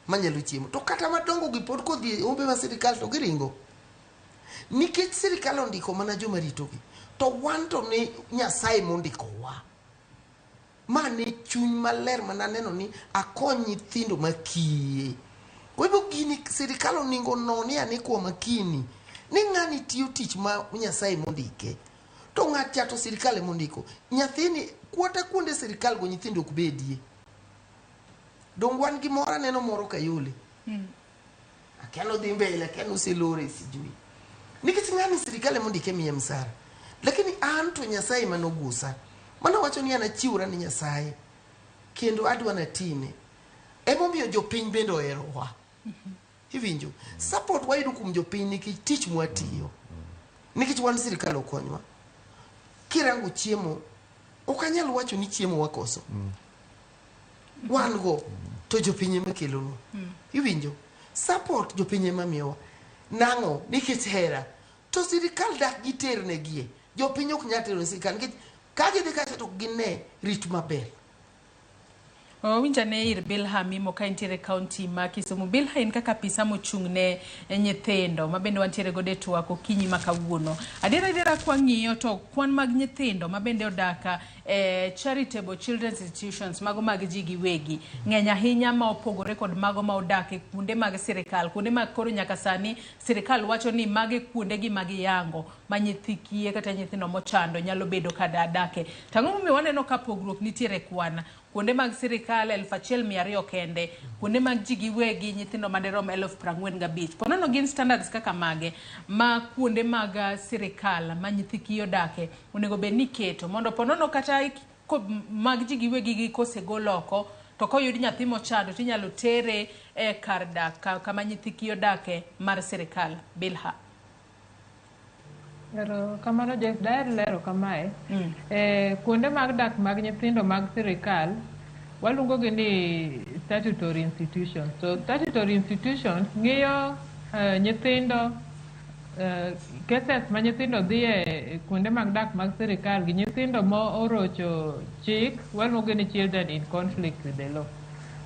manyalo chiemo, to kata madongo gi pod kodhi e ombe ma sirikal to giringo, nikech sirikal ondiko mana joma ritogi, to wan to ne Nyasaye mondikowa. Ma ne chuny maler mananeno ni akony nyithindo makiye. Kwa hivyo gini sirikal oningo noni ane kwa makini ni ng'ani tiyo tich ma Nyasaye mondike, to ng'at cha to sirikal emondiko. Nyathini kuota kuonde sirikal go nyithindo ok bedie. Dong wan gi moro, aneno moro Kayole. Akia nodhi mbele, akia noselore, sijui, nikech ng'ani sirikal emondike miye msara, lakini an to Nyasaye manogusa mano wacho ni an achiwora ni Nyasaye kendo adwa natine. Emomiyo jopiny bende oherowa. Iwinjo support wayudo kuom jopiny nikech tich mwatiyo, nikech wan sirikal okonywa. Kirango chiemo, ok anyal wacho ni chiemo wakoso. Wan go to jopiny ema kelonwa. Iwinjo support jopiny ema miyowa nang'o? Nikech hera. To sirikal dak giternegie, jopiny ok nyal tero ne sirikal, nikech ka gidhi kacha to ok gine rit maber. Wawinjo ane ir Bilha Mimo ka entiere kaunti ma Kisumu. Bilha in kaka apisa mochung' ne nyithindo ma bende wantiere godo e twak okinyi ma kawuono. Adiera adiera kwang'iyo to kwan mag nyithindo ma bende odak e charitable children's institutions mago mag ji giwegi ng'eny ahinya ma opogore kod mago ma odak e kuonde mag sirikal, kuonde ma koro nyaka sani sirikal wacho ni mage kuonde gi magiyango ma nyithi kiye kata nyithindo mochando nyalo bedo ka dake. To ang'o momiyo waneno ka pogruok nitiere e kwan? Kuonde mag sirikal 1200 kende, kuonde mag ji giwegi nyithindo madirom 45,000. Ponono gin standards kaka mage ma kuonde mag sirikal ma nyithi kiye odake onego bed ni iketo mondo ponono kata mag ji giwegi gi kosegol oko to koyud nyathi mochando tinyalo tere e kar dak kama nyithi kiye odake mar sirikal. Bilha. Kamano Joyce, daher lero kamae. Kuonde mag dak mag nyithindo mag sirikal waluongo gi ni statutory institutions. So statutory institutions ng'iyo nyithindo, cases ma nyithindo dhiye kuonde mag dak mag sirikal gi nyithindo mo orocho chik, waluongo ni children in conflict with the law.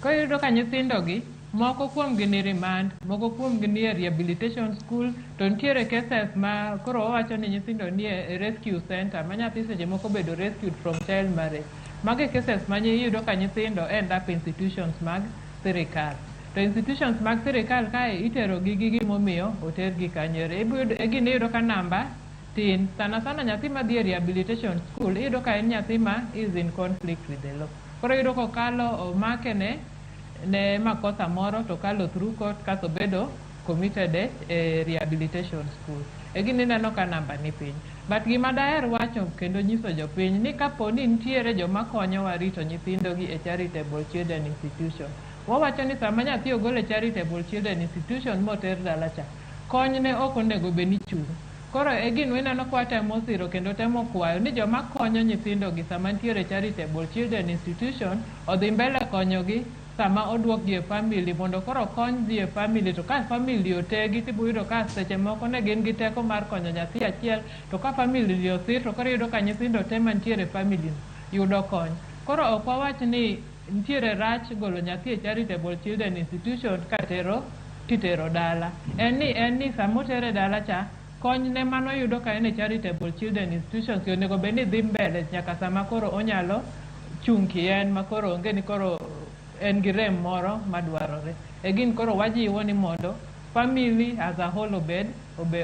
Koro iyudo ka nyithindo gi moko kuom gi ni remand, moko kuom gi ni e rehabilitation school, to nitiere cases ma koro wawacho ni nyithindo ni e rescue center, ma nyathi seche moko obedo rescued from child marriage. Mago e cases ma iyudo ka nyithindo end up institutions mag sirikal. To institutions mag sirikal kae itero gi gi gimomiyo otergi kanyo. E gini iyudo ka namba tin. Sana sana nyathi madhi e rehabilitation school iyudo ka en nyathi ma is in conflict with the law. Koro iyudo kokalo omake ne makosa moro to kalo through court kasto bedo committed e rehabilitation school. E gini ineno ka namba ni piny. But gima daher wacho kendo nyiso jopiny ni kapo ni nitiere joma konyowa rito nyithindogi e charitable children institution. Wawacho ni sama nyathi ogol e charitable children institution moter dala cha, kony ne ok onego bed ni chung'. Koro e gino ineno ka watemo siro kendo temo kwayo ni joma konyo nyithindogi sama nitiere charitable children institution odhi mbele konyogi sama oduokgi e family mondo koro kony dhi e family, to ka family otegi tibiro yudo ka seche moko ne gin gi teko mar konyo nyathi achiel, to ka family osir to koro iyudo ka nyithindo te mantiere e family yudo kony. Koro ok wawach ni nitiere rach golo nyathi e charitable children institution katero kitero dala. En ni sama otere dala cha, kony ne manoyudo ka en e charitable children institution onego bed ni dhi mbele nyaka sama koro onyalo chung' kien ma koro onge ni koro en gi rem moro madwarore. E gin koro wajiwo ni mondo family as a whole obed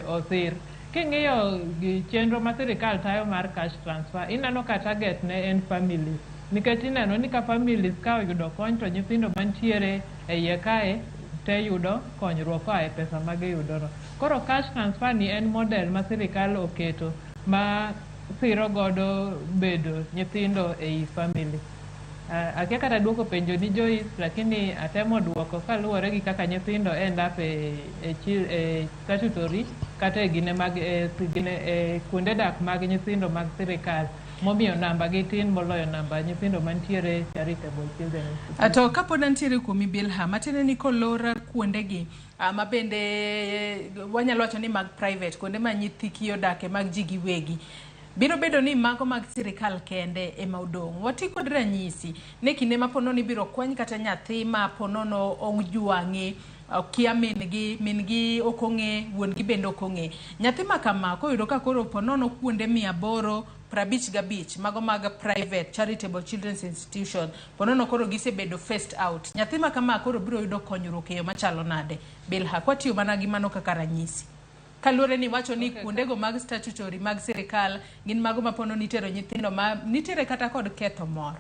osir. King'iyo gi chenro ma sirikal tayo mar cash transfer, ineno ka target ne en families. Nikech ineno ni ka families ka oyudo kony to nyithindo mantiere e iye kae te yudo konyruok koa e pesa ma giyudono. Koro cash transfer ni en model ma sirikal oketo ma siro godo bedo nyithindo ei family. Akia kata duoko penjo ni Joyce, lakini atemo duoko kaluwore gi kaka nyithindo end up e statutory kata e gine mag e kuonde dak mag nyithindo mag sirikal momiyo namba gi tin moloyo namba nyithindo mantiere charitable children institution. To kapod antiere kuomi Bilha, matiende ni kolor kuondegi ma bende wanyalo wacho ni mag private, kuonde ma nyithi kiye odake mag ji giwegi, biro bedo ni mago mag sirikal kende ema odong'. Wati kod ranyisi ne kinde ma ponono ibiro kwany kata nyathi ma ponono ojwang'e, okia min-gi ok ong'e, wuon-gi bende ok ong'e. Nyathi ma kama koyudo ka koro ponono kuonde 855 mago mag private charitable children's institution, ponono koro gisebedo phased out. Nyathi ma kama koro biro yudo konyruok e yo machalo nade? Bilha, kwatiyo mana gi mano kaka ranyisi. Kaluwore ni wacho ni kuondego mag statutory mag sirikal gin mago ma pono nitero nyithindo ma nitiere kata kod ketho moro.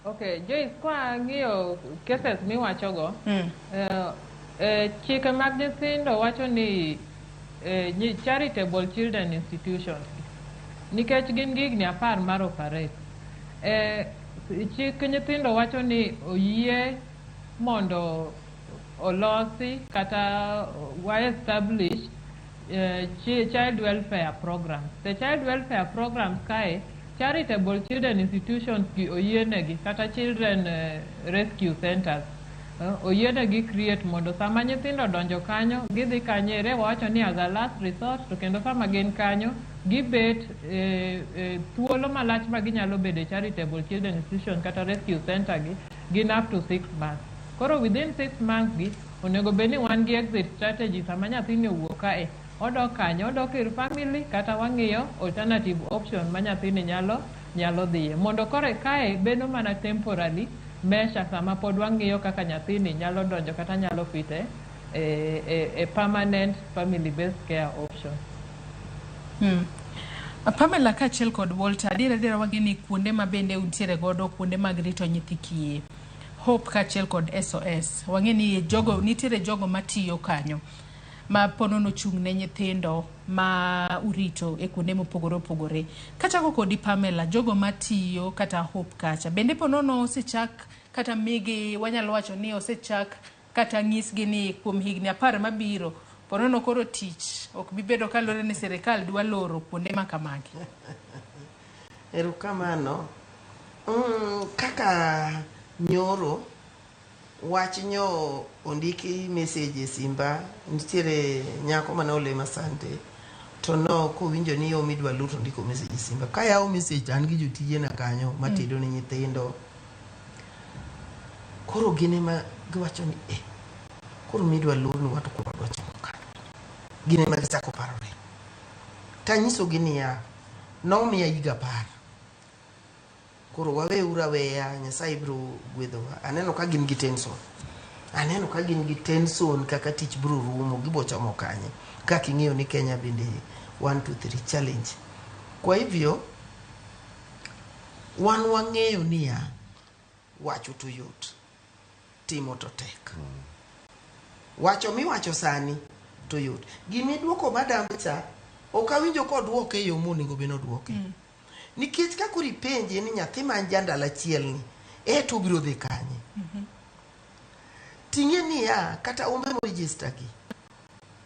Okay, Joyce, kwa ng'iyo cases miwachogo, chike mag nyithindo wacho ni charitable children institutions nikech gin gi higni 10 mar operate. Chik nyithindo wacho ni oyie mondo olosi kata wa establish child welfare programs. The child welfare programs kae charitable children institutions gi oyienegi kata children rescue centers oyienegi create mondo sama nyithindo donjo kanyo gidhi kanyo ere wawacho ni as a last resort, to kendo sama gin kanyo Gibet e, e, thuolo malach ma ginyalo bedo e charitable children institution kata rescue center gi gin up to 6 months. Koro within 6 months gi onego bed ni wan gi exit strategy. Sama nyathini owuok kae, odok kanye? Odok ir family kata wang'iyo alternative option ma nyathini nyalo dhiye, mondo koro kae bedo mana temporary measure sama pod wang'iyo kaka nyathini nyalo donjo kata nyalo fit e permanent family based care option. Pamela kaachiel kod Walter, adier adiera wang'e ni kuonde ma bende untiere godo, kuonde mag rito nyithi kiye, Hope kaachiel kod SOS, wang'e ni jogo nitiere, jogo matiyo kanyo ma ponono ochung' ne nyithindo ma urito e kuonde mopogore opogore. Kachako kodi Pamela, jogo matiyo kata Hope kacha, bende ponono osechak kata migi, wanyalo wacho ni osechak kata nyisgi ni kuom higni 10 mabiro ponono koro tich ok bi bedo kaluwore ni sirikal dwa loro kuonde ma kamagi? Erokamano. Kaka nyoro wach nyo ondiki message e simba, nitiere nyako mane olima Sunday to no kowinjo ni yo midwa lor to ondiko message e simba. Kayawo message to an gi jotijena kanyo matedo ne nyithindo. Koro gin ema giwacho ni eh, koro midwa lornwa to koro wadwa chamo kanye? Gin ema gichako parore. Tanyisogi niya, nomiya higa 10. Koro waweuru aweya, Nyasaye biro gwedhowa. Aneno ka gin gi tension. Aneno ka gin gi tension kaka tich biro rumo, gibo chomo kanye. Kaka ing'eyo ni Kenya bende 1 2 3 challenge. Kwa hivyo, wan wang'eyo niya, wacho to yot, timo to tek. Wacho miwacho sani to yot. Gimiduoko madam cha, ok awinjo koduoke e yo monego bed noduoke. Nikech ka koro ipenje ni nyathi man jandalo achiel ni, e to obiro dhi kanye? Ting'e niya, kata ombe moregister gi,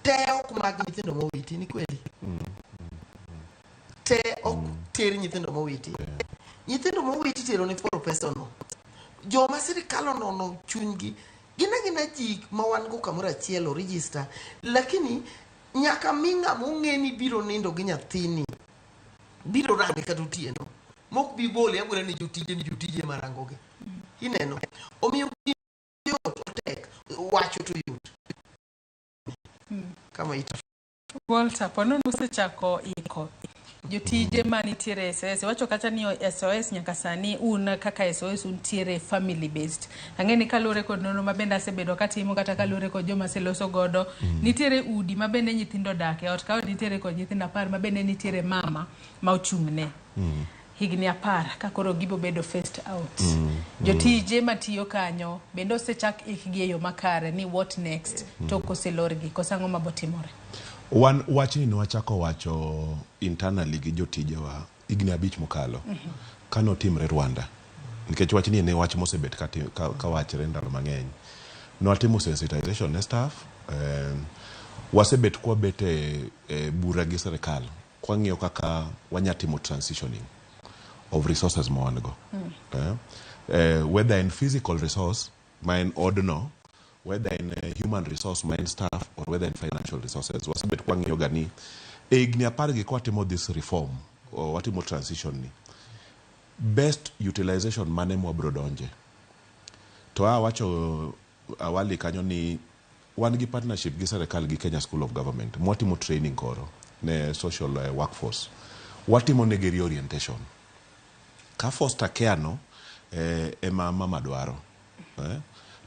te ok mag nyithindo mowiti, ni kweli? Te ok ter nyithindo mowiti. Nyithindo mowiti tero ne for personal. Joma sirikal onono chunygi, gin agina ji ma wan go kamoro achiel o register, lakini nyaka mi ng'ama ong'e ni biro nindo gi nyathini, biro range kata otieno, mok bi gole agola ni jotije, ni jotije marangogi. Ineno? Omiyo yot otek, wacho to yot. Kama ita. Walter, ponono usechako iko jotije manitiere e SOS, iwacho kacha ni SOS nyaka sani un kaka SOS untiere family based. Ang'e ni kaluwore kod nonro ma bende asebedo katimo kata kaluwore kod joma aseloso godo, nitiere udi ma bende nyithindo odak e ot ka ot nitiere kod nyithindo 10 ma bende nitiere mama ma ochung'ne. Higni 10 ka koro gibo bedo phased out. Jotije matiyo kanyo bende osechak ikgi e yo makare ni what next tok koselorgi, koso ang'o mabotimore? Wan wachni ne wachako wacho internally gi jotijewa higni 5 mokalo kanotimre Rwanda, nikech wachni ne wach mosebet ka wachre ndalo mang'eny. Nwatimo sensitization ne staff, wasebet kwabet e bura gi sirikal kwang'iyo kaka wanya timo transitioning of resources ma wan go. Whether en physical resource ma en odno, whether en human resource ma en staff, or whether en financial resources. Wasebet kwang'iyo ga ni e higni 10 gi kwatimo this reform or watimo transition ni, best utilization mane mwabro donje. To a wacho awali kanyo ni wan gi partnership gi sirikal gi Kenya School of Government mwatimo training koro ne social workforce. Watimo negi reorientation. Ka foster care no ema mama dwaro,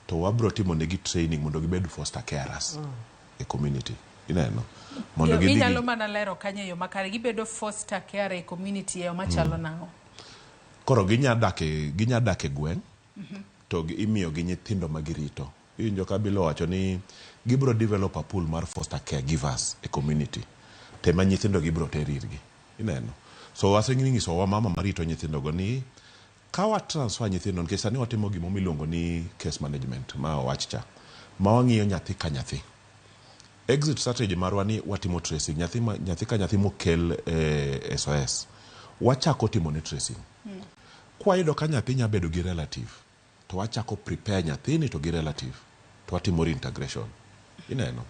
to wabro timo negi training mondo gibed foster carers e community. Ineno? Mondo gidhi Inyalo mana lero kanyo e yo makare, gibedo foster care e community e yo machalo nang'o? Koro ginya dak e gweng' to imiyo gi nyithindo ma girito. Iwinjo ka Bilo wacho ni gibro develop a pool mar foster caregivers e community. Tema nyithindo gibro ter irgi. Ineno? So waseng'iso wamama marito nyithindo go ni ka wa transfer nyithindo, nikech sani watimo gimo miluongo ni case management ma owach cha, ma wang'iyo nyathi ka nyathi. Exit strategy marwa ni watimo tracing nyathi, nyathi ka nyathi mokel e SOS, wachako timo ne tracing. Kwayudo ka nyathi nya bedo gi relative, to wachako prepare nyathini to gi relative to watimo reintegration. Ineno?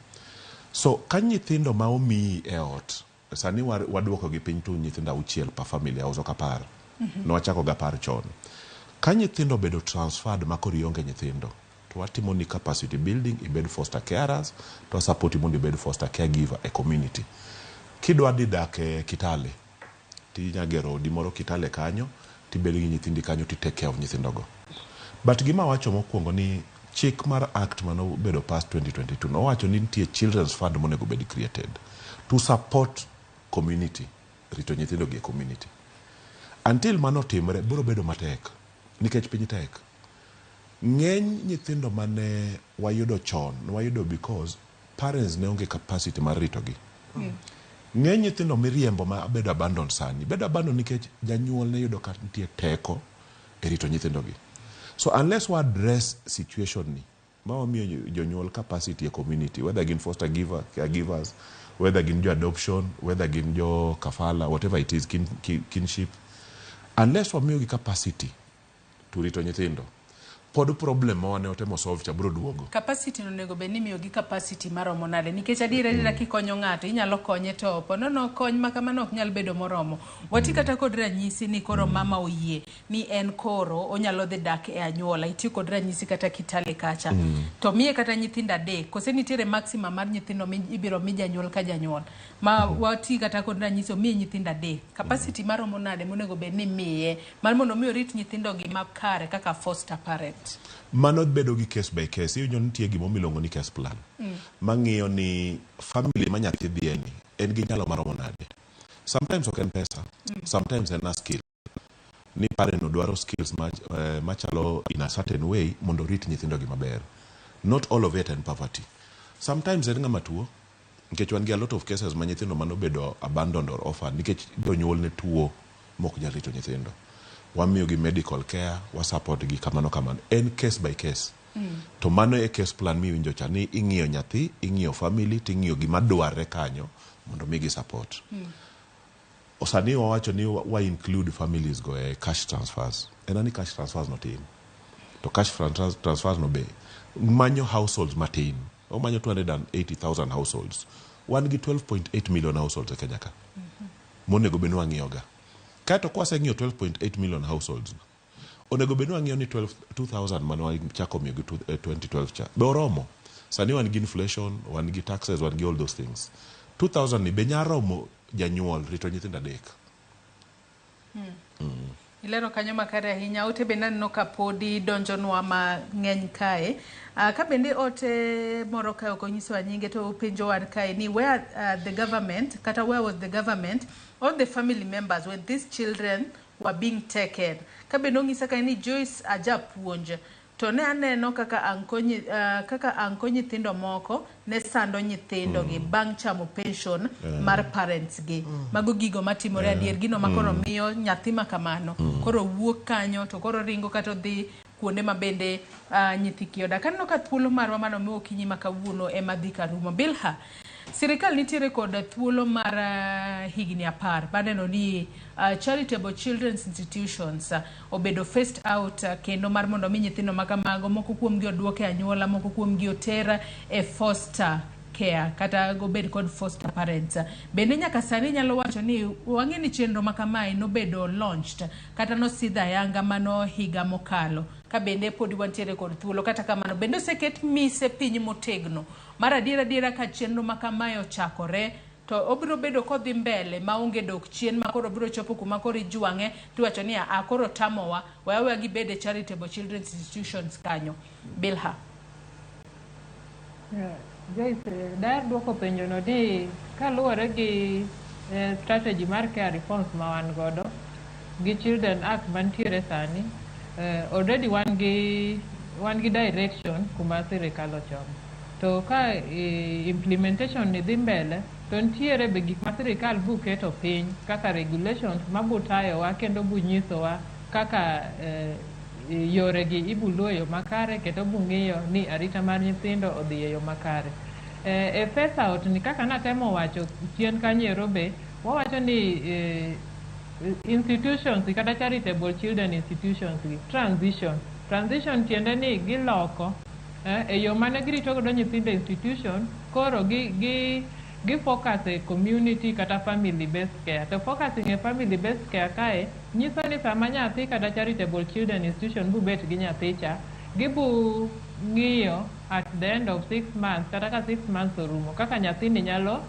So ka nyithindo ma omiyi e ot Sani waduoko gi piny to nyithindo 6 per family house, ok 10. Nwachako ga 10 chon. Ka nyithindo obedo transferred ma koro ionge nyithindo, to watimo ni capacity building, ibed foster carers, to wasupporti mondo ibed foster caregiver e community. Kidwa dhi dak e Kitale, tinya gero odi moro Kitale kanyo, tibedo gi nyithindi kanyo, ti take care of nyithindogo. But gima awacho mokwongo ni chik mar act manobedo passed 2022 nowacho ni nitie children's fund monego bed created to support community, rito nyithindo gi e community. Until mano otimre, biro bedo matek nikech piny tek. Ng'eny nyithindo mane wayudo chon, wayudo because parents ne onge capacity mar ritogi. Ng'eny nyithindo miriembo ma bedo abandon sani, bedo abandon nikech janyuol ne yudo ka nitie teko e rito nyithindogi. So unless wa address situation ni, ma wamiyo jonyuol capacity e community, whether gin foster giver, caregivers, whether gin jo adoption, whether gin jo kafala, whatever it is, kinship, unless wamiyogi capacity to rito nyithindo, pod problem ma wane otemo solve cha biro duogo. Capacity no onego bed ni imiyogi capacity maromo nade? Nikech adier adiera kikonyo ng'ato, inyalo konye to ponono kony ma kamano ok nyal bedo moromo. Wati kata kod ranyisi ni koro mama oyie ni en koro onyalo dhi dak e anyuola. Itiyo kod ranyisi kata Kitale kacha. To miye kata nyithindo 3, kose nitiere maximum mar nyithindo mi ibiro mi janyuol ka janyuol. Ma wati kata kod ranyisi omiye nyithindo 3. Capacity maromo nade monego bed ni miye mar mondo mi orit nyithindo gi makare kaka foster parent? Mano bedo gi case by case. Iwinjo nitie gima miluongo ni case plan. Mang'iyo ni family ma nyathi dhiye ni en gi nyalo maromo nade. Sometimes ok en pesa, sometimes en a skill. Ni parent no dwaro skills machalo in a certain way mondo orit nyithindo gi maber. Not all of it en poverty. Sometimes en ng'ama tuo, nikech wan gi a lot of cases ma nyithindo manobedo abandoned or orphaned nikech jonyuol ne tuo mok nyal rito nyithindo. Wamiyo gi medical care, wa support gi kamano kamano. En case by case. To mano e case plan miwinjo cha ni ing'iyo nyathi, ing'iyo family, ting'iyo gima dwarre kanyo mondo migi support. Sani wawacho ni wa include families go e cash transfers. En ani cash transfers no tin. To cash transfers no be manyo households matin. Omanyo 280,000 households. Wan gi 12.8 million households e Kenya ka. Monego bed ni wang'iyo ga. Kaeto kwaseng'iyo 12.8 million households, onego bed ni wang'iyo ni 12 2000 mane wachako miyo gi 2012 cha be oromo. Sani wan gi inflation, wan gi taxes, wan gi all those things. 2000 ni be nya romo janyuol rito nyithindo 3. Ilero kanyo makare ahinya. Ote bende aneno ka podi donjonwa mang'eny kae. Ka bende ote moro kae ok onyisowa nyinge to penjowa kae ni where the government, kata where was the government or the family members when these children were being taken. Ka bende onyisa kae ni Joyce ajapuonj to ne aneno kaka anko nyithindo moko ne sando nyithindo gi bang' chamo pension mar parents gi. Mago gigo matimore adier, gino ma koro miyo nyathi ma kamano koro wuok kanyo to koro ringo kata odhi kuonde ma bende nyithi kiye odak. Aneno ka thuolo marwa mano mi okinyi ma kawuono ema dhi karumo. Bilha, sirikal nitiere kod thuolo mar higni 10 maneno ni charitable children's institutions obedo phased out, kendo mar mondo mi nyithindo ma kamago moko kuomgi oduok e anyuola, moko kuomgi oter e foster care kata gobed kod foster parents. Bende nyaka sani nyalo wacho ni wang'e ni chenro ma kamae nobedo launched kata nosidh ayanga mano higa mokalo, ka bende podi wantiere kod thuolo. Kata kamano bende oseket mise piny motegno mar adiera adiera ka chenro ma kamae ochakore to obiro bedo kodhi mbele maonge dok chien, ma koro biro chopo kuma koro ijwang'e tiwacho ni a koro tamowa, we aweya gibed e charitable children's institutions kanyo. Bilha. Joyce, daher duoko penjo no ni kaluwore gi strategy mar care reforms ma wan godo gi Children Act mantiere sani, already wan gi direction kuma sirikal ochomo. To ka implementation ni dhi mbele, to nitiere be gik ma sirikal bu keto piny kaka regulations ma bu tayowa kendo bu nyisowa kaka yore gi ibu luwo e yo makare kendo bu ng'iyo ni arita mar nyithindo odhi e yo makare. E phase out ni kaka natemo wacho chien kanyo be, wawacho ni institutions kata charitable children institutions gi transition tiende ni giloko e yo mane girito godo nyithindo e institution, koro gi Gi focus e community kata family based care. To focusing e family based care kae nyiso ni sama nyathi kata charitable children institution bubet gi nyathi cha, gibu ng'iyo at the end of 6 months kata ka 6 months orumo kaka nyathini nyalo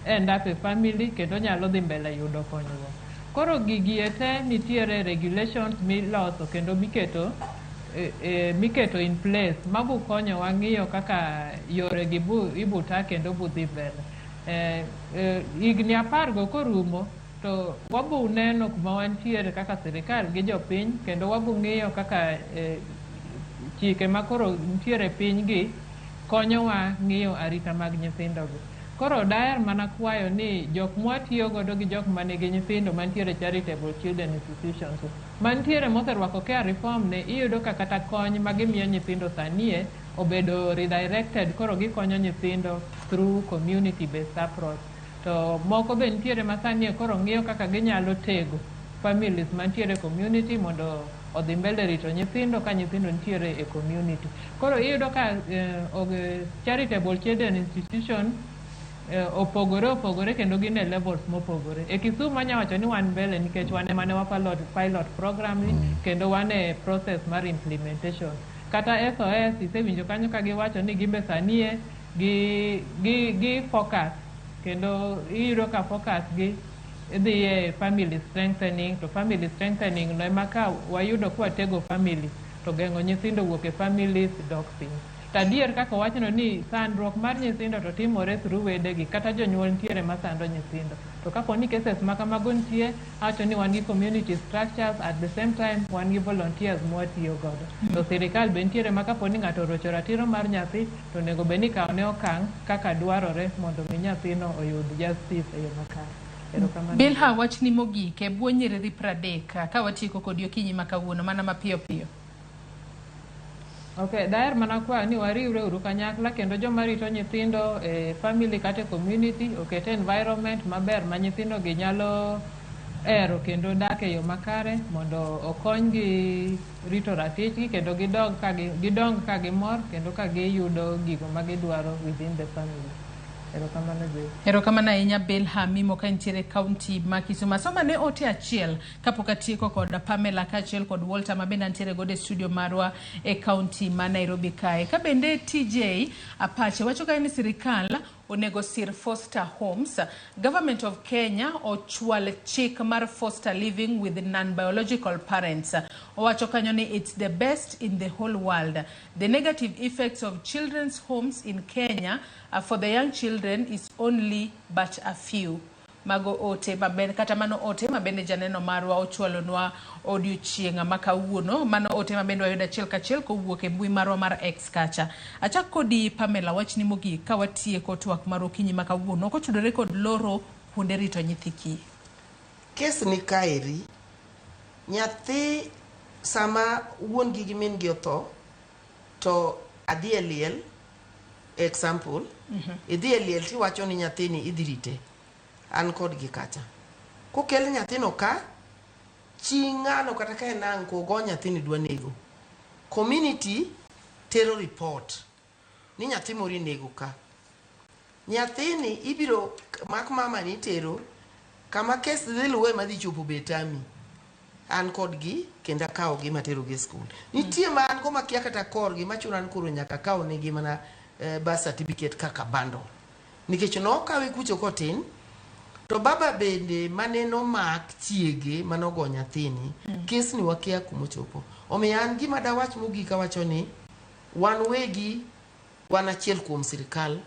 end up e family kendo nyalo dhi mbele yudo konyruok. Koro gigi e te nitiere regulations miloso kendo miketo in place mabu konyowa ng'iyo kaka yore gi bu ibuta kendo budhi mbele. Higni 10 go korumo to wabu neno kuma wantiere kaka sirikal gi jopiny kendo wabu ng'iyo kaka chike makoro nitiere e piny gi konyowa ng'iyo arita mag nyithindo gi. Koro daher mana kwayo ni jok mwatiyo godo gi jok manigi nyithindo mantiere charitable children institutions mantiere moserwako care reform ni iyudo ka kata kony magimiyo nyithindo sanie obedo redirected, koro gikonyo nyithindo through community based approach. To moko be nitiere ma sani koro ng'iyo kaka ginyalo tego families mantiere e community mondo odhi mbele rito nyithindo ka nyithindo nitiere e community. Koro iyudo ka charitable children institution opogore opogore kendo gin e levels mopogore. E Kisumu anya wacho ni wan mbele nikech wan ema ne wa pilot program ni kendo wan e process mar implementation. Kata SOS isewinjo kanyo ka giwacho ni gimbe sanie gi focus kendo iyudo ka focus gi dhi e family strengthening, to family strengthening no ema ka wayudo kwatego family to geng'o nyithindo wuok e families dok piny. To adier kaka owachno ni sandruok mar nyithindo to timore through wedegi kata jonyuol nitiere masando nyithindo. To kapo ni cases ma kamago nitie, awacho ni wan gi community structures, at the same time wan gi volunteers mwatiyo godo. To sirikal be nitiere ma kapo ni ng'ato orocho ratiro mar nyathi to onego bed ni ikawone okang' kaka dwarore mondo mi nyathino oyud justice e yo makare. Erokamano. Bilha, wachni mogik e bwo nyiriri 30 ka watieko kodi okinyi ma kawuono mana mapiyo piyo. Ok, daher mana kwayo ni wariwre uru kanyakla kendo joma rito nyithindo e family kata e community oket environment maber ma nyithindo gi nyalo hero kendo dak e yo makare mondo okonygi rito ratichgi kendo gidog ka gi, gidong ka gimor kendo ka giyudo gigo ma gidwaro within the family. Erokamano Joyce. Erokamano ahinya Bilha Mimo ka nitiere e kaunti ma Kisumu. Asoma ne ote achiel kapok atieko kod Pamela kaachiel kod Walter ma bende antiere godo e studio marwa e kaunti ma Nairobi kae. Ka bende TJ Apache wacho kae ni sirikal onego sir foster homes. Government of Kenya ochwal chik mar foster living with non-biological parents. Owacho kanyo ni it's the best in the whole world. The negative effects of children's homes in Kenya for the young children is only but a few. Mago ote maben kata mano ote mabende janeno marwa ochwalonwa odiochieng' ma kawuono. Mano ote mabende wayudo achiel kachiel kowuok e mbui marwa mar X kacha. Achak kodi Pamela, wachni mogik ka watieko twak mar okinyi ma kawuono kotudore kod loro kuonde rito nyithi kiye. Kes ni kaeri, nyathi sama wuon gi gi min gi otho to adhi e liel, example, idhi e liel tiwacho ni nyathini idhi rite, an kodgi kacha. Kokel nyathino ka, chi ng'ano kata ka en uncle go nyathini dwa nego. Community tero report ni nyathi moro inego ka. Nyathini ibiro mak mama ni itero kama kes dhi luwe madhi chopo be tami. An kodgi kendo akawogi materogi e skul. Nitie ma an go makia kata korgi machuna ni koro nyaka akaw negi mana birth certificate kaka bundle. Nikech nokawe kucho kotin, to baba bende mane nomak chiege manogo nyathini, kes ni wakia kumochopo. Omiyo an gima dawach mogik awacho ni wan wegi wan achiel kuom sirikal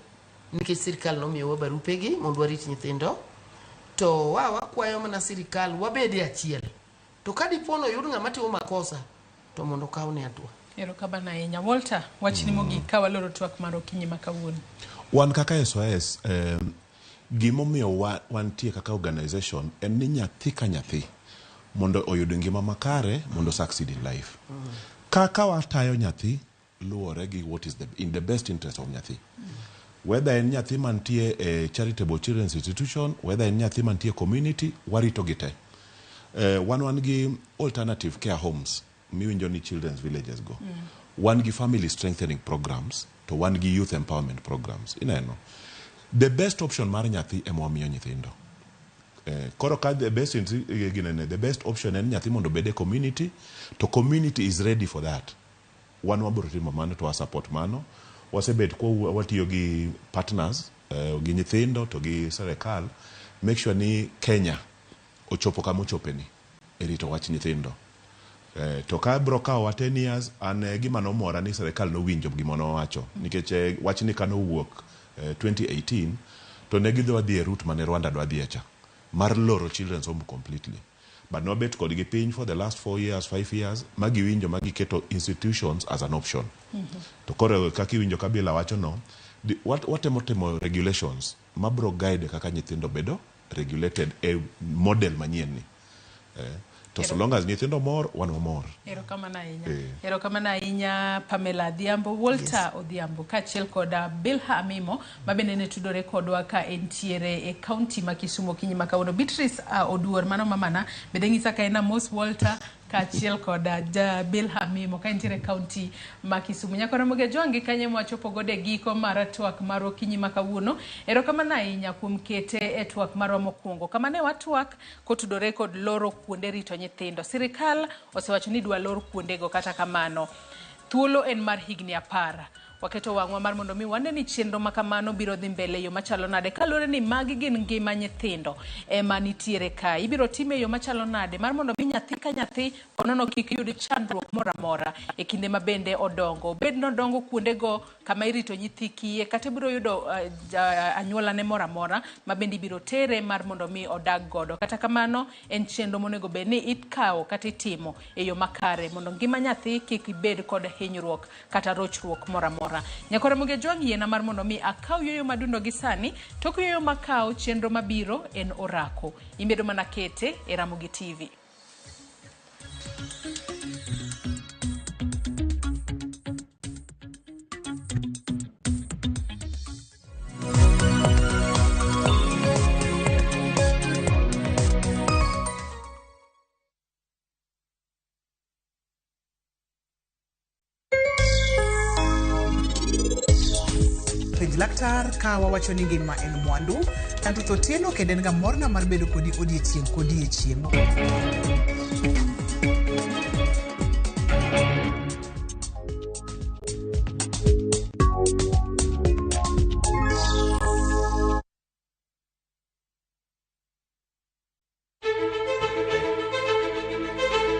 nikech sirikal nomiyowa barupegi mondo warit nyithindo to wa wakwayo mana sirikal wabede achiel to ka dipo ni oyud ng'ama timo makosa to mondo okawne hatua. Erokamano ahinya. Walter, wachni mogik ka waloro twak mar okinyi ma kawuono. Wan kaka SOS, gimomiyo wantie kaka organization en ni nyathi ka nyathi mondo oyud ngima makare mondo succeed in life. Kaka watayo nyathi luwore gi what is in the best interest of nyathi. Whether en nyathi mantie e charitable children's institution, whether en nyathi mantie community, warito gi te. Wan gi alternative care homes miwinjo ni children's villages go. Wan gi family strengthening programs to wan gi youth empowerment programs. Ineno. The best option mar nyathi ema wamiyo nyithindo. Koro ka the best ginene, the best option en nyathi mondo obed e community, to community is ready for that. Wan wabiro timo mano to wa support mano. Wasebet kwa watiyo gi partners, gi nyithindo to gi serikal, make sure ni Kenya ochopo kama ochopeni e rito wach nyithindo. To ka bro kawowa 10 years, an gima nomora ni serikal nowinjo gima nowacho. Nikech wachni kanowuok 2018, to ne gidwa dhi e route mane Rwanda dwa dhiye cha, mar loro children's home completely. But nobet kodgi piny for the last 4 years, 5 years, ma giwinjo ma giketo institutions as an option. To koro kaka iwinjo Kabila wacho no, watemo timo regulations mabro guide kaka nyithindo bedo regulated e model manyien ni. To so long as nyithindo mor, wan wamor. Erokamano ahinya. Erokamano ahinya Pamela Adhiambo, Walter Odhiambo, kaachiel kod Bilha Amimo, ma bende ne tudore kodwa ka entiere e kaunti ma Kisumu okinyi ma kawuono. Beatrice Oduor, mano mamana, bende ng'isa ka en Amos Walter, kaachiel kod Bilha Amimo ka entiere e kaunti ma Kisumu. Nyakora Ramogi Ajwang' kanyo mwachopo godo e giko mar twak marwa okinyi ma kawuono. Erokamano ahinya kuom kete e twak marwa mokwongo. Kama ne watwak kotudore kod loro kuonde rito nyithindo. Sirikal osewacho ni dwa lor kuondego, kata kamano thuolo en mar higni 10. Waketo wang'wa mar mondo mi wane ni chenro ma kamano biro dhi mbele e yo machalo nade, kaluwore ni magi gin ngima nyithindo ema nitiere kae. Ibiro time e yo machalo nade mar mondo mi nyathi ka nyathi onono kik yud chandruok moro amora e kinde ma bende odongo. Obed nodongo kuondego kama irito nyithi kiye, kata ibiro yudo anyuolane moro amora ma bende ibiro tere mar mondo mi odag godo. Kata kamano en chenro monego bed ni ikawo kata itimo e yo makare mondo ngima nyathi kik bed kod hinyruok kata rochruok moro amora. Nyakora Ramogi Ajwang' yiena mar mondo mi akaw yueyo madundo gi sani, tok yueyo makaw chenro mabiro en orako. Imedo mana kete e Ramogi TV. Penj laktar ka wawacho ni ngima en mwandu. An Ruth Otieno kendo en ga morna mar bedo kodi odiechieng' kodiechieng'.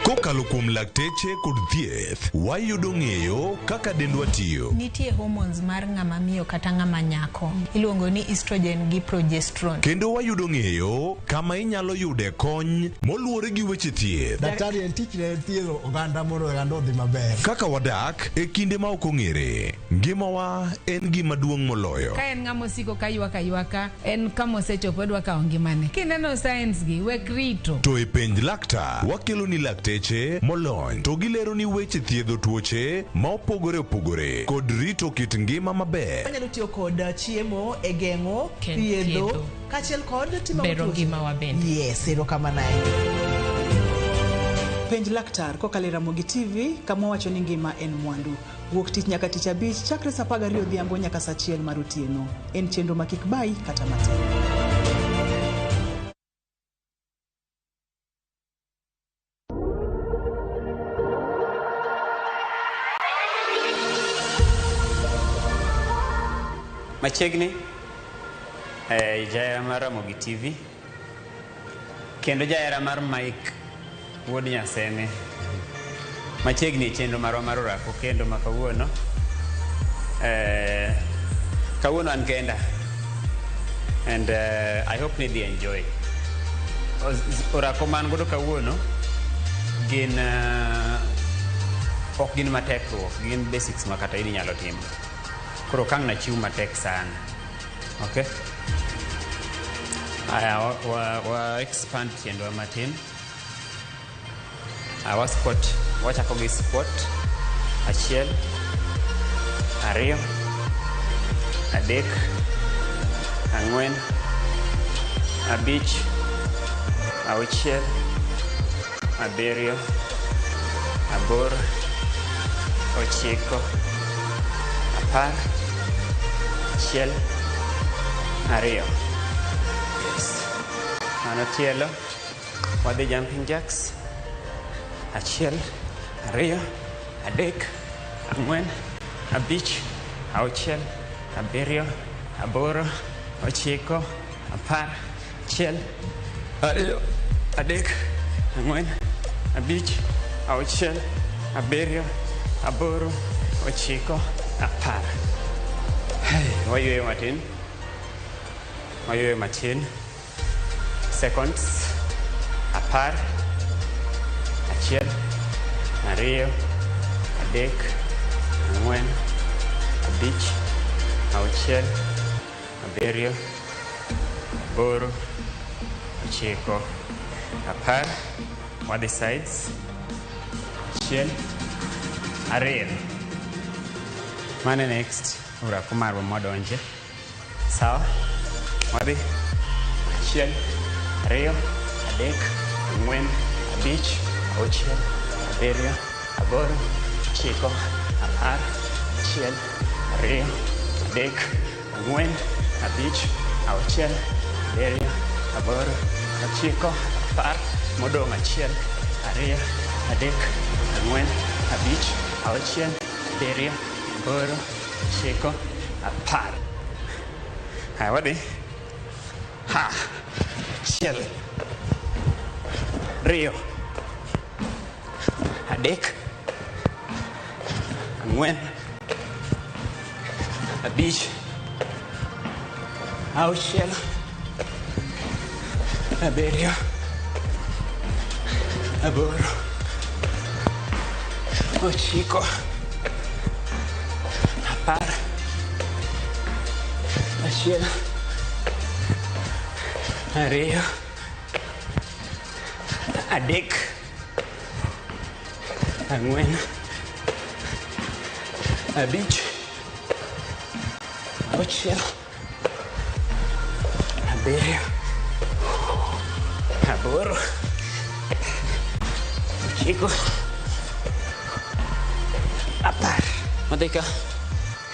Kokalo kuom lakteche kod thieth, wayudo ng'eyo kaka dendwa tiyo. Nitie hormones mar ng'ama miyo kata ng'ama nyako. Iluongo ni estrogen gi progesterone. Kendo wayudo ng'eyo kama inyalo yude kony moluwore gi weche thieth. Daktari en tich ne thiedho oganda mondo oganda odhi maber. Kaka wadak e kinde ma ok ong'ere, ngimawa en gima duong' moloyo. Ka en ng'ama osiko ka ywak aywaka, en kama osechopo odwa kawo ngimane. Kineno signs gi, wek rito. To e penj laktar, wakelo ni lakteche molony to gilero ni weche thiedho tuoche ma opogore opogore kod rito kit ngima maber. Wanyalo tiyo kod chiemo e geng'o, thiedho, kaachiel kod timo bero ngimawa bende. Yes, erokamano ahinya. Penj laktar kokalo e Ramogi TV kama wawacho ni ngima en mwandu. Wuok tich nyaka tich abich chakre saa 12 odhiambo nyaka saa 1 mar otieno. En chenro ma kik bayi kata matin. Machiegni jahera mar Ramogi TV kendo jahera mar Mike wuod Nyaseme. Machiegni e chenro marwa mar orako kendo ma kawuono. Kawuono an kenda and I hope ni dhi enjoy. Orako man godo kawuono gin ok gin matek ruok, gin basics ma kata in inyalo timo. Koro kang' nachiw matek sana. Okay? Aya, wa expand tiendwa matin. Wa squat, wachako gi squat. 1, 2, 3, 4, 5, 6, 7, 8, 9, 10, 11, 2. Yes. Mano tielo. Wadhi jumping jacks. 1, 2, 3, 4, 5, 6, 7, 8, 9, 10, 1, 2, 3, 4, 5, 6, 7, 8, 9, 10. Hey, wayueyo matin. Wayueyo matin. Seconds. 10, 1, 2, 3, 4, 5, 6, 7, 8, 9, 10. Wadhi sides. 1, 2. Mane next. Orako marwa mwadonje. Sawa? Wadhi. 1, 2, 3, 4, 5, 6, 7, 8, 9, 10. 1, 2, 3, 4, 5, 6, 7, 8, 9, 10. Modong' 1, 2, 3, 4, 5, 6, 7, 8, 9, 10. Haya, wadhi. Ha. 1, 2, 3, 4, 5, 6, 7, 8, 9, 10. 1, 2, 3, 4, 5, 6, 7, 8, 9, 10. Wadhi ka. 1, 2,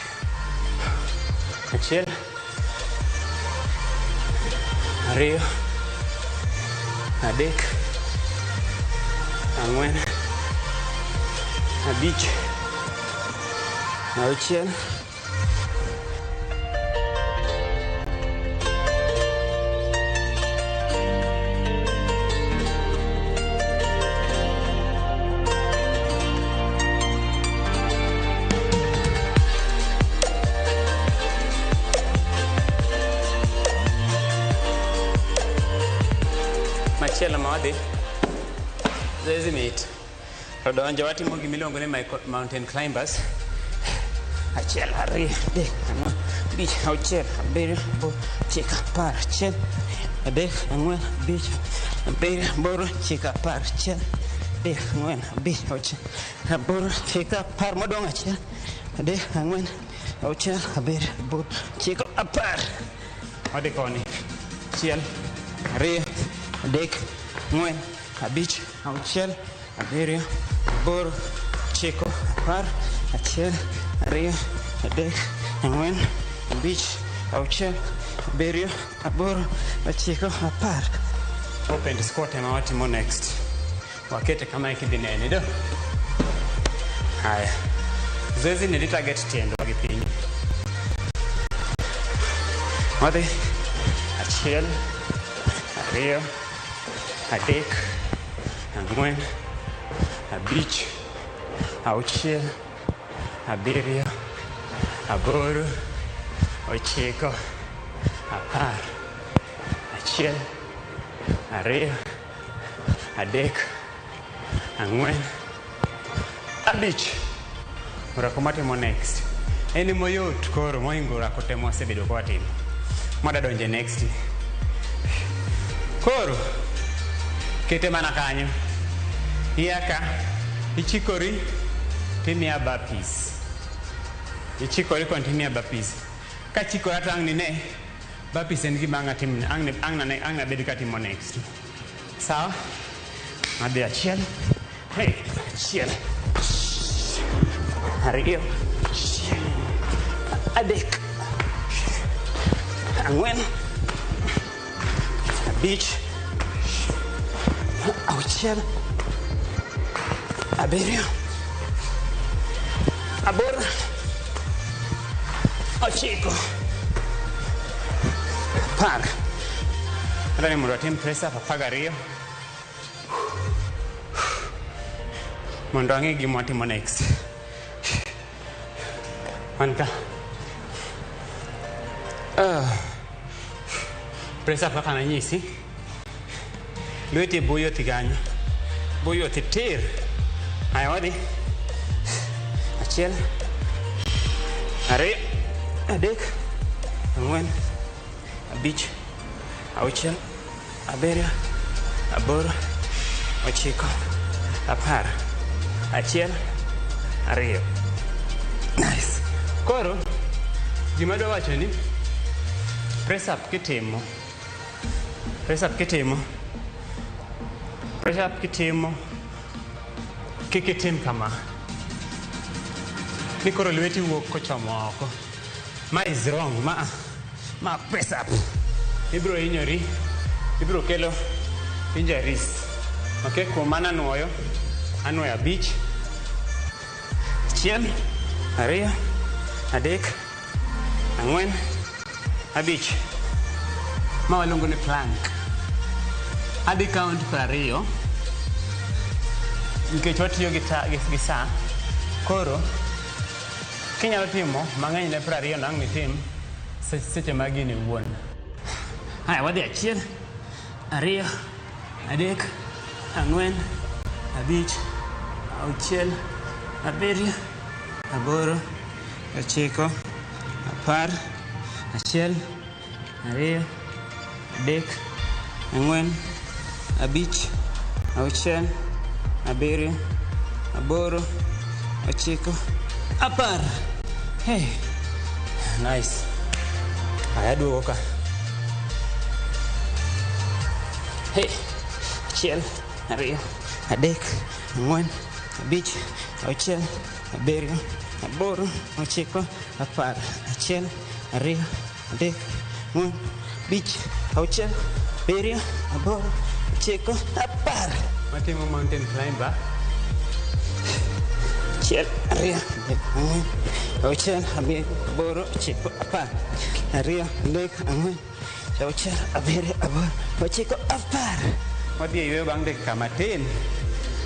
3, 4, 5, 6. Machielo ma wadhi zoezi mit to donjo watimo gimiluongo ni mountain climbers. 1, 2, 3, 4, 5, 6, 7, 8, 9, 10. 1, 2, 3, 4, 5, 6, 7, 8, 9, 10. 8, 10. Modong' 1, 2, 3, 4, 6, 7, 8, 9, 10. Wadhi koni. 1, 2, 3, 4, 5, 6, 7, 8, 9, 10. 1, 2, 3, 4, 5, 6, 7, 8, 9, 10. Open squat ema watimo next. Wakete kama ikidhi nene do. Haya. Zoezi ni target tiendwa gi piny. Wadhi. 1, 2, 3, 4, 5, 6, 7, 8, 9, 10. 1, 2, 3, 4, 5. Orako matimo next. En moyot koro mohingo orako te mwasebedo ka watimo. Mwada donje next. Koro kete mana kanyo. Ia ka ichikori timiya burpees. Ichikori kon timiya burpees. Kachikora to ang' nine burpees en gima ang' atim ang' nabed katimo next. Sawa? Adhi 1. Hey, 1, 2, 3, 4, Ang'wen. Abich. Auchiel. Abiriyo. Aboro. Ochiko. 10. Adwa ni mondo watim press up 12. Mondo ang'e gima watimo next. Wan ka. Press up kaka nanyisi. Lweti e bwo yothi kanyo. Bwo yothi tir. Aya wadhi. 1, 2, 3, 4, 5, 6, 7, 8, 9, 10. 1, 2. Nice. Koro, gima adwa wacho ni press up kitimo. Press up kitimo. Press up kitimo. Kik itim kama. Ni koro lweti wuok kochomo oko. Ma is wrong. Ma press up. Ibiro hinyori. Ibiro kelo injuries. Okay, kuom mano anuoyo. Anuoyo 5. 1, 2, 3, 4, 5. Ma waluongo ni plank. Adhi count 20 nikech watiyo gi sa. Koro kinyalo timo mang'eny ne 20 nang' nitim seche ma gini wuon. Haya, wadhi 1, 2, 3, 4, 5, 6, 7, 8, 9, 10. 1, 2, 3, 4, 5, 6, 7, 8, 9, 10. Hey, nice. Aya duogo ka. Hey, 1, 2, 3, 4, 5, 6, 7, 8, 9, 10. 1, 2, 3, 4, 5, 6, 7, 8, 9, 10. Matimo mountain climber. 1, 2, 3, 4, 5, 6, 7, 8, 9, 2, 3, 4, 6, 7, 8, 9, 10. Wadhi e yweyo bang' dakika matin.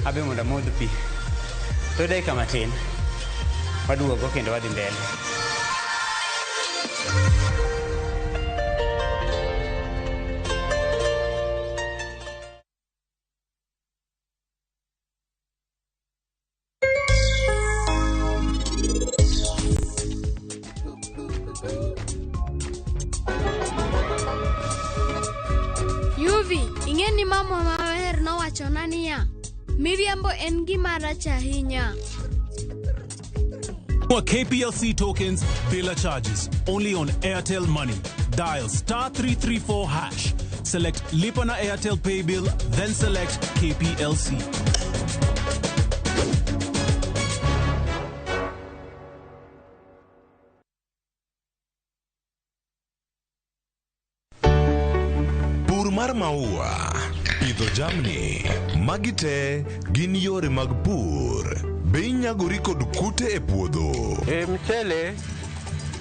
Abe mondo amodh pi. To dakika matin. Waduogo kendo wadhi mbele. Yuvi, ing'e ni mama maber nowachona niya, miriambo en gima rach ahinya. More KPLC tokens, bila charges. Only on Airtel Money. Dial *334#. Select Lipa na Airtel Pay Bill, then select KPLC. Pur mar maua, pidho jamni, magi te gin yore mag pur. Be inyagori kod kute e puodho? E mchele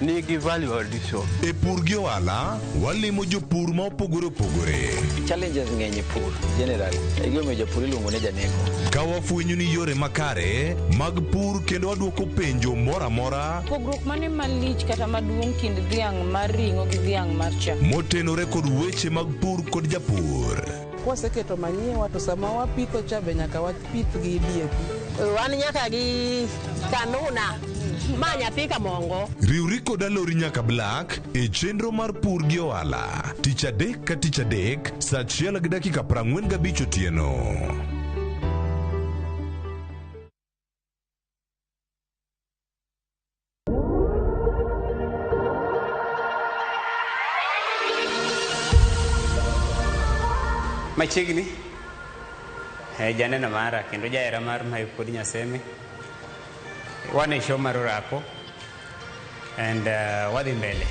nigi value addition. E pur gi ohala, walimo jopur ma opogore opogore. Challenges ng'eny e pur generally. E gimomiyo japur iluongo ni janeko. Ka wafwenyo ni yore makare mag pur kendo wadwoko penjo moro amora Pogruok mane malich kata maduong' kind dhiang' mar ring'o gi dhiang' mar chak? motenore kod weche mag pur kod japur. Kwaseketo manyiwa to sama wapitho cha be nyaka wapith gi DAP. Wan nyaka gi kanuna ma nyathi kamongo. Riwri kod Alori nyaka Black e chenro mar pur gi ohala tich adek ka tich adek saa 1:45 otieno. Machiegni janeno mara kendo jahera mar Mayo kod Nyaseme. Wan e show mar Orako and wadhi mbele.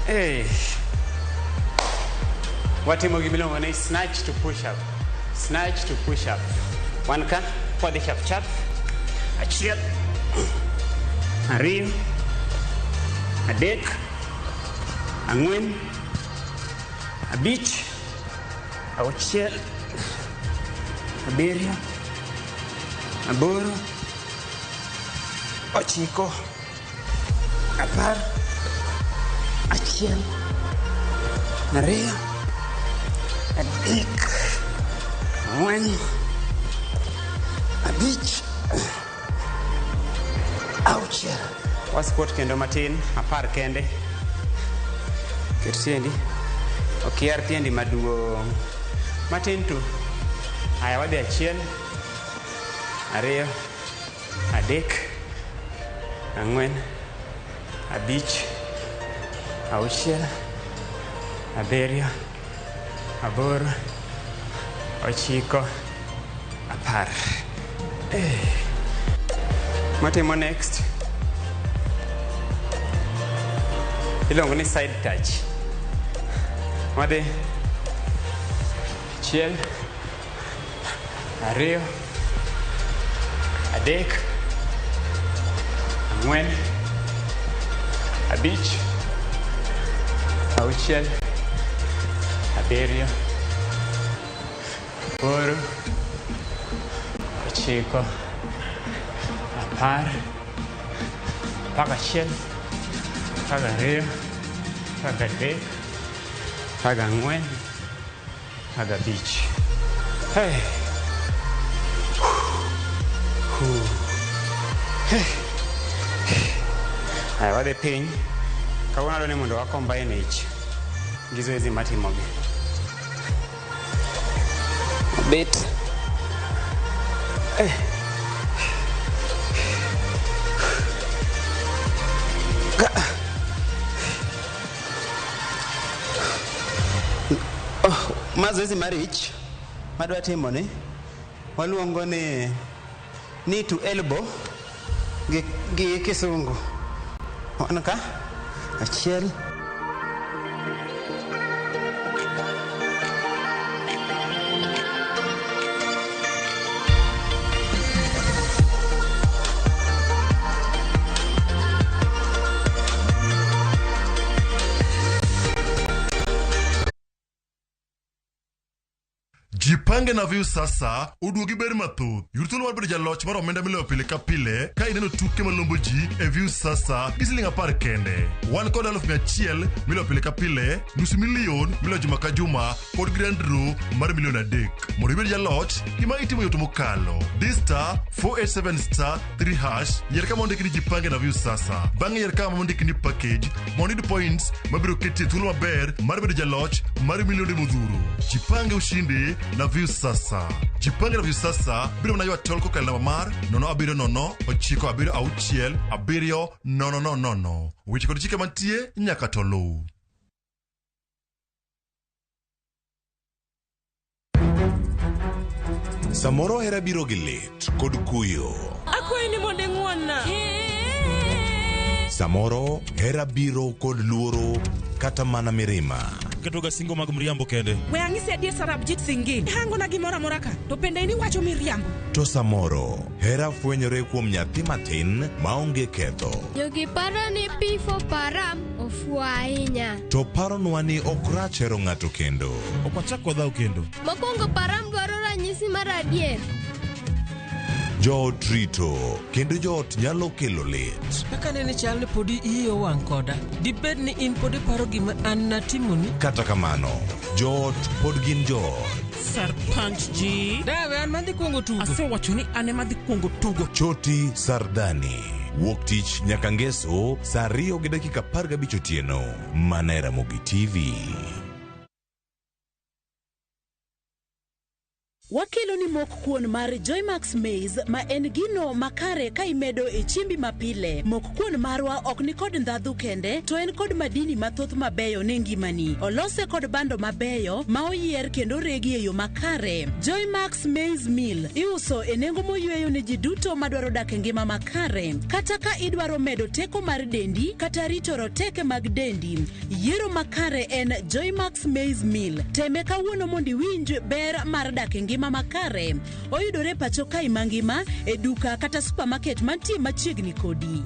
Hey. Watimo gima iluongo ni snatch to push up. Snatch to push up. Wan ka, wadhi chap chap. Achiel. Ariyo. Adek. Ang'wen. Abich. Auchiel. Abiriyo. Aboro. Ochiko. Apar. Achiel. Ariyo. Adek. Ang'wen. Abich. Auchiel. Wasquat kendo matin, 10 kende. Ket tiendi. Ok iyar tiendi maduong'. Matin tu. Aya wadhi 1, 2, 3, 4, 5, 6, 7, 8, 9, 10. Matimo next. Iluongo ni side touch. Wadhi 1, 2, 3, 4, 5, 6, 7, 8, 9, 10, 11, 12, 13, 14, 15. Hey. Hey. Aya, wadhi piny. Kawuono adwa ni mondo wa combine ich gi zoezi matimogi. Bet. Eh. Oh, ma zoezi mar ich madwa timo ni waluongo ni knee to elbow gi kisungu. Wan ka 1, Jipange na Viusasa oduogi ber mathoth. Yud thuolo mar bedo jaloch mar omenda miloyo pile ka pile ka ineno tuke malombo ji e Viusasa gi siling 10 kende. Wan kod 100,000 miloyo pile ka pile, 500,000 miloyo juma ka juma kod grand draw mar 3 million. Mondo ibed jaloch, gima itimo yot mokalo. Di star 487 star 3 hash, yier kama ondiki ni Jipange na Viusasa. Bang'e yier kama ondiki ni package mondo iyud points mabiro keti e thuolo maber mar bedo jaloch mar milionde modhuro. Jipange ushindi na Viusasa. Jipange na Viusasa biro mana ywa tol kokalo namba mar 070 976 7 0 0 0. Weche kod chike mantie nyaka to luw. Samoro hera biro gi lit kod kuyo. Akwayi ni mondo ing'won-na. Samoro hera biro kod luoro kata mana mirima. Ketoga singo mag mriambo kende. We ang'isi adier Sarabjit Singh. Ihangona gimoro amora ka, to bende in iwacho miriambo. To samoro hera fwenyore kuom nyathi matin maonge ketho. Jogi paro ni P for Param ofuwo ahinya. To paronwa ni ok rach hero ng'ato kendo. Ok wachak wadhaw kendo. Mokwongo Param dwaro ranyisi mar adier. Joot rito kendo joot nyalo kelo lit. Kaka nene chal ni podi iyi owang' koda. Dibed ni in pod iparo gima an natimoni? Kata kamano, joot pod gin joot. Sarpanch ji. Dawe an madhi kuongo tugo. Asewacho ni an ema adhi kuongo tugo. Choti Sardani. Wuok tich nyaka ngeso saa 2:15 otieno. Mana e Ramogi TV. Wakelo ni mok kuon mar Joymax Maize ma en gino makare ka imedo e chiembi mapile. Mok kuon marwa ok ni kod ndhadhu kende, to en kod madini mathoth mabeyo ne ngimani. Olose kod bando mabeyo ma oyier kendo oregi e yo makare. Joymax Maize Meal iuso e nengo moyweyo ne ji duto madwaro dak e ngima makare. Kata ka idwaro medo teko mar dendi kata rito roteke mag dendi, yiero makare en Joymax Maize Meal. Teme kawuono mondo iwinj ber mar dak e ngima makare. Oyudore pacho kae mangima e duka kata supermarket mantie machiegni kodi.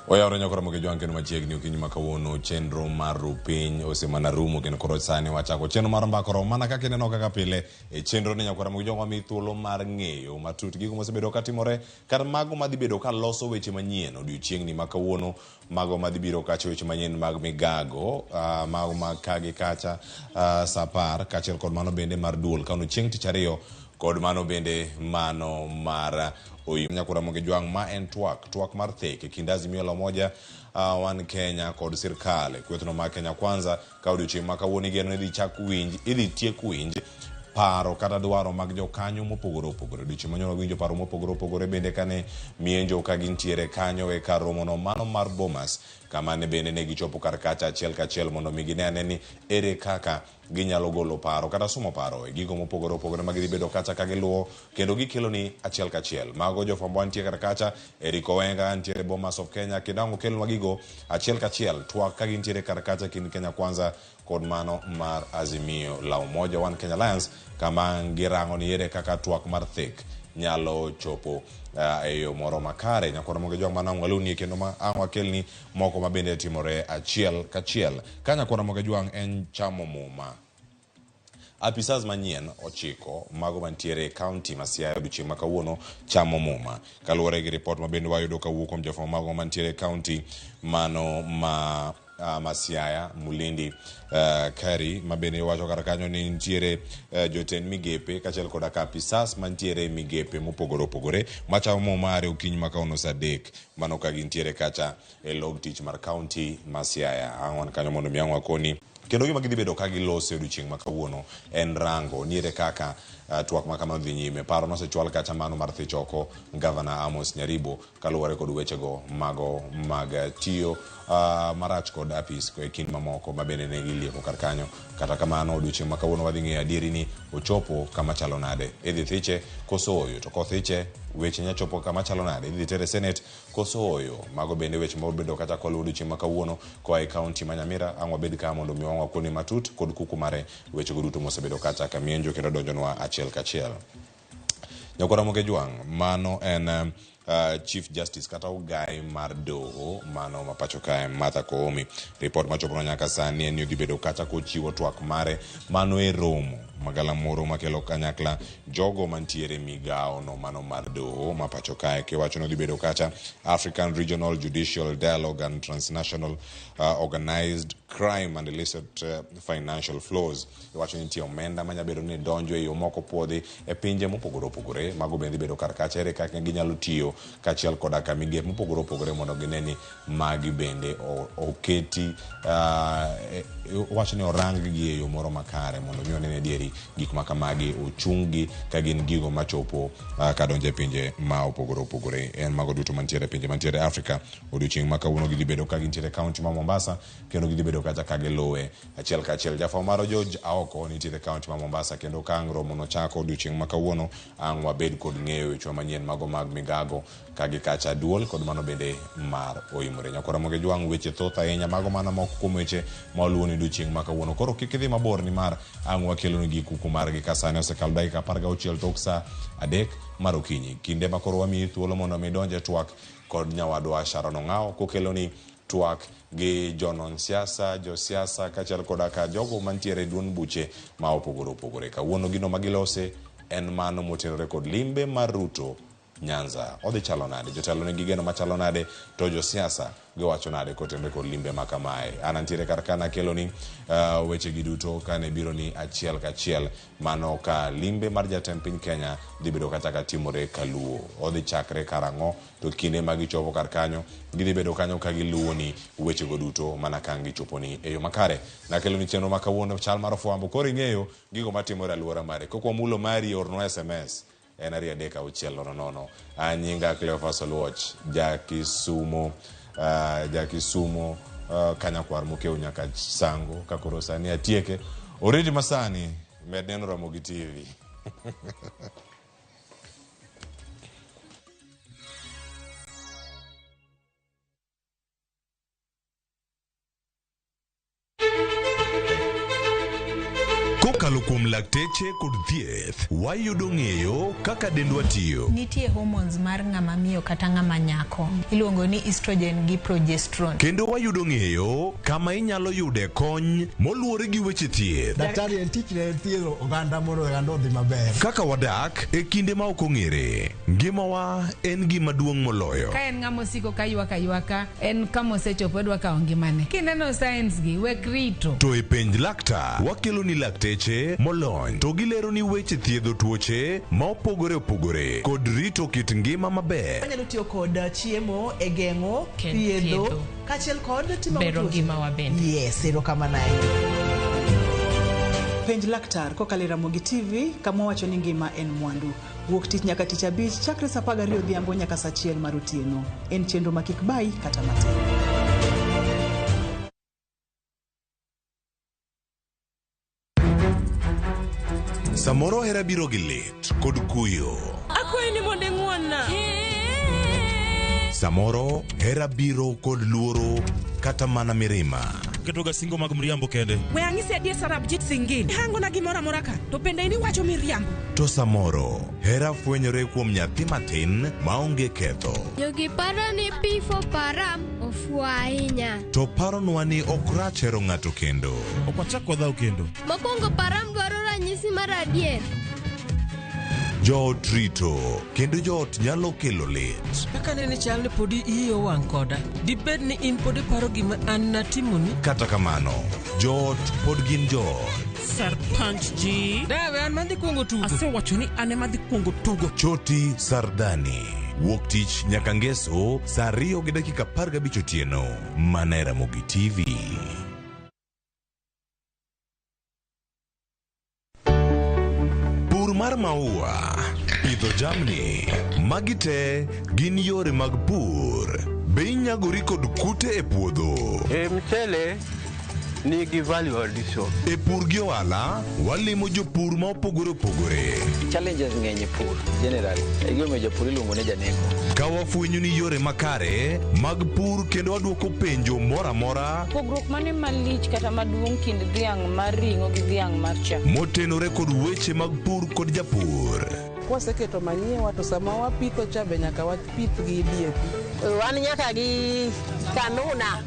Oyawore nyakora moke jwang' kendo machiegni okinyi ma kawuono chenro mar ru piny osemana rumo kendo koro sani wachako chenro mar mbako romo mana kaka ineno kaka pile e chenro ni nyakwara moke jwang' wamiyi thuolo mar ng'eyo matut gigo mosebedo katimore kata mago madhi bedo ka loso weche manyien odiochieng'ni ma kawuono mago madhi biro kacha weche manyien mag migago mago mag ka gi kacha sa 10 kaachiel kod mano bende mar duol kawuono chieng' tich ariyo kod mano bende mano mar Oim. Nyakwara Moge Jwang' ma en twak twak mar thek e kind Azimio la Umoja wan Kenya kod sirkal e kwethno mar Kenya Kwanza ka odiochieng' ma kawuono igeno ni idhi chak winj idhi tiek winj paro kata dwaro mag jokanyo mopogore opogore. Odiochieng' manyoro winjo paro mopogore opogore bende kane mienjo ka gintiere kanyo e kar romono mano mar Bomas kama ne bende ne gichopo kar kacha achiel kachiel mondo mi gine ane ni ere kaka ginyalo golo paro kata sumo paro e gigo mopogore opogore ma gidhi bedo kacha ka giluwo kendo gikelo ni achiel kachiel. Mago jofwambo mantie kar kacha, Eric Owenga ntiere Bomas of Kenya kendo ang' okelnwa gigo achiel kachiel twak ka gintiere kar kacha kind Kenya Kwanza kod mano mar Azimio la Umoja One Kenya Alliance kama girango ni ere kaka twak mar thek nyalo chopo e yo moro makare. Nyakwar Ramogi Ojwang' mano ang' waluni kendo ma ang' wakelni moko ma bende timore achiel kachiel. Ka Nyakwar Ramogi Ojwang' en chamo muma. Apisas manyien ochiko mago mantiere e kaunti ma Siaya odiochieng' ma kawuono chamo muma. Kaluwore gi ripot ma bende wayudo kawuok kuom jofwambo mago mantiere e kaunti mano ma ma Siaya, Mulindi Kari ma bende wacho kar kanyo ni nitiere jotend migepe kaachiel koda ka apisas mantiere e migepe mopogore opogore machamo muma are okinyi ma kawuono saa 3 mano ka gintiere kacha e log tich mar kaunti ma Siaya. Ang' wan kanyo mondo mi ang' wakoni. Kendo gima gidhi bedo ka giloso e odiochieng' ma kawuono en rango ni ere kaka twak ma kamano dhi nyime. Paro nosechwal kacha mano mar thich oko Gavana Amos Nyaribo kaluwore kod wechego mago mag tiyo marach kod apis e kind mamoko ma bende ne gilieko kar kanyo. Kata kamano odiochieng' ma kawuono wadhi ng'eyo adieri ni ochopo kama chalo nade. Idhi thiche koso oyo? To kothiche weche nya chopo kama chalo nade? Idhi tere Senate koso oyo? Mago bende weche ma wabedo kacha kwaluwo odiochieng' ma kawuono koa e kaunti ma Nyamira. Ang' wabed ka mondo mi wang'wa matut kod kuku mare wechego duto mosebedo kacha kamienjo kendo donjonwa achiel kachiel. Nyakwar Ramogi Ojwang' mano en Chief Justice kata ogai mar doho mano ma pacho kae Martha Koome. Ripot machoponwa nyaka sani en ni odhi bedo kacha kochiwo twak mare mano e romo magalamoro makelo kanyakla jogo mantiere migao no mano mar doho ma pacho kae. Kiwacho ni odhi bedo kacha African Regional Judicial Dialogue and Transnational Organized Crime and Illicit Financial Flows. Iwacho ni nitie omenda manya bedo ni donjo e yo moko puodhi e pinje mopogore opogore. Mago bende dhi bedo kar kacha ere kaka ginyalo tiyo kaachiel koda ka migepe mopogore opogore mondo gine ni magi bende oketi wacho ni orang gi e yo moro makare mondo mi one ni adieri gik ma kamagi ochung gi ka gin gigo machopo kadonjo e pinje ma opogore opogore. En mago duto mantiere e pinje mantiere Afrika. Odiochieng' ma kawuono gidhi bedo ka gintiere e kaunti ma Mombasa kendo gidhi bedo kacha ka giluwe achiel kachiel. Jafwambo marwa George Aoko nitiere e kaunti ma Mombasa kendo ka ang' romo nochako odiochieng' ma kawuono ang' wabed kod ng'eyo weche manyien mago mag migago ka gi kacha duol kod mano bende mar oimore. Nyakwar Ramogi Ojwang' weche thoth ahinya mago mana moko kuom weche ma waluwo ni odiochieng' odiochieng' ma kawuono. Koro kik idhi mabor nimar ang' wakelonu gi kuku margi ka sani osekalo dakika 16 tok sa 3 mar okinyi. Kinde ma koro wamiyi thuolo mondo mi idonj e twak kod nyawadwa Sharon Ong'awo kokeloni twak gi jonon siasa, josiasa kaachiel koda ka jogo mantiere e duond buche ma opogore opogore. Kawuono gino ma gilose en mano motenore kod limbe mar Ruto Nyanza. Odhi chalo nade? Jotelo nigi geno machalo nade? To josiasa giwacho nade kotenore kod limbe ma kamae? An antiere kar ka nakeloni weche gi duto kane biro ni achiel kachiel mano ka limbe mar jatend piny Kenya dhi bedo kata ka timore kaluo. Odhi chakre karang'o? To kinde ma gichopo kar kanyo, gidhi bedo kanyo ka giluwoni wechego duto mana ka ang' gichoponi e yo makare. Nakeloni chenro ma kawuono chal mar fwambo. Koro ing'eyo gigo matimore e alwora mari. Kok wamulo mari, ornwa SMS en 2 3 6 0 0. An nyinga Cleophas Oluoch, ja Kisumo, ja Kisumo Kanyakwar Mokeu nyaka Sango ka koro sani atieke. Oriti masani med neno Ramogi TV. Kokalo kuom lakteche kod thieth, wayudo ng'eyo kaka dendwa tiyo. Nitie hormones mar ng'ama miyo kata ng'ama nyako. Iluongo ni estrogen gi progesterone. Kendo wayudo ng'eyo kama inyalo yude kony moluwore gi weche thieth. Daktari en tichne en thiedho oganda mondo oganda odhi maber. Kaka wadak e kinde ma ok ong'ere, ngimawa en gima duong' moloyo. Ka en ng'ama osiko ka ywak aywaka, en kama osechopo odwa kawo ngimane. Kineno signs gi, wek rito. To e Penj Laktar, wakeloni lakteche molony to gileroni weche thiedho tuoche ma opogore opogore kod rito kit ngima maber. Wanyalo tiyo kod chiemo e geng'o, Ken thiedho, thiedho. kaachiel kod timo Bero tuoche. ngimawa bende. Yes, erokamano ahinya. Penj laktar kokalo e Ramogi TV kama wacho ni ngima en mwandu. Wuok tich nyaka tich abich chakre saa 12 odhiambo nyaka saa 1 mar otieno. En chenro ma kik bayi kata matin. Samoro hera biro gi lit kod kuyo. Akwayi ni mondo ing'won-na. Samoro hera biro kod luoro kata mana mirima. Ketoga singo mag mriambo kende. We ang'isi adier Sarabjit Singh. Hangona gimoro amora ka, to bende in iwacho miriambo. To samoro hera fwenyore kuom nyathi matin maonge ketho. Jogi paro ni P for Param ofuwo ahinya. To paronwa ni ok rach hero ng'ato kendo. Ok wachak wadhaw kendo. Mokwongo Param dwaro ranyisi mar adier. Joot rito kendo joot nyalo kelo lit. Kaka nene chal ni podi iyi owang' koda. Dibed ni in pod iparo gima an natimoni? Kata kamano, joot pod gin joot. Sarpanch ji. Dawe an madhi kuongo tugo. Asewacho ni an ema adhi kuongo tugo. Choti Sardani. Wuok tich nyaka ngeso saa 2:15 otieno. Mana e Ramogi TV. Pur mar maua, pidho jamni, magi te gin yore mag pur. Be inyagori kod kute e puodho? E mchele nigi value addition. E pur gi ohala, walimo jopur ma opogore opogore. Challenges ng'eny e pur generally. E gimomiyo japur iluongo ni janeko. Ka wafwenyo ni yore makare mag pur kendo waduoko penjo moro amora Pogruok mane malich kata maduong' kind dhiang' mar ring'o gi dhiang' mar chak? motenore kod weche mag pur kod japur. Kwaseketo manyiwa to sama wapitho cha be nyaka wapith gi DAP. Wan nyaka gi kanuna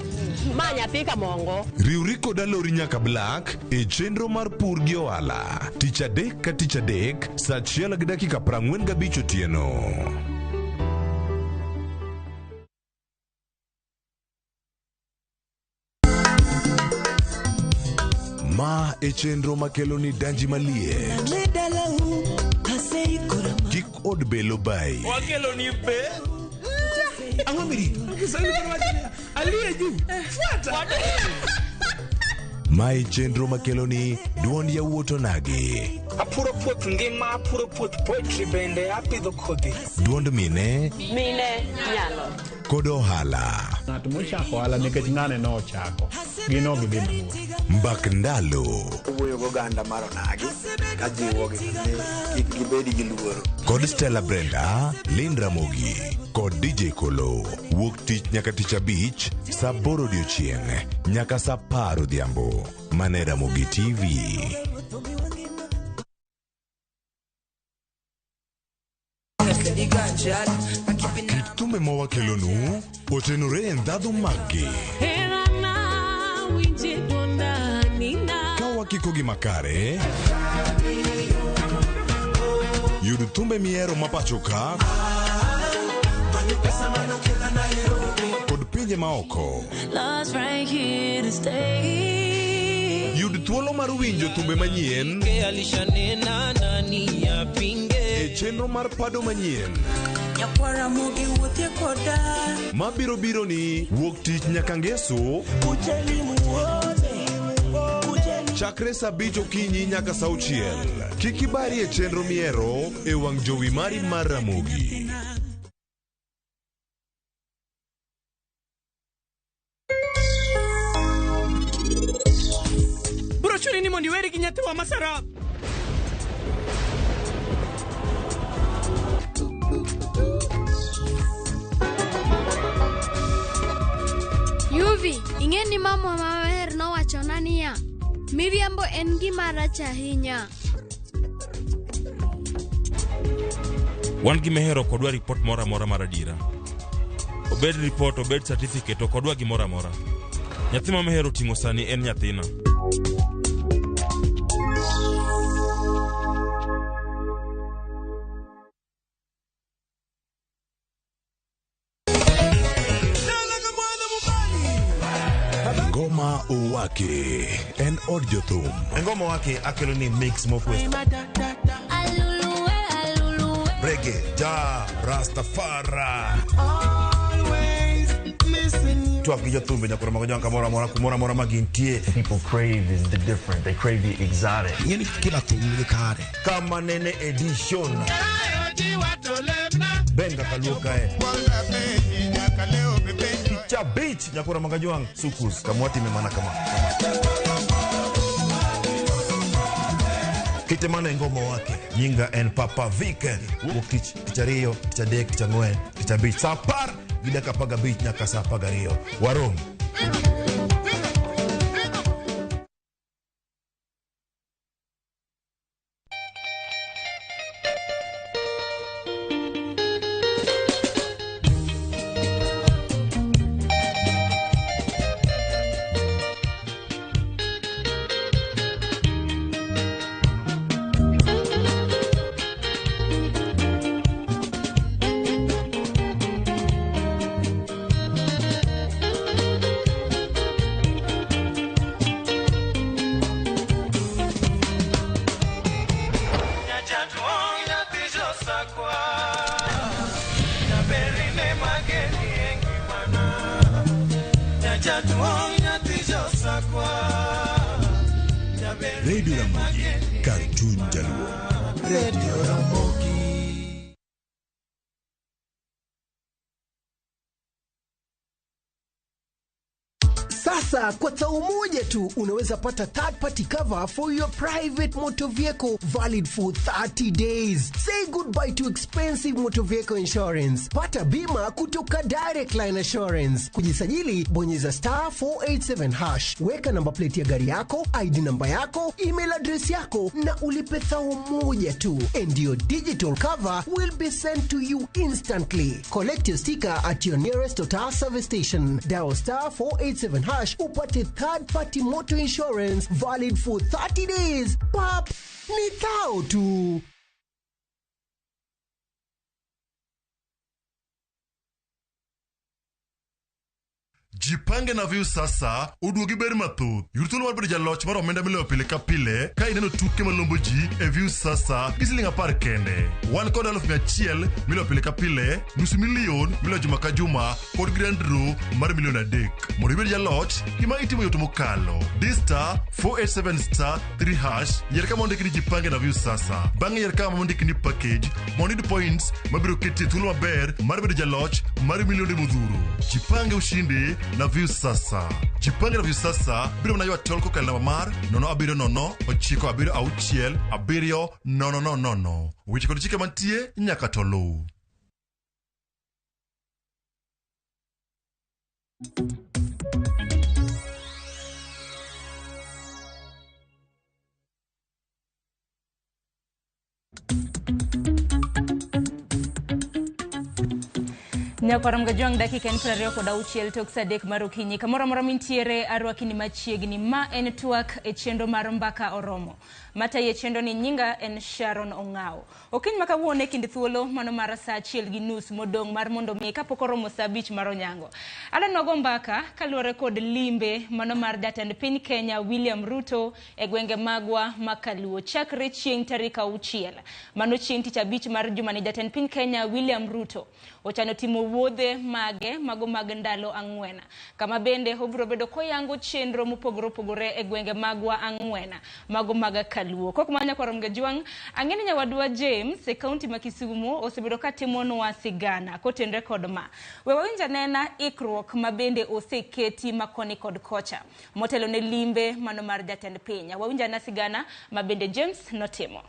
ma nyathi kamongo. Riwri kod Alori nyaka Black e chenro mar pur gi ohala tich adek ka tich adek saa 1:45 otieno. Ma e chenro makelo ni danji maliet. Kik od belo bayi. Wakelo ni be. Ang'o mirito? Kiswahili koro wacho niya, aliye juu. Fuata. Ma e chenro makelo ni duond yawuot onagi. Apuro puoth ngima, apuro puoth poetry bende apidho kodhi. Duond mine Mine nyalo. kod ohala. Ng'at mochako ohala nikech ng'ane nochako, gin ok gidhi mabor. Mbak ndalo. Owuoyo goganda mar onagi kajiwogi ni kik gibed gi luoro. Kod Stella Brenda, Lynn Ramogi kod DJ Kolo. Wuok tich nyaka tich abich saa aboro odiochieng' nyaka saa apar odhiambo. Mane Ramogi TV. Kit thumbe ma wakelonu otenore e ndhadhu maggi. Ka wakikogi makare, yud thumbe mihero ma pacho ka kod pinje maoko. Yud thuolo mar winjo thumbe manyien e chenro mar pado manyien mabiro biro ni wuok tich nyaka ngeso chakre saa abich okinyi nyaka saa auchiel. Kik ibari e chenro mihero e wang' jowi mari mar Ramogi. Bro chuni ni mondo iweri gi nyathiwa ma Sarah. Yuvi, ing'e ni mama maber nowachona niya, miriambo en gima rach ahinya. Wan gi Mehero ok wadwa ripot moro amora mar adiera. Obed ripot, obed certificate, ok wadwa gimoro amora. Nyathi ma Mehero oting'o sani en nyathina. Ngoma Owake en od jothum. Ngoma Owake akelo ni mix mofwes. Reggae, ja, Rastafari. Twak gi jothumbe nyaka romo gi kamoro amora kumoro amora ma gintie. People crave is the different. They crave the exotic. Ing'eni kila thum nigi kare. Kama nene edition. Benga kaluo kae. Cha beach nyakura magajuang sukus kamwati memana kama. Kite mana ngoma wake nyinga en Papa Vic. Wuok tich tich ariyo tich adek tich ang'wen tich abich saa apar gi dakika apar gabich nyaka saa apar gariyo. Warom. Radio Ramogi, kar chuny Jaluo. Radio Ramogi. Sasa kwa tao moja tu unaweza pata third party cover for your private motor vehicle valid for 30 days. Say goodbye to expensive motor vehicle insurance. Pata bima kutoka Direct Line Assurance. Kujisajili bonyeza star 487 hash. Weka namba plate ya gari yako, ID namba yako, email address yako na ulipe thao moja tu. And your digital cover will be sent to you instantly. Collect your sticker at your nearest Total service station. Dial star 487 hash upate third party motor insurance valid for 30 days. Pap, ni thao tu. Jipange na Viusasa oduogi ber mathoth. Yud thuolo mar bedo jaloch mar omenda miloyo pile ka pile ka ineno tuke malombo ji e Viusasa gi siling 10 kende. Wan kod 100,000 miloyo pile ka pile, nusu milion miloyo juma ka juma kod grand draw mar milion 3. Mondo ibed jaloch, gima itimo yot mokalo. Di star 487 star 3 hash, yier kama ondiki ni Jipange na Viusasa. Bang'e yier kama ondiki ni package mondo iyud points mabiro keti e thuolo maber mar bedo jaloch mar milionde modhuro. Jipange ushindi na Viusasa. Jipange na Viusasa biro mana ywa tol kokalo namba mar 070 976 7000. Weche kod chike mantie nyaka to luw. Nyakwar Mgajwang' dakika en 26 tok saa 3 mar okinyi. Kamoro amora mintiere arwaki ni machiegni. Ma en twak e chenro mar Mbaka Oromo. Matayi e chenro ni nyinga en Sharon Ong'awo. Okinyi ma kawuono e kind thuolo mano mar saa 1:30 modong' mar mondo mi kapok oromo saa 5 mar onyango. Alan wago mbaka kaluwore kod limbe mano mar jatend piny Kenya William Ruto e gwenge magwa ma Kaluo chakre chieng' tarik 6. Mano chieng' tich abich mar jumani jatend piny Kenya William Ruto ochano timo wuodhe mage mago mag ndalo 4, kama bende obiro bedo koyango chenro mopogore opogore e gwenge magwa 4 mago mag Kaluo. Kok manya kwa Mgajwang', ang'e ni nyawadwa James e kaunti ma Kisumu osebedo katimonwa sigana kotenre kod ma. We wawinj anena ikruok ma bende oseketi makoni kod kocha motelo ne limbe mano mar jatend piny. Wawinj anena sigana ma bende James notimo.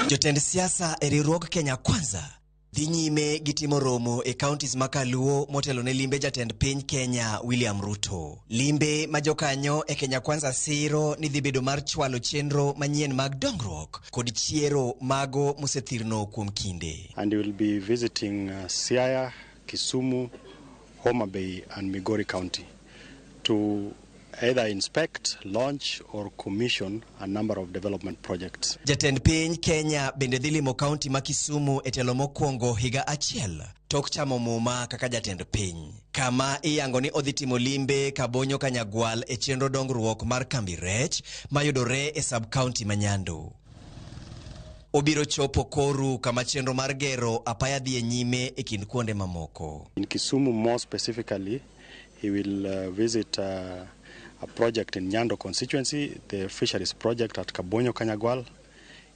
Jotend siasa e riwruog Kenya Kwanza dhi nyime gi timo romo e counties ma Kaluo motelo ne limbe jatend piny Kenya William Ruto. Limbe ma jokanyo e Kenya Kwanza siro ni dhi bedo mar chwalo chenro manyien mag dongruok kod chiero mago mosethirno kuom kinde. And he will be visiting Siaya, Kisumu, Homa Bay and Migori County to either inspect, launch or commission a number of development projects. Jatend piny Kenya bende dhi limo kaunti ma Kisumu e telo mokwongo higa achiel tok chamo muma kaka jatend piny, kama iyango ni odhi timo limbe Kabonyo Kanyagwal e chenro dongruok mar kambi rech mayudore e sub-county ma Nyando. Obiro chopo Koru kama chenro mar gero apaya dhi e nyime e kind kuonde mamoko. In Kisumu more specifically, he will visit a project in Nyando constituency, the fisheries project at Kabonyo Kanyagwal.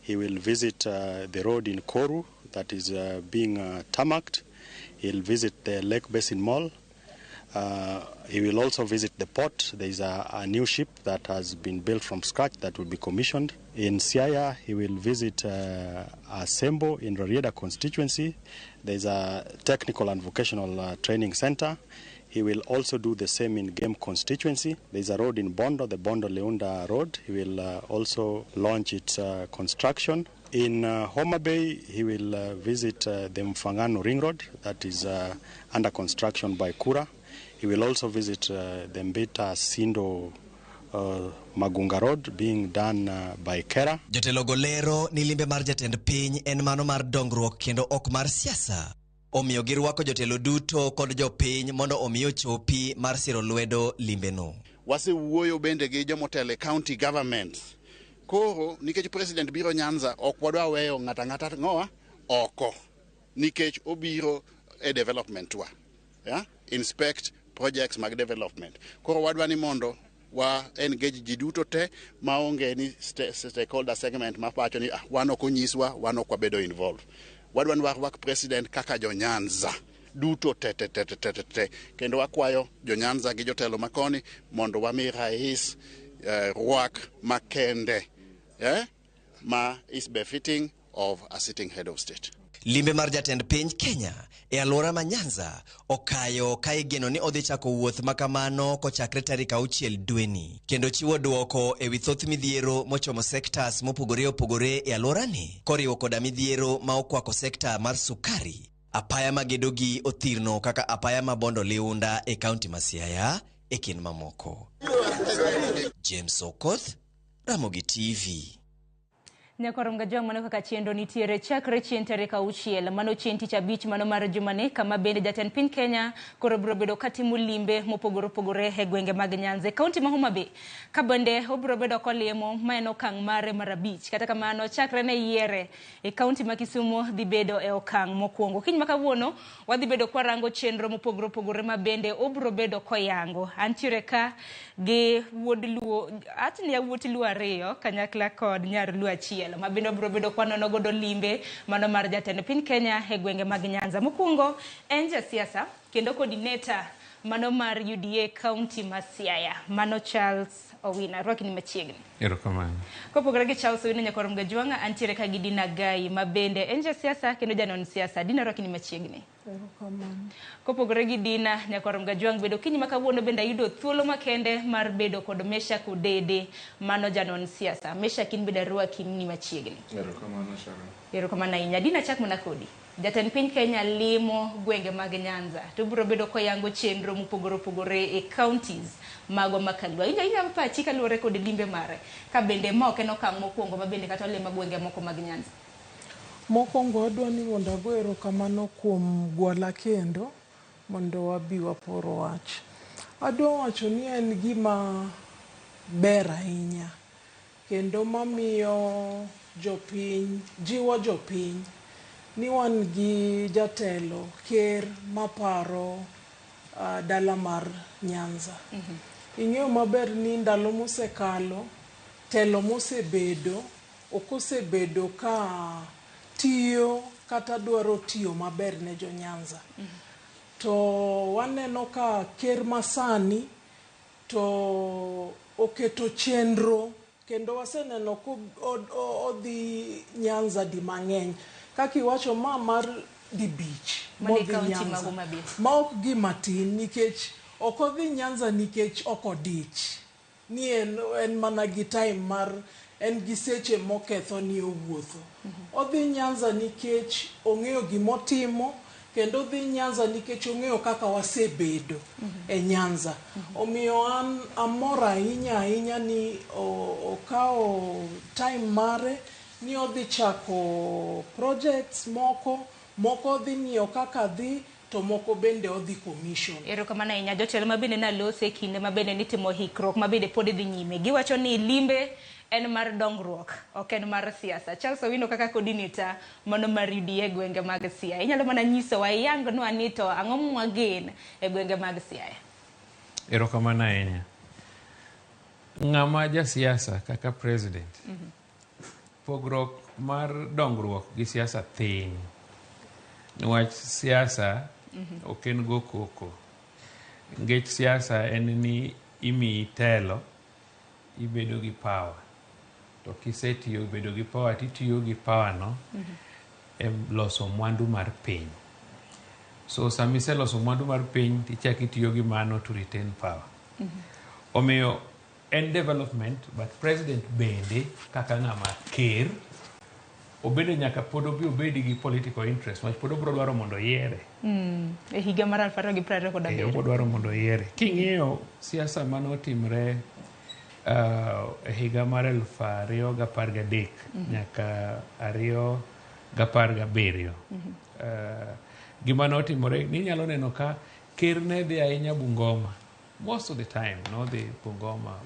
He will visit the road in Koru that is being tarmacked. He'll visit the Lake Basin Mall. He will also visit the port. There is a new ship that has been built from scratch that will be commissioned. In Siaya, he will visit Asembo in Rarieda constituency. There is a technical and vocational training center. He will also do the same in Game constituency. There is a road in Bondo, the Bondo-Leunda Road. He will also launch its construction. In Homa Bay, he will visit the Mfangano Ring Road that is under construction by Kura. He will also visit the Mbita Sindo Magunga Road being done by Kera. Jotelo golero ni limbe mar jatend piny en mano mar dongruok kendo ok mar siasa. Omiyo girwako jotelo duto kod jopiny mondo omi ochopi mar siro lwedo limbeno. Wasewuoyo bende gi jomotelo e county government. Koro nikech president biro Nyanza, ok wadwa weyo ng'ata ng'ata ng'owa oko nikech obiro e development wa. Yeah? Inspect projects mag development. Koro wadwa ni mondo wa engage ji duto te maonge ni stakeholder segment mapacho ni wan ok onyiswa, wan ok wabedo involved. Wadwa ni warwak president kaka jo Nyanza duto te te te te te te, kendo wakwayo jo Nyanza gi jotelo makoni mondo wami rais rwak makende ma is befitting of a sitting head of state. Limbe mar jatend piny Kenya e alwora ma Nyanza okayo ka igeno ni odhi chako wuoth makamano kochakre tarik 6 dweni, kendo chiwo dwoko ewi thoth midhiero mochomo sectors mopogore opogore e alworani, koriwo koda midhiero ma okwako sekta mar sukari, apaya magedo gi othirno kaka apaya ma Bondo Liunda e kaunti ma Siaya e kind mamoko. James Okoth, Ramogi TV. Nyakwar Mgajwang' mano kaka chenro nitiere chakre chieng' tarik 6 mano chieng' tich abich mano mar jumani kama bende jatend piny Kenya koro biro bedo katimo limbe mopogore opogore e gwenge mag Nyanza e kaunti ma Homa Bay ka bende obiro bedo kolimo ma en okang' mare mar 5 kata kamano chakre ne yiere e kaunti ma Kisumu dhi bedo e okang' mokwongo. Kiny ma kawuono wadhi bedo kwarango chenro mopogore opogore ma bende obiro bedo koyango. Antiere ka gi wuod Luo atni yawuot Luo 2 kanyakla kod nyar Luo 1 ma bende obiro bedo kwanono godo limbe mano mar jatend piny Kenya e gwenge mag Nyanza. Mokwongo en jasiasa kendo coordinator mano mar UDA County ma Siaya, mano Charles Owino. Rwaki ni machiegni. Erokamano. Kopogore gi Charles Owino nyakwar Mgajwang', antiere ka gi Dina Gai ma bende en jasiasa kendo janon siasa. Dina, rwaki ni machiegni. Erokamano. Kopogore gi Dina nyakwar Mgajwang', bedo kinyi ma kawuono bende ayudo thuolo makende mar bedo kod Meshack Odede, mano janon siasa. Meshack, in bende arwaki ni machiegni. Erokamano Sharon. Erokamano ahinya. Dina, chak mana kodi. Jatend piny Kenya limo gwenge mag Nyanza to biro bedo koyango chenro mopogore opogore e counties mago ma Kalua. Inya pachi kaluwore kod limbe mare ka bende ma ok en okang' mokwongo ma bende kata olimo gwenge moko mag Nyanza. Mokwongo adwa ni mondo ago erokamano kuom gwala kendo mondo wabi wapor wach. Adwa wacho ni en gima ber ahinya kendo mamiyo jopiny, jiwo jopiny ni wan gi jatelo ker maparo dala mar Nyanza. Ing'eyo maber ni ndalo mosekalo, telo mosebedo, ok osebedo ka tiyo kata dwaro tiyo maber ne jo Nyanza. To waneno ka ker masani to oketo chenro kendo waseneno ko odhi Nyanza di mang'eny. Kaka iwacho ma mar dibich modhi Nyanza ma ok gima tin nikech ok odhi Nyanza nikech ok odich. Ni en mana gi time mar en gi seche moketho ni owuotho. Odhi Nyanza nikech ong'eyo gimotimo kendo odhi Nyanza nikech ong'eyo kaka wasebedo e Nyanza. Omiyo an amor ahinya ahinya ni okawo time mare ni odhi chako projects moko, moko odhi ng'iyo kaka dhi, to moko bende odhi commission. Erokamano ahinya. Jotelo ma bende nalose e kinde ma bende nitimo hikruok ma bende pod dhi nyime. Giwacho ni limbe en mar dongruok, ok en mar siasa. Charles Owino kaka coordinator mano mar UDA gwenge mag Siaya. Inyalo mana nyisowa iyangnwa ni to ang'o mwagen e gwenge mag Siaya? Erokamano ahinya. Ng'ama jasiasa kaka president, pogruok mar dongruok gi siasa thin. Niwach siasa ok en go koko. Nikech siasa en ni imiyi telo, ibedo gi power. To kisetiyo bedo gi power, titiyo gi power no e loso mwandu mar piny. So sama iseloso mwandu mar piny, tichako itiyo gi mano to retain power. Omiyo en development, but president bende kaka ng'ama ker, obedo nyaka pod obi obed gi political interest, wach pod obiro dwaro mondo oyiere. E higa mar 2027. Obiro dwaro mondo oyiere. King'iyo siasa manotimre e higa mar 2013 nyaka 2017. Gima notimore, ninyalo neno ka ker ne dhi ahinya Bungoma. Most of the time, nodhi Bungoma.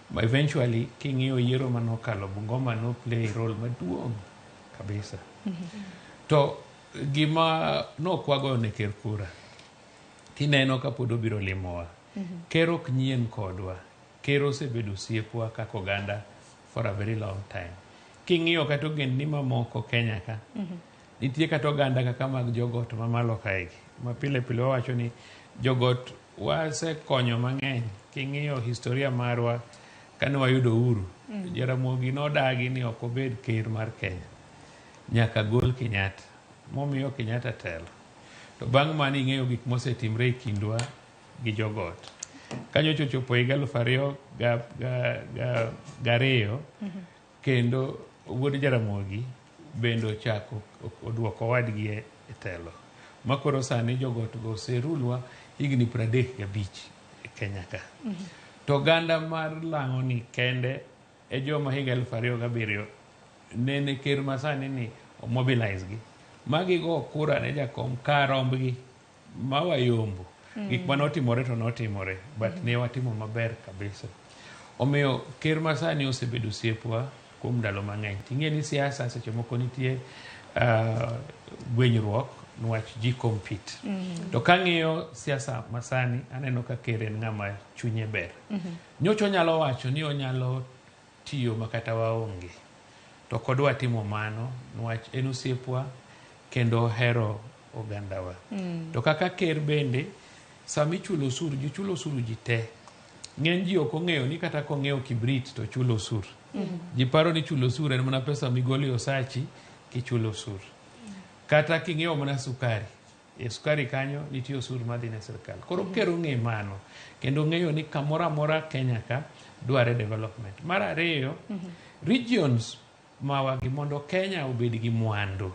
But eventually, king'iyo yiero manokalo, Bungoma no play role maduong' kabisa. To gima nokwago ne ker kura, tineno ka pod obiro limowa. Ker ok nyien kodwa. Ker osebedo osiepwa kaka oganda for a very long time. King'iyo kata ogendni mamoko Kenya ka, nitie kata oganda kaka mag jogot mamalo kaegi. Ma pile pile wawacho ni jogot wasekonyo mang'eny. King'iyo historia marwa kane wayudo uhuru, Jaramogi nodagi ni ok obed ker mar Kenya. Nyaka gol Kenyatta. Momiyo Kenyatta telo. To bang' mano ing'eyo gik mosetimre e kindwa gi jogot. Kanyocha ochopo higa 2002, kendo wuod Jaramogi bende ochako oduoko wadgi e telo. Ma koro sani jogot go oserulwa higni 35 e Kenya ka. To oganda mar lang'o ni kende e joma higa 2007 Nene ker masani ni omobilize gi ma gigo kura ne jakom karombgi ma wayombo. Gik mane otimore to notimore, but ne watimo maber kabisa. Omiyo ker masani osebedo osiepwa kuom ndalo mang'eny. Ting'e ni siasa seche moko nitie gwenyruok niwach ji compete. To kang'iyo siasa masani, aneno ka ker en ng'ama chunye ber. Nyocha onyalo wacho ni onyalo tiyo makata waonge. To ok odwa timo mano niwach en osiepwa kendo ohero ogandawa. To kaka ker bende, sama ichulo osuru, ji chulo osuru ji te. Ng'eny ji ok ong'eyo ni kata kong'iewo kibrit to chulo osuru. Ji paro ni chulo osuru en mana pesa migolo e osachi kichulo osuru. Kata king'iewo mana sukari, e sukari kanyo nitie osuru madhi ne sirkal. Koro ker ong'e mano kendo ong'eyo ni kamoro amora Kenya ka dware development. Mar ariyo, regions mawagi mondo Kenya obed gi mwandu,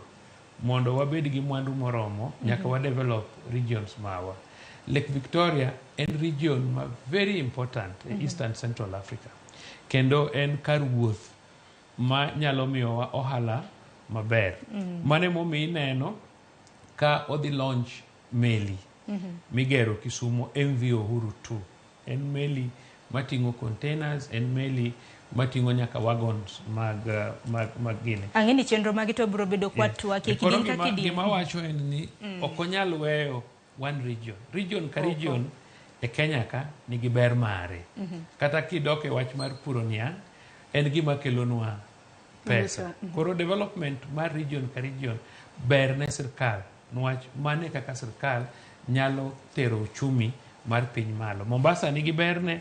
mondo wabed gi mwandu moromo, nyaka wa develop regions mawa. Lake Victoria en region ma very important e Eastern Central Africa. Kendo en kar wuoth ma nyalo miyowa ohala maber. Mano emomiyo ineno ka odhi launch meli migero Kisumu MV Uhuru 2. En meli mating'o containers, en meli mating'o nyaka wagons mag gini. Ang'e ni chenro magi to biro bedo kwa twak e Koro kidieny ka kidieny. gima wacho en ni ok onyal weyo one region. Region ka region e Kenya ka nigi ber mare. Kata kidok e wach mar puro niang', en gima kelonwa pesa. Koro development mar region ka region ber ne sirkal, niwach mano e kaka sirkal nyalo tero uchumi mar piny malo. Mombasa nigi berne,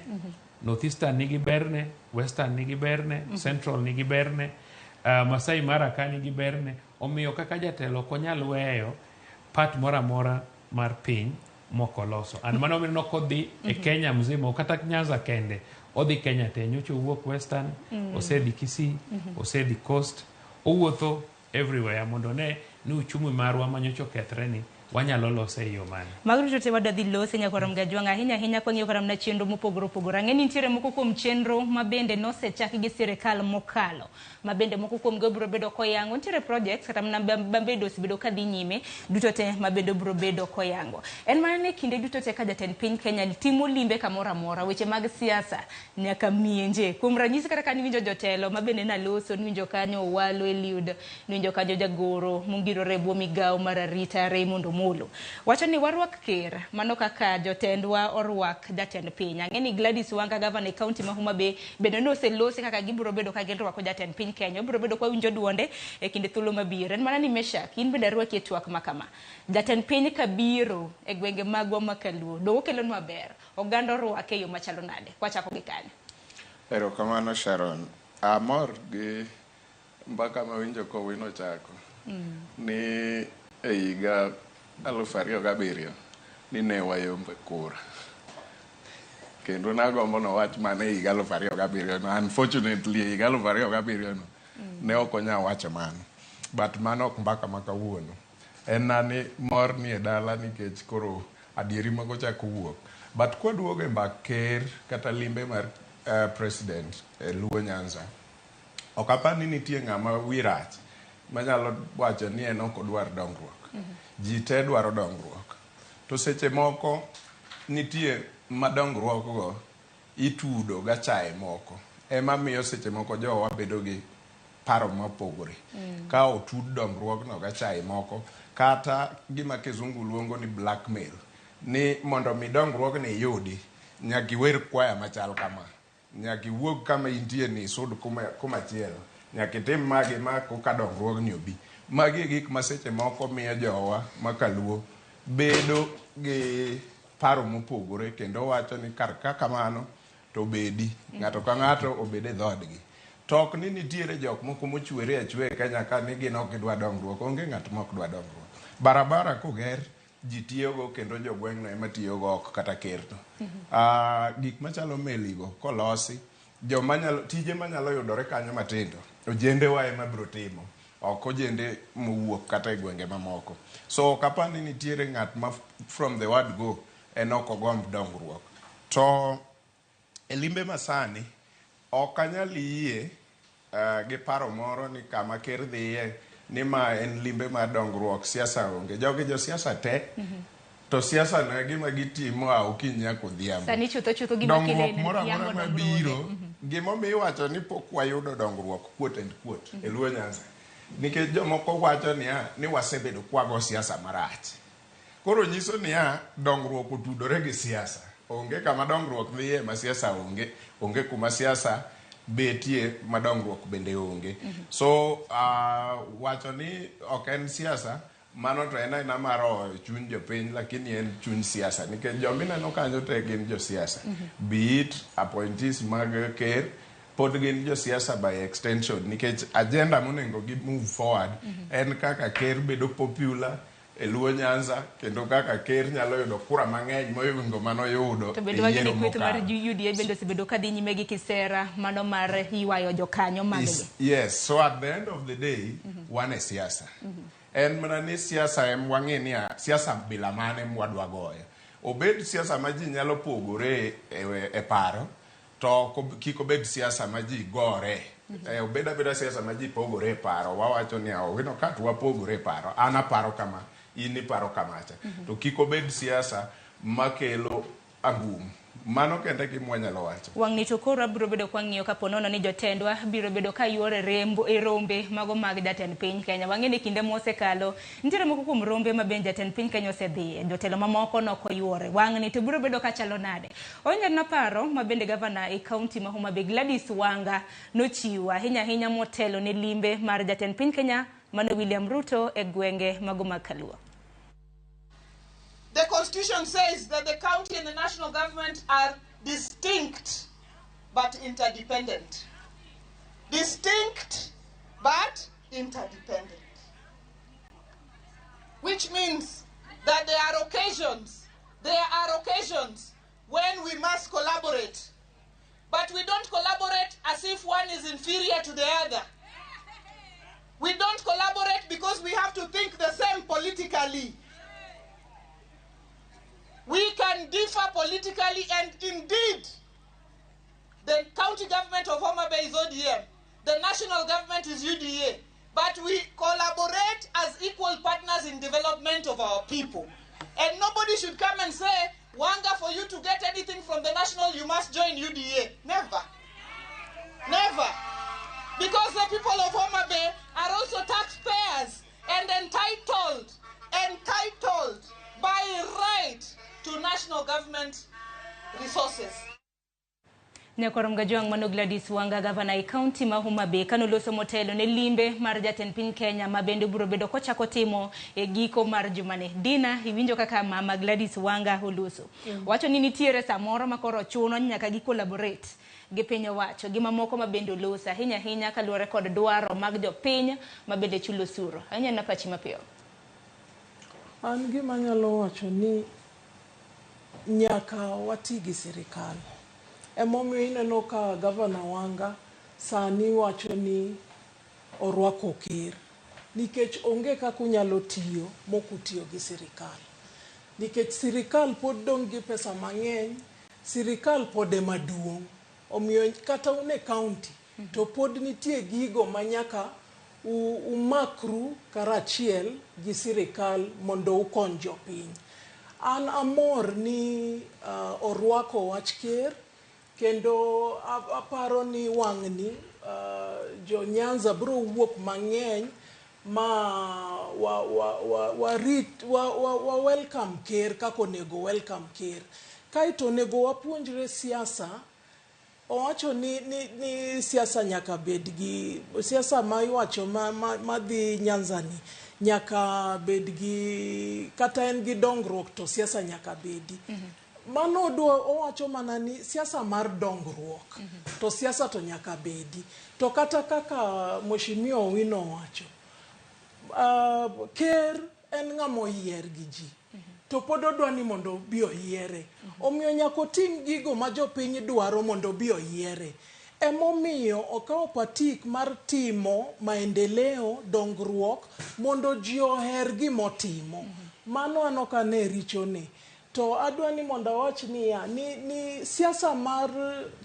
Northeastern nigi berne, Western nigi berne, Central nigi berne, Masai Mara ka nigi berne. Omiyo kaka jatelo ok onyal weyo part moro amora mar piny mok oloso. And mano omiyo kodhi e Kenya mzima, ok kata Nyanza kende, odhi Kenya te. Nyocha owuok Western, osedhi Kisii, osedhi Coast, owuotho everywhere mondo one ni uchumi marwa manyocha okethre ni wanyalo lose e yo mane. Mago duto te wadwa dhi lose nyakwar Mgajwang' ahinya ahinya kwang'iyo kata mana chenro mopogore opogore. Ang'e ni nitiere moko kuom chenro ma bende nosechak gi sirikal mokalo ma bende moko kuom gi obiro bedo koyango. Nitiere projects kata mana ma bende osebedo ka dhi nyime duto te ma bende obiro bedo koyango. En mana ni kinde duto te ka jatend piny Kenya timo limbe kamoro amora, weche mag siasa nyaka mienje. Kuom ranyisi kata ka niwinjo jotelo ma bende naloso, niwinjo kanyo Owalo Eliud, niwinjo kanyo jagoro mongirore e bwo migawo mar arita Raymond Omolo. Wacho ni warwak ker, mano kaka jotendwa orwak jatend piny. Ang'e ni Gladys Wanga, gavana e kaunti ma Homa Bay, bende noselosi kaka gibiro bedo ka girwako jatend piny Kenya. Obiro bedo kwa winjo duonde e kinde thuolo mabiro. En mana ni Meshak, in bende arwaki e twak ma kama. Jatend piny kabiro e gwenge magwa ma Kaluo, do okelonwa ber. Oganda orwake e yo machalo nade? Kwachako gi kanyo. Erokamano Sharon. Amor gi mbaka mawinjo kowino chako ni e higa 2007 ni ne wayombe kura. Kendo nagombo nowach mana e higa 2007 no. Unfortunately, e higa 2007 no ne ok onyal wacho mano. But mano ok mbaka ma kawuono. En na ni mor ni e dala nikech koro adieri mago chako wuok. But kwaduogo e mbak ker kata limbe mar president e Luo Nyanza, ok apar ni nitie ng'ama wi rach manyalo wacho ni en ok odwar dongruok. Ji te dwaro dongruok. To seche moko nitie ma dongruok go itudo gachaye moko. Ema miyo seche moko jowa bedo gi paro mopogore. Ka otud dongruogno gachaye moko, kata gima kizungu luongo ni blackmail, ni mondo mi dongruogni iyudi, nyaka iwer kwaya machal kama. Nyaka iwuog kama intie ni isud kuma chielo. Nyaka itim ma gi ma koka dongruogni obi. Magi e gik ma seche moko miyo jowa ma kaluo bedo gi paro mopogore kendo wacho ni kar ka kamano to obedi. Ng'ato ka ng'ato obed e dhoodgi. To ok ni nitiere jok moko mochwere achweya e Kenya ka ni gin ok gidwa dongruok. Onge ng'at ma ok dwa dongruok. Barabara koger, ji tiyogo kendo jogweng'no ema tiyogo ok kata ker to. Gik machalo meligo kolosi, joma nyalo, tije manyalo yudore kanyo matindo, ojendewa ema biro timo. Ok ojende mowuok kata e gwenge mamoko. So ok apar ni nitiere ng'at ma from the word go en ok ogomb dongruok. To e limbe masani, ok anyal yie gi paro moro ni kama ker dhiye ni ma en limbe mar dongruok, siasa onge. Jogi josiasa te, to siasa no e gima gitimo a okinyi nyaka odhiambo. Sani chutho chutho gima Dongruok kelo moro en amora yango mabiro, dongruoge. gimomiyo iwacho ni pok wayudo dongruok, quote and quote, e Luo Nyanza, nikech jomoko wacho niya ni wasebedo kwago siasa marach. Koro nyiso niya dongruok otudore gi siasa. Onge kama dongruok dhiye ma siasa onge, onge kuma siasa betie ma dongruok bende onge. So wacho ni ok en siasa, mano to en aena mar oyo chuny jopiny, lakini en chuny siasa nikech jomineno kanyo te gin josiasa. Be it appointees mag ker, pod gin josiasa by extension, nikech agenda monego gi move forward en kaka ker bedo popular e Luo Nyanza, kendo kaka ker nyalo yudo kura mang'eny mohingo manoyudo To e bende wang'e ni yiero kweth mar mokalo. UDA bende osebedo ka dhi nyime gi kisera mano mar ywayo jokanyo maggi. Yes, so at the end of the day, wan e siasa. En mana ni siasa em wang'e niya, siasa bila mane mwadwa goyo. Obed siasa ma ji nyalo pogore e paro, to kik obed siasa ma ji gore. Obed abeda siasa ma ji pogore e paro. Wawacho niya, Owino ka to wapogore e paro. An aparo kama, in iparo kamacha. To kik obed siasa makelo angum. Mano kende gima wanyalo wacho. Wang'ni to koro abiro bedo kwang'iyo kapo nono ni jotendwa biro bedo ka yuore e rombe mago mag jatend piny Kenya. Wang'e ni kinde mosekalo nitiere moko kuom rombe ma bende jatend piny Kenya osedhiye, jotelo mamoko nok oyuore. Wang'ni to biro bedo kachalo nade? Onyalo paro ma bende gavana e kaunti ma Homa Bay Gladys Wanga nochiwo ahinya ahinya motelo ne limbe mar jatend piny Kenya mano William Ruto e gwenge mago mag Kaluo. The Constitution says that the county and the national government are distinct but interdependent. Distinct but interdependent. Which means that there are occasions when we must collaborate. But we don't collaborate as if one is inferior to the other. We don't collaborate because we have to think the same politically. We can differ politically, and indeed, the county government of Homa Bay is ODM, the national government is UDA, but we collaborate as equal partners in development of our people. And nobody should come and say, Wanga, for you to get anything from the national, you must join UDA. Never. Never. Because the people of Homa Bay are also taxpayers and entitled by right to national government resources. Nyakwar Mgajwang' mano Gladys Wanga, gavana e kaunti ma Homa Bay, kanoloso motelo ne limbe mar jatend piny Kenya ma bende biro bedo kochako timo e giko mar jumani. Dina, iwinjo kaka mama Gladys Wanga oloso. Wacho ni nitiere samoro ma koro chuno ni nyaka gi collaborate gi piny owacho gi mamoko ma bende oloso ahinya ahinya kaluwore kod dwaro mag jopiny ma bende chulo osuru. Ahinya na pachi mapiyo. An gima anyalo wacho ni nyaka wati gi sirikal. Emomiyo ineno ka gavana Wanga sani wacho ni orwako ker. Nikech onge kaka unyalo tiyo mok utiyo gi sirikal. Nikech sirikal pod dong' gi pesa mang'eny, sirikal pod ema duong'. Omiyo kata un e kaunti to pod nitie gigo ma nyaka umakru karachiel gi sirikal mondo ukony jopiny. An amor ni orwako wach ker, kendo aparo ni wang'ni jo Nyanza biro wuok mang'eny ma wa welcome ker kaka onego welcome ker. Kaeto onego wapuonjre siasa. Owacho ni siasa nyaka bed gi siasa ma iwacho madhi Nyanza ni nyaka bed gi kata en gi dongruok to siasa nyaka bedi. Mano owacho mana ni siasa mar dongruok to siasa to nyaka bedi. To kata kaka Mheshimiwa Owino owacho, ker en ng'ama oyier gi ji. To pod odwa ni mondo obi oyiere. Omiyo nyaka otim gigo ma jopiny dwaro mondo obi oyiere. Emomiyo okawo patik mar timo maendeleo, dongruok, mondo ji oher gimotimo. Mano an ok ane richone. To adwa ni mondo awach niya, ni siasa mar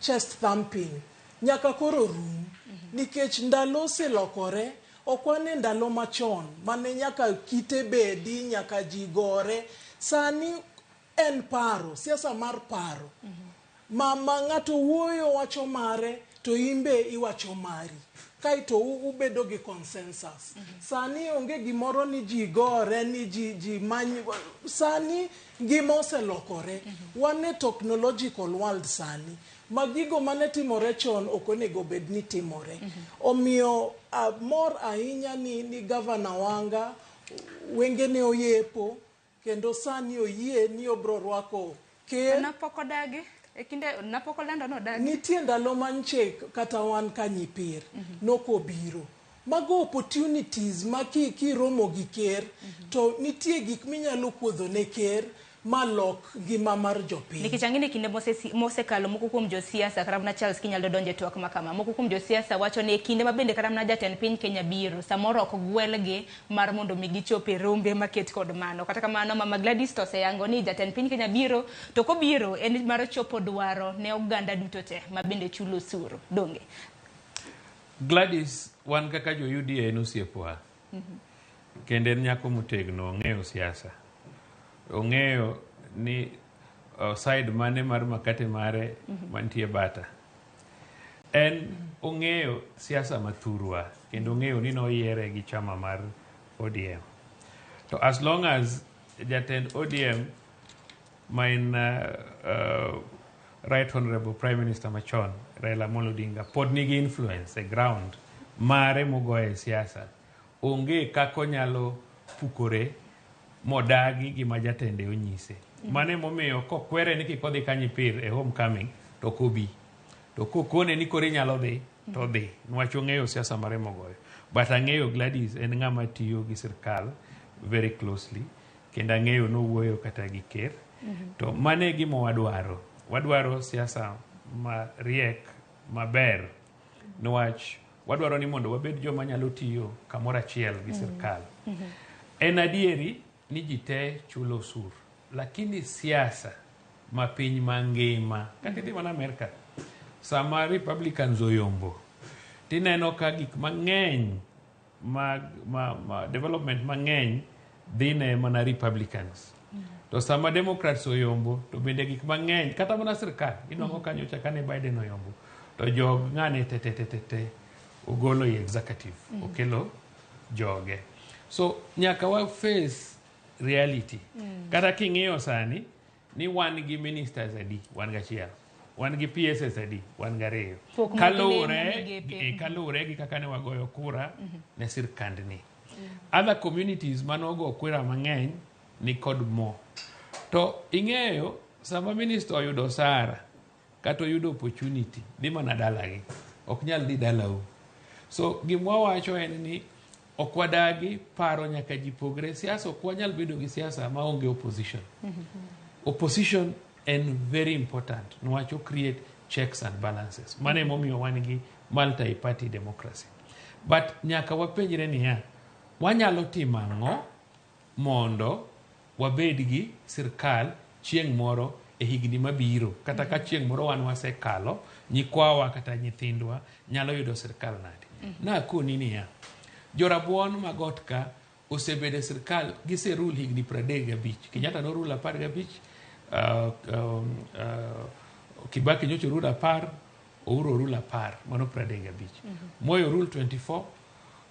chest thumping nyaka koro rum nikech ndalo oselokore. Ok wan e ndalo machon mane nyaka kite bedi, nyaka ji gore. Sani en paro, siasa mar paro. Ma ng'ato wuoyo wacho mare to imbe iwacho mari. Kaeto ubedo gi consensus. Sani onge gimoro ni ji gore, ni ji many. Sani ngima oselokore. Wan e technological world sani. Ma gigo mane timore chon ok onego bed ni timore. Omiyo mor ahinya ni Gavana Wanga wengene oyepo kendo sani oyie ni obro rwako ker. Napok odagi e kinde napok olando nodagi. Nitie ndalo manche kata wan ka nyipir nokobiro. Mago opportunities ma kiromo gi ker to nitie gik minyalo kuodho ne ker malok ngima mar jopiny. Nikech ang'e ni kinde mosekalo moko kuom josiasa kata mana Charles kinyalo donje twak makama. Moko kuom josiasa wacho ni e kinde ma bende kata mana jatend piny Kenya biro samoro ok gwelgi mar mondo mi gichop e rombe maket kod mano. Kata kamano Mama Gladys to oseyango ni jatend piny Kenya biro to kobiro en mar chopo dwaro ne oganda duto te ma bende chulo osuru. Donge? Gladys wan kaka jo UDA en osiepwa. Kendo en nyako motegno, ong'eyo siasa. Ong'eyo ni side mane mar makate mare mantie bata. En ong'eyo siasa mathurwa kendo ong'eyo ni noyiere gi chama mar ODM. To as long as jatend ODM ma en Right Honorable Prime Minister machon Raila Amolo Odinga pod nigi influence e ground mare mogoye e siasa, onge kaka onyalo pukore modagi gima jatende onyise. Mano emomiyo kokwere ni kik odhi Kanyipir e homecoming to ok obi. To kokone ni koro inyalo dhi to odhi. Niwach ong'eyo siasa mare mogoyo. But ang'eyo Gladys en ng'ama tiyo gi sirkal very closely kendo ang'eyo nowuoyo kata gi ker. To mano e gima wadwaro. Wadwaro siasa mariek maber niwach wadwaro ni mondo wabed joma nyalo tiyo kamoro achiel gi sirkal. En adieri ni ji te chulo osuru, lakini siasa ma piny mangima kata idhi mana Amerka sama Republicans oyombo tineno ka gik mang'eny ma development mang'eny dhi ne mana Republicans. To sama Democrats oyombo to bende gik mang'eny kata mana sirkal inwang'o kanyo cha kane Biden oyombo to jog ng'ane te ogolo e executive okelo joge. So nyaka wa face reality. Kata king'iyo sani ni wan gi ministers adi, wan gachiel. Wan gi PSS adi, wan gariyo. Kaluwore gi kaka ne wagoyo kura ne sirkandni. Other communities manogo kura mang'eny ni kod mo. To ing'eyo sama minister oyudo osara kata oyudo opportunity dhi mana dalagi, ok nyal dhi dalau. So gima wawacho en ni ok wadagi paro nyaka ji pogre. Siasa ok wanyal bedo gi siasa maonge opposition. Opposition en very important niwach o create checks and balances. Mano emomiyo wan gi multi-party democracy. But nyaka wapenjre niya, wanyalo timo ang'o mondo wabed gi sirkal chieng' moro e higni mabiro kata ka chieng' moro wan wasekalo nyikwawa kata nyithindwa nyalo yudo sirkal nade. Nakoni niya, jorabuon magot ka osebedo e sirkal giserul higni 35. Kenyatta norul 15, Kibaki nyocha orul 10, Uhuru orul 10, mano 35. Moi orul 24,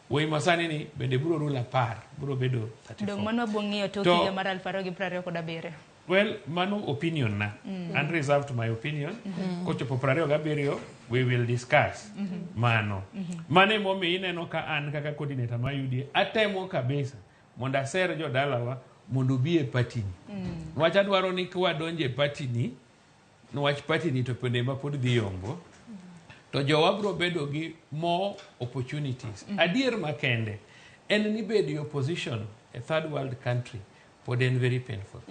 Wuoyi masani ni bende biro rul 10, biro bedo 34. Dong' mano wabiro ng'iyo tok higa mar 2027. Well, mano opinion na. And reserved to my opinion. Kochopo 27, we will discuss mano. Mano emomiyo ineno ka an kaka coordinator mar UDA atemo kabisa mondo aser jodalawa mondo obi e party ni. Niwach adwaro ni kwadonjo e party ni, niwach party ni to bende ema pod dhi yombo, to jowa biro bedo gi more opportunities. Adier makende en ni bedo e opposition e third world country pod en very painful.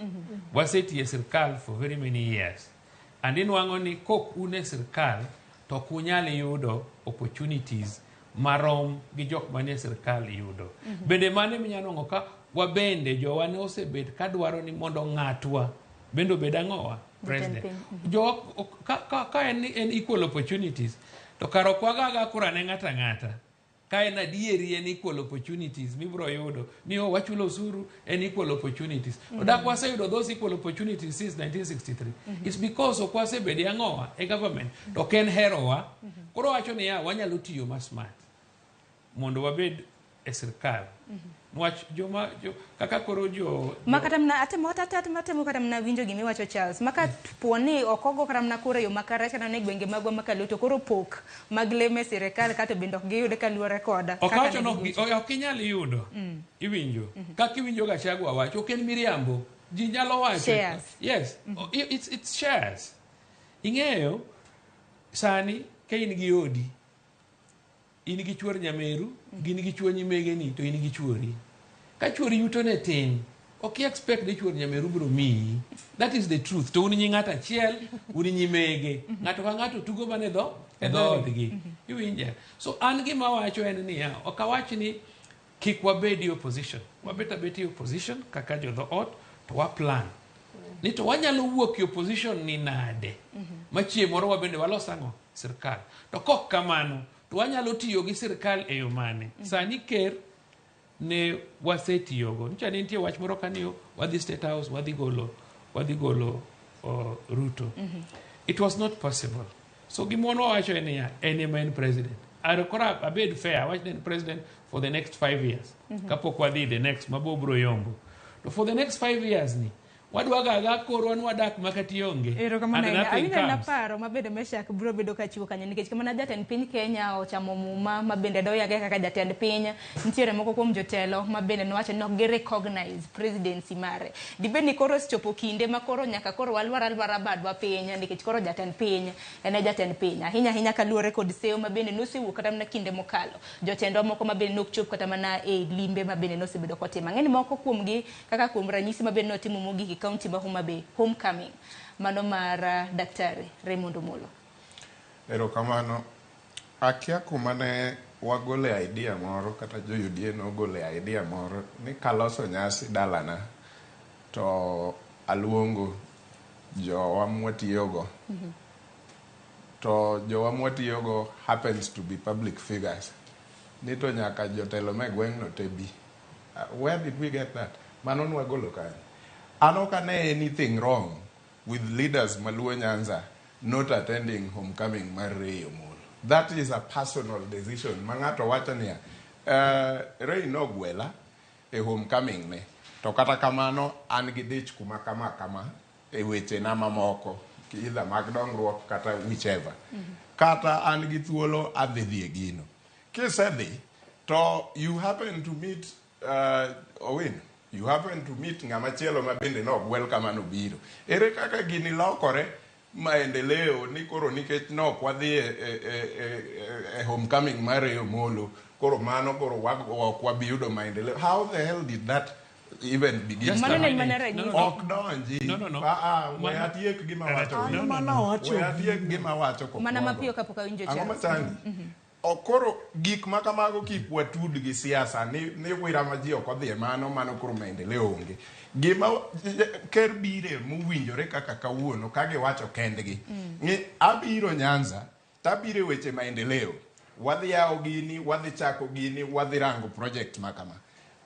Wasetiyo e sirkal for very many years. And inwang'o ni kok un e sirkal to ok unyal yudo opportunities marom gi jok manie sirkal yudo. Bende mano eminya nwang'o ka wabende jowa ne osebet kadwaro ni mondo ng'atwa bende obed ang'owa president. Jowa ka en equal opportunities To kar ok wagaga kura ne ng'ato ang'ata. Ka en adieri en equal opportunities mibiro yudo ni oh, wachulo osuru en equal opportunities. To dak waseyudo those equal opportunities since 1963. It's because ok wasebede ang'owa e government. To ok en herowa. Koro wacho niya wanyalo tiyo ma smart mondo wabed e sirkal. Nwach joma jo, kaka koro jo Ma kata mana atemo kata mana winjo gimiwacho Charles. Maka po ni ok ogo kata mana kura e yo makare kata mana e gwenge magwa ma Kaluo to koro pok mag lemo e sirikal kato bende ok giyud kaluwore koda ok kaka awacho ne ni ok gigocho. ok inyal yudo. Iwinjo. Kaka iwinjo Gachagua wacho ok en miriambo. Ji nyalo wacho. Shares. Yes. It's shares. Ing'eyo sani ka in gi odi in gi chuor nyameru gin gi chuo nyimegeni to in gi chuori. Ka chuori yuto ne tin ok i expect ni chuor nyameru biro miyi. That is the truth. To un nyi ng'ato achiel, un nyimege. Ng'ato ka ng'ato tugo mana e dho e dhoodgi. Iwinja? So an gima awacho en niya, ok awach ni kik wabed e opposition. Wabet abet e opposition kaka jo dhoot to wa plan. Ni to wanyalo wuok e opposition ni nade? Ma chieng' moro wabende walos ang'o? Sirkal. To kok kamano, to wanyalo tiyo gi sirkal e yo mane? Sani ker ne wasetiyogo. Nyicha ne nitie wach moro kaniyo wadhi State House, wadhi golo Ruto. It was not possible. So gima wan wawacho en niya, en ema en president. Are koro abed fair, awach ni en president for the next 5 years. Kapok wadhi the next, mabo bro yombo. To for the next 5 years ni, wadwaga aga korwa ni wadak makati onge. Erokamano And ahinya. nothing Awinjo na comes. paro mabende Meshack biro bedo kachiwo kanyo nikech kamana jatend piny Kenya ochamo muma mabende doyage kaka jatend piny. Nitiere moko kuom jotelo mabende nowacho ni ok gi recognize presidency mare. Dibed ni koro osechopo kinde ma koro nyaka koro walwar alwara badwa piny nikech koro jatend piny en e jatend piny. Ahinya ahinya kaluwore kod seyo mabende nosewuok kata mana kinde mokalo. Jotendwa moko mabende nok chop kata mana e limbe mabende nosebedo kotimo. Ang'e ni moko kuomgi kaka kuom ranyisi mabende notimo mogik e kaunti ma Homa Bay, homecoming mano mar Daktari Raymond Omolo. Erokamano. Akia kuma ne wagole idea moro kata jo UDA nogole idea moro ni kaloso nyasi dalana to aluongo jowa mwatiyogo. To jowa mwatiyogo happens to be public figures. Ni to nyaka jotelo me gweng'no te bi. Where did we get that? Mano nwagolo kanye? An ok ane anything wrong with leaders maluo Nyanza not attending homecoming mar Ray Omolo. That is a personal decision. Ma ng'ato wacho niya, Ray nogwela e homecoming ne. To kata kamano an gi dich kuma kama kama e wechena mamoko, either mag dongruok kata whichever. Kata an gi thuolo adhi dhi e gino. Kisedhi to you happen to meet Owino. You happen to meet ng'ama chielo ma bende nogwel kama nobiro. Ere kaka gini lokore maendeleo ni koro nikech nok wadhi e homecoming mar Ray Omolo, koro mano koro ok wabi yudo maendeleo. How the hell did that even begin? Mano ne en mana ranyisi. Ok donji. No. We atiek gima wacho. No, no, no. We atiek gima wacho kokwongo. Mana mapiyo kapok awinjo Ang'o Charles. machandi? Koro gik ma kamago kik watud gi siasa ni wira ma ji ok odhi e mano koro maendeleo onge. Gima ker bire mowinjore kaka kawuono ka giwacho kendgi ni abiro Nyanza tabiro e weche maendeleo. Wadhi yawo gini, wadhi chako gini, wadhi rango project ma kama.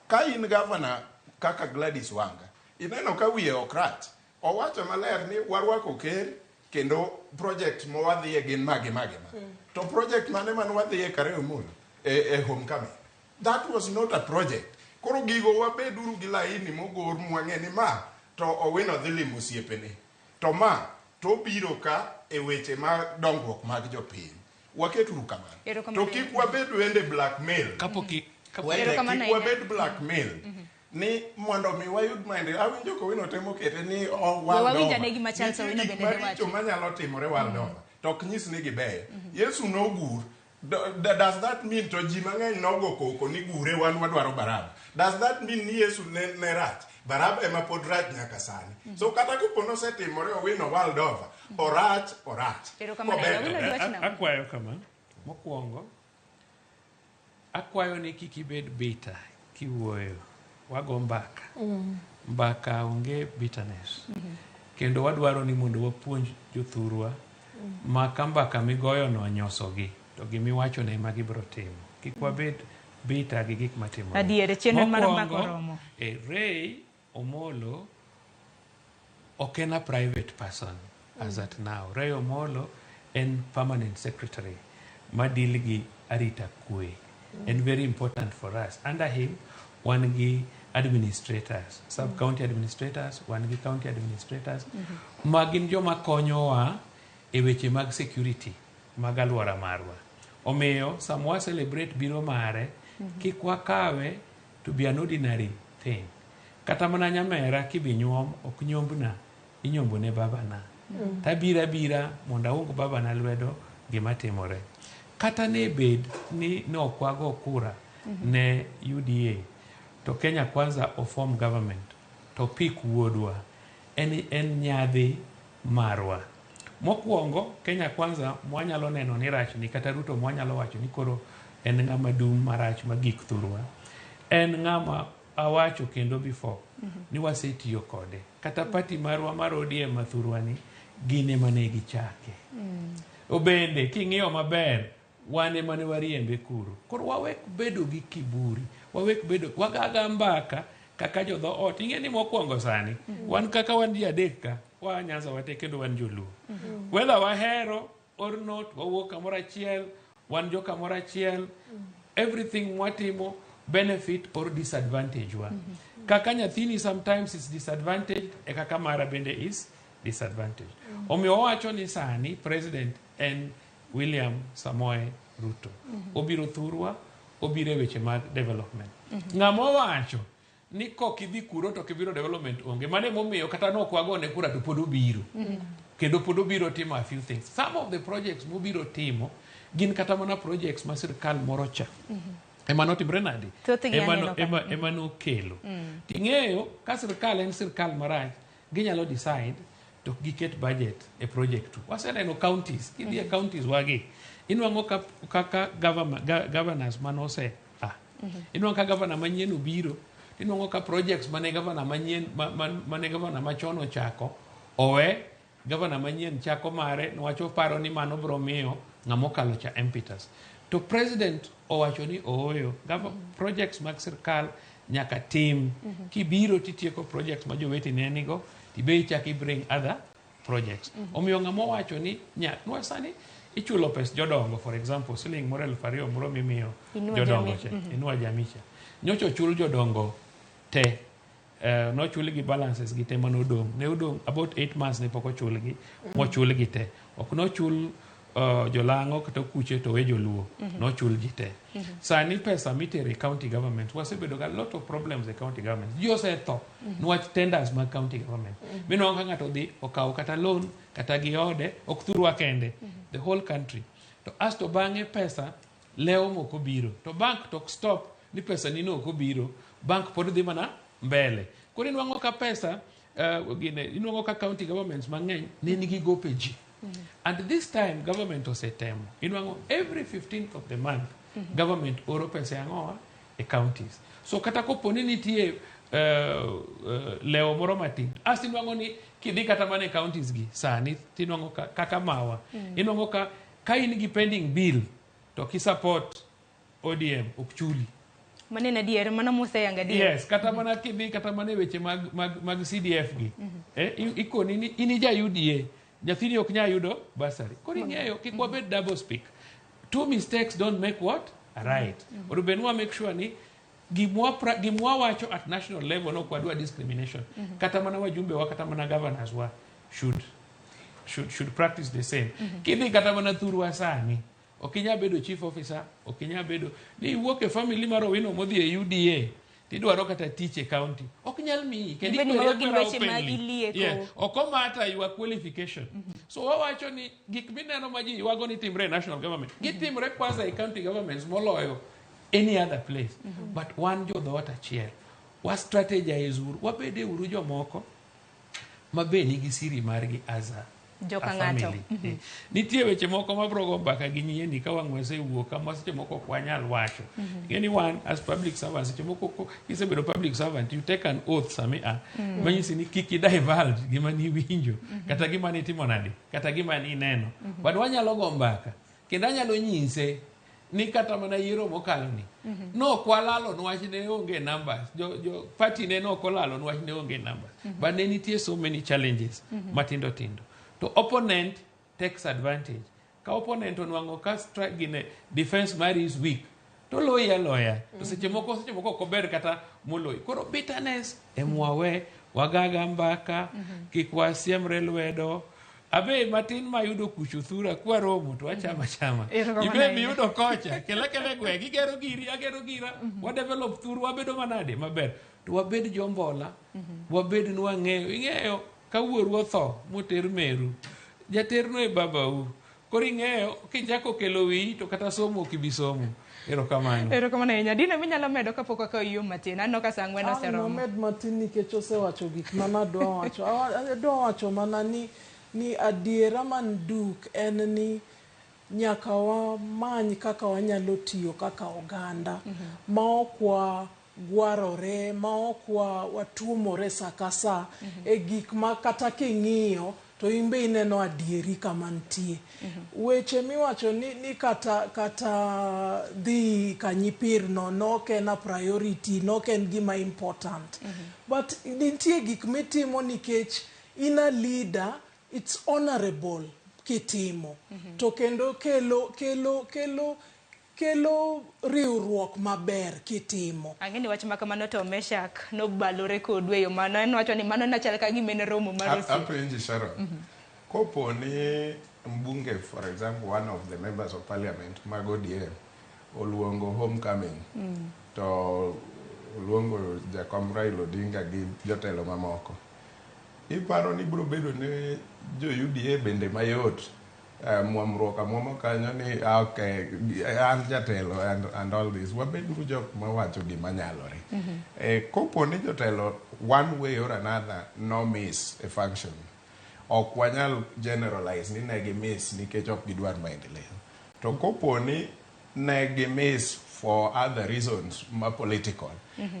Ka in governor kaka Gladys Wanga, ineno ka wiye ok rach. Owacho maler ni warwako ker kendo project ma wadhiye gin magi magi ma. To project mane mane wadhiye Kare Omolo e homecoming? That was not a project. Koro gigo wabeduru gi laini mogor mwang'e ni ma to Owino dhi limo osiepene. To ma to obiro ka e weche ma dongruok mag jopiny. Waketuru kamano. To kik wabed wende blackmail. Kik wabed blackmail. Ni mondo mi wayud maendeleo. Awinjo ka Owino temo kete ni Wawinj ane gima Charles Owino bende ne wacho. Maricho manyalo timore world over. To ok nyis ni gibeyo. Yesu nogur. Does that mean to ji mang'eny nogo koko ni gure wan wadwaro Baraba? Does that mean ni Yesu ne rach? Baraba ema pod rach nyaka sani. So kata kopo nosetimore Owino world over, orach, orach. Akwayo kama. Mokwongo, akwayo ni kik ibed bitter kiwuoyo. Wago mbaka. Mbaka onge bitterness. Kendo wadwaro ni mondo wapuonj jothurwa ma ka mbaka migoyono onyosogi. to gimiwacho ne ema gibiro timo. Kik wabed bitter gi gik matimore. Adier, chenro mar mbaka Mokwongo, oromo. Ray Omolo ok en a private person as at now. Ray Omolo en permanent secretary ma deal gi arita kwe. And very important for us. Under him, wan gi administrators, sub-county administrators, wan gi county administrators, ma gin joma konyowa e weche mag security mag alwora marwa. Omiyo, sama wa celebrate biro mare, kik wakawe to be an ordinary thing. Kata mana nyamera kibi nyuom, ok nyombna, inyombo ne babana. Tabiro abira mondo aung babana lwedo gima timore. Kata ne bed ni ne ok wago kura ne UDA, to Kenya Kwanza oform government, to pick wuodwa, en nyadhi marwa. Mokwongo, Kenya Kwanza mwanyalo neno ni rachni, kata Ruto mwanyalo wacho ni koro en ng'ama dum marach magik thurwa. En ng'ama awacho kendo before ni wasetiyo kode. Kata party marwa mar ODM ma thurwa ni, gin ema ne gichake. Obende, king'iyo maber, wan ema ne wariembe kuro. Koro wawek bedo gi kiburi, wawek bedo, wagaga mbaka kaka jodho ot. Ing'e ni mokwongo sani, wan kaka wan ji adek ka, waa Nyanza wate kendo wan joluo. Whether wahero or not, wawuok kamoro achiel, wan jo kamoro achiel, everything mwatimo benefit or disadvantage wa. Kaka nyathini sometimes is disadvantaged, e kaka mara bende is disadvantaged. Omiyo wawacho ni sani president en William Samoei Ruto. Obiro thurwa, obiro e weche mag development. Ng'ama owacho ni kok idhi kuro to kibiro development onge. Mano emomiyo kata nok wagone kura to pod obiro. Kendo pod obiro timo a few things. Some of the projects mobiro timo gin kata mana projects ma sirkal moro cha. Ema notimre nade? Thothgi aneno ka. Ema nokelo. Ting'eyo ka sirkal en sirkal marach, ginyalo decide to giket budget e project tu. Waseneno counties, kidhi e counties wagi, inwang'o kaka governors manose a. Inwang'o ka governor manyien obiro, inwang'o ka projects mane governor manyien mane governor machon ochako owe, governor manyien chako mare, niwach oparo ni mano biro miyo ng'ama okalo cha impetus. To president owacho ni ooyo, projects mag sirkal nyaka tim. Kibiro titieko projects ma jowetene nigo, tibe ichak i bring other projects. Omiyo ng'ama owacho ni niwach sani ichulo pes jodongo, for example, siling moro 2,000 moro mimiyo Inua jodongo Jamii. cha, Inua Jamii cha. Nyocha ochul jodongo te. Nochulgi balances gi te manodong'. Ne odong' about 8 months ne pok ochulgi, mochulgi te. Ok nochul jolang'o kata kuche to we joluo. Nochul ji te. Sani pesa mitero e county government, wasebedo ga lot of problems e county government. Ji osetho niwach tenders mag county government. Minwang'o ka ng'ato dhi okawo kata loan kata gi ode, ok thurwa kende, the whole country. To asto bang'e pesa lewo mok obiro. To bank to ok stop ni pesa ni no ok obiro, bank pod dhi mana mbele. Koro inwang'o ka pesa, gine, inwang'o ka county governments mang'eny ne nigi gope ji. And this time government osetemo. Inwang'o every 15th of the month government oro pesa e ang'owa e counties. So kata kopo ni nitie lewo moro matin, asto inwang'o ni kidhi kata mana e counties gi sani tinwang'o ka, kaka mawa. Inwang'o ka in gi pending bill to ki support ODM ok chuli. Mano en adier, mano moseyanga adier. Yes, kata mana kidhi kata mana e weche mag CDF gi. Ikoni ni in ija UDA, nyathini ok nyal yudo bursary. Koro ing'eyo kik wabed double speak. Two mistakes don't make what? A right. Onego bed ni wa make sure ni gimwa wacho at national level no ok wadwa discrimination. Kata mana wajumbe wa kata mana governors wa should practice the same. Kidhi kata mana thurwa sani, ok inyal bedo chief officer, ok inyal bedo ni iwuok e family mar Owino modhi e UDA, tidwaro kata tich e county. Ok nyal miyi. Kendo Bed ni ikweri mago gin akwera weche ma openly. ilieko. Yeah. Ok omata your qualification. So wawacho ni gik mineno ma ji ywago ni timre e national government, gitimre kwanza e county governments moloyo any other place. But wan jo dhoot achiel, wa strategize uru, wabede uru jomoko ma be nigi siri margi as Joka a ng'ato. family. Nitie weche moko mabro go mbaka gi nyieni ka wang' wasewuok kama seche moko ok wanyal wacho. Ing'e ni wan as public servants, seche moko kisebedo public servant, you take an oath sami a manyisi ni kik i divulge gima niwinjo, kata gima nitimo nade, kata gima nineno. But wanyalo go mbaka. Kendo anyalo nyise ni kata mana yiero mokalo ni nok walalo niwach ne onge numbers. Jo party ne nok olalo niwach ne onge numbers. But ne nitie so many challenges matindo tindo. To opponent takes advantage. Ka opponent onwang'o ka gine defense mari is weak, to loyi aloya. To seche moko ok ober kata moloyi. Koro bitterness emwawe, wagaga mbaka, kik wasiemre lwedo. Abe matin mayudo kucho thura kwaromo to wachama chama. Erokamano Ibe ahinya. miyudo kocha, kela kela e gweng', igero giri, agero gira, wa develop thuru, wabedo manade maber. To wabed jombola, wabed ni wang'eyo. Ing'eyo ka wuoru otho moter meru, jaterno e babau. Koro ing'eyo kichako kelo wiyi to kata somo ok ibi somo. Erokamano. Erokamano ahinya. Dina minyalo medo kapok wakawo yo matin. Aneno ka saa 4 An oseromo. nomed matin nikech osewacho gik mana adwa wacho. Adwa wacho mana ni adiera man duk en ni nyaka wamany kaka wanyalo tiyo kaka oganda ma ok wagwarore, ma ok watuomore sa ka sa e gik ma kata king'iyo to in be ineno adieri kama nitie. Weche miwacho ni kata dhi Kanyipir no nok en a priority, nok en gima important. But nitie gik mitimo nikech in a leader, it's honorable kitimo. To kendo kelo riwruok maber kitimo. Ang'e ni wach ma kamano to Meshak nobalore kodu e yo mano. En wacho ni mano nachal ka gima en romo mar osiep. Apenji Sharon. Kopo ni mbunge, for example, one of the members of parliament mag ODM oluongo homecoming to oluongo jakom Raila Odinga gi jotelo mamoko. Iparo ni biro bedo ne jo UDA bende mayot mwamruok amwama kanyo ni okay, an jatelo and all this. Wabeduru jok mawacho gima nyalore. Kopo ni jotelo one way or another no miss a function, ok wanyal generalize ni ne gi miss nikech ok gidwar maendeleo. To kopo ni ne gi miss for other reasons ma political,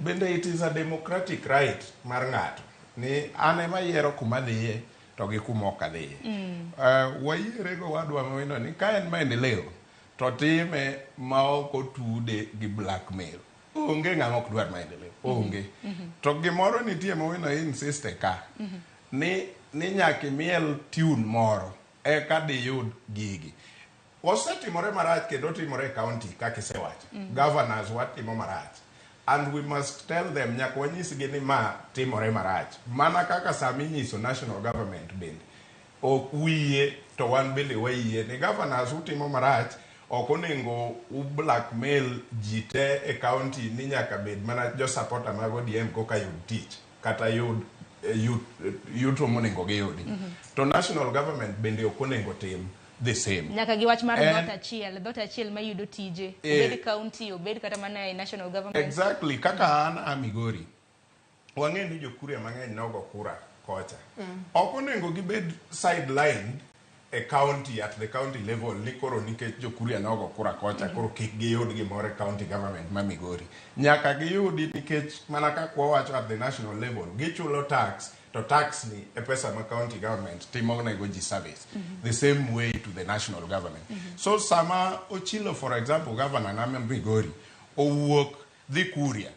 bende it is a democratic right mar ng'ato ni an ema yiero kuma dhiye to gi kuma ok adhiye. Wayiere go wadwa mawino ni ka en maendeleo to time ma ok otude gi blackmail. Onge ng'ama ok dwar maendeleo. Onge. To gimoro nitie mawino insiste ka ni nyaka imiel tune moro eka diyud gigi. Osetimore marach kendo timore e county kaka isewacho. Governors watimo marach. And we must tell them, nyaka wanyisgi ni ma timore marach. Mana kaka sama inyiso national government bende. Ok uyie to wan bende wayie ni governors utimo marach, ok onego u blackmail ji te e county ni nyaka bed mana jo supporter mag ODM koka yud tich kata yud yuto monego giyudi. To national government bende ok onego tim the same. Nyaka gi wach mar dhoot achiel mayudo tije. Obed county, obed kata mana e national government. Exactly. Kaka an a Migori, wang'e ni jokuria mang'eny nogo kura kocha. Ok onego gibed sidelined e county, at the county level, ni koro nikech jokuria nogo kura kocha, koro kik giyud gimoro e county government ma Migori. Nyaka giyudi nikech mana kaka wawacho at the national level, gichulo tax, to tax ni e pesa ma county government timo nego ji service. The same way to the national government. So sama Ochilo, for example, governor na Migori, owuok dhi Kuria,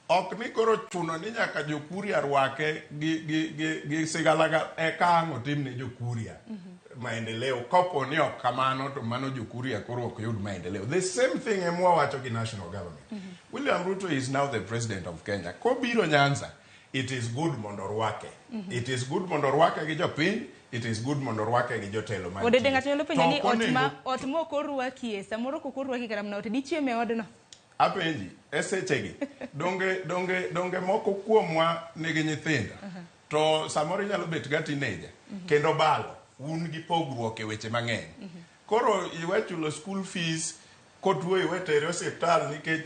ok ni koro chuno ni nyaka jokuria rwake gi sigalaga eka ang' otim ne jokuria maendeleo. Kopo ni ok kamano to mano jokuria koro ok yud maendeleo. The same thing emwa wacho gi national government. William Ruto is now the president of Kenya. Kobiro Nyanza, it is good mondo orwake. It is good mondo orwake gi jopiny, it is good mondo orwake gi jotelo mantie. Odede ng'ato nyalo penjo To ni ok ot ma onego- ot mok orwakie, samoro kok orwaki kata mana ot, dichieme e odno. Apenji, e sechegi, donge moko kuomwa nigi nyithindo, to samoro inyalo bet ga teenager, kendo balo, un gi pogruok e weche mang'eny. Koro iwe chulo school fees, kotuo iwe tere osiptal nikech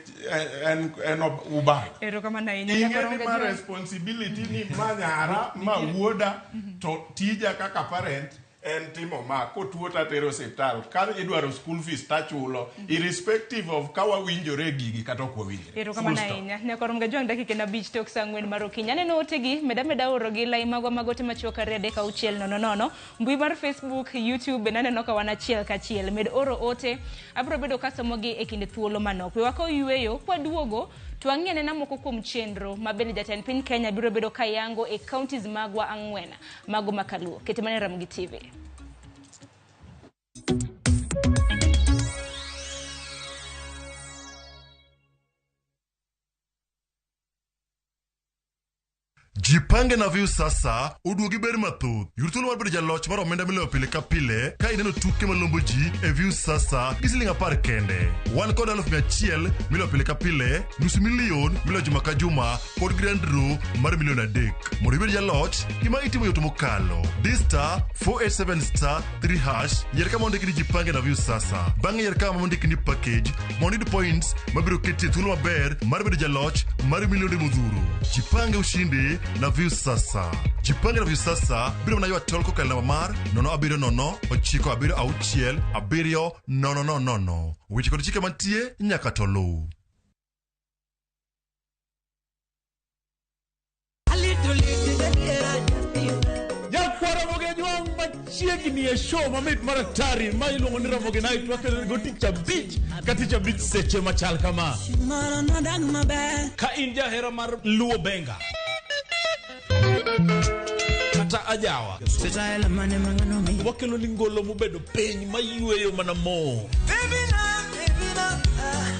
en ubalo. Erokamano ahinya. Ing'e Nyaka ni rom ma ga jua. responsibility ni ma nyara, ma wuoda, to tija kaka parent en timo ma kotuo tatero osiptal ka idwaro school fees tachulo irrespective of ka wawinjore e gigi kata ok wawinjre. Full Erokamano stop. ahinya. Nyakwarom Gajwang' dakika en 5 tok saa 4 mar okinyi. Aneno otegi, meda meda oro gi lai magwa mag ote machuok 2 3 6 0 0. Mbui mar Facebook, YouTube bende aneno ka wan achiel kachiel. Med oro ote, abiro bedo kasomogi e kind thuolo manok. We wakaw yueyo, kwaduogo to wang'i anena moko kuom chenro ma bende jatend piny Kenya biro bedo kayango e counties magwa 4 mago makaluo. Kete mana e Ramogi TV. Jipange na Viusasa oduogi ber mathoth. Yud thuolo mar bedo jaloch mar omenda miloyo pile ka pile ka ineno tuke malombo ji e Viusasa gi siling 10 kende. Wan kod 100,000 miloyo pile ka pile, nusu milion miloyo juma ka juma kod grand draw mar milion 3. Mondo ibed jaloch, gima itimo yot mokalo. Di star 487 star 3 hash, yier kama ondiki ni Jipange na Viusasa. Bang'e yier kama ondiki ni package mondo iyud points mabiro keti e thuolo maber mar bedo jaloch mar milionde modhuro. Jipange ushinde na Viusasa. Jipange na Viusasa biro mana ywa tol kokalo namba mar 070 976 7 0 0 0. Weche kod chike mantie nyaka to luw. Nyakwar Ramogi Ajwang' machiegni e show mamit mar atari ma iluongo ni Ramogi Night wakelonigo tich abich ka tich abich seche machal kama. Ka in jahera mar Luo Benga kata ajawa wakelo ni ngolo mobedo piny mayweyo mana mo.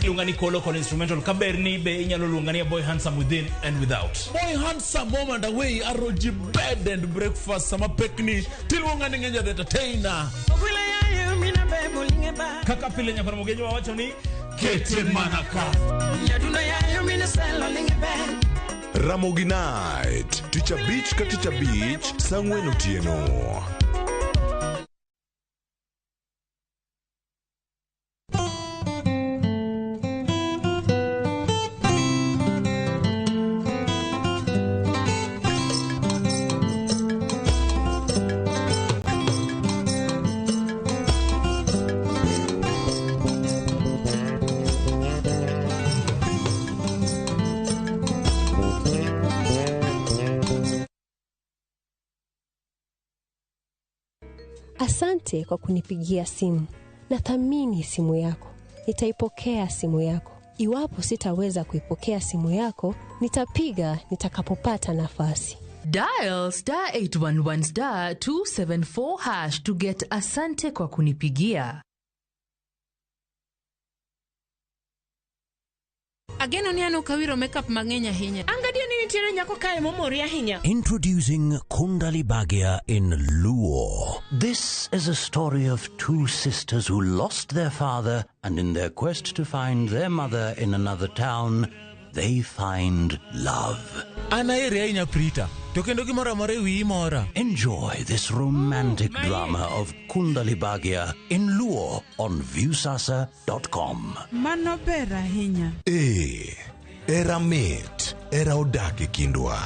Iluonga ni Kolo kod instrumental kaber ni be inyalo luonga ni a boy handsome within and without. Boy handsome home and away aroji bed and breakfast sama pekni tiluonga ni ng'enya the entertainer. Kaka pile nyakwar Ramogi Ajwang' wacho ni kete mana ka. Ramogi Night, tich abich ka tich abich, saa 4 otieno. Asante kwa kunipigia simu. Nathamini simu yako. Nitaipokea simu yako. Iwapo sitaweza kuipokea simu yako, nitapiga nitakapopata nafasi. Dial star 811 star 274 hash to get asante kwa kunipigia. Ageno ni an ok awiro makeup mang'eny ahinya. An gadier ni nitiere nyako kae momori ahinya. Introducing Kundali Bhagya in Luo. This is a story of two sisters who lost their father, and in their quest to find their mother in another town, they find love. An aheri ahinya Prita, to kendo gimoro amora e wiyi mora. Enjoy this romantic drama of Kundali Bhagya in Luo on Viusasa.com. Mano ber ahinya. Ee, era mit, era odak e kindwa.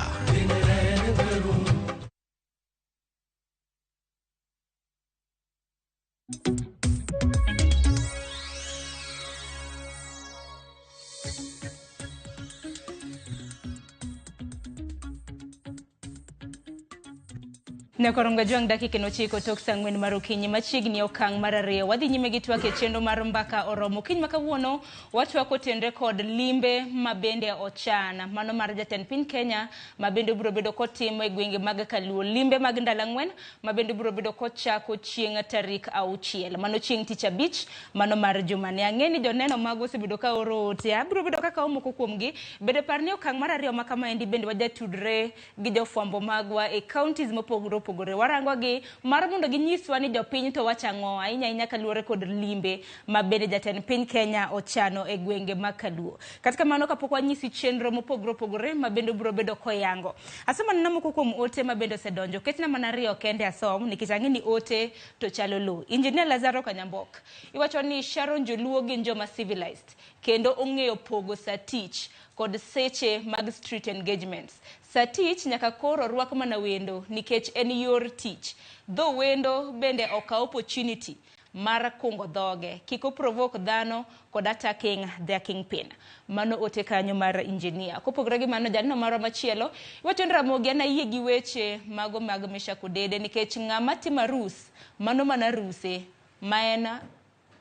Nyakwar Gajwang' dakika en 9 tok saa 4 mar okinyi machiegni okang' mar 2. Wadhi nyime gi twak e chenro mar mbaka oromo. Okinyi ma kawuono watwako tenre kod limbe ma bende ochan. Mano mar jatend piny Kenya ma bende biro bedo kotimo e gwenge mag Kaluo. Limbe mag ndalo 4 ma bende biro bedo kochako chieng' tarik 6. Mano chieng' tich abich, mano mar jumani. Ang'e ni joneno mago osebedo ka oro ote. Abiro bedo kaka moko kuomgi. Bende par ni okang' mar 2 ma kamaendi bende wajatudre gi jofwambo magwa e counties mopogore opogore. Warango gi mar mondo ginyiswa ni jopiny to wacho ang'o ahinya ahinya kaluwore kod limbe ma bende jatend piny Kenya ochano e gwenge mag Kaluo. Kata kamano kapok wanyisi chenro mopogore opogore ma bende biro bedo koyango. Asomo mana moko kuom ote ma bende osedonjo. Ketna mana 2 kende asom nikech ang'e ni ote to chalo lowo. Engineer Lazaro Kanyambok iwacho ni Sharon Joluo gin joma civilized kendo ong'eyo pogo sa tich kod seche mag street engagements. Sa tich nyaka koro rwak mana wendo nikech en yor tich. Dho wendo bende okaw opportunity mar kungo dhoge. Kik oprovoke dhano kod attacking their kingpin. Mano ote kanyo mar engineer. Kopogore gi mano, janeno marwa machielo, iwacho ni Ramogi an ayie gi weche mago mag Meshack Odede nikech ng'ama timo arus, mano mana aruse ma en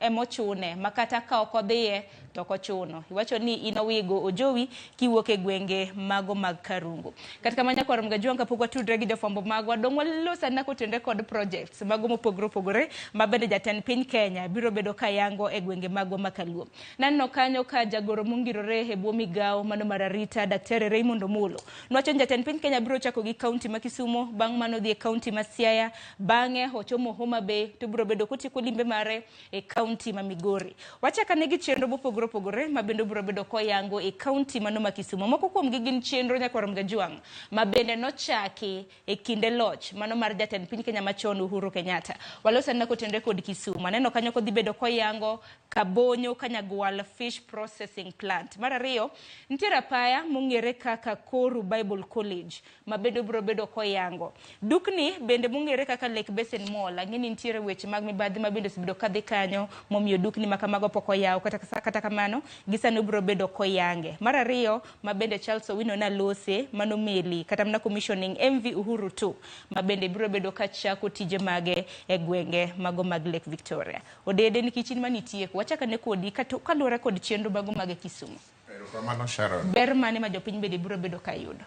emochune ma kata ka ok odhiye to ok ochuno. Iwacho ni in owigo ojowi kiwuok e gwenge mago mag Karungu. Kata kamano nyakwar Mgajwang' kapok watudre gi jofwambo magwa, dong' walos anena kotenore kod projects mago mopogore opogore ma bende jatend piny Kenya biro bedo ka yango e gwenge magwa ma Kaluo. Naneno kanyo ka jagoro mongirore e bwo migawo mano mar arita Daktari Raymond Omolo nowacho ni jatend piny Kenya biro chako gi kaunti ma Kisumo, bang' mano odhi e kaunti ma Siaya, bang'e ochomo Homa Bay to biro bedo kotieko limbe mare e kaunti ma Migori. Wachak ane gi chenro mopogore opogore ma bende obiro bedo koyango e kaunti mano ma Kisumo. Moko kuomgi gin chenro nyakwar Mgajwang' ma bende nochaki e kinde loch mano mar jatend piny Kenya machon Uhuru Kenyatta. Waloso anena kotenore kod Kisumu. Aneno kanyo kodhi bedo koyango Kabonyo Kanyagwal Fish Processing Plant. Mar ariyo, nitiere apaya mong'ere kaka Koru Bible College ma bende obiro bedo koyango. Dukni bende mong'ere kaka Lake Basin Mall, ang'e ni nitiere weche mag mibadhi ma bende osebedo kadhi kanyo momiyo dukni ma kamago pok oyaw. Kata kamano, gisani obiro bedo koyange. Mar ariyo, ma bende Charles Owino nalose, mano meli, kata mana commissioning MV Uhuru 2, ma bende biro bedo kachako tije mage e gwenge mago mag Lake Victoria. Odede nikech in manitieko, wachak ane kodi kaluwore kod chenro mago mag Kisumu. Erokamano Sharon. Ber mane ma jopiny bende biro bedo ka yudo?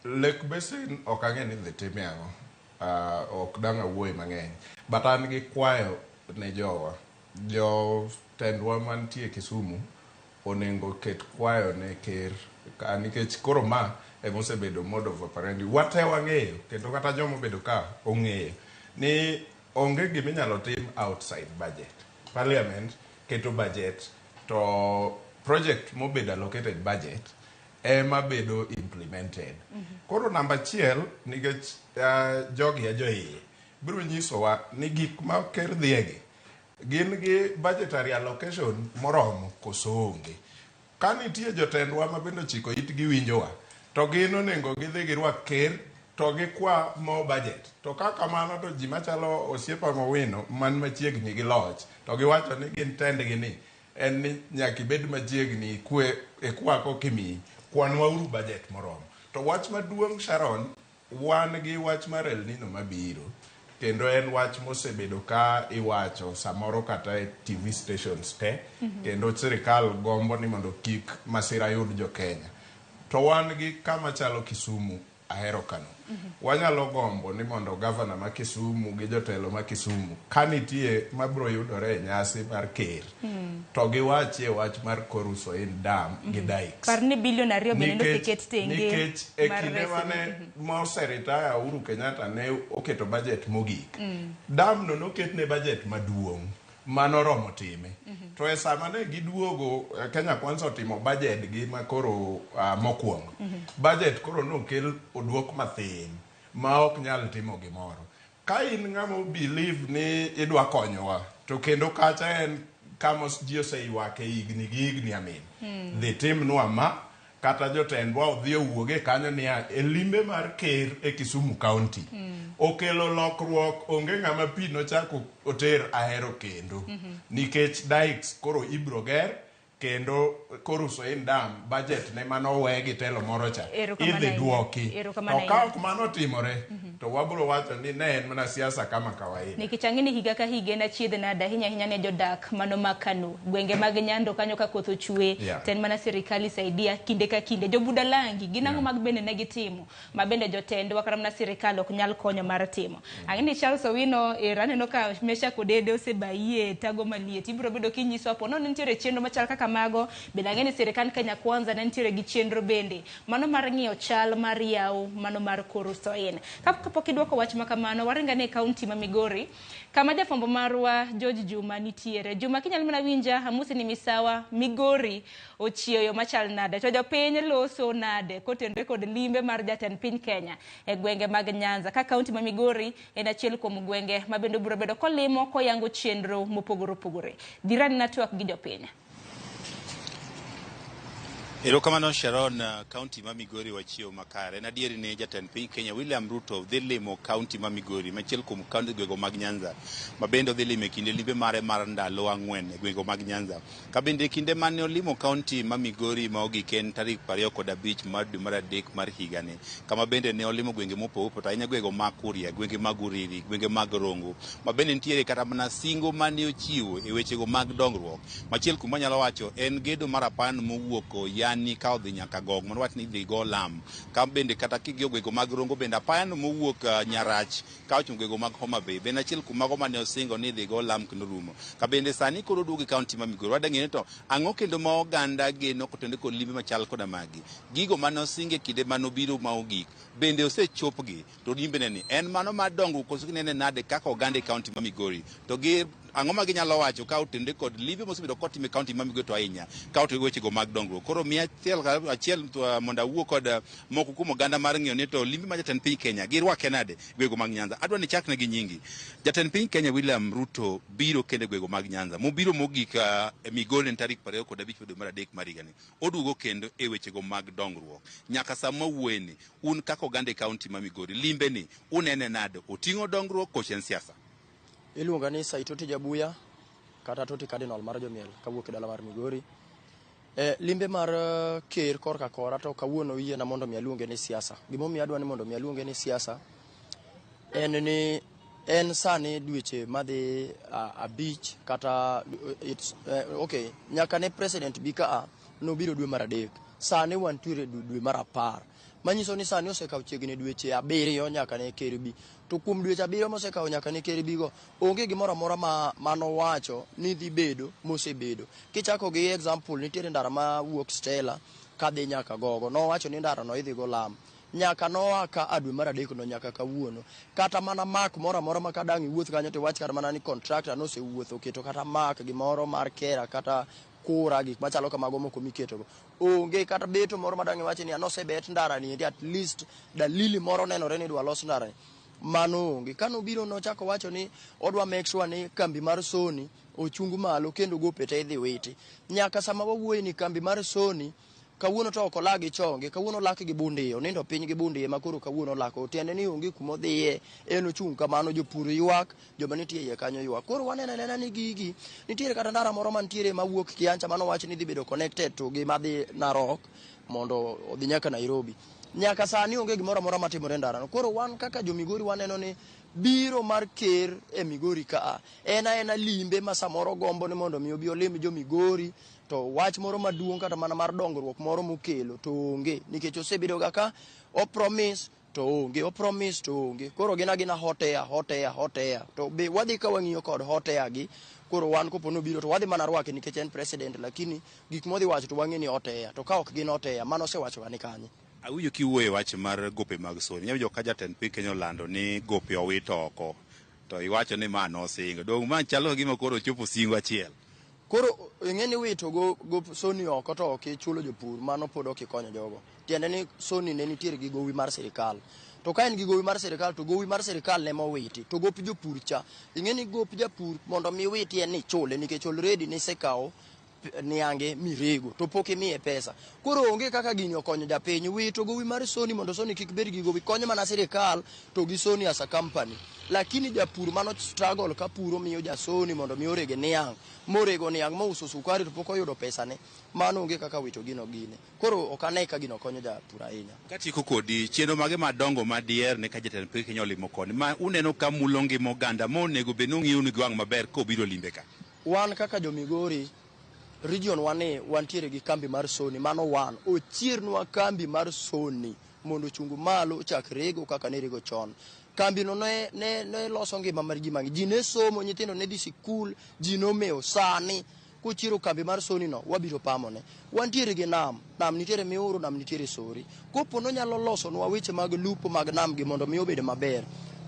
Lake Basin ok ang'e ni dhi time ang'o. Ok dang' awuoye mang'eny. But an gi kwayo ne jowa. Jotendwa mantie Kisumu onego ket kwayo ne ker nikech koro ma emosebedo mode of operandi. Wate wang'eyo kendo kata joma obedo ka ong'eyo ni onge giminyalo tim outside budget. Parliament keto budget to project mobedo allocated budget ema bedo implemented. Koro namba achiel nikech jogi e joiye biro nyisowa ni gik ma ker dhiegi gin gi budgetary allocation moromo koso onge. Ka nitie jotendwa ma bende ochiko itgi winjowa to gin onego gidhi girwak ker to gikwa mo budget. To ka kamano to ji machalo osiepa Mowino man machiegni gi loch to giwacho ni gin tendgi ni en ni nyaka ibed machiegni ikwe ikwa kokimiyi kwanwa uru budget moromo. To wach maduong' Sharon, wan gi wach mar El Nino mabiro kendo en wach mosebedo ka iwacho samoro kata e TV stations te kendo sirikal gombo ni mondo kik masira yud jo Kenya. To wan gi kama chalo Kisumu ahero kano. Wanyalo gombo ni mondo gavana ma Kisumu gi jotelo ma Kisumu ka nitie mabiro yudore e nyasi mar ker to giwachie wach mar Koru Soin Dam gi dikes. Par ni bilion 2 bende noseket tenge nikech e mar kinde reso. mane moseretire Uhuru Kenyatta ne oketo budget mogik. Dam no noketne budget maduong' manoromo time. To e sama ne giduogo Kenya Kwanza otimo budget gi ma koro mokwongo. Budget koro nokel oduok mathin ma ok nyal timo gimoro. Ka in ng'ama believe ni idwa konyowa to kendo kacha en kama ji oseywak e higni gi higni amin. Dhi timnwa ma kata jotendwa odhi owuoge kanyo niya e limbe mar ker e Kisumu County. Okelo lokruok onge ng'ama pi nochako oter ahero kendo. Nikech dikes koro ibro ger kendo Koru Soin Dam budget ne manowe gi telo moro cha idhi duoki. To ka ok mano otimore to wabro wacho ni ne en mana siasa kama kawaida. Nikech ang'e ni higa ka higa en achiedh nade ahinya ahinya ne jodak mano ma Kano gwenge mag Nyando kanyo ka koth ochwe to en mana sirikal isaidia kinde ka kinde. Jobudalangi gin ang'o mag bende ne gitimo ma bende jotendwa kata mana sirikal ok nyal konyo mar timo. Ang'e ni Charles Owino era aneno ka Meshack Odede osebayie tago maliet. Ibiro bedo kinyiso po nono nitiere chenro machal kaka mago bende ang'e ni sirikand Kenya Kwanza ne nitiere gi chenro bende mano mar ng'iyo chal mar yawo mano mar Koru Soin. Kapok idwoko wach ma kamano waringo ane e kaunti ma Migori kama jafwambo marwa George Juma nitiere. Juma kinyalo mana winja amosi ni misawa Migori ochieyo machal nade to jopiny loso nade kotenore kod limbe mar jatend piny Kenya e gwenge mag Nyanza ka kaunti ma Migori en achiel kuom gwenge ma bende obiro bedo kolimo koyango chenro mopogore opogore. Dhirani na twak gi jopiny. Erokamano Sharon, kaunti ma Migori wachiewo makare. En adier ni jatend piny Kenya William Ruto dhi limo kaunti ma Migori, machiel kuom kaunti gwego mag Nyanza, ma bende odhi limo e kinde limbe mare mar ndalo 4 e gwego mag Nyanza. Ka bende kinde mane olimo kaunti ma Migori ma ogik en tarik 25 mar dwe mar 3 mar higani, kama bende ne olimo gwenge mopogore opogore, ahinya gwego mag Kuria, gwenge mag Uriri, gwenge mag Rongo, ma bende nitiere kata mana singo mane ochiwo e wechego mag dongruok. Machiel kuom manyalo wacho en gedo mar apan mowuok Yani ka odhi nyaka Gong, mano wach ni idhi go lam. Ka bende kata king'iyo gwego mag Rongo bende apayano mowuok Nyarach ka ochomo gwego mag Homa Bay bende achiel kuom mago mane osingo ni idhi go lam kendo rumo. Ka bende sani koro oduogo e kaunti ma Migori, wadwa ng'eyo ni to ang'o kendo ma oganda geno kotenore kod limbe machal koda magi. Gigo mane osingo e kinde mane obiro ma ogik bende osechopgi, to limbene ni en mano mar dongruok koso ginene nade kaka oganda e kaunti ma Migori, to gi ang'o ma ginyalo wacho ka otenore kod limbe mosebedo kotimo e kaunti ma Migori to ahinya ka otenore wechego mag dongruok. Koro miya achiel mondo awuo kod moko kuom oganda mar ng'eyo ni to limbe ma jatend piny Kenya girwake nade gwego mag Nyanza. Adwa ni chakne gi nyingi. Jatend piny Kenya William Ruto biro kendo e gwego mag Nyanza. Mobiro mogik e Migori en tarik 25 dwe mar 3 mar higani. Oduogo kendo e wechego mag dongruok. Nyaka sama wuoyeni, un kaka oganda e kaunti ma Migori, limbe ni unene nade? Oting'o dongruok koso en siasa? Iluonga ni Saitoti Jabuya kata Toti Cardinal mar Jomiel kawuok e dala mar Migori. Limbe mar ker korka kora to kawuono oyiena mondo mi aluonge ni siasa. Gimomiyo adwa ni mondo mi aluonge ni siasa en ni en sani dweche madhi 5 kata it's, okay, nyaka ne president bi ka nobiro dwe mar 3. Sani wantiere dwe mar 10. Manyiso ni sani osekawo chiegni dweche 7 nyaka ne ker bi. To kuom dweche 7 mosekawo nyaka ne ker bi go, onge gimoro amora manowacho ni dhi bedo mosebedo. Kichako gi example, nitiere ndara ma wuok Stella kadhi nyaka Gogo. Nowacho ni ndara no idhi go lam. Nyaka noa ka dwe mar 3 no nyaka kawuono. Kata mana mark moro amora ma kadang' iwuoth kanyo to iwach kata mana ni contractor nosewuotho oketo kata mark gimoro mar kera kata kura gik machalo kamago moko miketogo. Onge kata beto moro madang' iwach ni nosebet ndara ni endi at least dalili moro nenore ni idwa los ndara ni. Mano onge. Kanobiro nochako wacho ni odwa make sure ni kambi mar Sony ochung malo kendo gope te idhi witi. Nyaka sama wawuoye ni kambi mar Sony kawuono to ok olak gi chonge, kawuono olak gi bundiye, onindo piny gi bundiye ma koro kawuono olako. Tiende ni onge kuma odhiye, en ochung' kamano, jopur ywak, joma nitie iye kanyo ywak. Koro waneno anena ni gigi, nitiere kata ndara moro mantiere mawuok Kiancha manowach ni dhi bedo connected to gi madhi Narok mondo odhi nyaka Nairobi. Nyaka sani onge gimoro amora matimore e ndarano. Koro wan kaka jo Migori waneno ni biro mar ker e Migori ka en aena limbe ma samoro gombo ni mondo mi obi olim jo Migori, to wach moro maduong' kata mana mar dongruok moro mokelo to onge, nikech osebedo ga ka o promise to onge, o promise to onge. Koro gin agina hot air, hot air, hot air. To be wadhi ka wang'iyo kod hot air gi, koro wan kopo nobiro to wadhi mana rwake nikech en president, lakini gik modhi wacho to wang'e ni hot air, to ka ok gin hot air, mano osewacho ga ni kanye. Awinjo kiwuoyo e wach mar gope mag Sony. Awinjo ka jatend piny Kenya olando ni gope owito oko, to iwacho ni ma nosingo. Dong' ma chalo ka gima koro ochopo singo achiel. Koro ing'e ni wito go Sony oko to ok ichulo jopur, mano pod ok ikonyo jogo. Tiende ni Sony ne nitiere gi gowi mar sirikal. To ka en gi gowi mar sirikal to gowi mar sirikal ne mowiti, to gop jopur cha. Ing'e ni gop japur mondo mi witi en ni ichule nikech already nisekawo niange mirego to pok imiye pesa. Koro onge kaka gini okonyo japiny. Wito gowi mar Sony mondo Sony kik bed gi gowi konyo mana sirikal to gi Sony as a company. Lakini japur mano struggle ka puro miyo ja Sony mondo mi orege niang', morego niang' mouso sukari to pok oyudo pesane, mano onge kaka wito gino gine. Koro ok ane ka gino konyo japur ahinya. Katieko kodi, chenro mage madongo ma diher ne ka jatend piny Kenya olimo koni ma uneno ka mulo ngima oganda ma onego bed ni ung'iyo gi wang' maber kobiro limbe ka? Wan kaka jo Migori region wane wantiere gi kambi mar Sony, mano wan ochiernwa kambi mar Sony mondo ochung malo ochak rego kaka ne rego chon. Kambi no ne loso ngima mar ji mang'eny. Ji ne somo, nyithindo ne dhi sikul, ji nomewo. Sani kochiero kambi mar Sony no wabiro pamone. Wantiere gi nam, nam nitiere Miuru, nam nitiere Sori. Kopo nonyalo losonwa weche mag lupo mag nam gi mondo mi obed maber,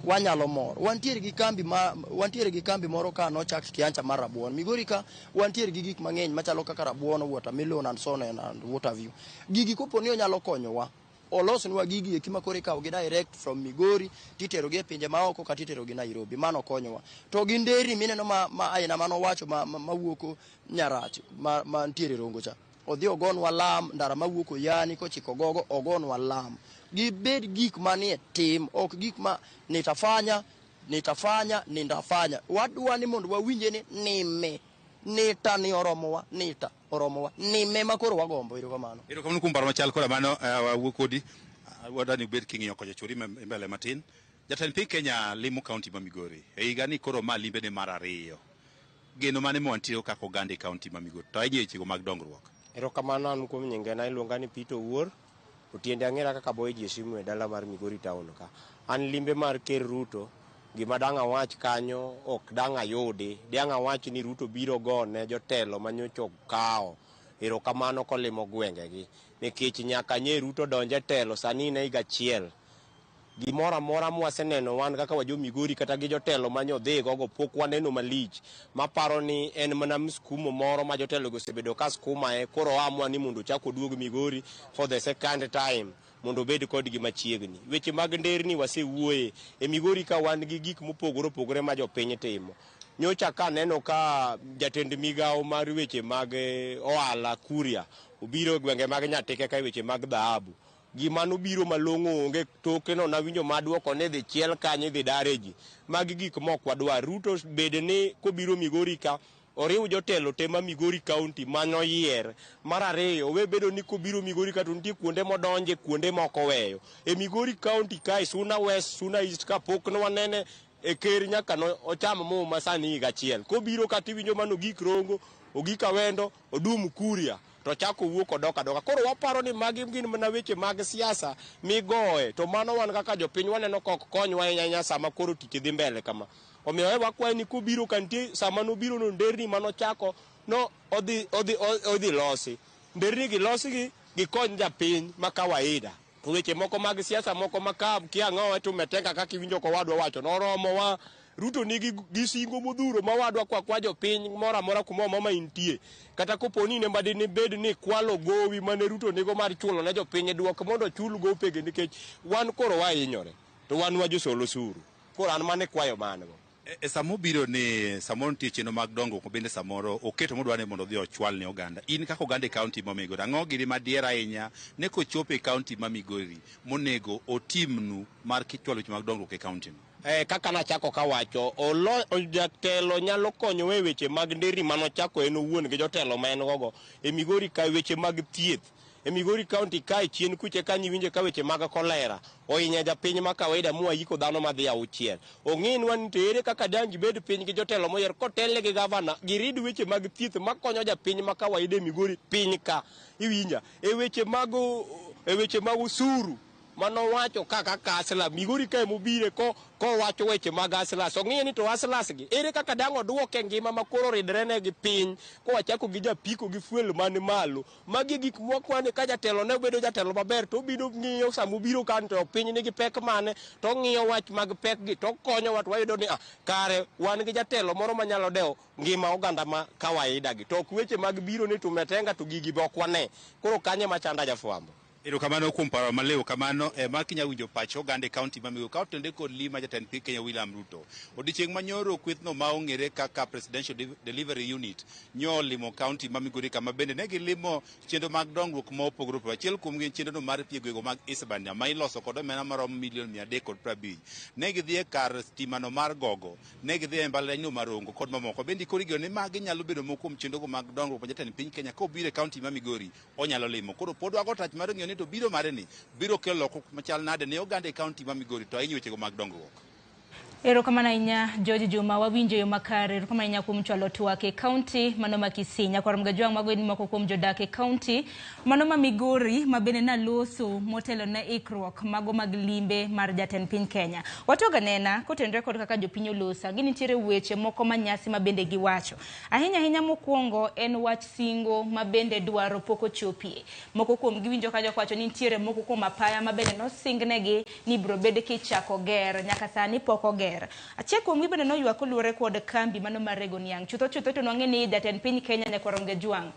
wanyalo mor. Wantiere gi kambi ma, wantiere gi kambi moro ka nochak Kiancha mar rabuon. Migori ka wantiere gi gik mang'eny machalo kaka rabuon, watermelon and so on and what have you. Gigi kopo ni onyalo konyowa, olosnwa gigi eki ma koro ikawo gi direct from Migori titero gi e pinje maoko kata itero gi Nairobi, mano konyowa. To gi nderni mineno ma aina manowacho mawuok Nyarach ma nitiere Rongo cha. Odhi ogonwa lam, ndara mawuok Oyani kochiko Gogo ogonwa lam. Gibed gik manie tim, ok gik ma nitafanya, nitafanya, nitafanya. Wadwa ni mondo wawinje ni nime, nita ni oromowa, nita oromowa, nime ma koro wagombo. Erokamano. Erokamano kuom paro machal koda mano, wawuo kodi. Wadwa ni ubed king'iyo kocha chori mbele matin. Jatend piny Kenya limo kaunti ma Migori. E higa ni koro ma limbene mar 2. Geno mane ma wantie kaka oganda e kaunti ma Migori to ahinya e wechego mag dongruok? Erokamano an kuom nyingena iluonga ni Peter Owuor. Otiende ang'era kaka boy ji e simu e dala mar Migori town ka. An limbe mar Ker Ruto, gima dang' awach kanyo ok dang' ayudi. Dang' awach ni Ruto biro gone jotelo manyocha okawo erokamano kolimo gwengegi. Nikech nyaka nye Ruto donj e telo sani en higa achiel. Gimoro amora mwaseneno wan kaka wajo Migori kata gi jotelo mane odhi gogo pok waneno malich. Maparo ni en mana mskumo moro ma jotelo go osebedo ka skumae, koro oamua ni mondo ochak oduog Migori for the second time mondo obed kodgi machiegni. Weche mag nderni wasewuoye. E Migori ka wan gi gik mopogore opogore ma jopiny timo. Nyocha kaneno ka jatend migawo mar weche mag ohala Kuria obiro e gwenge mag Nyatike ka e weche mag dhahabu. Gima nobiro malong'o onge, toke no nawinjo maduoko ni dhi chiel kanyo idhi dare ji. Magi gik mok wadwar. Ruto bed ni kobiro Migori ka oriw jotelo te ma Migori County manoyier. Mar ariyo, owe bedo ni kobiro Migori ka to nitie kuonde modonje, kuonde mok oweyo. E Migori County kae, Suna West, Suna East ka pok nwanene e ker nyaka no ocham muma sani higa achiel. Kobiro ka tiwinjo mano ogik Rongo, ogik Awendo, odum Kuria, to chako wuok odok adoka. Koro waparo ni magi gin mana weche mag siasa migoye, to mano wan kaka jopiny waneno ka ok konywa ahinya ahinya sama koro tich dhi mbele kama. Omiyo e wakwaye ni kobiro ka nitie sama nobiro no nderni manochako no odhi losi. Nderni gi losgi gikony japiny ma kawaida. To weche moko mag siasa moko ma ka kia ang'owa to umetenga kaka iwinjo kowadwa wacho noromowa. Ruto nigi gi singo modhuro ma wadwa kwa kwa jopiny moro amora kuma mama intie. Kata kopo ni ne madine bed ni kwalo gowi mane Ruto nigo mar chulo ne jopiny duok mondo ochul gopege nikech wan koro wahinyore to wan wajosol osuru. Koro an mane kwayo man go. E sama obiro ni samoro nitie chenro mag dongruok bende samoro oketo modwa ni mondo odhi ochwal ne oganda. In kaka oganda e kaunti ma Migori, ang'o gini madier ahinya ne kochopo e kaunti ma Migori monego otimnu mar kichwalo weche mag dongruok e kaunti no? Kaka nachako kawacho, jatelo nyalo konyowa e weche mag nderni manochako en owuon gi jotelo ma en gogo. E Migori ka weche mag thieth. E Migori County kae chien kuche kanyo iwinje ka weche mag kolera ohinyo japiny ma kawaida mwayiko dhano madhi 6. Ong'inwa ni to ere kaka dang' gibed piny gi jotelo moyier kotelne gi gavana girid weche mag thieth makonyo japiny ma kawaida e Migori piny ka. Iwinja? E weche mag osuru manowacho kaka kasla Migori kae mobire kowacho weche mag aslas. Ong'iyo ni to aslas gi ere kaka dang' oduoke ngima ma koro ridre ne gi piny kowachako gi japiko gi fuel man malo. Magi gik mwakwane ka jatelo ne obedo jatelo maber to obiro ng'iyo sama obiro kan to piny nigi pek mane to ong'iyo wach mag pek gi to okonyowa to wayudo ni kare wan gi jatelo moro manyalo dewo ngima oganda ma kawaida gi. To ok weche mag biro ni tumetenga to gigi be ok wane. Koro kanye machanda jafwambo. Erokamano kuom paro maliw kamano ma kinya winjo pach oganda e kaunti ma Migori ka otende kod lima jatend piny Kenya William Ruto. Odiochieng' manyoro kwethno ma ong'ere kaka Presidential Delivery Unit nyo olimo kaunti ma Migori kama bende ne gilimo chenro mag dongruok ma opogore opogore. Achiel kuomgi en chenro mar piego mag Isebania ma iloso kod omenda maromo milion 350. Ne gidhi e kar stimano mar Gogo, ne gidhi e mbalariany mar Rongo kod mamoko. Bende koro igeno ni magi nyalo bedo moko kuom chenrogo mag dongruok ma jatend piny Kenya kobiro e kaunti ma Migori onyalo limo. Koro pod wago tach mar ng'eyo ni to biro mare ni biro kelo lokruok machal nade ne oganda e kaunti ma Migori to ahinya wechego mag dongruok. Erokamano ahinya George Juma, wawinjo yo makare. Erokamano ahinya kuom chwalo twak e kaunti mano ma Kisii. Nyakwar Mgajwang' mago en moko kuom jodak e kaunti mano ma Migori ma bende naloso motelo ne ikruok mago mag limbe mar jatend piny Kenya. Watoga nena kotenore kod kaka jopiny olosa, gi nitiere weche moko manyasi ma bende giwacho. Ahinya ahinya mokwongo en wach singo ma bende dwaro pok ochopie. Moko kuom giwinjo ka jok wacho ni nitiere moko kuom apaya ma bende nosingnegi ni ibiro bed kichako ger, nyaka sani pok oger. Achiel kuomgi bende noywak koluwore kod kambi mano mar rego niang'. Chutho chutho to nwang'e ni jatend piny Kenya Nyakwar Ongejwang'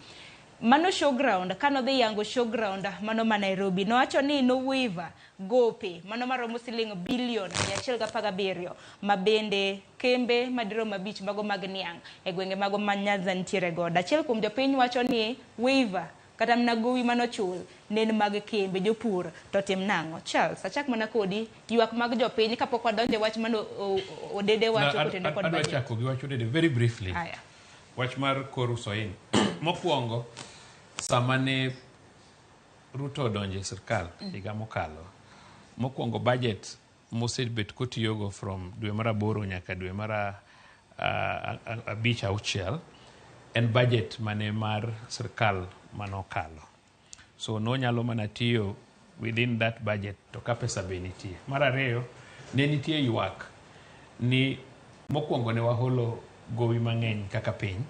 mano showground kanodhi yango showground mano ma Nairobi nowacho ni nowiva gope mano maromo siling bilion 117 ma bende kembe madirom 5 mago mag niang' e gwenge mago ma Nyanza nitiere godo. Achiel kuom jopiny wacho ni waiver Kata mana gowi manochul ne en mag kembe jopur to tim nang'o? Charles, achak mana kodi ywak mag jopiny kapok wadonjo e wach mane Odede wacho kotenore kod Adwa budget. chako gi wach Odede very briefly. Aya. Wach mar Koru Soin. Mokwongo, sama ne Ruto odonjo e sirkal higa mokalo, mokwongo budget mosebet kotiyogo from dwe mar aboro nyaka dwe mar abich auchiel en budget mane mar sirkal manokalo. So nonyalo mana tiyo within that budget to ka pesa be nitie. Mar ariyo, ne nitie ywak ni mokwongo ne waholo gowi mang'eny kaka piny.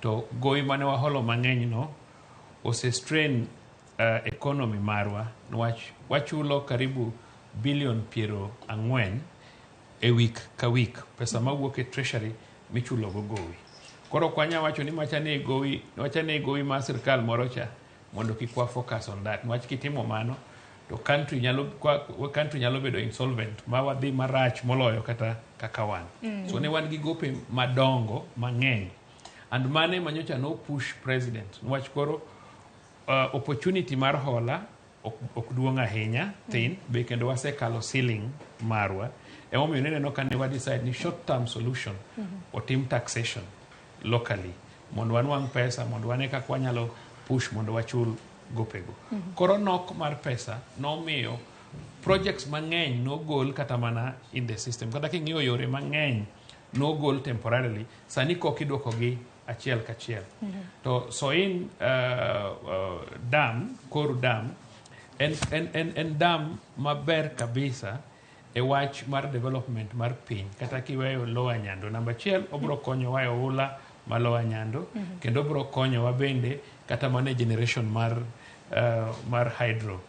To gowi mane waholo mang'eny no ose strain economy marwa niwach wachulo karibu bilion 40 e week ka week, pesa mawuok e treasury michulo go gowi. Koro ok wanyal wacho ni macha ne gowi, macha ne gowi mar sirkal moro cha mondo kik wa focus on that. Niwach kitimo mano to country nyalo bedo insolvent ma wadhi marach moloyo kata kaka wan. So ne wan gi gope madongo mang'eny. And mane manyocha no push president. Niwach koro opportunity mar hola ok duong' ahinya, thin, be kendo wasekalo ceiling marwa. Emomiyo nineno ka ne wa decide ni short term solution otim taxation locally mondo wanwang' pesa mondo wane kaka wanyalo push mondo wachul gopego. Koro nok mar pesa nomiyo projects mang'eny nogol kata mana in the system. Kata king'iyo yore mang'eny nogol temporarily, sani kok idwokogi achiel kachiel. To Soin dam, Koru dam, en dam maber kabisa e wach mar development mar piny. Kata kiweyo Lower Nyando. Namba achiel, obro konyowa e oula ma Lower Nyando, kendo obro konyowa bende kata mana e generation mar hydro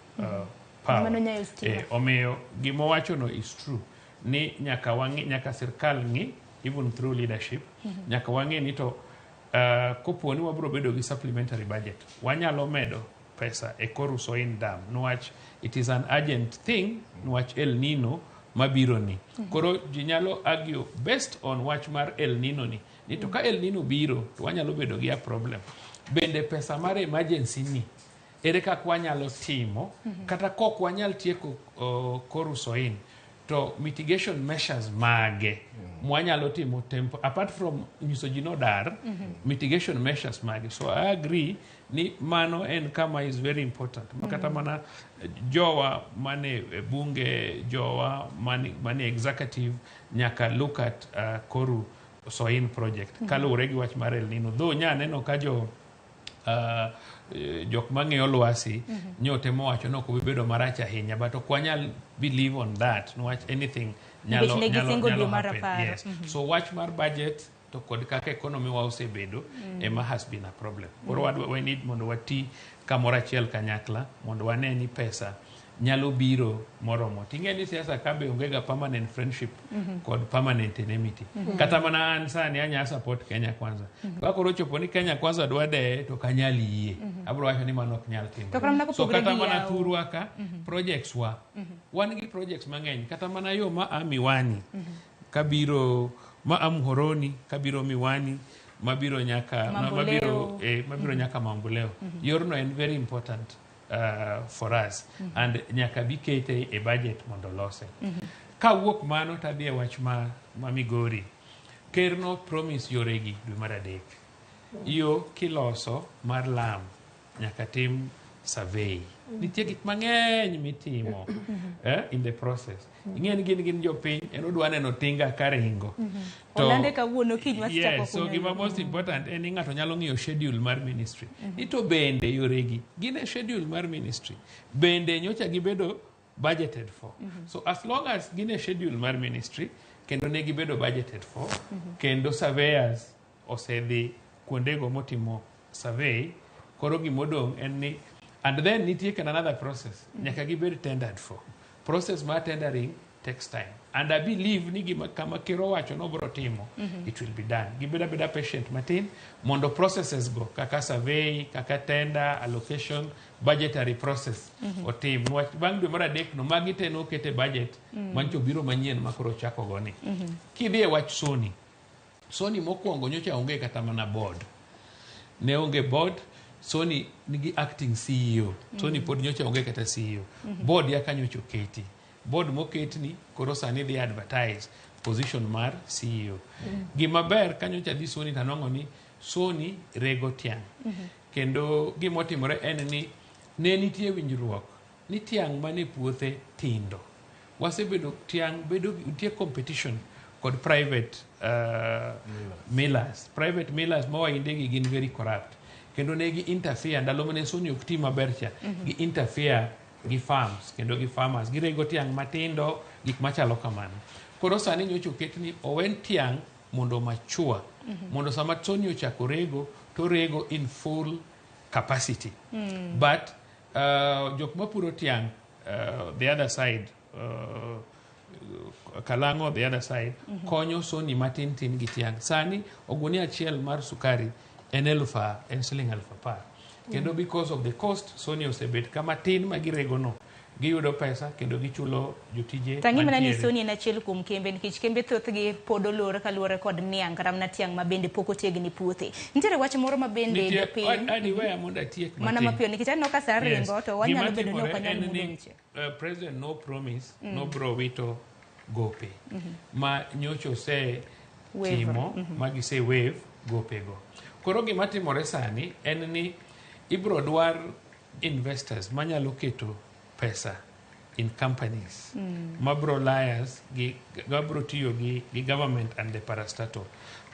power. Mano nyayo stima. Omiyo gimowachono is true ni nyaka wang'i, nyaka sirkal ng'i even through leadership, nyaka wang'e ni to kopo ni wabro bedo gi supplementary budget, wanyalo medo pesa e Koru Soin dam niwach it is an urgent thing niwach El Nino mabiro ni. Koro ji nyalo argue based on wach mar El Nino ni to ka El Nino biro to wanyalo bedo gi a problem. Bende pesa mar emergency ni ere kaka wanyalo timo kata kok wanyal tieko Koru Soin to mitigation measures mage mwanyalo timo tempo apart from nyiso ji nodar, mitigation measures mage. So I agree ni mano en kama is very important. Kata mana jowa mane e bunge, jowa mane executive nyaka look at Koru Soin project kaluwore gi wach mar El Nino. Though nya neno ka jo jok mang'iyo lwasi nyotemo wacho ni ok obi bedo marach ahinya, but ok wanyal believe on that niwach anything nyalo, Nikech ne gisingo nyalo dwe mar happen. 10. Yes. So wach mar budget to kod kaka economy wa osebedo ema has been a problem. Koro we need mondo wati kamoro achiel kanyakla mondo wane ni pesa nyalo biro moromo. Ting'e ni siasa ka be onge ga permanent friendship kod permanent enmity. Kata mana an sani anya support Kenya Kwanza. Ka koro ochopo ni Kenya Kwanza dwa deye to ok anyal yie. Abro wacho ni mano ok nyal timore. To kata mana So kopogore kata gi mana thurwa ka projects wa wan gi projects mang'eny kata mana yo ma a Miwani kabiro ma a Muhoroni kabiro Miwani mabiro nyaka Mamboleo. mabiro nyaka Mamboleo. Yorno en very important for us and nyaka bi kete e budget mondo lose. Kawuok mano tadhi e wach ma Migori. Ker no promise yoregi dwe mar adek. Yo kiloso mar lam nyaka tim survey. Nitie gik mang'eny mitimo in the process. Ing'e ni gin jopiny, en odwa neno tinga karingo. Olande kawuono kiny wasichako Yes, so kunyo gima yo. most important en ni ng'ato nyalo ng'iyo schedule mar ministry. Ni to bende yoregi gin e schedule mar ministry. Bende nyocha gibedo budgeted for. So as long as gin e schedule mar ministry kendo ne gibedo budgeted for, kendo surveyors osedhi kuondego motimo survey, koro gimodong' en ni and then nitie kendo another process nyaka gibed tendered for. Process mar tendering takes time and I believe ni gima kama ker owacho nobro timo it will be done. Gibed abeda patient matin mondo processes go kaka survey, kaka tender, allocation, budgetary process otim. Niwach bang' dwe mar adek no magi te noket e budget mancho biro manyien ma koro chako go ni. Kidhi e wach Sony, Sony mokwongo nyocha onge kata mana board. Ne onge board Sony nigi acting CEO. Sony pod nyocha onge kata CEO. Board yaka nyocha oketi. Board moketni koro sani dhi advertise position mar CEO. Gima ber ka nyocha dhi Sony to anwang'o ni Sony rego tiang'. Kendo gimotimore en ni ne nitie winjruok ni tiang' mane puothe tindo. Wasebedo tiang' bedo nitie competition kod private millers. Private millers ma wainde gi gin very corrupt. Kendo ne gi interfere ndalo mane Sony ok ti maber cha. Gi interfere gi farms kendo gi farmers. Girego tiang' matindo gik machalo kamano. Koro sani nyocha oket ni owen tiang' mondo mature. Mondo sama Sony ochako rego to rego in full capacity. But jok mapuro tiang' the other side Kalang'o the other side konyo Sony matin tin gi tiang'. Sani ogunia achiel mar sukari en en siling 10,000. Kendo because of the cost Sony osebet kama tin ma girego no. Giyudo pesa kendo gichulo jotije Tang'i mana ni mantiere. Sony en achiel kuom kembe nikech kembe thothgi pod olor kaluwore kod niang' kata mana tiang' ma bende pok otegni puothe. Nitiere wach moro ma bende Nitie jopiny adiweya mondo atiek mana matin. mapiyo nikech aneno ka sa ringo to wanyalo Gima bedo ni ok timore wanyal en mulo ni, weche. President no promise no bro wito gope ma nyocha ose Waiver. timo ma gise waive gopego. Koro gima timore sani en ni ibro dwar investors manyalo keto pesa in companies mabro liars gi mabro tiyo gi government and the parastatal.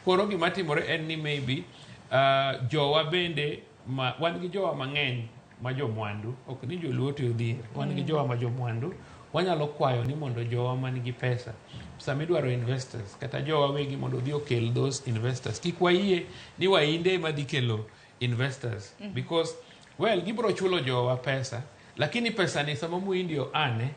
Koro gima timore en ni maybe jowa bende ma, wan gi jowa mang'eny ma jomwandu, ok ni joluo to odhier, wan gi jowa ma jomwandu, wanyalo kwayo ni mondo jowa man gi pesa sama idwaro investors kata jowa wegi mondo odhi okel those investors. Kik wayie ni wainde ema dhi kelo investors because well gibro chulo jowa pesa lakini pesa ni sama muhindi oane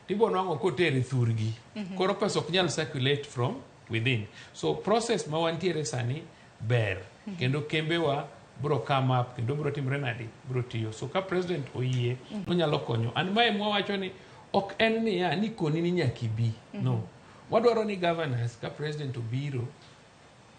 tibro nwang'o kotere thurgi. Koro pesa ok nyal circulate from within. So process ma wantiere sani ber kendo kembewa bro come up kendo bro timre nadi bro tiyo. So ka president oyie onyalo konyo. An mae mwawacho ni ok en niya ni koni ni nyaka ibi. No. Wadwaro ni governors ka president obiro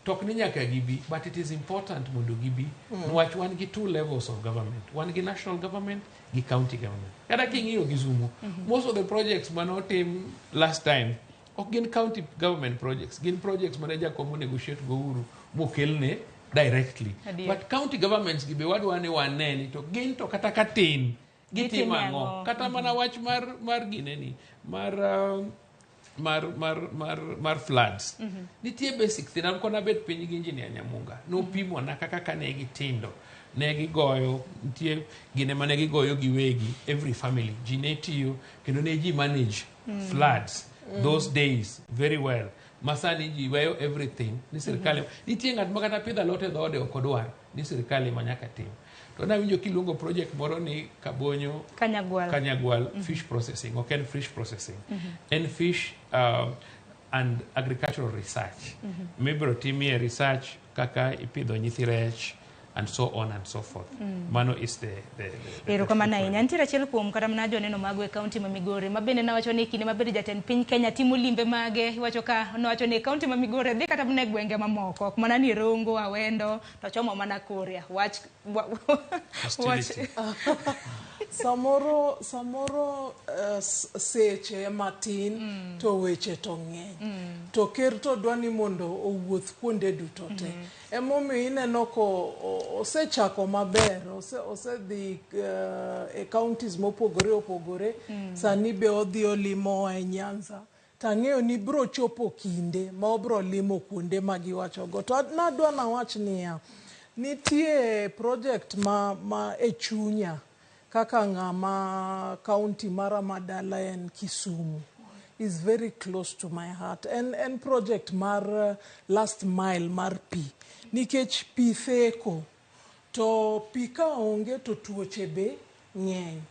to ok ni nyaka gibi but it is important mondo gibi niwach wan gi two levels of government. Wan gi national government gi county government. Kata king'iyo Kisumu, most of the projects manotim last time ok gin county government projects, gin projects mane jakom negotiate go uru mokelne directly. Adier. But county governments gi be wadwa ni wane ni to gin to kata ka tin gitimo Gitimo ang'o ang'o? kata mana wach mar gineni mar mar mar mar mar floods. Nitie basic thing an kona bet piny gi engineer Nyamunga nopimona kaka kane gitindo ne gigoyo nitie gine mane gigoyo giwegi every family ji ne tiyo kendo ne ji manage floods those days very well. Masani ji weyo everything ni sirikal nitie ng'at ma kata pidho alot e dhoode ok odwar ni sirikal ema nyaka tim. To nawinjo kiluongo project moro ni Kabonyo Kanyagwal. Kanyagwal fish processing. Ok en fish processing. En fish and agricultural research. Mibiro timie research kaka ipidho nyithi rech and so on and so forth. Mano is the Erokamano ahinya. Nitiere achiel kuom kata mana joneno mago e kaunti ma Migori ma bende nawacho ni kinde mabende jatend piny Kenya timo limbe mage iwacho ka nowacho ni e kaunti ma Migori dhi kata mana e gwenge mamoko ok mana ni Rongo, Awendo to chomo mana Kuria. Wach Hostility. Samoro seche matin to weche to ng'eny. To ker to dwa ni mondo owuoth kuonde duto te. Emomiyo ineno ko osechako maber, osedhi e counties mopogore opogore. Sani be odhi olimo e Nyanza. Tang'eyo ni bro chopo kinde ma obro limo kuonde ma giwachogo. To nadwa nawach niya, nitie project ma e chunya kaka ng'ama county mara madala en Kisumu is very close to my heart. En project mar last mile mar pi. Nikech pi theko, to pi ka onge to tuoche be ng'eny.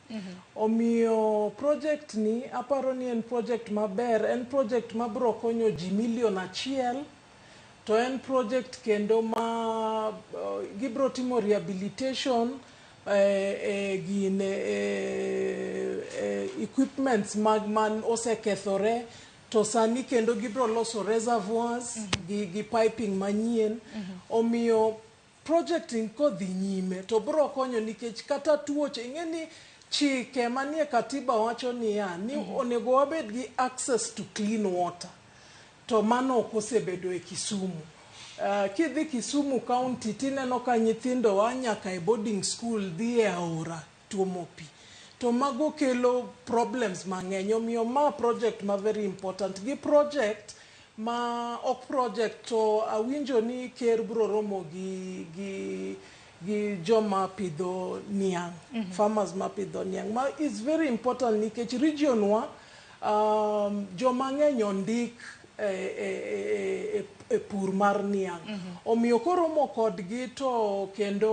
Omiyo project ni aparo ni en project maber, en project mabro konyo ji 1 million, to en project kendo ma gibro timo rehabilitation gine equipments mag man osekethore to sani kendo gibro loso reservoirs gi piping manyien. Omiyo Project ni kodhi nyime to bro konyo nikech kata tuoche ing'e ni chike manie katiba wacho niya ni onego wabed gi access to clean water to mano ok osebedo e Kisumu. Kidhi Kisumu County tineno ka nyithindo wa nyaka e boarding school dhi e aora tuomo pi. To mago kelo problems mang'eny omiyo ma project ma very important gi project ma ok project to awinjo ni ker bro romo gi joma pidho niang', farmers ma pidho niang' ma is very important nikech region wa joma ng'eny ondik e pur mar niang'. Omiyo koromo kodgi to kendo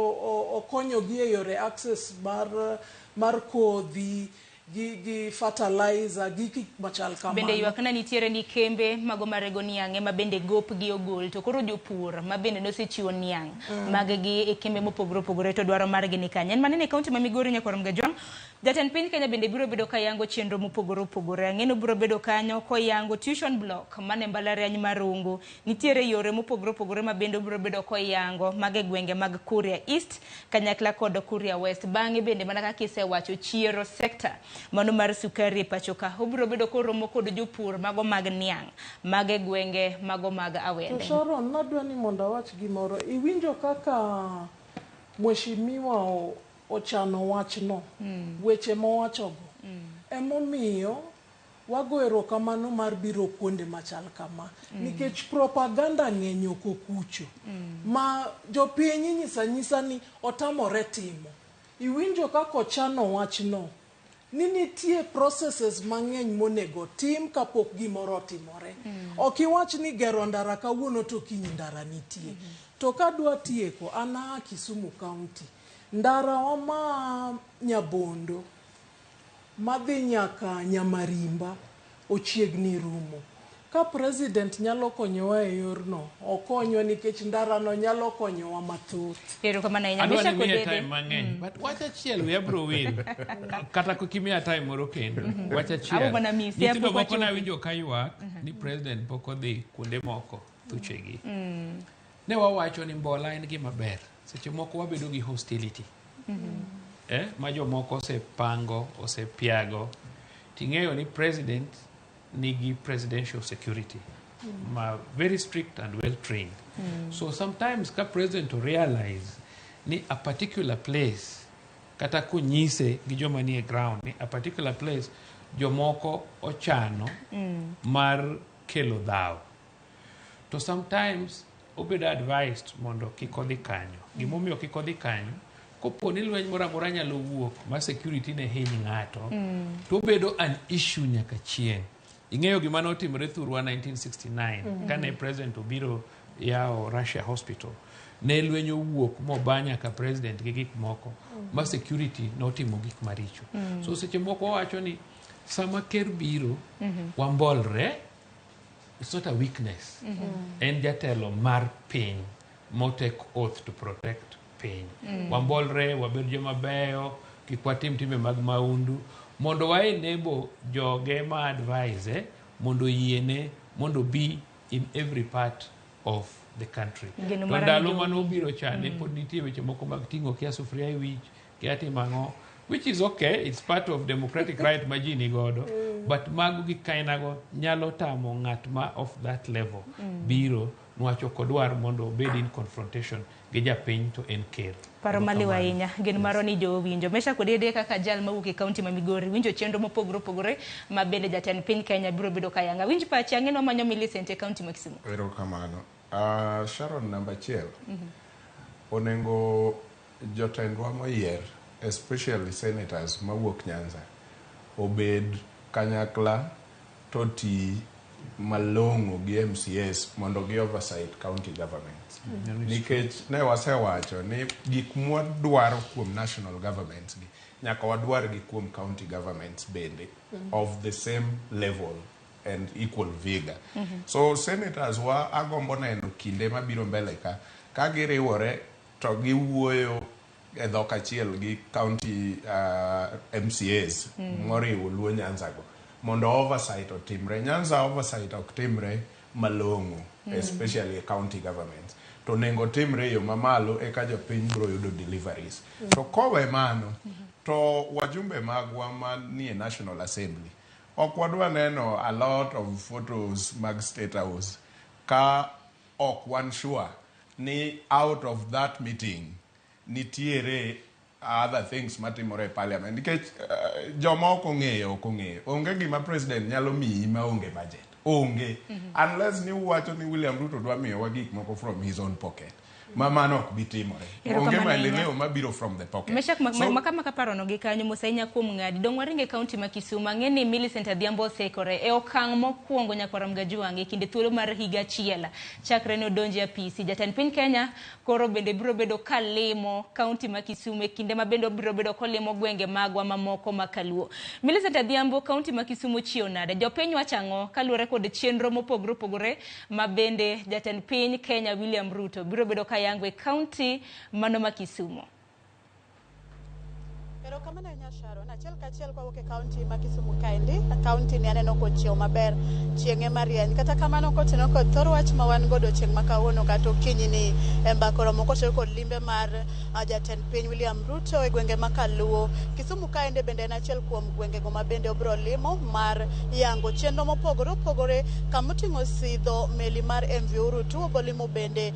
okonyogi e yore access mar kodhi gi fertilizer gi gik machal kamano. Bende ywak na nitiere ni kembe mago marego niang' ema bende gopgi ogol to koro jopur ma bende nosechiwo niang' mag gi e kembe mopogore opogore to dwaro margi ni kanye. En manene e kaunti ma Migori nyakwar Mgajwang'. Jatend piny Kenya bende biro bedo ka yango chenro mopogore opogore. Ang'eno biro bedo kanyo koyango tuition block mane mbalariany mar Rongo. Nitiere yore mopogore opogore ma bende obiro bedo koyango mag e gwenge mag Kuria East kanyakla kod Kuria West. Bang'e bende mana kaka isewacho chiero sector mano mar sukari e pacho ka. Obiro bedo koromo kod jopur mago mag niang' mag e gwenge mago mag Awende. To Sharon, nadwa ni mondo awach gimoro. Iwinjo kaka mheshimiwa ochano wachno, weche mowachogo. Emomiyo wago erokamano mar biro kuonde machal kama. Nikech propaganda ng'eny oko kucho. Ma jopiny inyiso anyisa ni otamore timo. Iwinjo kaka ochano wachno. Ni nitie processes mang'eny monego tim kapok gimoro otimore. Ok iwach ni gero ndara kawuono to kiny ndara nitie. To kadwa tieko, an aa Kisumu County. Ndara wa ma Nyabondo madhi nyaka Nyamarimba ochiegni rumo. Ka president nyalo konyowa e yorno, okonywa nikech ndarano nyalo konyowa mathoth. Erokamano ahinya. Adwa Mesha ni miye Kodede. time mang'eny. But wach achiel wiya biro wil. Kata kok imiya time moro kendo. Wach achiel. Abo mana miyi, Nyithindo pok moko wachopo. nawinjo ka ywak ni president pok odhi kuonde moko thuchegi. Ne wawacho ni mbola en gima ber. Seche moko wabedo gi hostility. Ma jomoko osepango, osepiago. Ting'eyo ni president nigi presidential security ma very strict and well trained. So sometimes ka president to realize ni a particular place kata konyise gi joma nie ground ni a particular place jomoko ochano mar kelo dhaw. To sometimes obedo advised mondo kik odhi kanyo. Gimomiyo kik odhi kanyo, kopo ni lweny moro amora nyalo wuok ma security ne hiny ng'ato, to obedo an issue nyaka chieng'. Ing'eyo gima notimore thurwa 1969 kane president obiro yawo Russia Hospital. Ne lweny owuok moba nyaka president gi gik moko ma security notimo gik maricho. So seche moko wawacho ni sama ker biro wambolre, it's not a weakness. En jatelo mar piny mo take oath to protect piny. Wambolre, wabed joma beyo, kik watim timbe mag maundu, mondo wa enable joge ma advise mondo oyiene mondo be in every part of the country. Geno To mara ndalo ni mane obiro cha ne pod nitie weche moko mag ting'o kia sufuria e wich, kia timo ang'o, which is okay, it's part of democratic right ma ji nigodo, but mago gik kainago nyalo tamo ng'at ma of that level biro niwach ok odwar mondo obed in confrontation gi japiny to en ker. Paro maliw Erokamano. ahinya. Gen maro ni jo winjo. Mesha Kodede kaka jal mawuok e kaunti ma Migori winjo chenro mopogore opogore ma bende jatend piny Kenya biro bedo kayanga. Winj pachi ang'e ni wamanyo Millicent e kaunti ma Kisumu. Erokamano. Sharon, namba achiel, onego jotendwa moyier, especially senators mawuok Nyanza, obed kanyakla to ti malong'o gi MCAs mondo gi oversight county governments. Nikech ne wasewacho ni gik mwadwaro kuom national governments gi, nyaka wadwar gi kuom county governments bende of the same level and equal vigor. So senators wa agombo neno kinde mabiro mbele ka giriwore to giwuoyo e dhok achiel gi county MCAs moriwo Luo Nyanza go mondo oversight otimre. Nyanza oversight ok timre malong'o, especially e county governments. To onego timre e yo mamalo eka jopiny biro yudo deliveries. To kowe mano, to wajumbe magwa manie National Assembly ok wadwa neno a lot of photos mag State House ka ok wan sure ni out of that meeting nitiere other things matimore e parliament, nikech joma ok ong'eyo ok ong'eyo. Onge gima president nyalo miyi maonge budget, onge, unless ni uwacho ni William Ruto dwa miyowa gik moko from his own pocket, ma mano ok bi timore. Erokamano Onge ahinya. maendeleo mabiro from the pocket. Meshak, So- maka parono gi kanyo mos ahinya kuom ng'adi. Dong waringe kaunti ma Kisumu. Ang'e ni Millicent Adhiambo oseikore e okang' mokwongo nyakwar Mgajuang' e kinde thuolo mar higa achiel chakre ne odonji e apisi. Jatend piny Kenya koro bende biro bedo kalimo kaunti ma Kisumu e kinde ma bende obiro bedo kolimo gwenge magwa mamoko ma Kaluo. Millicent Adhiambo, kaunti ma Kisumu chiew nade? Jopiny wacho ang'o kaluwore kod chenro mopogore opogore ma bende jatend piny Kenya William Ruto biro bedo kayango e kaunti mano ma Kisumu? Erokamano ahinya, Sharon. Achiel kachiel kwawuok e kaunti ma Kisumu kaendi, kaunti ni aneno kochiew maber, chieng' ema rieny. Kata kamano, kotenore kod thor wach ma wan godo chieng' ma kawuono kata okinyi ni e mbaka oromo kotenore kod limbe mar jatend piny William Ruto e gwenge ma Kaluo. Kisumu kaende bende en achiel kuom gwengego ma bende obiro limo mar yango chenro mopogore opogore kamoting'o sidho meli mar MV Urutu. Obolimo bende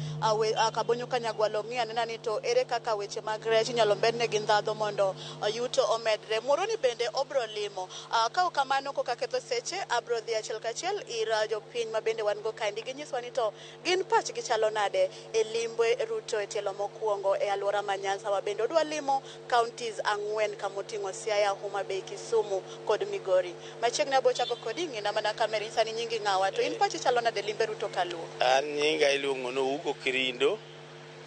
Kabonyo Kanyagwal ong'i anena ni to ere kaka weche mag rech inyalo mednegi ndhadho mondo yuto omedre. Muhoroni bende obro limo. Ka ok kamano, koka ketho seche, abro dhi achiel kachiel ir jopiny ma bende wan go kaendi. Ginyiswa ni to gin pachgi chalo nade e limbe Ruto e tielo mokwongo e alwora ma Nyanza wa bende odwa limo counties 4 kamoting'o Siaya, Homa Bay, Kisumu kod Migori. Machiegni abo chako kodi, ng'ina mana kamera inyisa ni nyingi ng'awa to in pachi chalo nade limbe Ruto Kaluo? An nyinga iluongo ni Ougo Kirindo.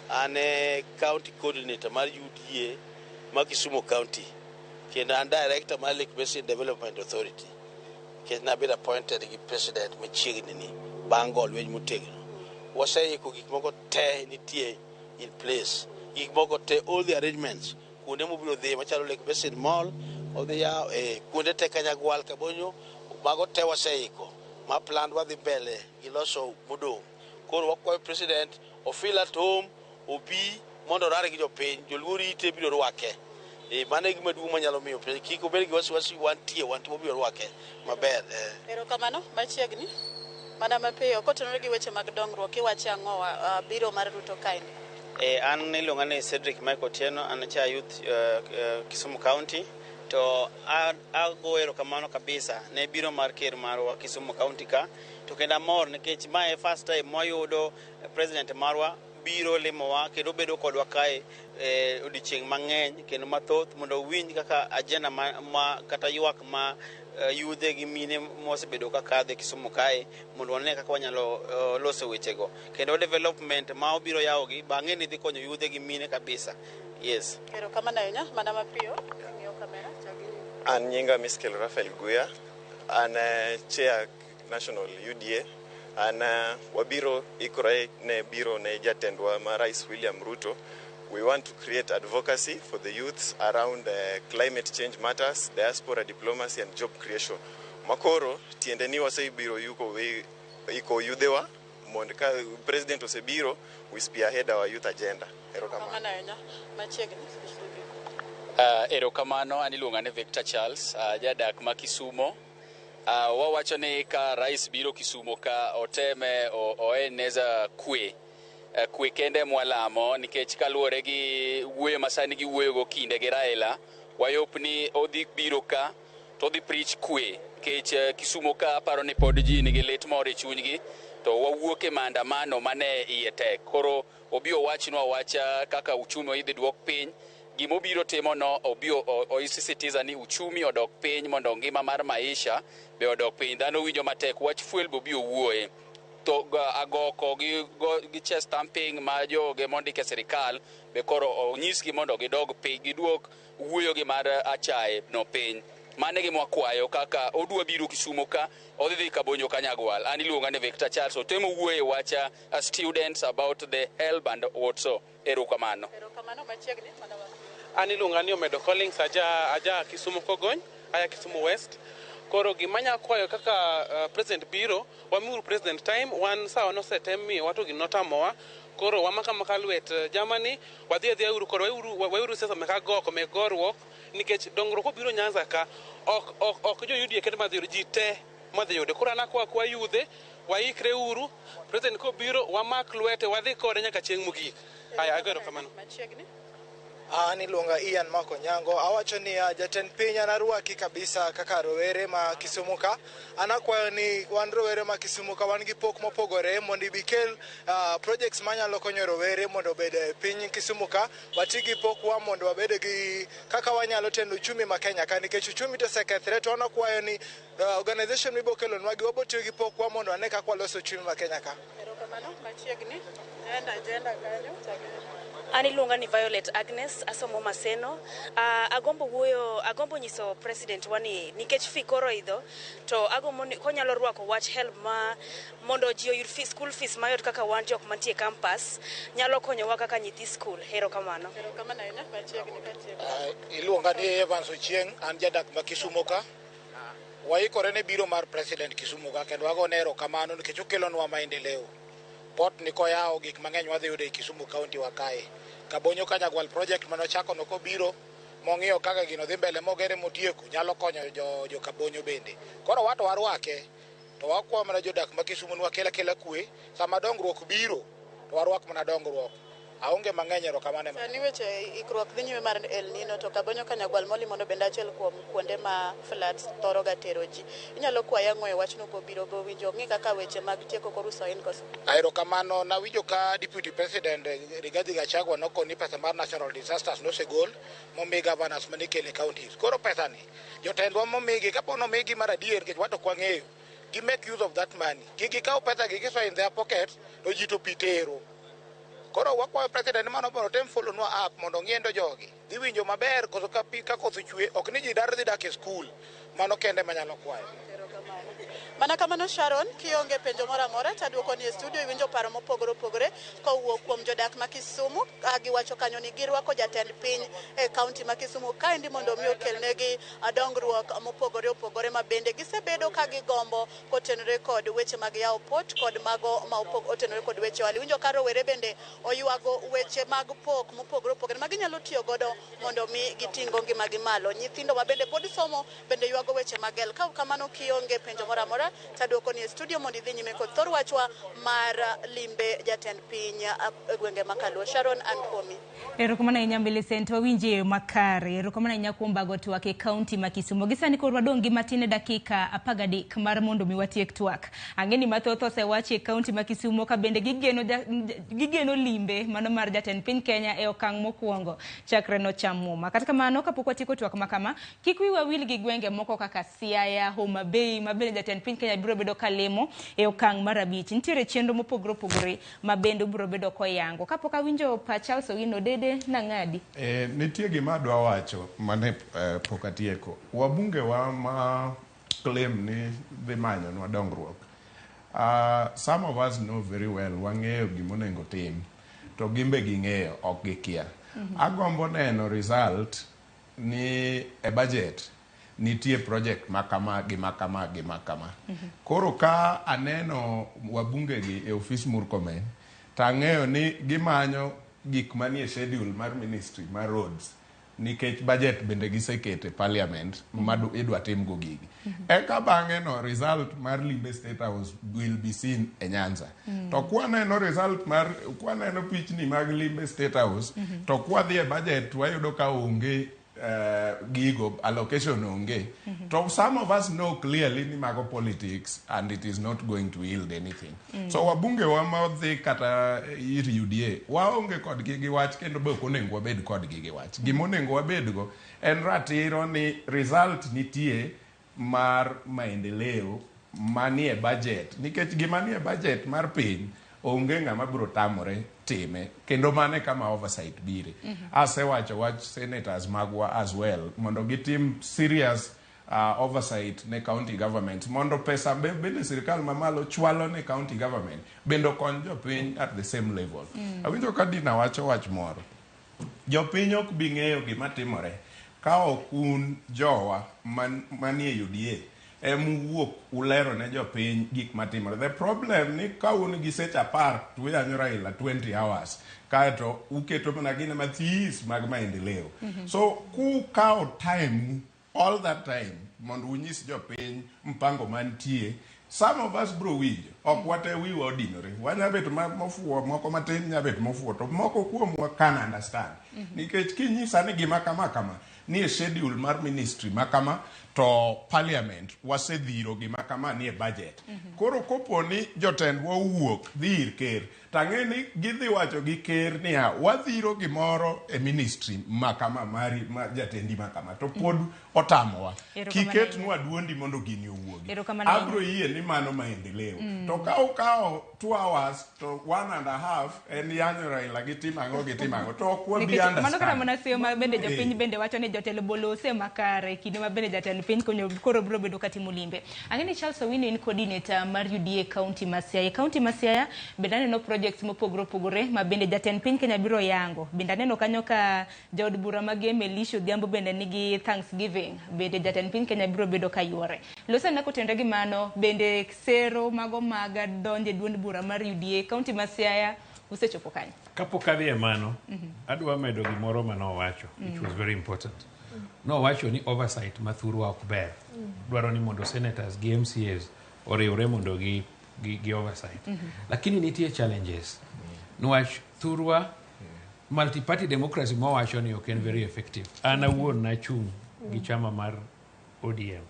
An e county coordinator mar UDA ma Kisumu County. Kendo an director mar Lake Basin Development Authority. Nikech nabedo appointed gi president machiegni ni bang' go lweny motegno. Waseiko gik moko te nitie in place. Gik moko te, all the arrangements, kuonde mobiro dhiye machalo Lake Basin Mall, odhi yawo kuonde te Kanyagwal, Kabonyo, mago te waseiko. Ma plan wadhi mbele gi loso modong'. Koro wakwayo president o feel at home, obi mondo orar gi jopiny, joluo rite biro rwake. Mano e gima duong' manyalo miyo president kik obed gi wasiwasi, wantie, wantie wabiro rwake maber. Erokamano, machiegni. Mana mapiyo, kotenore gi weche mag dongruok, iwacho ang'o biro mar Ruto kaendi? An iluonga ni Cedric Michael Otieno, an cha youth Kisumu County. To ago erokamano kabisa ne biro mar ker marwa Kisumu County ka. To kendo amor nikech mae first time mwayudo president marwa biro limowa kendo bedo kodwa kae odiochieng' mang'eny kendo mathoth mondo owinj kaka agenda ma kata ywak ma yudhe gi mine mosebedo ka kadhe Kisumu kae mondo wane kaka wanyalo loso wechego. Kendo development ma obiro yawogi bang'e ni dhi konyo yudhe gi mine kabisa. Yes. Erokamano ahinya, mana mapiyo, ing'iyo kamera, chagi. An nyinga Miskel Raphael Guya, an chair National UDA. An wabiro ikore ne biro ne jatendwa ma Rais William Ruto. We want to create advocacy for the youths around climate change matters, diaspora diplomacy and job creation. Makoro tiende ni wasebiro yuko we iko yudhewa mondo ka president osebiro, we spearhead our youth agenda. Erokamano. Erokamano ahinya, machiegni. Erokamano, an iluonga ni Victor Charles, jadak ma Kisumo. Wawacho ni ka rais biro Kisumo ka oteme oeneza kwe. Kwe kende mwalamo nikech kaluwore gi wuoyo ma sani giwuoyogo kinde gi Raila, wayop ni odhi biro ka to odhi preach kwe nikech Kisumo ka aparo ni pod ji nigi lit moro e chunygi to wawuok e maandamano mane iye tek. Koro obi owachnwa awacha kaka uchumi idhi duok piny. Gimobiro timo no obi osisitiza ni uchumi odok piny mondo ngima mar maisha be odok piny. Dhano winjo matek, wach fuel be obi owuoye. To agoko gi chest thumping ma joge mondik e sirikal be koro onyisgi mondo gidog piny, giduok wuoyo gi mar achaye no piny. Mano e gima wakwayo kaka odwa biro Kisumo ka odhi dhi Kabonyo Kanyagwal. An iluonga ni Victor Charles. Otemo wuoyo e wacha students about the help and what so. Erokamano. Erokamano, machiegni. Mana wa. An iluonga ni Omedo Collins, aja Kisumu Kogony, aya Kisumu West. Koro gima nya kwayo kaka president biro, wamiuru president time, wan sawa nosetem miyowa to gino notamowa. Koro wamaka maka lwet jamani, wadhi adhiya uru koro weuru siasa mek agoko mek goruok nikech dongruok obiro Nyanza ka ok jo UDA kende madhi yudo, ji te madhi yude. Koro an akwa kwa yudhe waikre uru, president kobiro wamak lwete wadhi kode nyaka chieng' mogik. Aya, ago erokamano. Machiegni. An iluonga Ian Mako Nyango. Awacho niya, jatend piny an arwaki kabisa kaka rowere ma Kisumu ka. An akwayo ni wan rowere ma Kisumu ka wan gi pok mopogore mondo ibi kel projects manyalo konyo rowere mondo obed e piny Kisumu ka. Wati gi pokwa mondo wabed gi kaka wanyalo tendo uchumi ma Kenya ka, nikech uchumi to osekethre, to an akwayo ni organization mibo kelonwa gi wabo tiyo gi pokwa mondo wane kaka waloso uchumi ma Kenya ka. Erokamano, machiegni. Enda agenda kanyo. An iluonga ni Violet Agnes, asomo Maseno. Agombo wuoyo, agombo nyiso president wa ni nikech fee koro idho, to agombo ni konyalo rwako wach HELB ma mondo ji oyud fee, school fees mayot kaka wan jok mantie campus, nyalo konyowa kaka nyithi school. Erokamano. Erokamano ahinya, machiegni katieko. Iluonga ni Evans Ochieng', an jadak ma Kisumu ka. Waikore ne biro mar president Kisumu ka kendo wagone erokamano nikech okelonwa maendeleo. Port ni koyawo gik mang'eny wadhi yudo e Kisumu County wa kae. Kabonyo Kanyagwal project manochako no kobiro mong'iyo kaka gino dhi mbele mogere motieko nyalo konyo jo Kabonyo bende. Koro wato warwake to wakwayo mana jodak ma Kisumu ni wakel akela kwe, sama dongruok biro to warwak mana dongruok. Aonge mang'eny, erokamano ema. Sani weche ikruok dhi nyime mar El Nino, to Kabonyo Kanyagwal molimono bende achiel kuom kuonde ma floods thoro ga tero ji. Inyalo kwaye ang'o e wachno kobiro go winjo ng'i kaka weche mag tieko kor uso in koso? Erokamano, nawinjo ka Deputy President Rigathi Gachagua nokoni pesa mar National Disasters nosegol momi governors manikele counties. Koro pesa ni jotendwa momigi, kapo nomigi mar adier nikech wato ok wang'eyo, gi make use of that money. Kik gikaw pesa gi gisoyo in their pockets to ji to pi tero. Koro wakwayo president mano mondo otem follow nwa up mondo ong'iendo jogi. Dhi winjo maber koso ka pi ka koth ochwe ok ni ji dar dhi dak e skul. Mano kende manyalo kwayo. Mana kamano Sharon, kionge penjo moro amora to aduoko ni e studio iwinjo paro mopogore opogore kowuok kuom jodak ma Kisumu ka giwacho kanyo ni girwako jatend piny e kaunti ma Kisumu kaendi mondo mi okelnegi dongruok mopogore opogore ma bende gisebedo ka gigombo kotenore kod weche mag yawo port kod mago ma otenore kod weche ohala. Iwinjo ka rowere bende oywago weche mag pok mopogore opogore ma ginyalo tiyo godo mondo mi giting'o ngimagi malo. Nyithindo ma bende pod somo bende ywago weche mag HELB. Ka kamano kionge penjo moro amora taduoko ni e studio mondo idhi nyime kod thor wachwa mar limbe jatend piny e gwenge ma Kaluo. Sharon an kuomi. Erokamano ahinya Millicent, wawinji e yo makare. Erokamano ahinya kuom bago twak e kaunti ma Kisumu. Gi sani koro wadong' gi matin e dakika 13 mar mondo mi watiek twak. Ang'e ni mathoth osewachi e kaunti ma Kisumu ka bende gigeno limbe mano mar jatend piny Kenya e okang' mokwongo chakre nocham muma. Kata kamano kapok watieko twak ma kama, kik wiwa wil gi gwenge moko kaka Siaya, Homa Bay ma bende jatend piny Kenya biro bedo kalimo e okang' mar 5. Nitiere chenro mopogore opogore ma bende obiro bedo koyango. Kapok awinjo pa Charles Owino Dede nang'adi. Nitie gima adwa wacho mane pok atieko. Wabunge wa ma claim ni dhi manyonwa dongruok. Some of us know very well wang'eyo gimonego tim to gimbe ging'eyo ok gikia. Agombo neno result ni e budget nitie project makama gi makama gi makama. Koro ka aneno wabunge gi e ofis Murkomen to ang'eyo ni gimanyo gik manie schedule mar ministry mar roads nikech budget bende gisekete parliament ma idwa timgo gigi. Eka bang'e no result mar limbe State House will be seen e Nyanza. To kwaneno result mar kwaneno pichni mag limbe State House to kwadhi e budget wayudo ka onge gigo allocation onge. To some of us know clearly ni mago politics and it is not going to yield anything. So wabunge wa madhi kata ir UDA waonge kodgi gi wach kendo be ok onego wabed kodgi gi wach. Gima onego wabedgo en ratiro ni result nitie mar maendeleo manie budget nikech gima nie budget mar piny onge ng'ama biro tamore time kendo mano e kama oversight bire. Asewacho wach senators magwa as well mondo gitim serious oversight ne county government mondo pesa bende sirikal mamalo chwalo ne county government bende okony jopiny at the same level. Awinjo ka Dina wacho wach moro. Jopiny ok bi ng'eyo gima timore ka ok un jowa manie UDA Emuwuok ulero ne jopiny gik matimore. The problem ni ka un gi seche 10 to uyanyo Raila 20 hours, kaeto uketo mana gine mathis mag maendeleo. So kukawo time, all that time, mondo unyis jopiny mpango mantie, some of us bro winjo. Ok wate wiwa odinore. Wanya bet mofuwo, moko matin nya bet mofuwo, to moko kuomwa can understand. Nikech kinyisa ni gima kama kama ni e schedule mar ministry ma kama, to parliament wasedhiro gima kama ni e budget. Koro kopo ni jotendwa owuok dhi ir ker, tang'e ni gidhi wacho gi ker niya, wadhiro gimoro e ministry ma kama mari ma jatendi ma kama, to pod otamowa. Erokamano. Kiketnwa duondi mondo gini owuogi. Erokamano. Abro yie ni mano maendeleo. To ka ukawo 2 hours to one and a half en yanyo Raila gi timo ang'o gi timo ang'o, to ok wabi Nikech mano kata understand. mana seyo ma bende jopiny bende wacho ni jotelo bolose makare kinde ma bende jatend piny konyo koro biro bedo katimo limbe. Ang'e ni Charles Owino in coordinator mar UDA county ma Siaya. E county ma Siaya bende aneno projects mopogore opogore ma bende jatend piny Kenya biro yango. Bende aneno kanyo ka jaod bura ma Gem Elisha Odhiambo bende nigi Thanksgiving. Bende jatend piny Kenya biro bedo ka yuore. Losana kotenore gi mano, bende sero mago mag donjo e duond bura mar UDA county ma Siaya usechopo kanyo? Kapok adhi e mano, adwa medo gimoro manowacho, which was very important. Nowacho ni oversight ma thurwa ok ber. Dwaro ni mondo senators gi MCAs oriwre mondo gi oversight. Lakini nitie challenges. Niwach thurwa multi-party democracy mowacho ni ok en very effective. An awuon nachung' gi chama mar ODM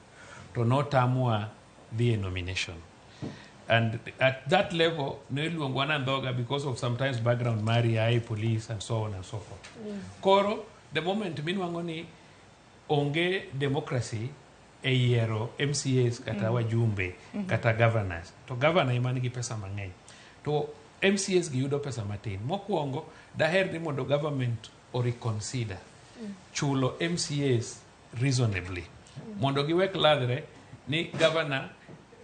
to notamwa dhi e nomination. And at that level, ne iluongwa nandhoga because of sometimes background mari ae police and so on and so forth. Koro, the moment minwang'o ni onge democracy e yiero MCAs kata wajumbe kata governors, to governor ema nigi pesa mang'eny. To MCAs gi yudo pesa matin. Mokwongo, daher ni mondo government o reconsider chulo MCAs reasonably. Mondo giwek ladhre ni governor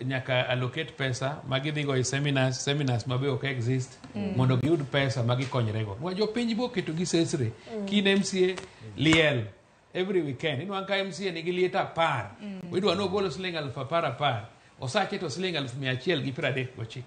nyaka allocate pesa ma gidhigo e seminars, seminars ma be ok exist, mondo giyud pesa ma gikonyrego. Nwa jopiny bo oketo gi sesre. Kin MCA liel every weekend. Inwang' ka MCA nigi liet 10. Idwa ni ogol siling 10,000 10,000. Osache to siling 139,139.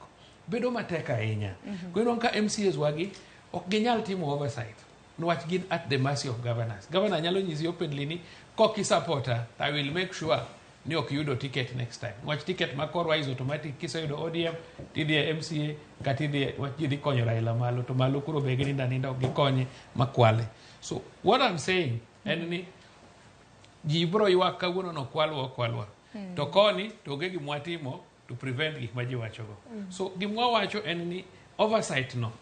Bedo matek ahinya. Koro inwang' ka MCAs wagi ok ginyal timo oversight. Niwach gin at the mercy of governors. Governor nyalo nyisi openly ni kok isupporta, I will make sure ni ok yudo ticket next time. Niwach ticket ma korwa is automatic, kiseyudo ODM tidhi e MCA kata idhi e wach ji dhi konyo Raila malo to malo koro be gininda ninda ok gikonye makwale. So what I'm saying en ni ji biro ywak kawuono nokwalwa okwalwa. To koni to onge gima watimo to prevent gik ma ji wachogo. So gima wawacho en ni oversight no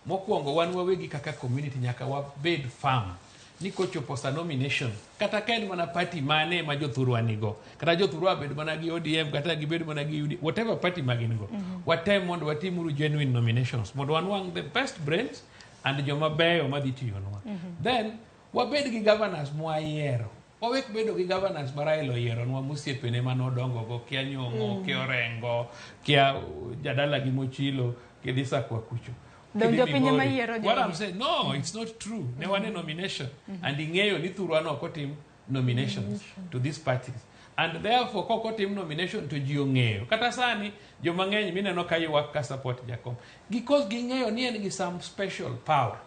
mokwongo wan wawegi kaka community nyaka wabed firm ni kochopo sa nomination, kata ka en mana party mane ma jothurwa nigo, kata jothurwa bed mana gi ODM kata gibed mana gi UD, whatever party ma gin go, watem mondo watimuru genuine nominations mondo wanwang' the best brains and joma beyo madhi tiyonwa. Then wabed gi governors mwayiero, wawek bedo gi governors ma Raila oyieronwa, mosiepene manodongogo, kia Nyong'o, kia Orengo, kia jadala gi Mochilo kidhi Sakwa kucho. Dong' Kidhi jopiny ema Migori. yiero What I'm jogi. saying, no, it's not true. Ne wan e nomination and ing'eyo ni thurwa no ok otim nominations to these parties, and therefore kok otim nomination to ji ong'eyo. Kata sani joma ng'eny mineno ka ywak ka support Jakom because ging'eyo ni en gi some special power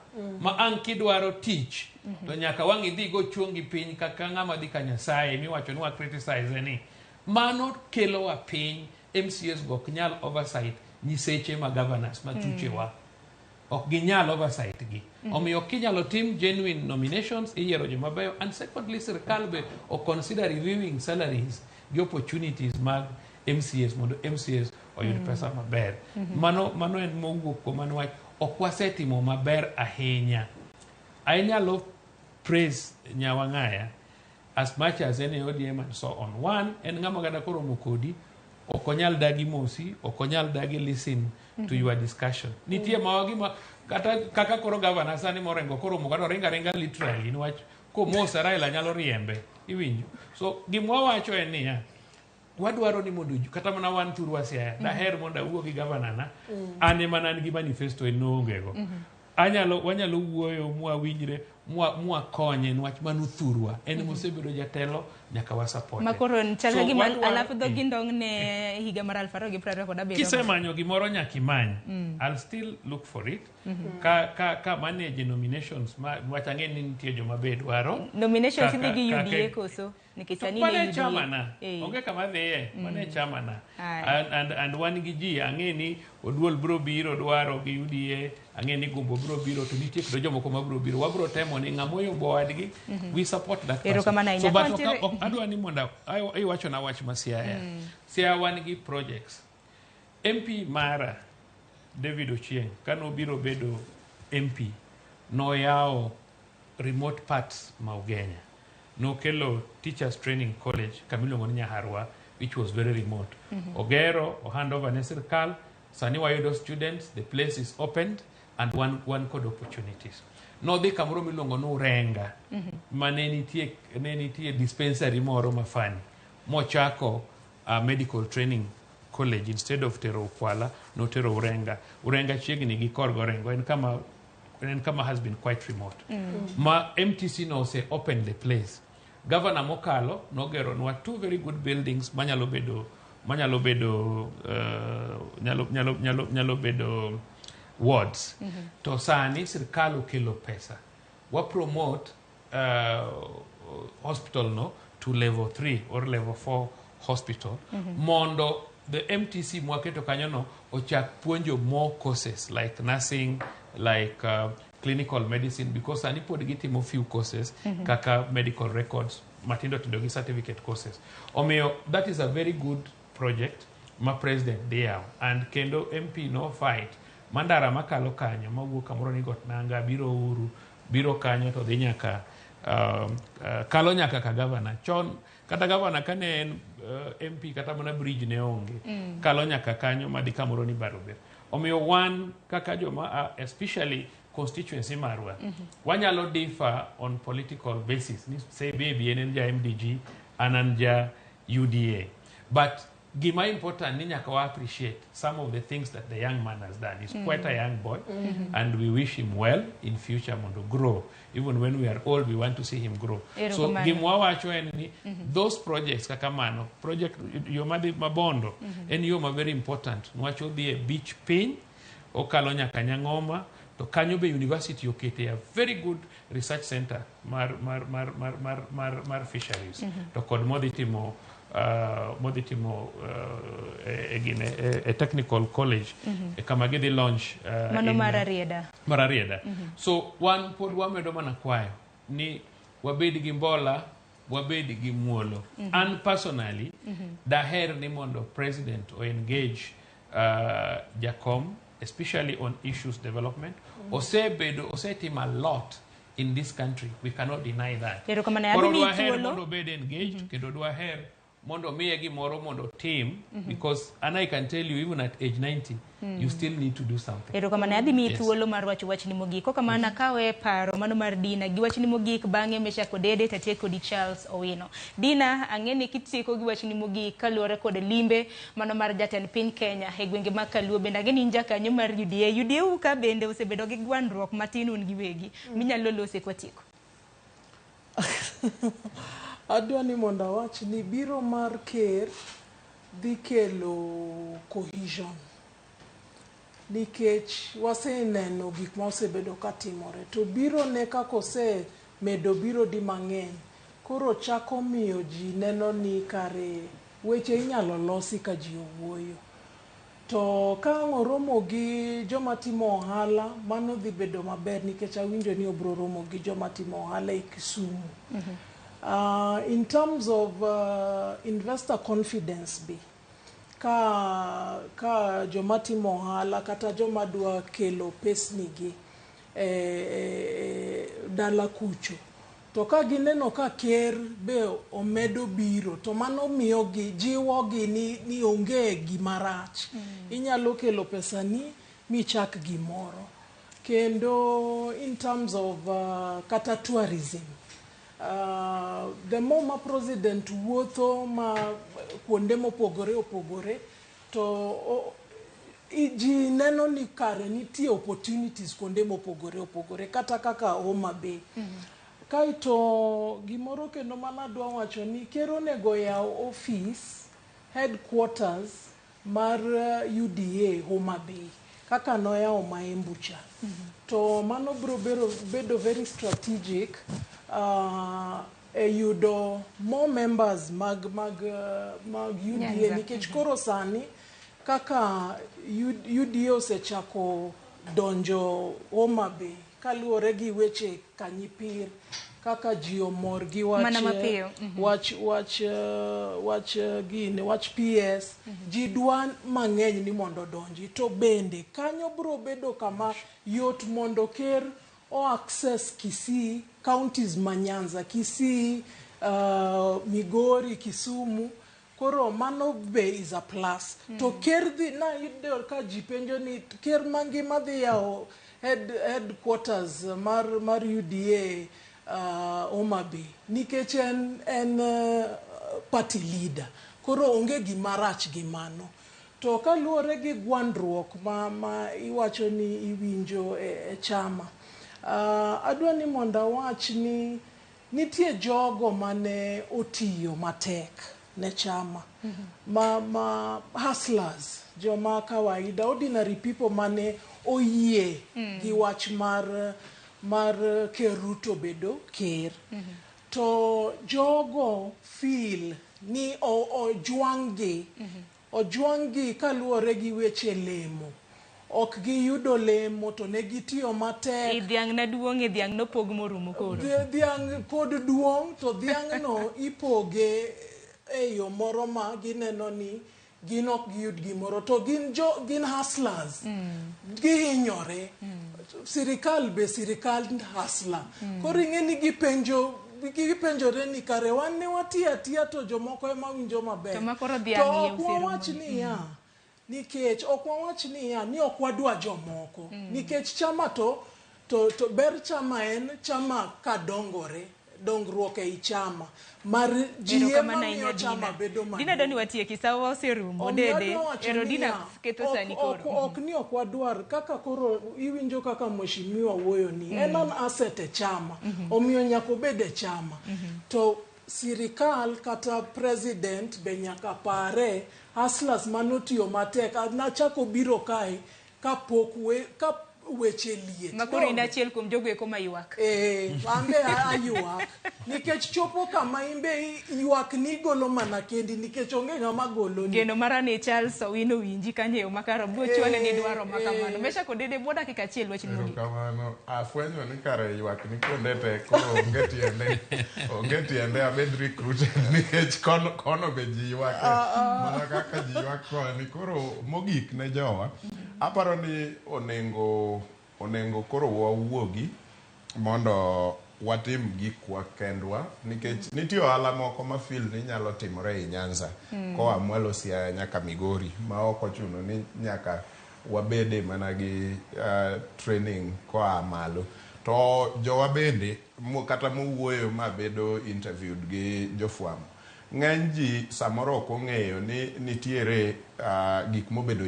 ma ang' kidwaro tich to nyaka wang' idhi go chuongi piny kaka ng'ama dhi ka Nyasaye miwacho ni wa criticize ni mano kelowa piny. MCAs go ok nyal oversight nyiseche ma governors ma thuchewa ok ginyal oversight gi. Omiyo kinyalo tim genuine nominations, iyiero joma beyo. And secondly, sirikal be o consider reviewing salaries gi opportunities mag MCAs mondo MCAs oyud pesa maber. Mano en mowuok kuom mano wach ok wasetimo maber ahinya. Anyalo praise Nyawang'aya as much as en e ODM and so on. One, en ng'ama kata koromo kodi ok onyal dagi mosi, ok onyal dagi listen to your discussion. Nitie mawa gima kata kaka koro gavana sani morengo koromo kata oringa ringa literally niwach komosa Raila nyalo riembe, iwinjo. So gima wawacho en niya, wadwaro ni mondo kata mana wan thurwa Siaya, daher mondo awuo gi gavana na, an ema an gi manifesto en noongego. Anyalo wanyalo wuoyo mwawinjre. Mwakonye niwach mano thurwa en mosebedo jatelo, nyaka wasupport. Ma koro chal ka gima alaf dhogi ndong' ne higa mar 2027. Kisemanyo gimoro, nyaka imany. I'll still look for it. Ka manage nominations ma wach, ang'e ni nitie joma be dwaro. Nominations idhi gi UDA koso? Nikech sani mane ne UDA. Chamana onge kama dhiye, mane chamana. Aya. And wan gi ji, ang'e ni Oduol biro biro dwaro gi UDA, ang'e ni Gumbo biro biro, to nitie kendo jomoko ma biro biro. Wabiro temo ni ng'ama oyombo wadgi, we support that person. Erokamano ahinya. So, but ok adwa ni mondo iwachona wach ma Siaya. Siaya wan gi projects. MP mara David Ochieng kanobiro bedo MP, noyawo remote parts ma Ugenya. Nokelo Teachers Training College kamiluongo ni Nyaharwa, which was very remote. Ogero, o hand over ne sirkal, sani wayudo students, the place is opened and one kod opportunities. Nodhi kamoro miluongo ni Urenga, ma ne nitie dispensary moro mafani, mochako medical training college. Instead of tero Ukwala, notero Urenga. Urenga chiegni gi Korgorengo, en kama has been quite remote. Ma MTC no ose open the place. Governor mokalo nogeronwa two very good buildings manyalo bedo nyalo bedo wards. To sani sirkal okelo pesa. Wa promote hospital no to level 3 or level 4 hospital mondo the MTC mwaketo kanyo no ochak puonjo more courses like nursing, like clinical medicine, because sani pod gitimo few courses kaka medical records matindo tindo gi certificate courses. Omiyo that is a very good project ma president dhi yawo. And kendo MP no fight mandara makalo kanyo mawuok kamoro ni Got Nanga biro Uru biro kanyo to dhi nyaka kalo nyaka ka governor chon, kata governor kane en MP, kata mana bridge ne onge. Kalo nyaka kanyo madhi kamoro ni Barober. Omiyo wan kaka joma especially constituency marwa, wanyalo differ on political basis ni say maybe en ja MDG, an ja UDA, but gima important ni nyaka wa appreciate some of the things that the young man has done. He's quite a young boy, and we wish him well in future mondo grow. Even when we are old, we want to see him grow. So Erokamano. gimwa wacho en ni those projects kaka mano project yo madhi Mabondo en yo ma very important niwach odhi e beach piny, okalo nyaka Nyang'oma, to kanyo be university okete a very good research center mar fisheries, to kod modhi timo e gine e technical college, e kama gidhi launch Mano mar Arieda. Mar Arieda. So wan pod wamedo mana kwayo ni wabed gi mbola, wabed gi muolo. An personally daher ni mondo president o engage Jakom, especially on issues development. Osebedo, osetimo a lot in this country, we cannot deny that. Erokamano. Koro Adhi miyi dwaher thuolo. mondo obed engaged, kendo dwaher mondo miye gimoro mondo otim, because and I can tell you, even at age 90, you still need to do something. Erokamano. Adhi miyi Yes. thuolo mar wacho wachni mogik. Kokamano akawe paro mano mar Dina gi wachni mogik, bang'e Meshack Odede tatiek kodi Charles Owino. Dina, ang'e ni kitieko gi wachni mogik kaluwore kod limbe mano mar jatend piny Kenya e gwenge mag Kaluo, bende ang'e ni in jakanyo mar UDA. UDA u ka bende osebedo gi gwandruok matin un giwegi. Minyalo lose kwatieko. Adwa ni mondo awach ni biro mar ker dhi kelo cohesion, nikech waseneno gik ma osebedo ka timore, to biro ne kaka osemedo biro di mang'eny, koro chako miyo ji neno ni kare weche inyalo losi ka ji owuoyo. To ka ang' oromo gi joma timo ohala, mano dhi bedo maber, nikech awinjo ni obro romo gi joma timo ohala e Kisumu. In terms of investor confidence be ka joma timo ohala kata joma dwa kelo pesni gi e dala kucho, to ka gineno ka ker be omedo biro, to mano miyogi jiwogi ni onge gima rach, inyalo kelo pesani michak gimoro. Kendo in terms of kata tourism, the more ma president wuotho ma kuonde mopogore opogore, to Ji neno ni kare nitie opportunities kuonde mopogore opogore kata kaka Homa Bay. Kaeto gimoro kendo manadwa wacho ni ker onego yaw office headquarters mar UDA Homa Bay kaka noyawo Maembu cha. To mano biro bedo very strategic e yudo more members mag UDA. Nyanza. Nikech koro sani kaka UDA osechako donjo Homa Bay kaluwore gi weche Kanyipir, kaka ji omor gi wach Mana mapiyo. Wach gini, wach PS, ji dwa mang'eny ni mondo odonji. To bende kanyo biro bedo kama yot mondo ker o access Kisii, counties ma Nyanza, Kisii, Migori, Kisumu. Koro mano be is a plus. To ker dhi na yudo ka ji penjo ni ker mangima dhi yawo headquarters mar UDA Homa Bay nikech en party leader. Koro onge gima rach gi mano. To kaluwore gi gwandruok ma iwacho ni iwinjo e chama, adwa ni mondo awach ni nitie jogo mane otiyo matek ne chama, ma hustlers, joma kawaida, ordinary people mane oyie gi wach mar Ker Ruto bedo ker. To jogo feel ni ojwang' gi ojwang' gi kaluwore gi weche lemo. Ok giyudo lemo to ne gitiyo matek. I dhiang' na duong' e dhiang' nopog morumo koro. Dhiang' pod duong' to dhiang'no ipoge e yo moro ma gineno ni gin ok giyud gimoro, to gin hustlers, gihinyore. Sirikal be sirikal hustler. Koro ing'e ni gipenjore ni kare wan ne watiyo atiya to jomoko ema winjo maber. To ma koro To dhiang' iye ok oserumo. wawach niya, nikech ok wawach niya ni ok wadwa jomoko, nikech chama to ber chama en chama ka dongore, dongruok ei chama mar ji ema Erokamano miyo ahinya chama Dina. bedo Dina maduong'. doni watieki, sawa oserumo. Omiyo Dede, adwa wacho ero Dina niya, ketho sani koro. Ok ni ok wadwar kaka koro iwinjo kaka mheshimiwa wuoyo ni en an asset e chama, omiyo nyaka obed e chama. To sirikal kata president be nyaka pare hustlers manotiyo matek. Nachako biro kae kapok we, ka weche liet. Ma koro in achiel kuom jogo eko maywak. Eh, an be aywak nikech chopo kama in be ywak ni igolo mana kendi nikech onge ng'ama goloni. Geno mara ni Charles Owino winji kanyo e yo makare, obiro chwale ni dwaro ma kamano. Mesha kod Dede, bwo dakika achiel wach mogik. Erokamano. Afwenyo ni kare ywak ni kuonde te, koro onge tiende abed recruited nikech kono be ji ywake mana kaka ji ywak koni. Koro mogik ne jowa, aparo ni onego koro wawuogi mondo watim gikwa kendwa, nikech nitie ohala moko ma feel ni nyalo timore ei Nyanza koa mwalo Siaya nyaka Migori, ma ok ochuno ni nyaka wabede mana gi training koa malo. To jowa bende kata mowuoyo ma bedo interviewed gi jofwambo, ng'eny ji samoro ok ong'eyo ni nitiere gik mobedo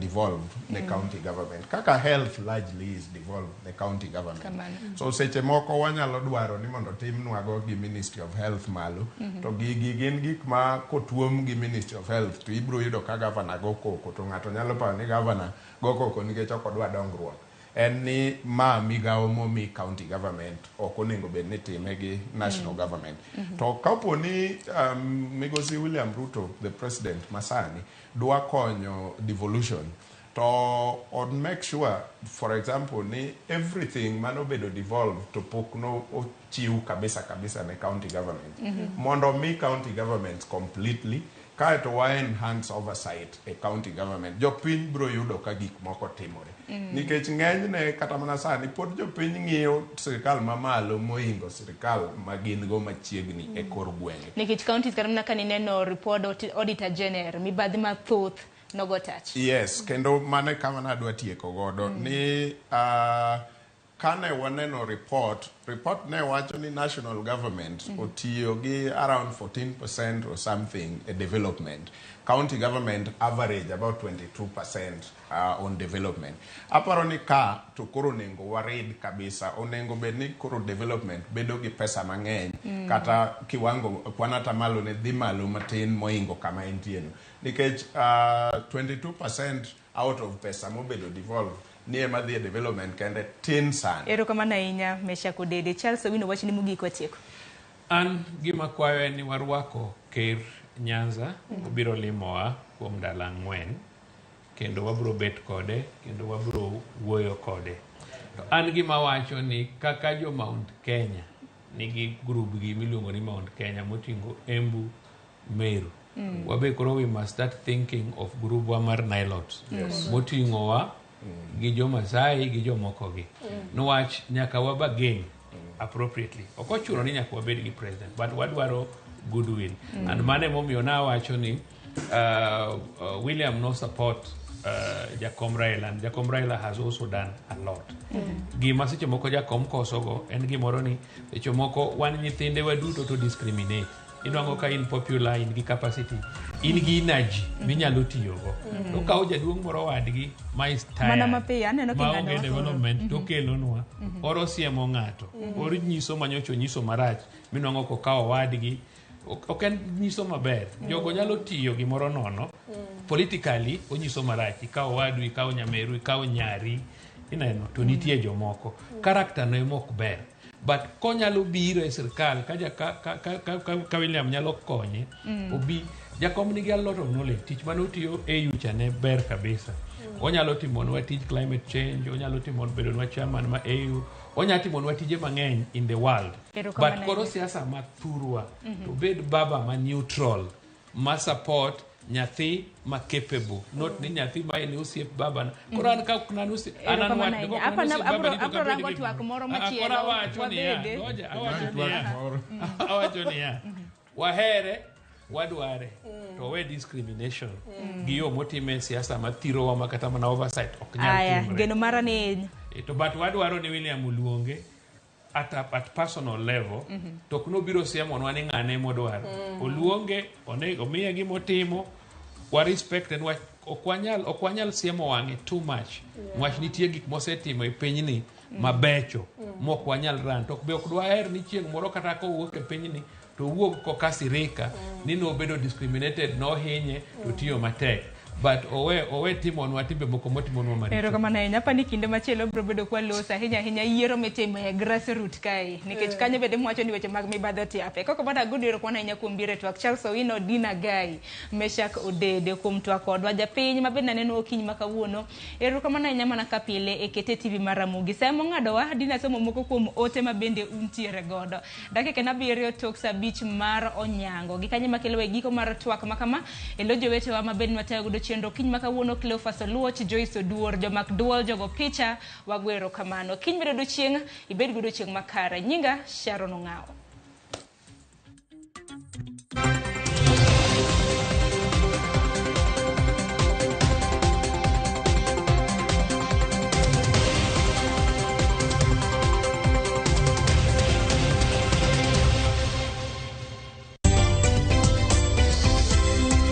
devolved ne county government, kaka health largely is devolved ne county government. Kamano. So seche moko wanyalo dwaro ni mondo timnwago gi Ministry of Health malo, to gigi gin gik ma kotuom gi Ministry of Health to ibiro yudo ka governor go koko, to ng'ato nyalo paro ni governor go koko nikech ok odwa dongruok. En ni ma migawo momi county government ok onego bed ni time gi national government. To kapo ni migosi William Ruto, the president masani, dwa konyo devolution, to on make sure, for example, ni everything manobedo devolved to pok no ochiw kabisa kabisa ne county government, mondo mi county governments completely, kaeto wa enhance oversight e county government, jopiny biro yudo ka gik moko timore. Nikech ng'enyne kata mana sani pod jopiny ng'iyo sirikal mamalo mohingo sirikal ma gin go machiegni e kor gwenge. Nikech counties kata mana ka nineno report Auditor General, mibadhi mathoth nogo tach. Yes, kendo mano e kama nadwa tieko godo ni Kane waneno report, report ne wacho ni national government otiyo gi around 14% or something e development. County government average about 22% on development. Aparo ni ka to koro onego warid kabisa, onego bed ni koro development bedo gi pesa mang'eny kata kiwango kwan atamalo ne dhi malo matin moingo kama entie no. Nikech 22% out of pesa mobedo devolve ni ema dhi e development kende tin sana. Erokamano ahinya Meshack Odede. Charles Owino wachni mogik watieko. An gima kwayo en ni warwako ker Nyanza obiro limowa kuom ndalo 4 kendo wabiro bet kode kendo wabiro wuoyo kode. To an gima wacho ni kaka jo Mount Kenya nigi group gi miluongo ni Mount Kenya moting'o Embu, Meru. Wabe koro we must start thinking of group wa mar Nilotes moting'owa gi jo Masai gi jomoko gi. Niwach nyaka wabagain appropriately. Ok ochuno ni nyaka wabed gi president, but wadwaro goodwill. And mano emomiyo nawacho ni William no support Jakom Raila, and Jakom Raila has also done a lot. Gima seche moko Jakom kosogo en gimoro ni seche moko wan nyithinde waduto to discriminate. Inwang'o ka in popular, in gi capacity, in gi energy minyalo tiyogo. To kawo jaduong' moro wadgi ma is tired, Mana mapiyo, aneno maonge king'ado development to okelonwa. Oro siemo ng'ato, oro nyiso manyocha onyiso marach, minwang'o kokawo wadgi. Ok en nyiso maber. Jogo nyalo tiyo gimoro nono. Politically onyiso marach. Ikawo wadu, ikawo nyameru, ikawo nyari. Ineno, to nitie jomoko. Character no ema ok ber. But konyalo biro e sirkal ka, ja, ka, ka, ka, ka, ka, ka William nyalo konye obi Jakom nigi a lot of knowledge tich mane otiyo AU cha ne ber kabisa onyalo timonwa tij climate change onyalo timo bedonwa chairman ma AU onyalo timonwa tije mang'eny in the world Erokamano but koro ahinya. siasa ma thurwa to bed baba ma neutral ma support nyathi ma capable not ni nyathi ma en osiep baba koro an ka ok nan osiep an an Erokamano wat ahinya. ok nan Apa na- osiep baba abro ni to abro ok abed rango gi twak gimoro. moro Ah, ah, machielo koro awacho niya wabede. ngoja awacho niya Moro. awacho niya wahere wadware to we discrimination gi yo motime siasa mathirowa ma kata mana oversight ok nyal Aya, timre geno mara ni Eh, to but wadwaro ni William oluonge at personal level to ok nobiro siemonwa ni ng'ane modwaro oluonge one omiye gimotimo wa respect en wach ok wanyal siemo wang'e too much wach nitie gik mosetimo e pinyni mabecho mok wanyal ran to be ok dwaher ni chieng' moro kata kowuok e pinyni to owuog kokasirika ni nobedo discriminated nohinye to tiyo matek but owe timonwa timbe moko motimonwa maricho Erokamano ahinya. Apa ni kinde machielo biro bedo kwaloso ahinya ahinya yiero mitimo e grassroot kae nikech kanyo bende mwacho ni weche mag mibadhi otiape. Koko bada agodo erokamano ahinya kuom biro e twak Charles Owino, Dina Gai, Meshack Odede kuom twak kodwa. Japiny ma bende naneno okinyi ma kawuono. Erokamano ahinya mana ka pile e Kete TV mar Ramogi. Sa mong'adowa Dina somo moko kuom ote ma bende untiere godo. Dakika en 7 tok sa 5 mar onyango. Gi kanyo makelo e giko mar twak ma kama e lo jowetewa ma bende nwatayo godo chenro kiny ma kawuono Cleophas Oluoch, Joyce Oduor, jomak duol, jogo picha, wago erokamano. Kiny bedo odiochieng', ibed godo odiochieng' makare. Nyinga Sharon Ong'awo.